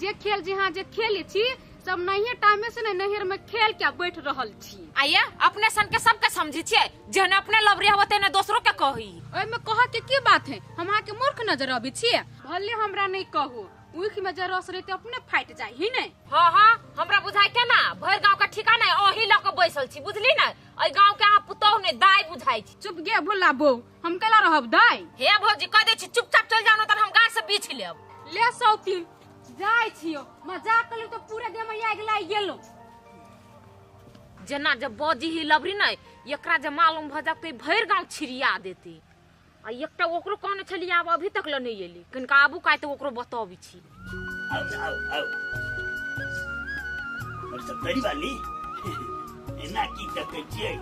जे खेल जहाँ जे खेले छी सब नहीं टाइम से नहीं नहर में खेल के बैठ रहल छी। आइए अपने सन के सबके समझी छियै जेहन अपने लबरी होते ने दोसरो के कही। ओय में कह के की बात है हम अहाँ के मूर्ख नजर अबै छियै भले हमरा नहीं कहू उख में जे रस रहते अपने फाट जाय ही नहीं। हां हां हमरा बुझाय के ना भर गांव के ठिकाना ओही ल के बैसल छी बुझली ना एई गांव के अहाँ पुतोह ने दाई बुझाय छी। चुप गे भुल्ला बो हम केला रहब दाई? हे भौजी कह दे छी चुपचाप चल जाओ न त हम गाड़ से बीछ लेब। ले सौतीन जाय छियो मजाक कलू तो पूरा देह में आग लागि गेलो। जेना जब बजी ही लबरी नै एकरा जे मालूम भ जात त भर गांव छिरिया देती आ एकटा ओकरो कहने छलियै आब अभी तक ल नहीं एली कनिका आबू काय त ओकरो बताबी छी। आओ आओ आओ और सब गरीब वाली एना की देखै छियै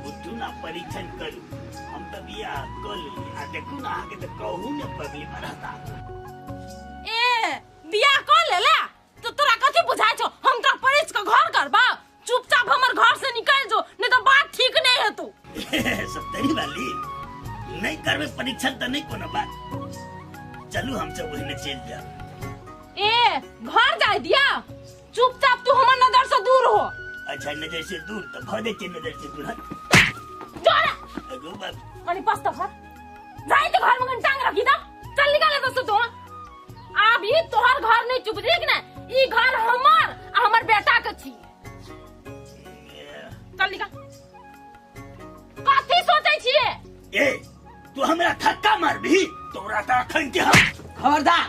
उठू ना परीक्षण करू हम त बियाह क लेली आ देखू ना अहाँके त कहू ने पगली रहता। ए बियाह क लेला तो तोरा कथी बुझाय छौ हम तोरा परिच के घर करबा चुपचाप हमर घर से निकल जो नहीं तो बात ठीक नहीं हेतौ। सप्तरी वाली नहीं करबे परीक्षण त नहीं कोनो बात चलू हम सब ओहिने चलि जाब। ए घर जाय दिया चुपचाप तू हमर नजर से दूर हो। अच्छा नजर से दूर त भ जेतै नजर से दूर जोरा अगो बाप कनी पास त घर जाय त घर में कनी टांग रखी दा चल निकाले दस तो आब ई तोहर घर नहीं चुप देख ना ई घर हमर आ हमर बेटा के छी चल निकाल। कथी सोचै छियै? ए तू हमरा धक्का मारबी तोरा त अखन के हम खबरदार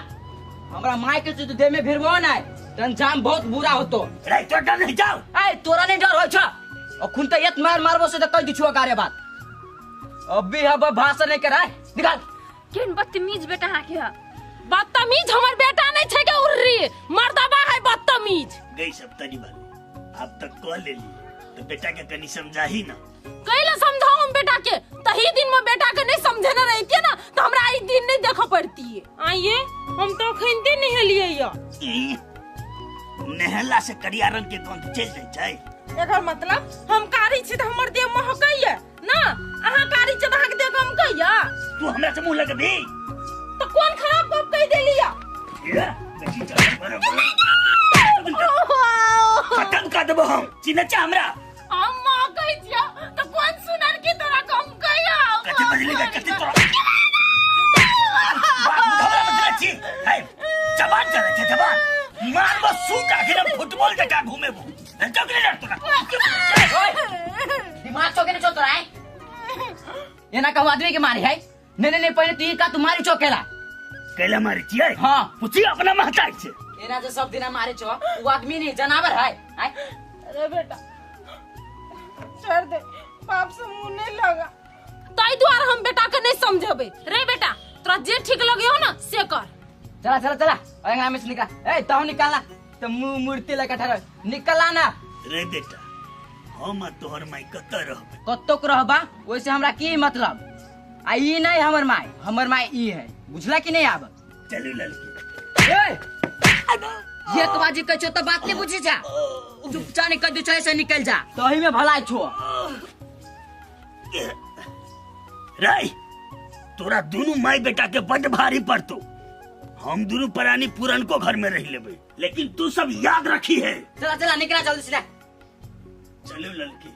हमरा my के तू देह में भिड़बो नै त अंजाम बहुत बुरा होतो। रे तोरा डर नहीं जाओ। ए तोरा नहीं डर होय छ अखुन त एत मार मारबो से त कह दिछु अगारे बात। अभी अब भाषण नहीं कराए निकाल। केहन बदतमीज बेटा अहाँ के है। बदतमीज हमर बेटा नहीं छै के उर्री मर्दबा है बदतमीज। गई सब तनी बात अब तक कह लेली तो बेटा के कनी समझाही ना। कैला समझाऊ हम बेटा के? तही दिन में बेटा के नहीं समझने रहती ना तो हमरा ई दिन नहीं देखा पड़ती। आइए हम तो खनते नहीं हलिए या। नहला से करिया रंग के गंध चल जाय छै। एकर मतलब हम कारी छी त हमर देह महकैया ना, अहाँ कारी छी त अहाँ के देह गमकैया। तू हमरा से मुंह लगबी तो कौन खराब गप कह देलिया? ये बेटी चल बराबर खत्म कर देबो हम। चिन्ह छ हमरा? हम महकै छिया त कौन सुनर की तोरा गमकैया? कथि बजली का कथि तोरा बाप हमरा बजले छी। हे जबान चले छै जबान मार बस सूट आखिर हम फुटबॉल जका घूमेबो। चौक नहीं तोरा दिमाग चौके नहीं चो तोरा है। एना कहू आदमी के मारी है। नहीं नहीं नहीं पहले तू ई का तू मारी चौकेला कैला मारी छियै? हां पूछी अपना महताई छै। एना जे सब दिना मारे छो वो आदमी नहीं जनावर है। अरे बेटा छोड़ दे, बाप से मुंह नहीं लगा। ताई द्वार हम बेटा के नहीं समझेबे। रे बेटा तोरा जे ठीक लगे हो ना से कर। चला चला चला अंगना में से निकल। ए तू निकालना तो मुंह मूर्ति लगा ठहर निकलना ना। रे बेटा हम तोहर माई कत रहबे? कतोक रहबा ओइसे हमरा की मतलब? आ ई नहीं हमर माई, हमर माई ई है बुझला कि नहीं? आब चलू लड़की। ए ये तो बाजी कहै छो त बात नहीं बुझी जा। चुपचाप निकल दे छै से निकल जा तही में भलाई छो। राय तोरा दोनों माई बेटा के बड भारी पड़तो। हम दोनों प्राणी पूरन को घर में रह लेबे लेकिन तू सब याद रखी है। चला चला निकला जल्दी से। चलो लड़की।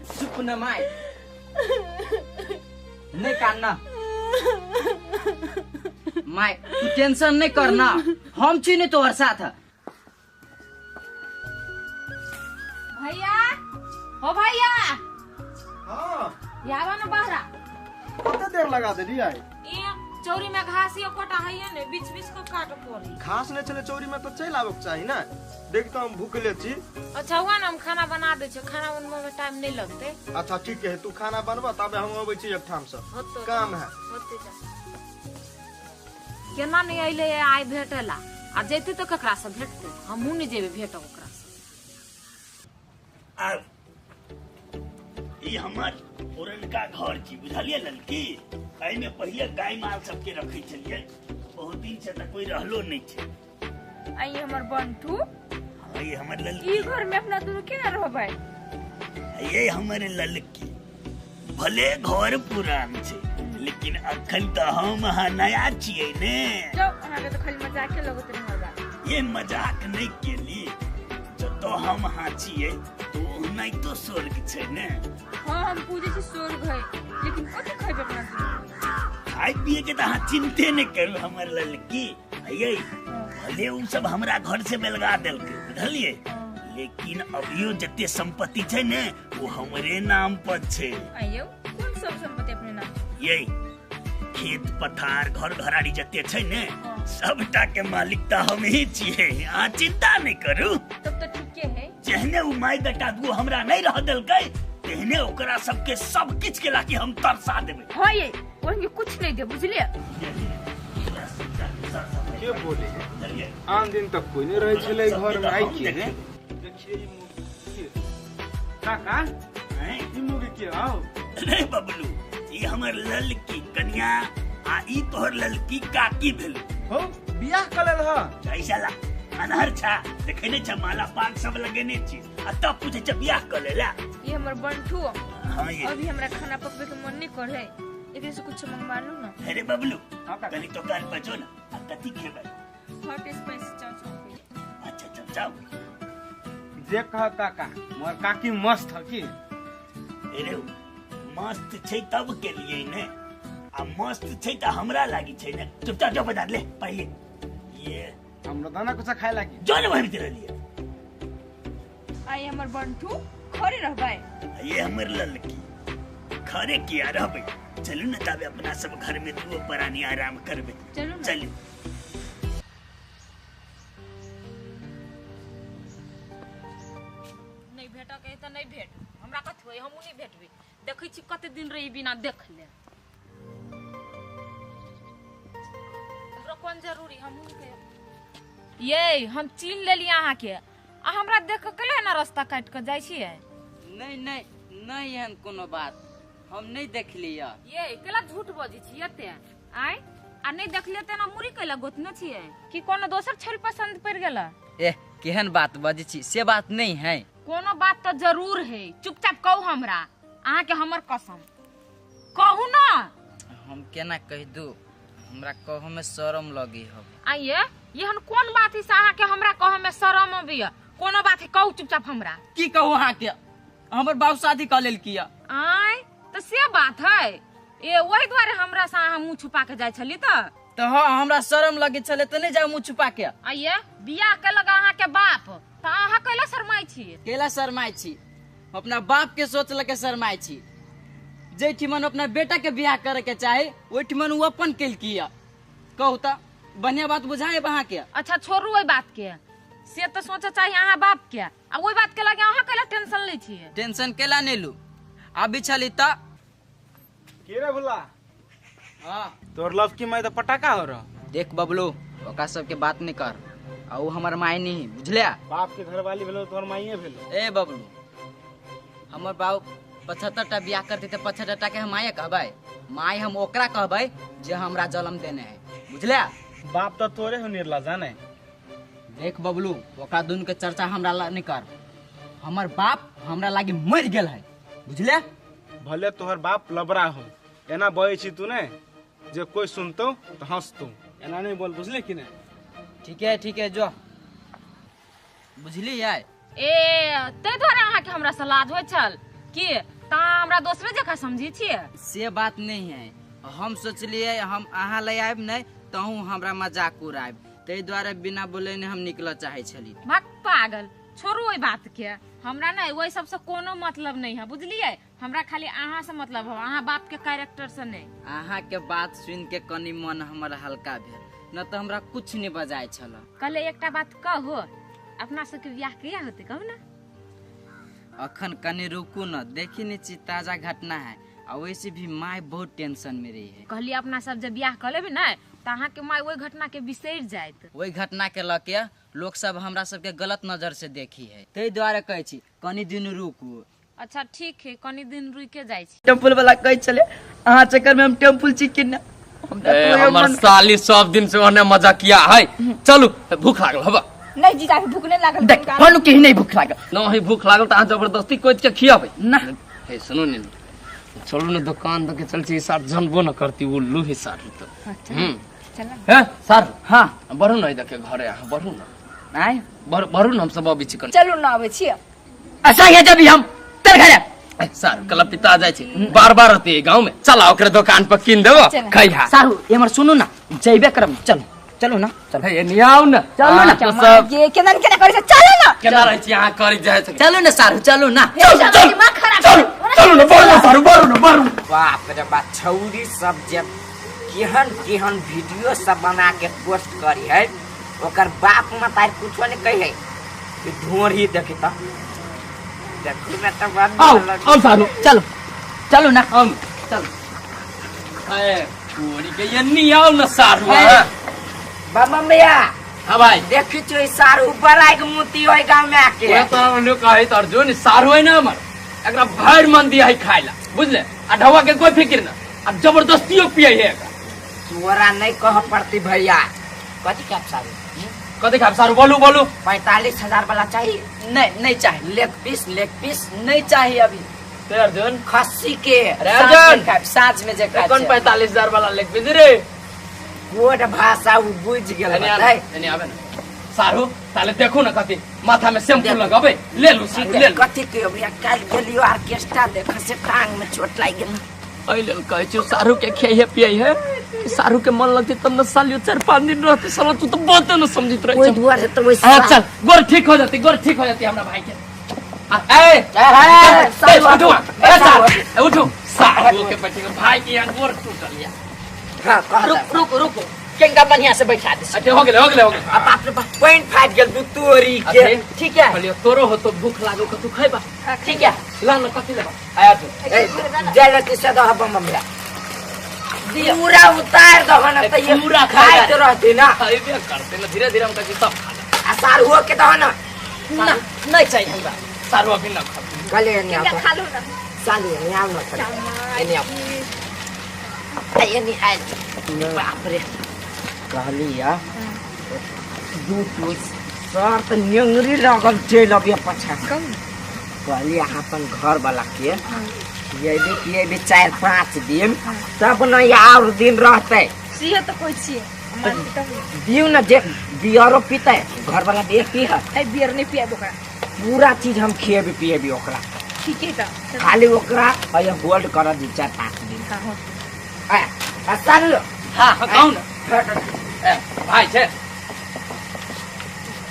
चुप न माई नहीं कानना माई, तू टेंशन नहीं करना हम छी नहीं तोहर साथ। भैया हो भैया। हां यावा न बहरा कते देर लगा देली आई? ए चौरी में घास यो कोटा है ने बीच बीच को काट पड़ी। घास ने चले चौरी में तो चल आबक चाही ना। देखता हम भूखले छी। अच्छा हुआ ना हम खाना बना दे छी, खाना बनबे में टाइम नहीं लगते। अच्छा ठीक है तू खाना बनबा तबे हम अबै छी एक ठाम से काम है। होते जा केना नहीं अइले आइ भेटला आ जेते तो ककरा से भेटते? हमहू नहीं जेबे भेट ओकरा से। आब ई हमर पुरनका घर छी बुझलिए लड़की। एहिमे पहिले गाय माल सबके रखै छलियै, बहुत दिन से त कोई रहलो नहीं छै। आई हमर बंटू। हां ये हमर लड़की। ई घर में अपना दोनों केना रहबै? ये हमर लड़की भले घर पुरान छै लेकिन अखन त हम अहाँ नया छियै ने। जाओ अहाँ के त खाली मजाक लगत रहल। ये मजाक नहीं केली, जतो हम अहाँ छियै तो नहीं तो स्वर्ग छै ने। हां हम पूजे छी स्वर्ग है लेकिन कथि खैबे अपना दोनों? खाय पिए के त अहाँ चिंते नहीं करू हमर लड़की। ये भले उ सब हमरा घर से बेलगा देलकै बुझलिए लेकिन अभियो जते संपत्ति छै ने वो हमरे नाम पर छै। आइयो कोन सब संपत्ति अपने नाम? ये खेत पथार घर घराड़ी जते छै ने सबटा के मालिक त हम ही छियै। अहाँ चिंता नहीं करू। तब त ठीके है। जेहने उ माई बेटा दू हमरा नहीं रह देलकै तेहने ओकरा सबके सब किछ के लाके हम तरसा देबै। हां ये ओहन के कुछ नहीं दे बुझलिए। के बोले आन दिन तक कोई नहीं रहे छले घर में आई के रे। देखिए ई मुर्गी काका ई मुर्गी के आओ। अरे बबलू ई हमर ललकी कन्या आ ई तोहर ललकी काकी भेल हो बियाह कलल ह। जय साला अनहर छा देखे नै छ माला पाग सब लगेने छी आ तब पूछे छ बियाह कलेला। ई हमर बंठू। हां ये अभी हमरा खाना पकवे के मन नहीं करे एकरे से कुछ मंगवा लू ना। अरे बबलू कनी दुकान पर जो ना आ कथि खेबै? हॉट स्पाइसी चाव चाव। अच्छा चाव चाव जे कह काका मोर काकी मस्त ह की? अरे मस्त छै तब के लिए ने आ मस्त छै त हमरा लागी छै ने। चुपचाप जो बता ले पहिले ये हमरा दाना कुछ खाए लागी जो ने भरि लिए। आई हमर बंठू खरे रहबै। ये हमर ललकी घरे किया रहबै चलू ने ताबे अपना सब घर में दुओ प्राणी आराम करबै। चलू ने। चलू। नहीं भेटऽ के तऽ नहीं भेट, हमरा कथी होय, हमहूँ नहीं भेटबै। देखै छी कते दिन रही बिना देखले, हमरो कोन जरूरी। हमहूँ के ये हम चिन्ह लेलियै अहाँके, आ हमरा देख कऽ कैला एना रास्ता काटि कऽ जाइ छियै? नहीं नहीं नहीं, एहन कोनो बात हम नहीं देखली। ये कैला झूठ बजै छी एते? आँय, आ नहीं देखलियै तऽ एना मुड़ी कैला गोतने छियै? कि कोनो दोसर छौड़ी पसंद पड़ि गेल? एह, केहन बात बजै छी, से बात नहीं है। कोनो बात तऽ जरूर है, चुपचाप कहू हमरा, अहाँके हमर कसम, कहू ना। हम केना कहि दू, हमरा कहऽ में शरम लगी हब। आइए, एहन कोन बात है से अहाँके हमरा कहऽ में शरम अबैया? कोनो बात है, कहू चुपचाप हमरा। की कहू अहाँके, हमर बाप शादी कऽ लेलकी। आँय, तऽ से बात है? ए, ओहि दुआरे हमरा से अहाँ मुँह छुपा के जाइ छली तऽ? तऽ हाँ, हमरा शरम लगे छलै तऽ नहीं जाउ मुँह छुपा के। आइए, बियाह केलक अहाँके बाप तऽ अहाँ कैला शरमाइ छी? कैला शरमाइ छी? अपना बाप के सोच लके शरमाइ छी। जैठिमन अपना बेटा के बियाह करे के चाही ओहिठिमन ओ अपन केलकी। कहू तऽ बढ़िया बात बुझाए अहाँके? अच्छा छोड़ू ओहि बात के, से तऽ सोचऽ चाही अहाँ बाप के, आ ओहि बात के लगे अहाँ कैला टेंशन लै छियै? टेंशन कैला नहीं लू, अभी छली तऽ। के रे भुला? हाँ। तोर लव की मैं तो पटाखा हो रहा। देख बबलू, ओकरा सबके बात नहीं कर, आ उ हमर माय नहीं, बुझलिया? बाप के घरवाली भेलो तोहर माइये भेलो। ए बबलू, हमर बाप 75 टा बियाह करते तऽ 75 टा के हम माये कहबै? माय हम ओकरा कहबै जे हमरा जन्म देने है, बुझलिया? बाप तो तोरे हो निर्ला जाने। देख बबलू, ओकरा दुनू के चर्चा हमरा ला नहीं कर, हमर बाप हमरा लागी मर गेल है, बुझलिया? भले तोहर बाप लबरा हो, एना बजै छी तू ने जे कोई सुनतो तो हंसतो, एना नहीं बोल, बुझले कि नहीं? ठीक है ठीक है, जो बुझली है। ए, ताहि दुआरे अहाँके हमरा से लाज होइ छल कि तऽ हमरा दोसरे जकाँ समझै छियै? से बात नहीं है, हम सोचलिए हम अहाँ ले आयब नहीं तहु हमरा मजाक उड़ायब, ताहि दुआरे बिना बोलेने हम निकलऽ चाहै छली। भक पागल, छोड़ू ओहि बात के, हमरा ने ओहि सबसँ कोनो मतलब नहीं है, बुझलियै? हमरा खाली अहाँ से मतलब है, अहाँ बाप के कैरेक्टर से नहीं। अहाँ के बात सुन के कनी मन हमर हल्का भेल, न तऽ हमरा कुछ नहीं बजाय छल। कहले एकटा बात कहू, अपना सबके बियाह कहिया होतै कहू ना? अखन कनी रुकू न, देखी नहीं छी ताजा घटना है, आ वैसे भी माय बहुत टेंशन में रही है। कहली अपना सब जब बियाह कऽ लेबै ने तऽ अहाँके माय ओहि घटना के बिसरि जायत। ओहि घटना के लऽ के लोक सब हमरा सबके गलत नजर से देखी है, ताहि दुआरे कहै छी कनी दिन रुकू। अच्छा ठीक है, कनी दिन रुके जाइ छी। टेम्पुल वाला कहै छलै अहाँ चक्कर में हम टेम्पुल छी कि ना। हमर साली सब दिन से ओने मजा किया है। चलू, भूख लागल हबा। नहीं जीजा के भूख नहीं लागल। देख, भानु के ही नहीं भूख लागल। नहीं भूख लागल त अहाँ जबरदस्ती कोच के खियाबै। ना। हे सुनू ने, चलू ने दुकान दके चल छी, सार जानबो न करती उल्लू ही सार तो। अच्छा। चल। हे सार। हां। बढ़ू न देखे घरे, अहाँ बढ़ू न। आय। बढ़ू न, हम सब अबै छी कनी। चलू न अबै छी। ऐसा ही जब हम चल घरे। सर कल पिता जाय छै बार बार रहते गांव में, चला ओकरे दुकान पर किन देबो खैहा। साहू हमर सुनू ना, जइबे करम, चलू चलू ना, चलू। हे नियाउ ना, चलू ना। तो सब ये केना केना करै छै, चलू ना। केना रहै छी अहाँ करी जाय छै। चलू ना साहू, चलू ना। चलू, चलू, दिमाग खराब। चलू, चलू ना, बढ़ू ना साहू, बढ़ू ना, बढ़ू। बाप रे बाप, छौरी सब जे केहन केहन वीडियो सब बना के पोस्ट करी है, ओकर बाप मतार कुछो नहीं कही है। ई ढोरी देखी त देखी में तो बड़ आओ, लगे। आओ सारू। चलो चलो ना, हम चलो। ए पूरी के यन्नी आओ ना सारू। ए, बाबा भैया। हाँ भाई। देखी छो ई सारू बड़ा एक मोती होय गांव में आके। ओए तोरा लोग कहे त अर्जुन, ई सारू है ना हमर, एकरा भर मन दिया है खाइला, बुझले? आ ढवा के कोई फिक्र ना, अब जबरदस्तियो पिए है एकरा। तोरा नहीं कह पड़ती भैया। कथी खाब सारू? कथी खाब सारू? बोलू बोलू। 45,000 वाला चाहिए? नहीं नहीं चाहिए। लेग पीस, लेग पीस नहीं चाहिए अभी। ते अर्जुन खस्सी के। अरे अर्जुन। साँझ में जे खाब कौन छै। 45,000 वाला लेग पीस रे? कोड भाषा उ बुझ गेल एने आबे, बताई। एने आबे ना। सारू, ताले देखू ना कथी माथा में शैम्पू लगाबे, ले लू सारू, ले लू। कथी के भैया, काल गेलियो ऑर्केस्ट्रा देख से टांग में चोट लागि गेल। एहि लेल कहै छियौ सारू के खियाइहे पियाइहे, सारू के मन लगतै तब न सालियो 4-5 दिन रहतै। साला तू तऽ बाते न समझैत रहै ओहि छौ। दुआरे तऽ ओहि हाँ, चल, गोर ठीक हो जाती, गोर ठीक हो जाती हमरा भाई के। आ, ए, ए, ए, ए, सारू, उठू, ए, ए, सारू। सारू, ए, उठू। साहब के बैठे के भाई के यहाँ गोर टूटल या। हां कह रुक रुक रुक केंगा बढ़िया से बैठा दे। अच्छा हो गेलै हो गेलै हो गेलै। आ बाप रे बाप पॉइंट फाटि गेल दू तोरी के। ठीक है कहलियो तोरो हो तो भूख लागो कतू खैबा। ठीक है ला न कथी लेबा आया तू। ए जय लती से दह बम बम पूरा उतार दह न त ये पूरा खाइत रहती ना। खैबे करते ना धीरे धीरे हम कहै छी सब खा ले। आ सारुओ के दह न। ना नहीं चाहिए हमरा सारू अभी ना खा। कहले एने आओ खा लो ना साली एने आओ ना एने आओ एने आयल। बाप रे कहली या दू टू सर त नेंगरी लागल चलि अबिय पाछा। कहली अहाँ अपन घर वाला के ये भी 4-5 दिन तब न और दिन रहते। सियो तो कोई छिए दियो न जे बियरो पीते घर वाला बियर पी है। ए बियर नहीं पिया ओकरा पूरा चीज हम खिएबी पिएबी ओकरा। ठीक है त खाली ओकरा अय होल्ड कर दी 4-5 दिन। हां आ आ सारू हां कहू न ए भाई छै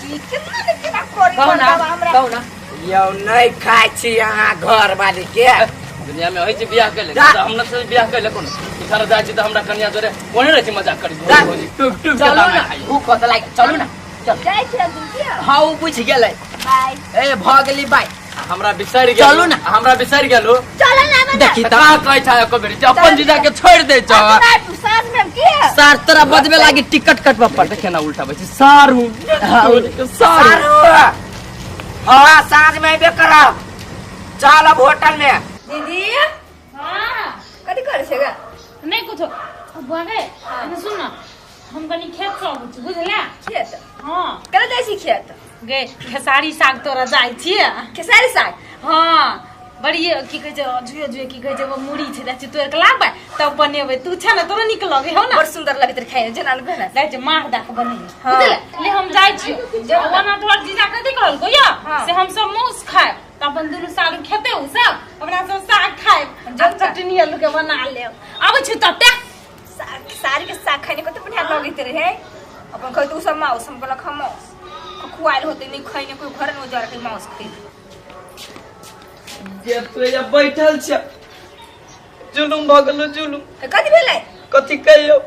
की केना ने केना करी बाबा हमरा कहू ना यौ नहीं खाइ छी अहाँ घर वाली के। दुनिया में होइ छै बियाह कैले हम न से बियाह कैले कोनो इधर जाइ छी त हमरा कन्या जोरे कोने रहै छै मजाक करी टुक टुक चलू ना भूख कत लाग चलू ना चल जाइ छी हम की। हां उ बुझ गेलै बाय। ए भ गेली बाय। हमरा बिसरि गेल चलू ना हमरा बिसरि गेलू चल ना देखी त का कहै छै एको बेरी अपन जीजा के छोड़ दे छ। साथ में की सार तोरा बजबे लागी टिकट कटबा पड़। देखे ना उल्टा बैठ सारू सारू हां साँझ में अबे करब चल अब होटल में। दीदी हां कथि करै छै गा? नहीं कुछो बुआ गे सुन ना हम कनी खेत से अबै छी बुझला। खेत? हां केना जाइ छी खेत? गे खेसारी साग तोरा जाइ छी। खेसारी साग? हां बड़ी की कहै छै जुए जुए की कहै छै वो मुड़ी छै जाइ छी तोड़ के लाबे तब बनेबै। तू छै ना तोरा नीक लगे हो ना बड़ सुंदर लगैत रहे खाइ जेना ने जाइ छी मार दा के बनेबै बुझला। ले हम जाइ छी ओना तोहर जीजा कथि कहलको या से हम सब मांस खाएब त अपन दुनू सारू खेते उ सब अपना सब साग खाएब जब चटनी आलू के बना लेब। आबै छी तब ते साग सारी के साग खाइने कते बढ़िया लगैत रहे। अपन खैत उ सब मांस हम कहलक हम मांस खुआइल होते नहीं खैने कोई घर न उजार के मांस खै जे तू एजा बैठल छ जुलुम भ गेलो जुलुम। कथि भेलै? कथि कहियो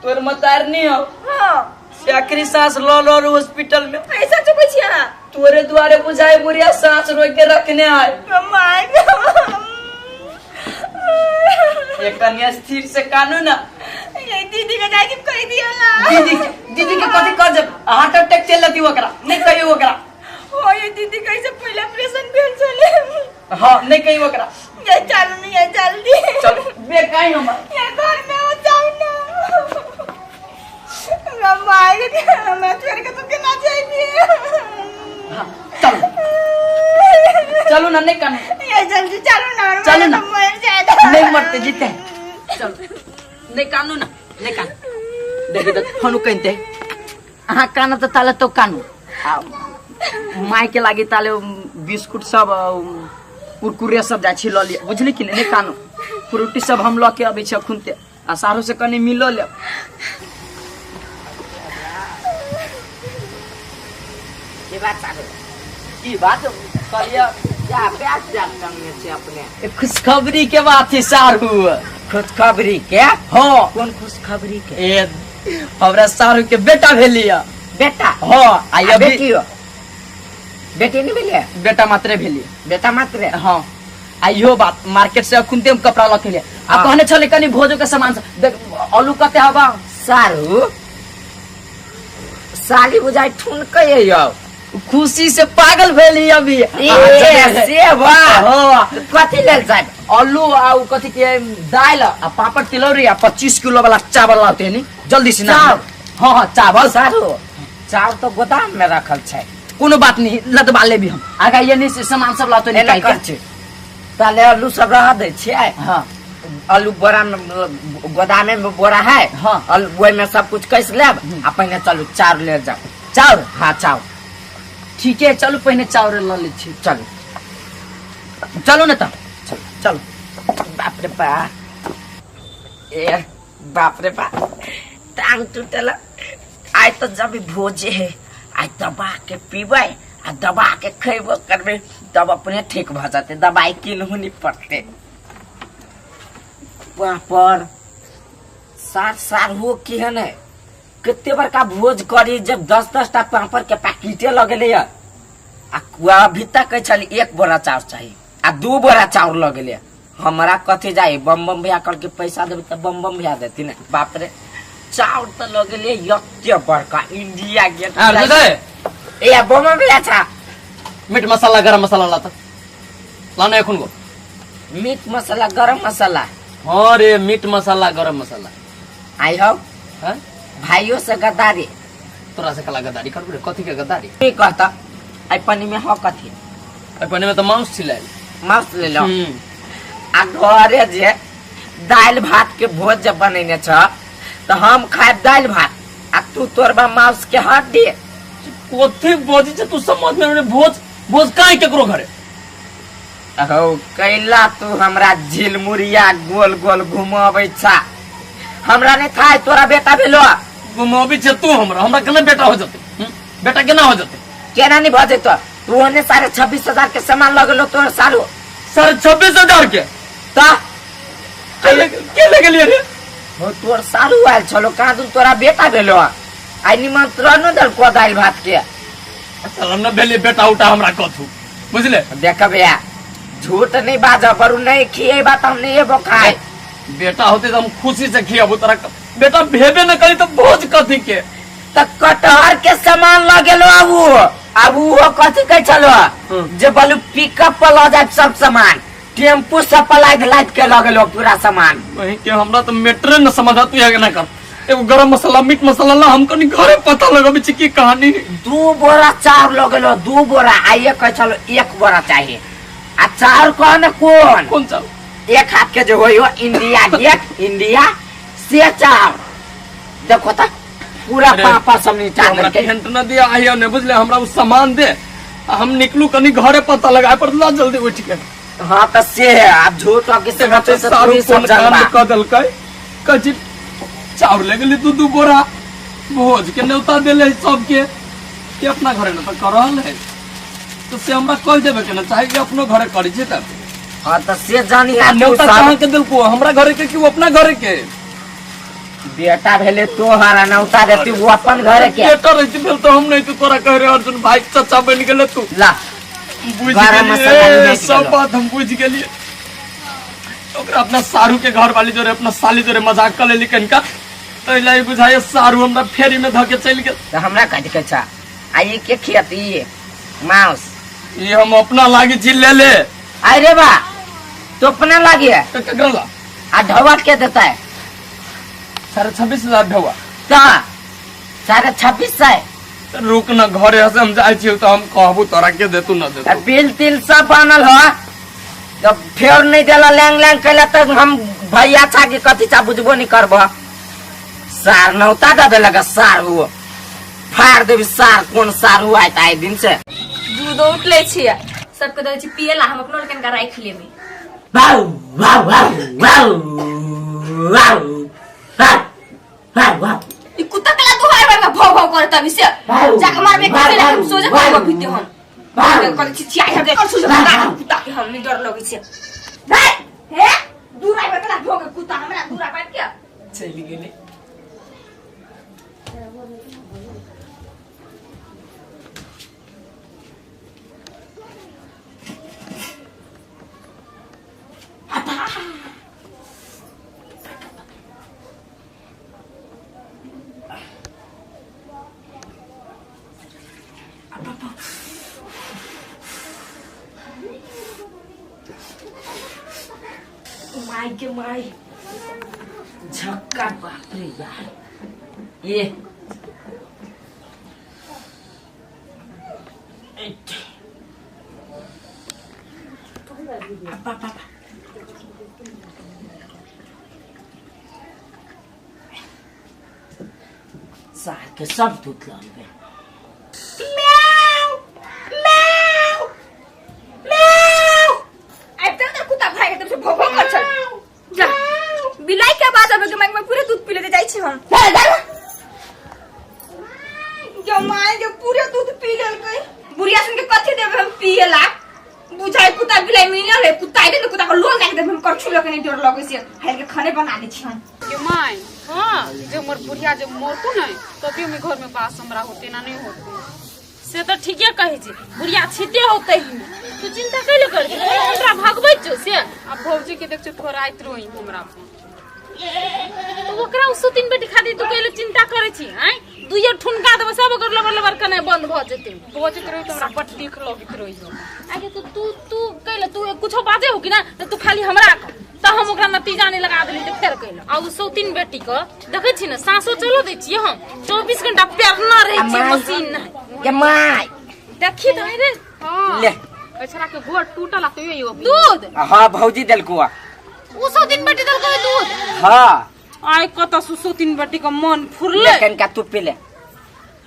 तोर मतारनी हो। हां से आखिरी सांस ल ल हॉस्पिटल में पैसा चुकै छी अहाँ तोरे दुआरे बुझाए बुढ़िया सांस रोक के रखने आए। My एक कन्या स्थिर से कानू ना ये दीदी के जाय के कह दियो ना। दीदी दीदी के कथि कह जब हार्ट अटैक चल लती ओकरा नहीं कहियो ओकरा। ओ ये दीदी कैसे पहला ऑपरेशन भेल छले। हां नहीं कहियो ओकरा। ये चल नहीं ये जल्दी चल बे काई हम ये घर में हो जाओ ना। हमरा माय के हमरा छोड़ के तू केना जाइबी? हां चल चलो ना नहीं कानू ये जल्दी चलो ना चलो ना मर जाए नहीं मरते जीते चलो नहीं कानू ना नहीं कानू देखी तो फोन कहते अहाँ कान तो ताले तो कानू माय के लागी ताले बिस्कुट सब कुरकुरे सब जाइ छी ल लिअ बुझली कि नहीं कानू फ्रूटी सब हम ल के अबै छी अखुनते आ सारो से कनी मिलो ले। की बात सारू? की बात कहलिए जा बैग जा टंगने छै अपने। खुशखबरी के बात है सारू। खुशखबरी के? हाँ। कोन खुशखबरी के? ए हमरा सारू के बेटा भेलिया। बेटा? हाँ। आ अभी बेटियो? बेटी नहीं भेलिया? बेटा मात्रे भेलिया। बेटा मात्रे? हाँ। आ इहो बात मार्केट से अखुनते हम कपड़ा लऽ के आ कहने छले कनी भोजो के सामान देख आलू कते हबा सारू साली बुझाइ ठुनकै यौ खुशी से पागल भेली अभी। ए से वाह कथी लेल जाब? आलू आ उ कथी के दाल आ पापड़ तिलौरी आ 25 किलो वाला चावल लाते नी जल्दी से ना। हां हां चावल सारू चावल तो गोदाम में रखल छै। कोनो बात नहीं लदबा लेबी हम आगा ये नहीं से सामान सब लाते निकाल के ताले आलू सब रह दै छियै। हां आलू बोरा में गोदामे में बोरा है। हाँ। आलू ओहि में सब कुछ कस लेब आ पहिने चलू चाउर ले जाओ। चाउर? हाँ चाउर। ठीक है चलू पहिने चाउर ल लै छी। चलू चलू ना तब चलू। बाप रे बा ए बाप रे बा टांग टूटल। आइ तो जब भोजे है आइ दबा के पीबै आ दबा के खेबो करबै तब अपने ठीक भ जतै, दवाई किनहु नहीं पड़तै। पापड़ सार सार हो केहन है कते बड़का भोज करी जब 10-10 टा पापड़ के पैकेटे लगेले आ अभी तक कहै छली 1 बोरा चाउर चाही आ 2 बोरा चाउर लगेले। हमरा कथी जाई बम बम भैया करके पैसा देबै तऽ बम बम भैया देती ने। बाप रे चाउर तऽ लगेले यत्ते बड़का इंडिया गेट। ए बम बम भैया छा मीट मसाला गरम मसाला लाता लाना एखन गो मीट मसाला गरम मसाला। हाँ रे मीट मसाला गरम मसाला आई हो भाइयों से गद्दारी तोरा से कला गद्दारी करबे कथी के गद्दारी की कहता आई पानी में हो कथी आई पानी में तो मांस छिलाइल मांस ले लो आ घरे जे दाल भात के भोज जब बनेने छ तो हम खाए दाल भात आ तू तोरबा मांस के हड्डी कथी बजी छ तू समझ में भोज भोज काहे केकरो घरे हो कैला तू हमरा झिलमुरिया गोल गोल घुमाबै छा हमरा नहीं खाए तोरा बेटा भेलो घुमाबै छे तू हमरा हमरा केना बेटा हो जते बेटा केना हो जते केना नहीं भऽ जेतो तू ओने 26,500 के सामान लगलो तोर सारू 26,500 के ता के ले गेलिए रे हो तोर सारू आयल छलो कहाँ दून तोरा बेटा भेलो आई निमंत्रण देलको दालि भात के चल न भेलिए बेटा उटा हमरा कथू बुझले देख भैया झूठ नहीं बाजा बरू नहीं खिएबा त हम नहीं एबो खाए बेटा होते तो हम खुशी से खियाबो तोरा बेटा भेबे न करी तो भोज कथी के त कटहर के सामान लगेलो आबू आबू वो कथी कहै छलो जे बोलू पिकअप पर ल जाए सब सामान टेम्पू सब पर लाद लाद के लगेलो पूरा सामान वही के हमरा तो मेटरे न समझ तू यहाँ ना कर एगो गरम मसाला मीट मसाला ला हम कनी घरे पता लगाबे छी की कहानी 2 बोरा चाउर लगेलो 2 बोरा आइए कहै छलो 1 बोरा चाहिए आ चाउर कह न कौन कौन चाउर एक हाथ के जो होइयो इंडिया गेट इंडिया से चाउर देखो त पूरा पापा सब नीचा हमरा टेंट न दिया आइयो ने बुझले हमरा उ सामान दे हम निकलू कनी घरे पता लगाए पर ला जल्दी उठ के। हां त से है आप झूठ के से सारू कोन कांड क देलकै कची चाउर ले गेली 2-2 बोरा भोज के न्योता देले सबके के अपना घरे न त करल है तो से हमरा कह देबे के न चाहे कि अपनो घरे करी छी त। हां त से जानी आ न्योता कहां के देलको हमरा घरे के कि अपना घरे के बेटा भेले तोहर न्योता देती वो अपन घरे के बेटा रहती भेल तो हम नहीं तो तोरा कह रहे अर्जुन भाई चाचा बन गेले तू ला बुझ गेलिए सब बात हम बुझ गेलिए ओकरा अपना सारू के घर वाली जोरे अपना साली जोरे मजाक कर लेली कनिका तो ई बुझाइए सारू हमरा फेरी में धके चलि गेल त हमरा कथि कहै छ आ ई के खियती मांस ई हम अपना लागी छी ले ले अरे बा तो अपना लागी है तो केकरा ला आ ढवा के देता है 26,500 ढवा त 26,500 रुक न घरे से हम जाइ छी तो हम कहबू तोरा के देतू न देतू बिल तिल सब बनल हो जब फेर नहीं देला लैंग लैंग कैला तक हम भैया छा के कथी चा बुझबो नहीं करब सार नौता दे देलक सार हुओ फाड़ देबी सार कोन सार हुआ है आइ दिन से दूध उठ ले छियै सबके दै छी पियला हम अपनो कनका राखि लेबै wow wow wow wow wow wow wow ई कुत्ता केला दुहार बार में भौ भौ करत अभी से जाके मारबे के हम सोजे करब अभी ते हम कहै छी छियाई हम और सोजे कुत्ता के हम नहीं डर लगै छै हे दूरा पर केला भोगे कुत्ता हमरा दूरा पर के चलि गेलै माई के माई झक्का बाप रे यार ये सार के सब दूध लऽ लेबै। म्याऊ म्याऊ म्याऊ आबि तर कुत्ता भागि गेल से भौ भौ कर छल जा बिलाई के आवाज आबे के माइक में पूरे दूध पी लेते जाइ छी हम जो माय के पूरे दूध पी लेलकै बुढ़िया सुन के कथी देबै हम पिए ला बुझाइ कुत्ता बिलाई मिलल है कुत्ता आइले न कुत्ता के लोल लाग दे हम करछु लके नहीं डर लगै छै हाल के खाने बना दै छी हम। के my हां जे मोर बुढ़िया जे मरतू नहीं तभी हम घर में बास हमरा होते ना नहीं होते। से तो ठीके कहै छी बुढ़िया छिते होते ही तू चिंता कैले कर छी हमरा भगबै छौ से। आ भौजी के देख थोड़ा आइत रोई हमरा पर। तो ओकरा उ सुतिन बेटी खातिर तू कैले चिंता करै छी आय दुइयो ठुनका देबै सब ओकर लबर लबर कनाइ बंद भ जेतै। बजैत रही तो हमरा बड नीक लगैत रही। आगे तो तू तू कैले तू कुछो बाजे हो कि ना तो तू खाली हमरा कह त हम ओकरा नतीजा नहीं लगा देली त फेर कैले। आ उ सौतीन बेटी के देखै छी ने सासो चलो दै छियै हम 24 घंटा पेरना रहै छै मशीन नहीं। के my देखी त रे हां ले एछरा के गोड़ टूटल आ तो यो दूध। हां भौजी देलको उ सौतीन बेटी देलको दूध। हां आइ कत सु सौतीन बेटी के मन फुरले। लेकिन का तू पी ले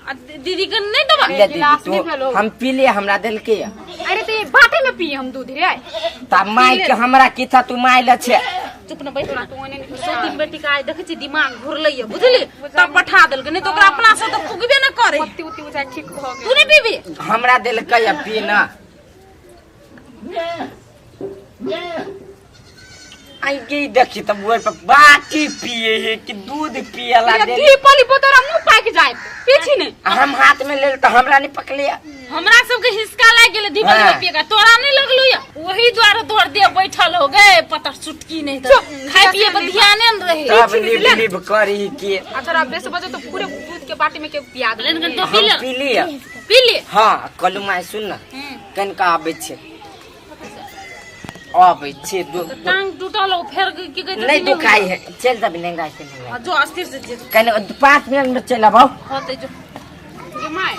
आ दीदी के नहीं देबा ले दीदी तू हम पी ले हमरा देलके। अरे तो ये बाटे में पिए हम दूध रे। ता my के हमरा की था तू my ले छे। चुप न बैठ ना तू ओने सौतीन बेटी के आइ देखै छी दिमाग घुरलै य बुझली तब पठा देलकै नहीं तो ओकरा अपना से तो पुगबे न करे। पत्ती उती बुझाइ ठीक भ गेल। तू नहीं पीबी हमरा देलकै आ पी ना। आई के देखी तब ओइ पर बाटी पिए है कि दूध पियला दे। की पली पोतरा मुंह पाक जाए पीछी ने हम हाथ में लेल त हमरा नहीं पकलिया। हमरा सबके हिसका लाग गेलै दीपक हाँ। पिएगा तोरा नहीं लगलू या वही द्वारे तोहर देह बैठल हो गए पता चुटकी नहीं तो खाए पिए पर ध्यान न रहे। तब लिब लिब करी के अच्छा आप बेस बजे तो पूरे दूध के बाटी में के पिया दे। लेकिन तो पी ले पी लिया पी ले। हां कलू my सुन ना कनका आबै छै आबै छै टांग टूटल हो फेर की कहै नहीं दुखाई है चल तब नेंगा के नेंगा जो अस्थिर से जे कने 5 मिनट में चल आबो। हां ते जो गे my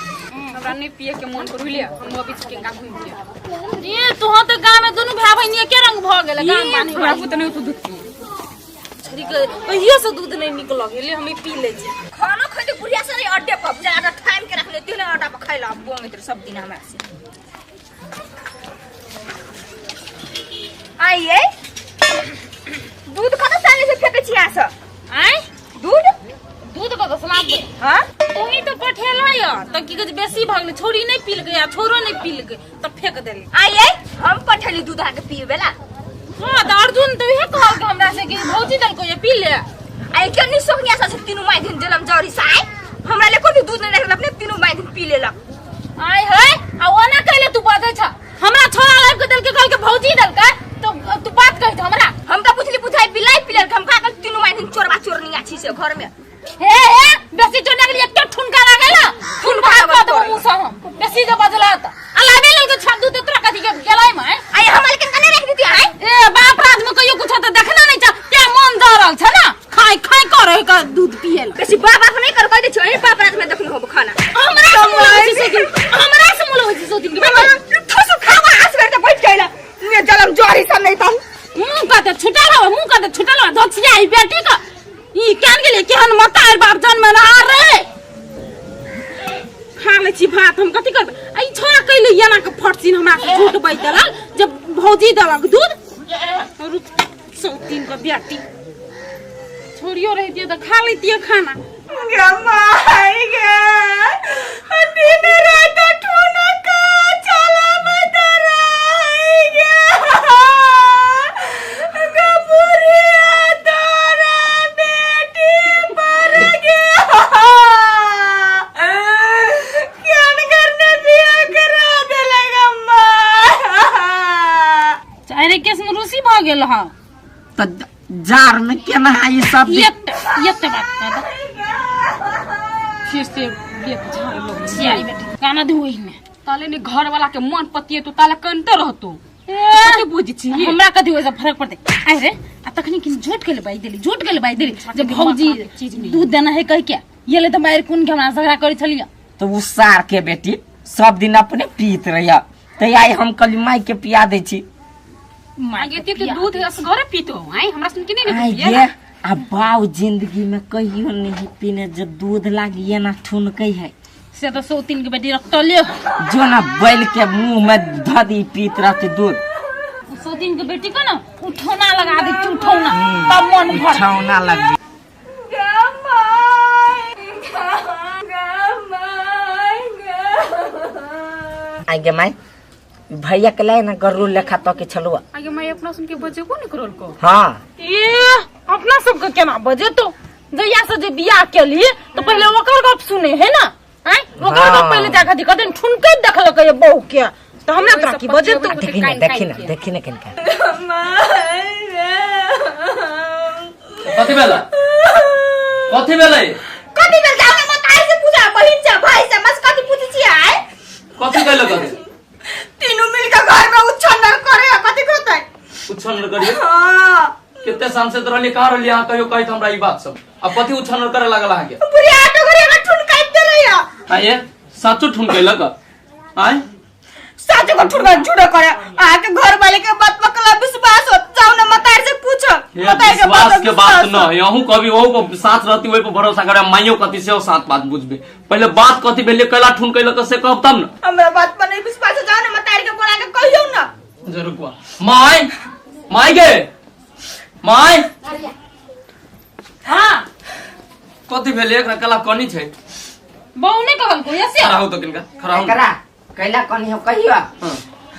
हमरा नहीं पिए के मन करू ले हम अभी के का घूम के ए तोह त गांव में दुनु भाई बहिनी के रंग भ गेल गांव पानी थोड़ा बहुत नहीं तो दूध पी छरी के कहियो से दूध नहीं निकल गेले हम पी ले छी। खाना खैते बुढ़िया से नहीं अड्डे पर जा टाइम के रखले तेने अड्डा पर खैला बोंगैत सब दिन हमरा से। आइए दूध कत साले से फेकै छी आस आइ दूध दूध कत सलाब हां ओही तो पठेला या त की कहै बेसी भगले छोरी नहीं पील गई आ छोरो नहीं पील गई त फेक देली। आइए हम पठेली दूध आके पीबेला। हां त अर्जुन त उहे कहल के हमरा से कि भौजी देलको ये पी ले। आई के नि सोखनिया से तीनू my दिन जलम जरी साई हमरा ले कोई दूध नहीं रखल अपने तीनू my दिन पी लेलक। आय है आ ओना कहले तू बाजै छ हमरा छोरा लाइब के देलके कहल के भौजी देलकै तो तू बात कहै छ हमरा। हम त पुछली पुछाई बिलाई पिलल हम का कहल तीनू my दिन चोरबा चोरनी आछि से घर में। हे हे बेसी चोरना के लिए एक ठुनका लागल ना ठुनका क देबो मुंह से हम बेसी जे बजला त आ लाबे लल के छाप दूध तोरा कथी के गेलै my I हमरा के कने रख देती आय। ए बाप राज में कहियो कुछ त देखना नहीं छ ते मन जा रहल छ ना खाय खाय करे के दूध पिए बेसी बाप बाप नहीं कर कह दे छ ए बाप राज में देखनो होब खाना। हमरा से मुल होइ छै सोतिन हमरा से मुल होइ छै सोतिन के ठोसु खावा आस बेर त बैठ गेला ने जलम जोरी सब नहीं त मुंह का त छुटल हो मुंह का त छुटल हो धोछिया ई बेटी का ई केन गेलै केहन मतार बाप जन्म ना रे खा ले छी भात हम कथी करबै। आ ई छोरा कैले एना के फटसिन हमरा से झूठ बाजि देलक जे भौजी देलक दूध रुक सौतीन के बेटी छोड़ियो रहितियै त खा लैतियै खाना। गे my गे दिन रात ठुनका चलाबैत रहै गे गे बुढ़िया तोरा बेटी पर गे केहन करने बियाह करा देलक अम्मा। अरे केस में रूसी भ गेल हँ त जार में केना ई सब एकटा बात कह दे फिर से बेक झाड़ लो छियाई बेटी काना दे ओही में ताले ने घर वाला के मन पतिए तो ताले कनते रहतो कते बुझ छी हमरा कथी ओइसे फरक पड़तै। आइ रे आ तखनी किन झूठ के बाई देली झूठ के बाई देली जे भौजी दूध देना है कह के ये ले त मार कोन के हमरा झगड़ा करै छलिया। तो उ सार के बेटी सब दिन अपने पीत रहिया त आई हम कली माई के पिया दै छी। आगे ते के दूध असगरे पीतो आई हमरा सुन के नहीं आई ने गे आ बाऊ जिंदगी में कहियो नहीं पीने जो दूध लागी ना ठुनकै है से तो सौतीन के बेटी रखतले जो ना बैल के मुंह में धदी पीत रहते दूध। सौतीन के बेटी को ना उठौना लगा दे उठौना तब मन भर उठौना लग गे my गे my गे आई गे my भैया के लाए ना गरुड़ लेखा तके छलुआ। आगे मैं अपना सुन के बजेबो नहीं करल को। हाँ ए अपना सबके केना बजेतो, जहिया से जे बियाह केली तो पहले ओकर गप सुने है ना, आय ओकर गप पहले जाके दिक्कत ठुनके देखलक ये बहू के, तो हमरा तोरा की बजेतो। देखी ना देखी ना देखी ना किनका कथी भेलै, कथी भेलै, कथी भेल? जाओ ना मत आई से पूछा, बहिन से भाई से मस कथी पूछै छी आय? कथी कहलक? कथी तीनों मिल के घर में उछल करे कथी कहतै? उछल करिए। हां कते शाम से रहली, कहाँ रहली अहाँ? कहियो कहैत हमरा ई बात सब, अब कथी उछल करे लागल अहाँ के? पूरी आटो घरे में ठुनकाइत दे रही। आये साचो ठुनकैलक? आय साचो को ठुनका झूठो करे, आके घर वाले के बात पर कला विश्वास हो? जाओ ना मतार से पूछो, मतार के विश्वास के बात न है। अहूँ कभी ओहू पर साथ रहती ओहि पर भरोसा करे, माइयो कथी से साथ बात बुझबे। पहले बात कथी भेलै, कैला ठुन कैलक से कहब तब न। हमरा बात पर नहीं विश्वास हो, जाओ ना मतार के बोला के कहियो ना। जरूर कुआ my my गे my. हां कथी भेलै एकरा कला कनी छै? बहू नहीं कहल को ऐसे खड़ा हो तो किनका खड़ा हो। एकरा कैला कनी हो कहियो?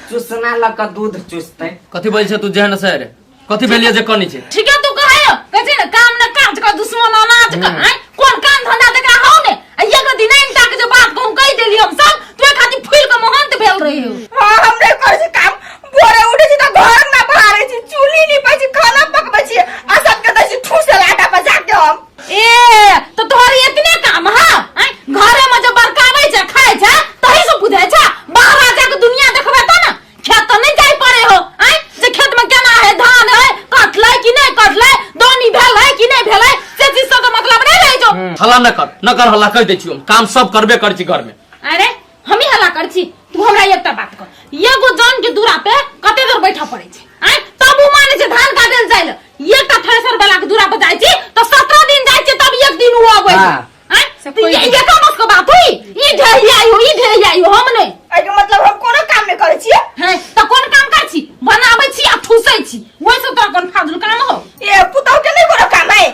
चूसना लक दूध चूसते। कथी बोल छै तू जेहन से रे? कथी भेलिए जे कनी छै? ठीक है तू कहयो कहै छै ना काम न काज का दुश्मन अनाज का। आय कोन काम धंधा देखा हो ने, आ एगो दिन इनता के जो बात कहूं कहि देली हम सब तो खातिर फूल के महंत भेल रही हो। हां हमरे करे छी काम, भोरे उठे छी त घर ना बहारे छी, चूल्ही नीपै छी, खाना पकबै छी, आ सबके दै छी ठूसे आटा पर जाके हम। ए तो तोहर इतने काम हा? आय घरे में जो बरकाबै छै खाय छै तही से बुझै छै, बाहर जाके दुनिया देखबै त ना खेत त नहीं जाय पड़े हो। आय जे खेत में केना है धान है कटलै कि नहीं कटलै, दौनी भेल है कि नहीं भेल है, से चीज सब मतलब नहीं रहे जो। हल्ला न कर न कर, हल्ला कह दै छी हम, काम सब करबे कर छी घर में। अरे हम ही हल्ला कर छी, तू हमरा एकटा बात कर, एगो जन के दूरा पे कते देर बैठा पड़े छै? आय तब उ माने छै धान काटे ल जाय ल, एकटा थ्रेसर वाला के दूरा पे जाय छी त 17 दिन जाय छै तब एक दिन उ अबै छै। आय तो ये का बस के बात हुई? ई ढेरी आयो ई ढेरी आयो हम नहीं। एके मतलब हम कोनो काम नहीं करै छियै? हैं त कोन काम करै छी? बनाबै छी आ ठूसै छी, ओइ से तोरा कोन फाजुल काम हो? ए पुतहु के नहीं कोनो काम है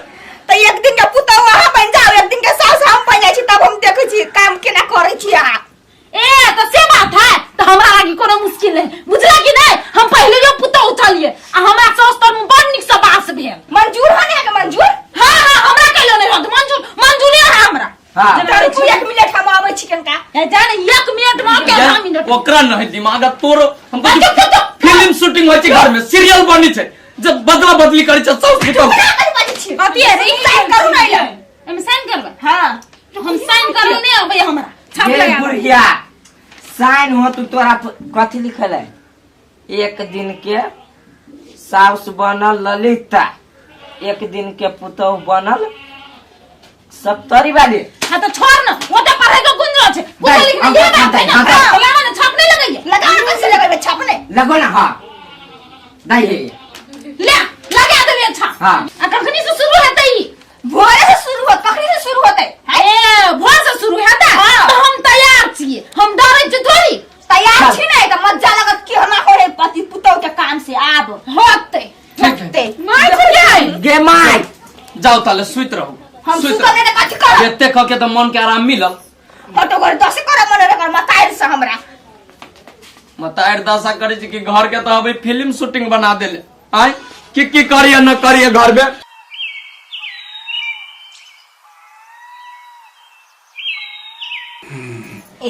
त एक दिन के पुतहु अहाँ बन जाओ, एक दिन के सास हम बन जाइ छी, तब हम देखै छी काम केना करै छी अहाँ। ए तो से बात है तो हमरा लागी कोनो मुश्किल नहीं, बुझला कि नहीं? हम पहले जो पुतहु छलिए आ हमरा सास तर में बड़ नीक से बास भेल। मंजूर है ने के मंजूर? हां हां हमरा कहलो नहीं रहत मंजूर, मंजूर है हमरा। हां त रुकू एक मिनट हम आबै छी कनका। ए जाने एक मिनट में के आधा मिनट ओकरा नहीं दिमाग तोरो। हम फिल्म शूटिंग होइ छै घर में, सीरियल बनी छै, जब बदला बदली करै छै सब पुतहु। कथी है रे? साइन करू ना इला। एमे साइन करबै? हां हम साइन करल नहीं आबै हमरा, छाप लगा। बुढ़िया साइन हो तू तोरा कथी लिखल है? एक दिन के साउस बनल ललिता, एक दिन के पुतहु बनल सप्तरी वाली। हां तो छोड़ ना, वो तो पढ़े के गुंजो छै, कुछ लिखने के बात है ना, लगा ना छाप नहीं लगैए। लगा ना कैसे लगेबे छाप नहीं? लगो ना। हां दही ले लगा देबे छाप। हां आ कखनी से शुरू हेतै ई? भोरे से शुरू होत, कखनी से शुरू होतै? ए भोर से शुरू हेतै तो हम तैयार छियै, हम डरै छियै थोड़ी। तैयार छी नै त मज्जा लगत कि हमरा होय पति पुतौ के काम से आब होतै होतै। माय छियै गे my. जाओ ताले सुति रहू। हम सुतल नै त कथी करब? एते कह के त मन के आराम मिलल। हटो घर दस करे मन रे मताइर से हमरा। मताइर दशा करै छी कि घर के त अभी फिल्म शूटिंग बना देले। आय की की करिए न करिए घर में। ए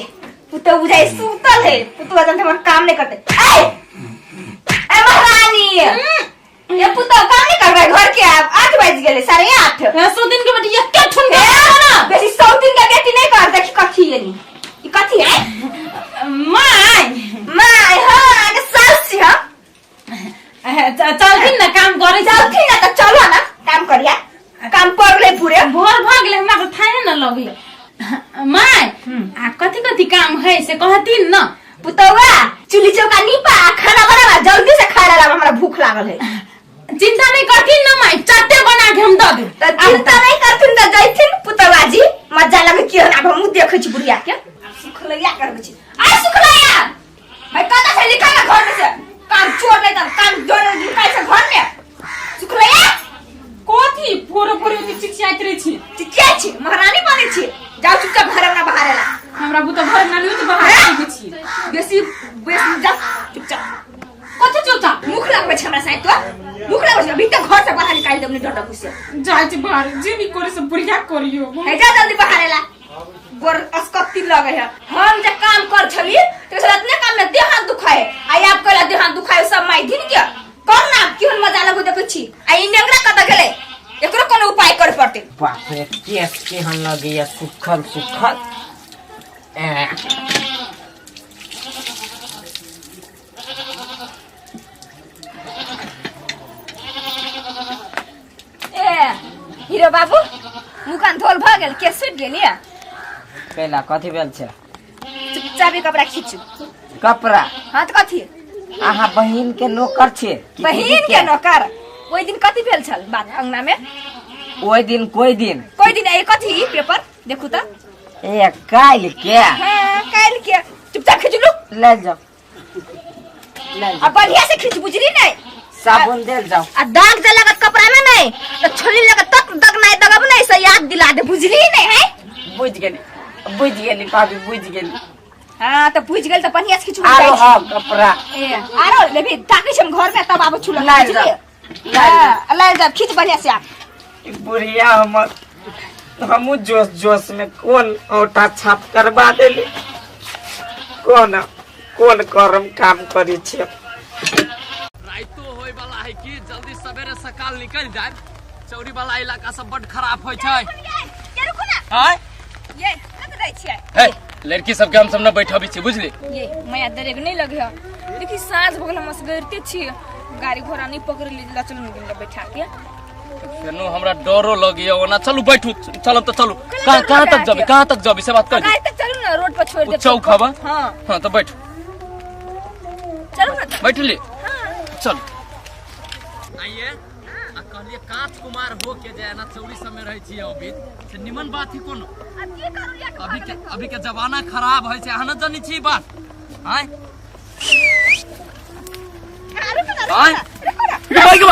पुतौ बुझाइ सुतल है, पुतौ जन हमर काम नहीं करते। ए ए महारानी ये पुतौ काम नहीं करबै घर के, आब 8 बज गेलै, 8:30। 100 दिन के बेटी एके ठुन के ना बेसी 100 दिन के बेटी नहीं कर। देखी कथी है नी, ई कथी है? My my. हां के सास छी हम। चलथिन ना काम करे चलथिन ना त चलो ना काम करिया, काम पड़ले पूरे भोर भ गेलै, हमरा तो थाहे न लगै। My आ कथी कथी काम है से कहथिन ना? पुतौआ चूल्ही चौका नीपा, खाना बनावा, जल्दी से खाना लावा, हमरा भूख लागल है। चिंता नहीं करथिन ना my, चट्टे बना के हम the they. त चिंता नहीं करथिन त जैथिन पुतौआ जी, मजा लगे कि आब हमहूँ देखै छी बुढ़िया के। सुखलैया करबै छी। आ सुखलैया भाई कतऽ छै? निकाल ना घर में से, काम चोर नहीं त काम जोर निकाल से घर में। सुखलैया कथी भोरे भोरे ओते चिचियाइत रहै छी? चिचियाइ छी, महारानी बनै छी, जाओ चुपचाप घर अंगना बहारे ला। हमरा बुते घर अंगना नहि होइत, बाहर आबि छी। बेसी बेस जा चुपचाप कथी चुपचाप मुख लगबै छै हमरा साथ तो मुख लगबै छै अभी तक घर से बाहर निकालि देब नहीं डर गुस्से जाइ छी बाहर जे भी करे से बढ़िया करियो हे जा जल्दी बाहर एला गोर अस्कत्ती लगे है हम जे काम कर छली तो से इतने काम में देह हाथ दुखाए आ आप कहला देह हाथ दुखाए सब माई दिन के कर ना केहन मजा लगू देखै छी आ ई नेंगरा कतऽ गेलै एकरो कोनो उपाय करे पड़तै बाप रे केस केहन लगैया सुखल सुखल ए, ए हीरो बाबू मुकान धोल भऽ गेल केस सुति गेलियै कैला कथी भेल छै चुपचाप ई कपड़ा खींचू कपड़ा हाँ तऽ कथी अहाँ बहिन के नौकर छियै कि बहिन दीदी के नौकर ओहि दिन कथी भेल छल बात अंगना में ओहि दिन कोई दिन कोई दिन ए कथी ई पेपर देखू तऽ ए काल्हि के हाँ काल्हि के चुपचाप खींचलू ले जाओ ले आ बढ़िया से खींच बुझली नहीं साबुन देल जाओ आ दाग जे लगत कपड़ा में नहीं तो छोली लगत तक दग नहीं दगब नहीं से याद दिला दे बुझली नहीं है बुझ गेली बुझ गेली भाभी बुझ गेली हाँ तो बुझ गेल तो बढ़िया से खींच आरो हाँ कपड़ा ए आरो लेबी ताकै छी हम घर में तब आबो छुला लाइल जाओ हाँ लाइल जाओ खींच बढ़िया से आप ई बुढ़िया हमर हमू जोश जोश में कोन औटा छाप करवा देली कोन कोन करम काम करी छियै राइतो होय वाला है कि जल्दी सवेरे सकाल निकल जाए चौरी वाला इलाका सब बड खराब होय छै ये रुकू ना आय ये कत जाइ छियै हे लड़की सबके हम सब न बैठबी छी बुझली ये माया दरेग नहीं लगे है देखी साँझ भऽ गेल हम असगरते छी गाड़ी घोड़ा नहीं पकड़ ली चलू ने बैठा के फेनो हमरा डरो लगिया ओना चलू बैठू चलब तऽ चलू कहाँ कहाँ तक जबी कहाँ तक जबी से बात कर गाड़ी तक चलू ना रोड पर छोड़ दे चौक हवा हाँ हाँ तो बैठू चलू ना बैठ ली चल आइए आ कहलिए कांच कुमार हो के जे एना चौरी सब में रहै छियै अभी से निमन बात ही कोनो अब की करू लिया अभी के जमाना खराब है छै अहाँ न जानै छी ई बात आँय आँय भाई के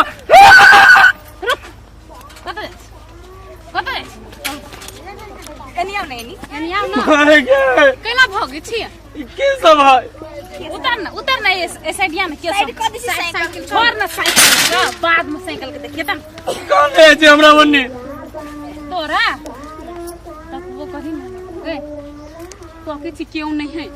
कतऽ जाइ छी कतऽ जाइ छी एनी आउ ने एनी एनी आउ ना भाई के कैला भगै छी ई की सब है उतर न उतर न ए साइडिया में के साइड कऽ दै छी साइकिल। छोड़ न साइकिल के बाद में साइकिल के देखिए तन कौन है जे हमरा बन्नी तोरा तब वो कही ना ए तो के छी क्यों नहीं है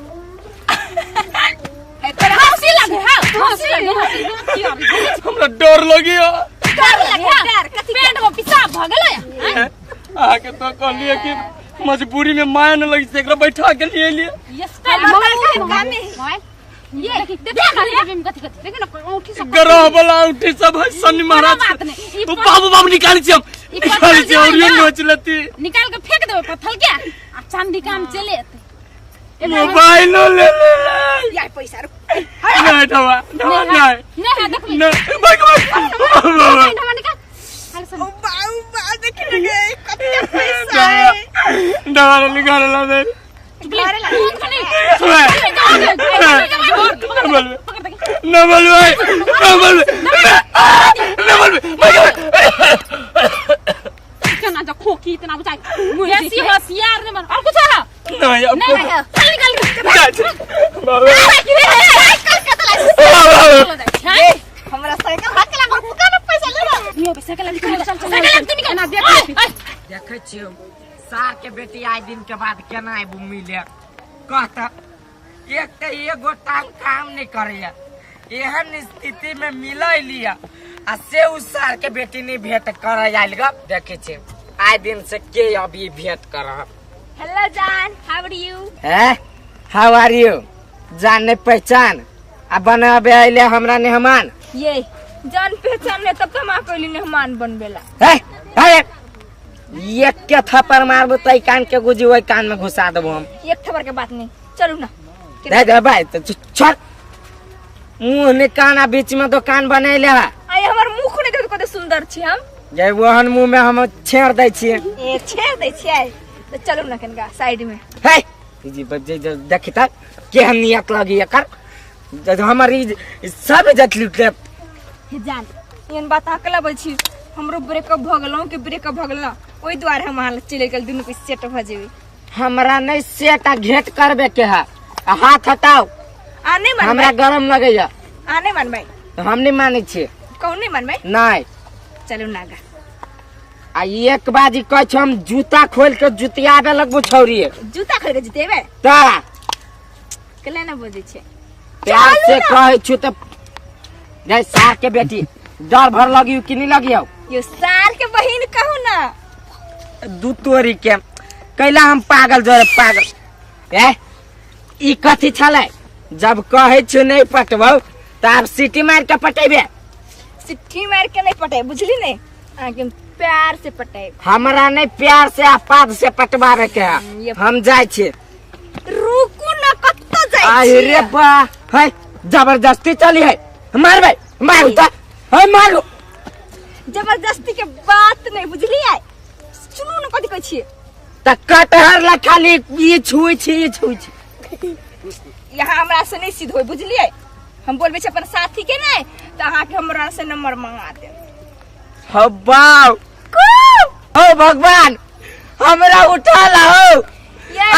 हंसी लगे है हंसी लगे है हमरा डर लगिया डर लगे है पेट में पेशाब भ गेलै हैं? अहाँके तो कहलिए कि मजबूरी में माया न लगी से एकरा बैठा के लिए लिए ये स्टाइल मोबाइल ये देखी देख ना ये कथी कथी देखी ना औंठी सब ग्रह वाला औंठी सब है शनि महाराज बात नहीं। ई तो बाबू बाबू निकाली छी हम ई पत्थर निकाली छी जे है और ये ना, नोच लेती निकाल के फेंक देबै पत्थर के आ चांदी काम चले मोबाइलो ले ले ले यार पैसा रुक नहीं ढवा ढवा नहीं नहीं है देख ले नहीं भाग भाग ढवा निकाल हाल सुन बाऊ बा देखी लगे कते पैसा है ढवा निकाल ला दे घरे ला फोन कर न बोलबै न बोलबै न बोलबै न बोलबै केना जा खोखी इतना बुझाइ बेसी होशियार नहीं बन और कुछ है नहीं अब नहीं है चल निकाल बाबा हमरा साइकिल हाथ के लागल दुकान में पैसा ले ये साइकिल निकाल चल चल साइकिल तू निकाल ना देख देखै छियौ सार के बेटी आइ दिन के बाद केना आबू मिले कहता एक तऽ एगो टांग काम नहीं करैया एहन स्थिति में मिल लिया आ से उ सार के बेटी नहीं भेंट करे आयल ग देखै छियै आइ दिन से के अभी भेंट करब हेलो जान हाउ आर यू हैं हाउ आर यू जान नहीं पहचान आ बनाबे अइले हमरा मेहमान ये जान पहचान ने तब तो हम अकेली मेहमान बनबेला हे हे एक के थप्पड़ मारबो त कान के गुजी ओहि कान में घुसा देबो हम एक थप्पड़ के बात नहीं चलू ना दे दे भाई तो छोड़ मुंह ने कान आ बीच में दुकान बनैले है आई हमर मुख नहीं देखो कते सुंदर छी हम जे ओहन मुंह में हम छेड़ दै छियै ए छेड़ दै छियै तो चलू ना कनका साइड में हे जी बजे देखी त केहन नियत लगी एकर जब हमर ई सब इज्जत लूट लेत हे जान एहन बात अकेला बोल छी हमरो ब्रेकअप भ गेलौ कि ब्रेकअप भ गेल ओहि दुआरे हम अहाँ चलि गेल दुनू के सेट भ जेबै हमरा नहीं सेट आ घेट करबे के है आ हाथ हटाओ आ नहि मानबै हमरा गरम लगैया। आ नहि मानबै? हम नहि मानै छियै। कहू नहि मानबै? नहि। चलू नागा। आ एक बाजी कहै छौ हम जूता खोल के जुतियाबे लगबो छौरी। जूता खोल के जुतेबै? तऽ केला ना बजै छै? प्यार से कहै छु तऽ नहीं सार के बेटी डर भर लगियो कि नहीं लगियो? यो सार के बहिन कहू ना। दू तोरी के कैला हम पागल जोरे पागल। ए ई कथी छलै? जब कहै छु नहीं पटबौ तऽ आब सीटी मार के पटेबे। सिट्ठी मार के नहीं पटे बुझली नहीं, अहाँके प्यार से पटे। हमरा नहीं प्यार से आ पाद से पटवावे के है। हम जाइ छी। रुकू ना, कत्तो जाइ आई छी? रे बा है जबरदस्ती चली है, मारबै मारू त है मारू। जबरदस्ती के बात नहीं बुझलियै। सुनू ना कथी कहै छियै। त कटहर ला खाली ई छुई छी ई छुई छी। यहाँ हमरा से नहीं सिद्ध होय बुझलियै। हम बोलबै छी अपन साथी के नहीं तऽ अहाँके हमरा से नंबर मंगा देब। हो बाप हो भगवान हमरा उठा लाओ।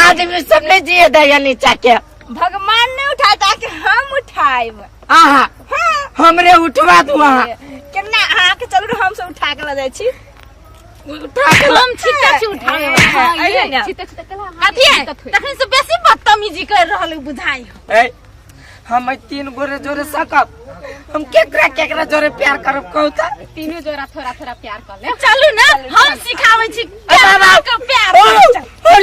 आदमी सब नहीं जिए दैया नीचा के। भगवान नहीं उठाता कि हम उठाएब। आहा हमरे उठवा दू अहाँ। केना अहाँके चलू हम सब उठा के लऽ जाइ छी। उठा के हम छिट्टा छी उठावे वाला। अइहे ने। छिट्टा छिट्टा केला अथी है, तखन से बेसी बदतमीजी कर रहल है बुझाइ। ए हम तीन गोरे जोरे सकब, हम केकरा केकरा जोरे प्यार करब कहू त? तीनों जोरा थोड़ा थोड़ा प्यार कर ले। चलू ना हम सिखाबै छी ए बाबा। के प्यार। ओ, ओ,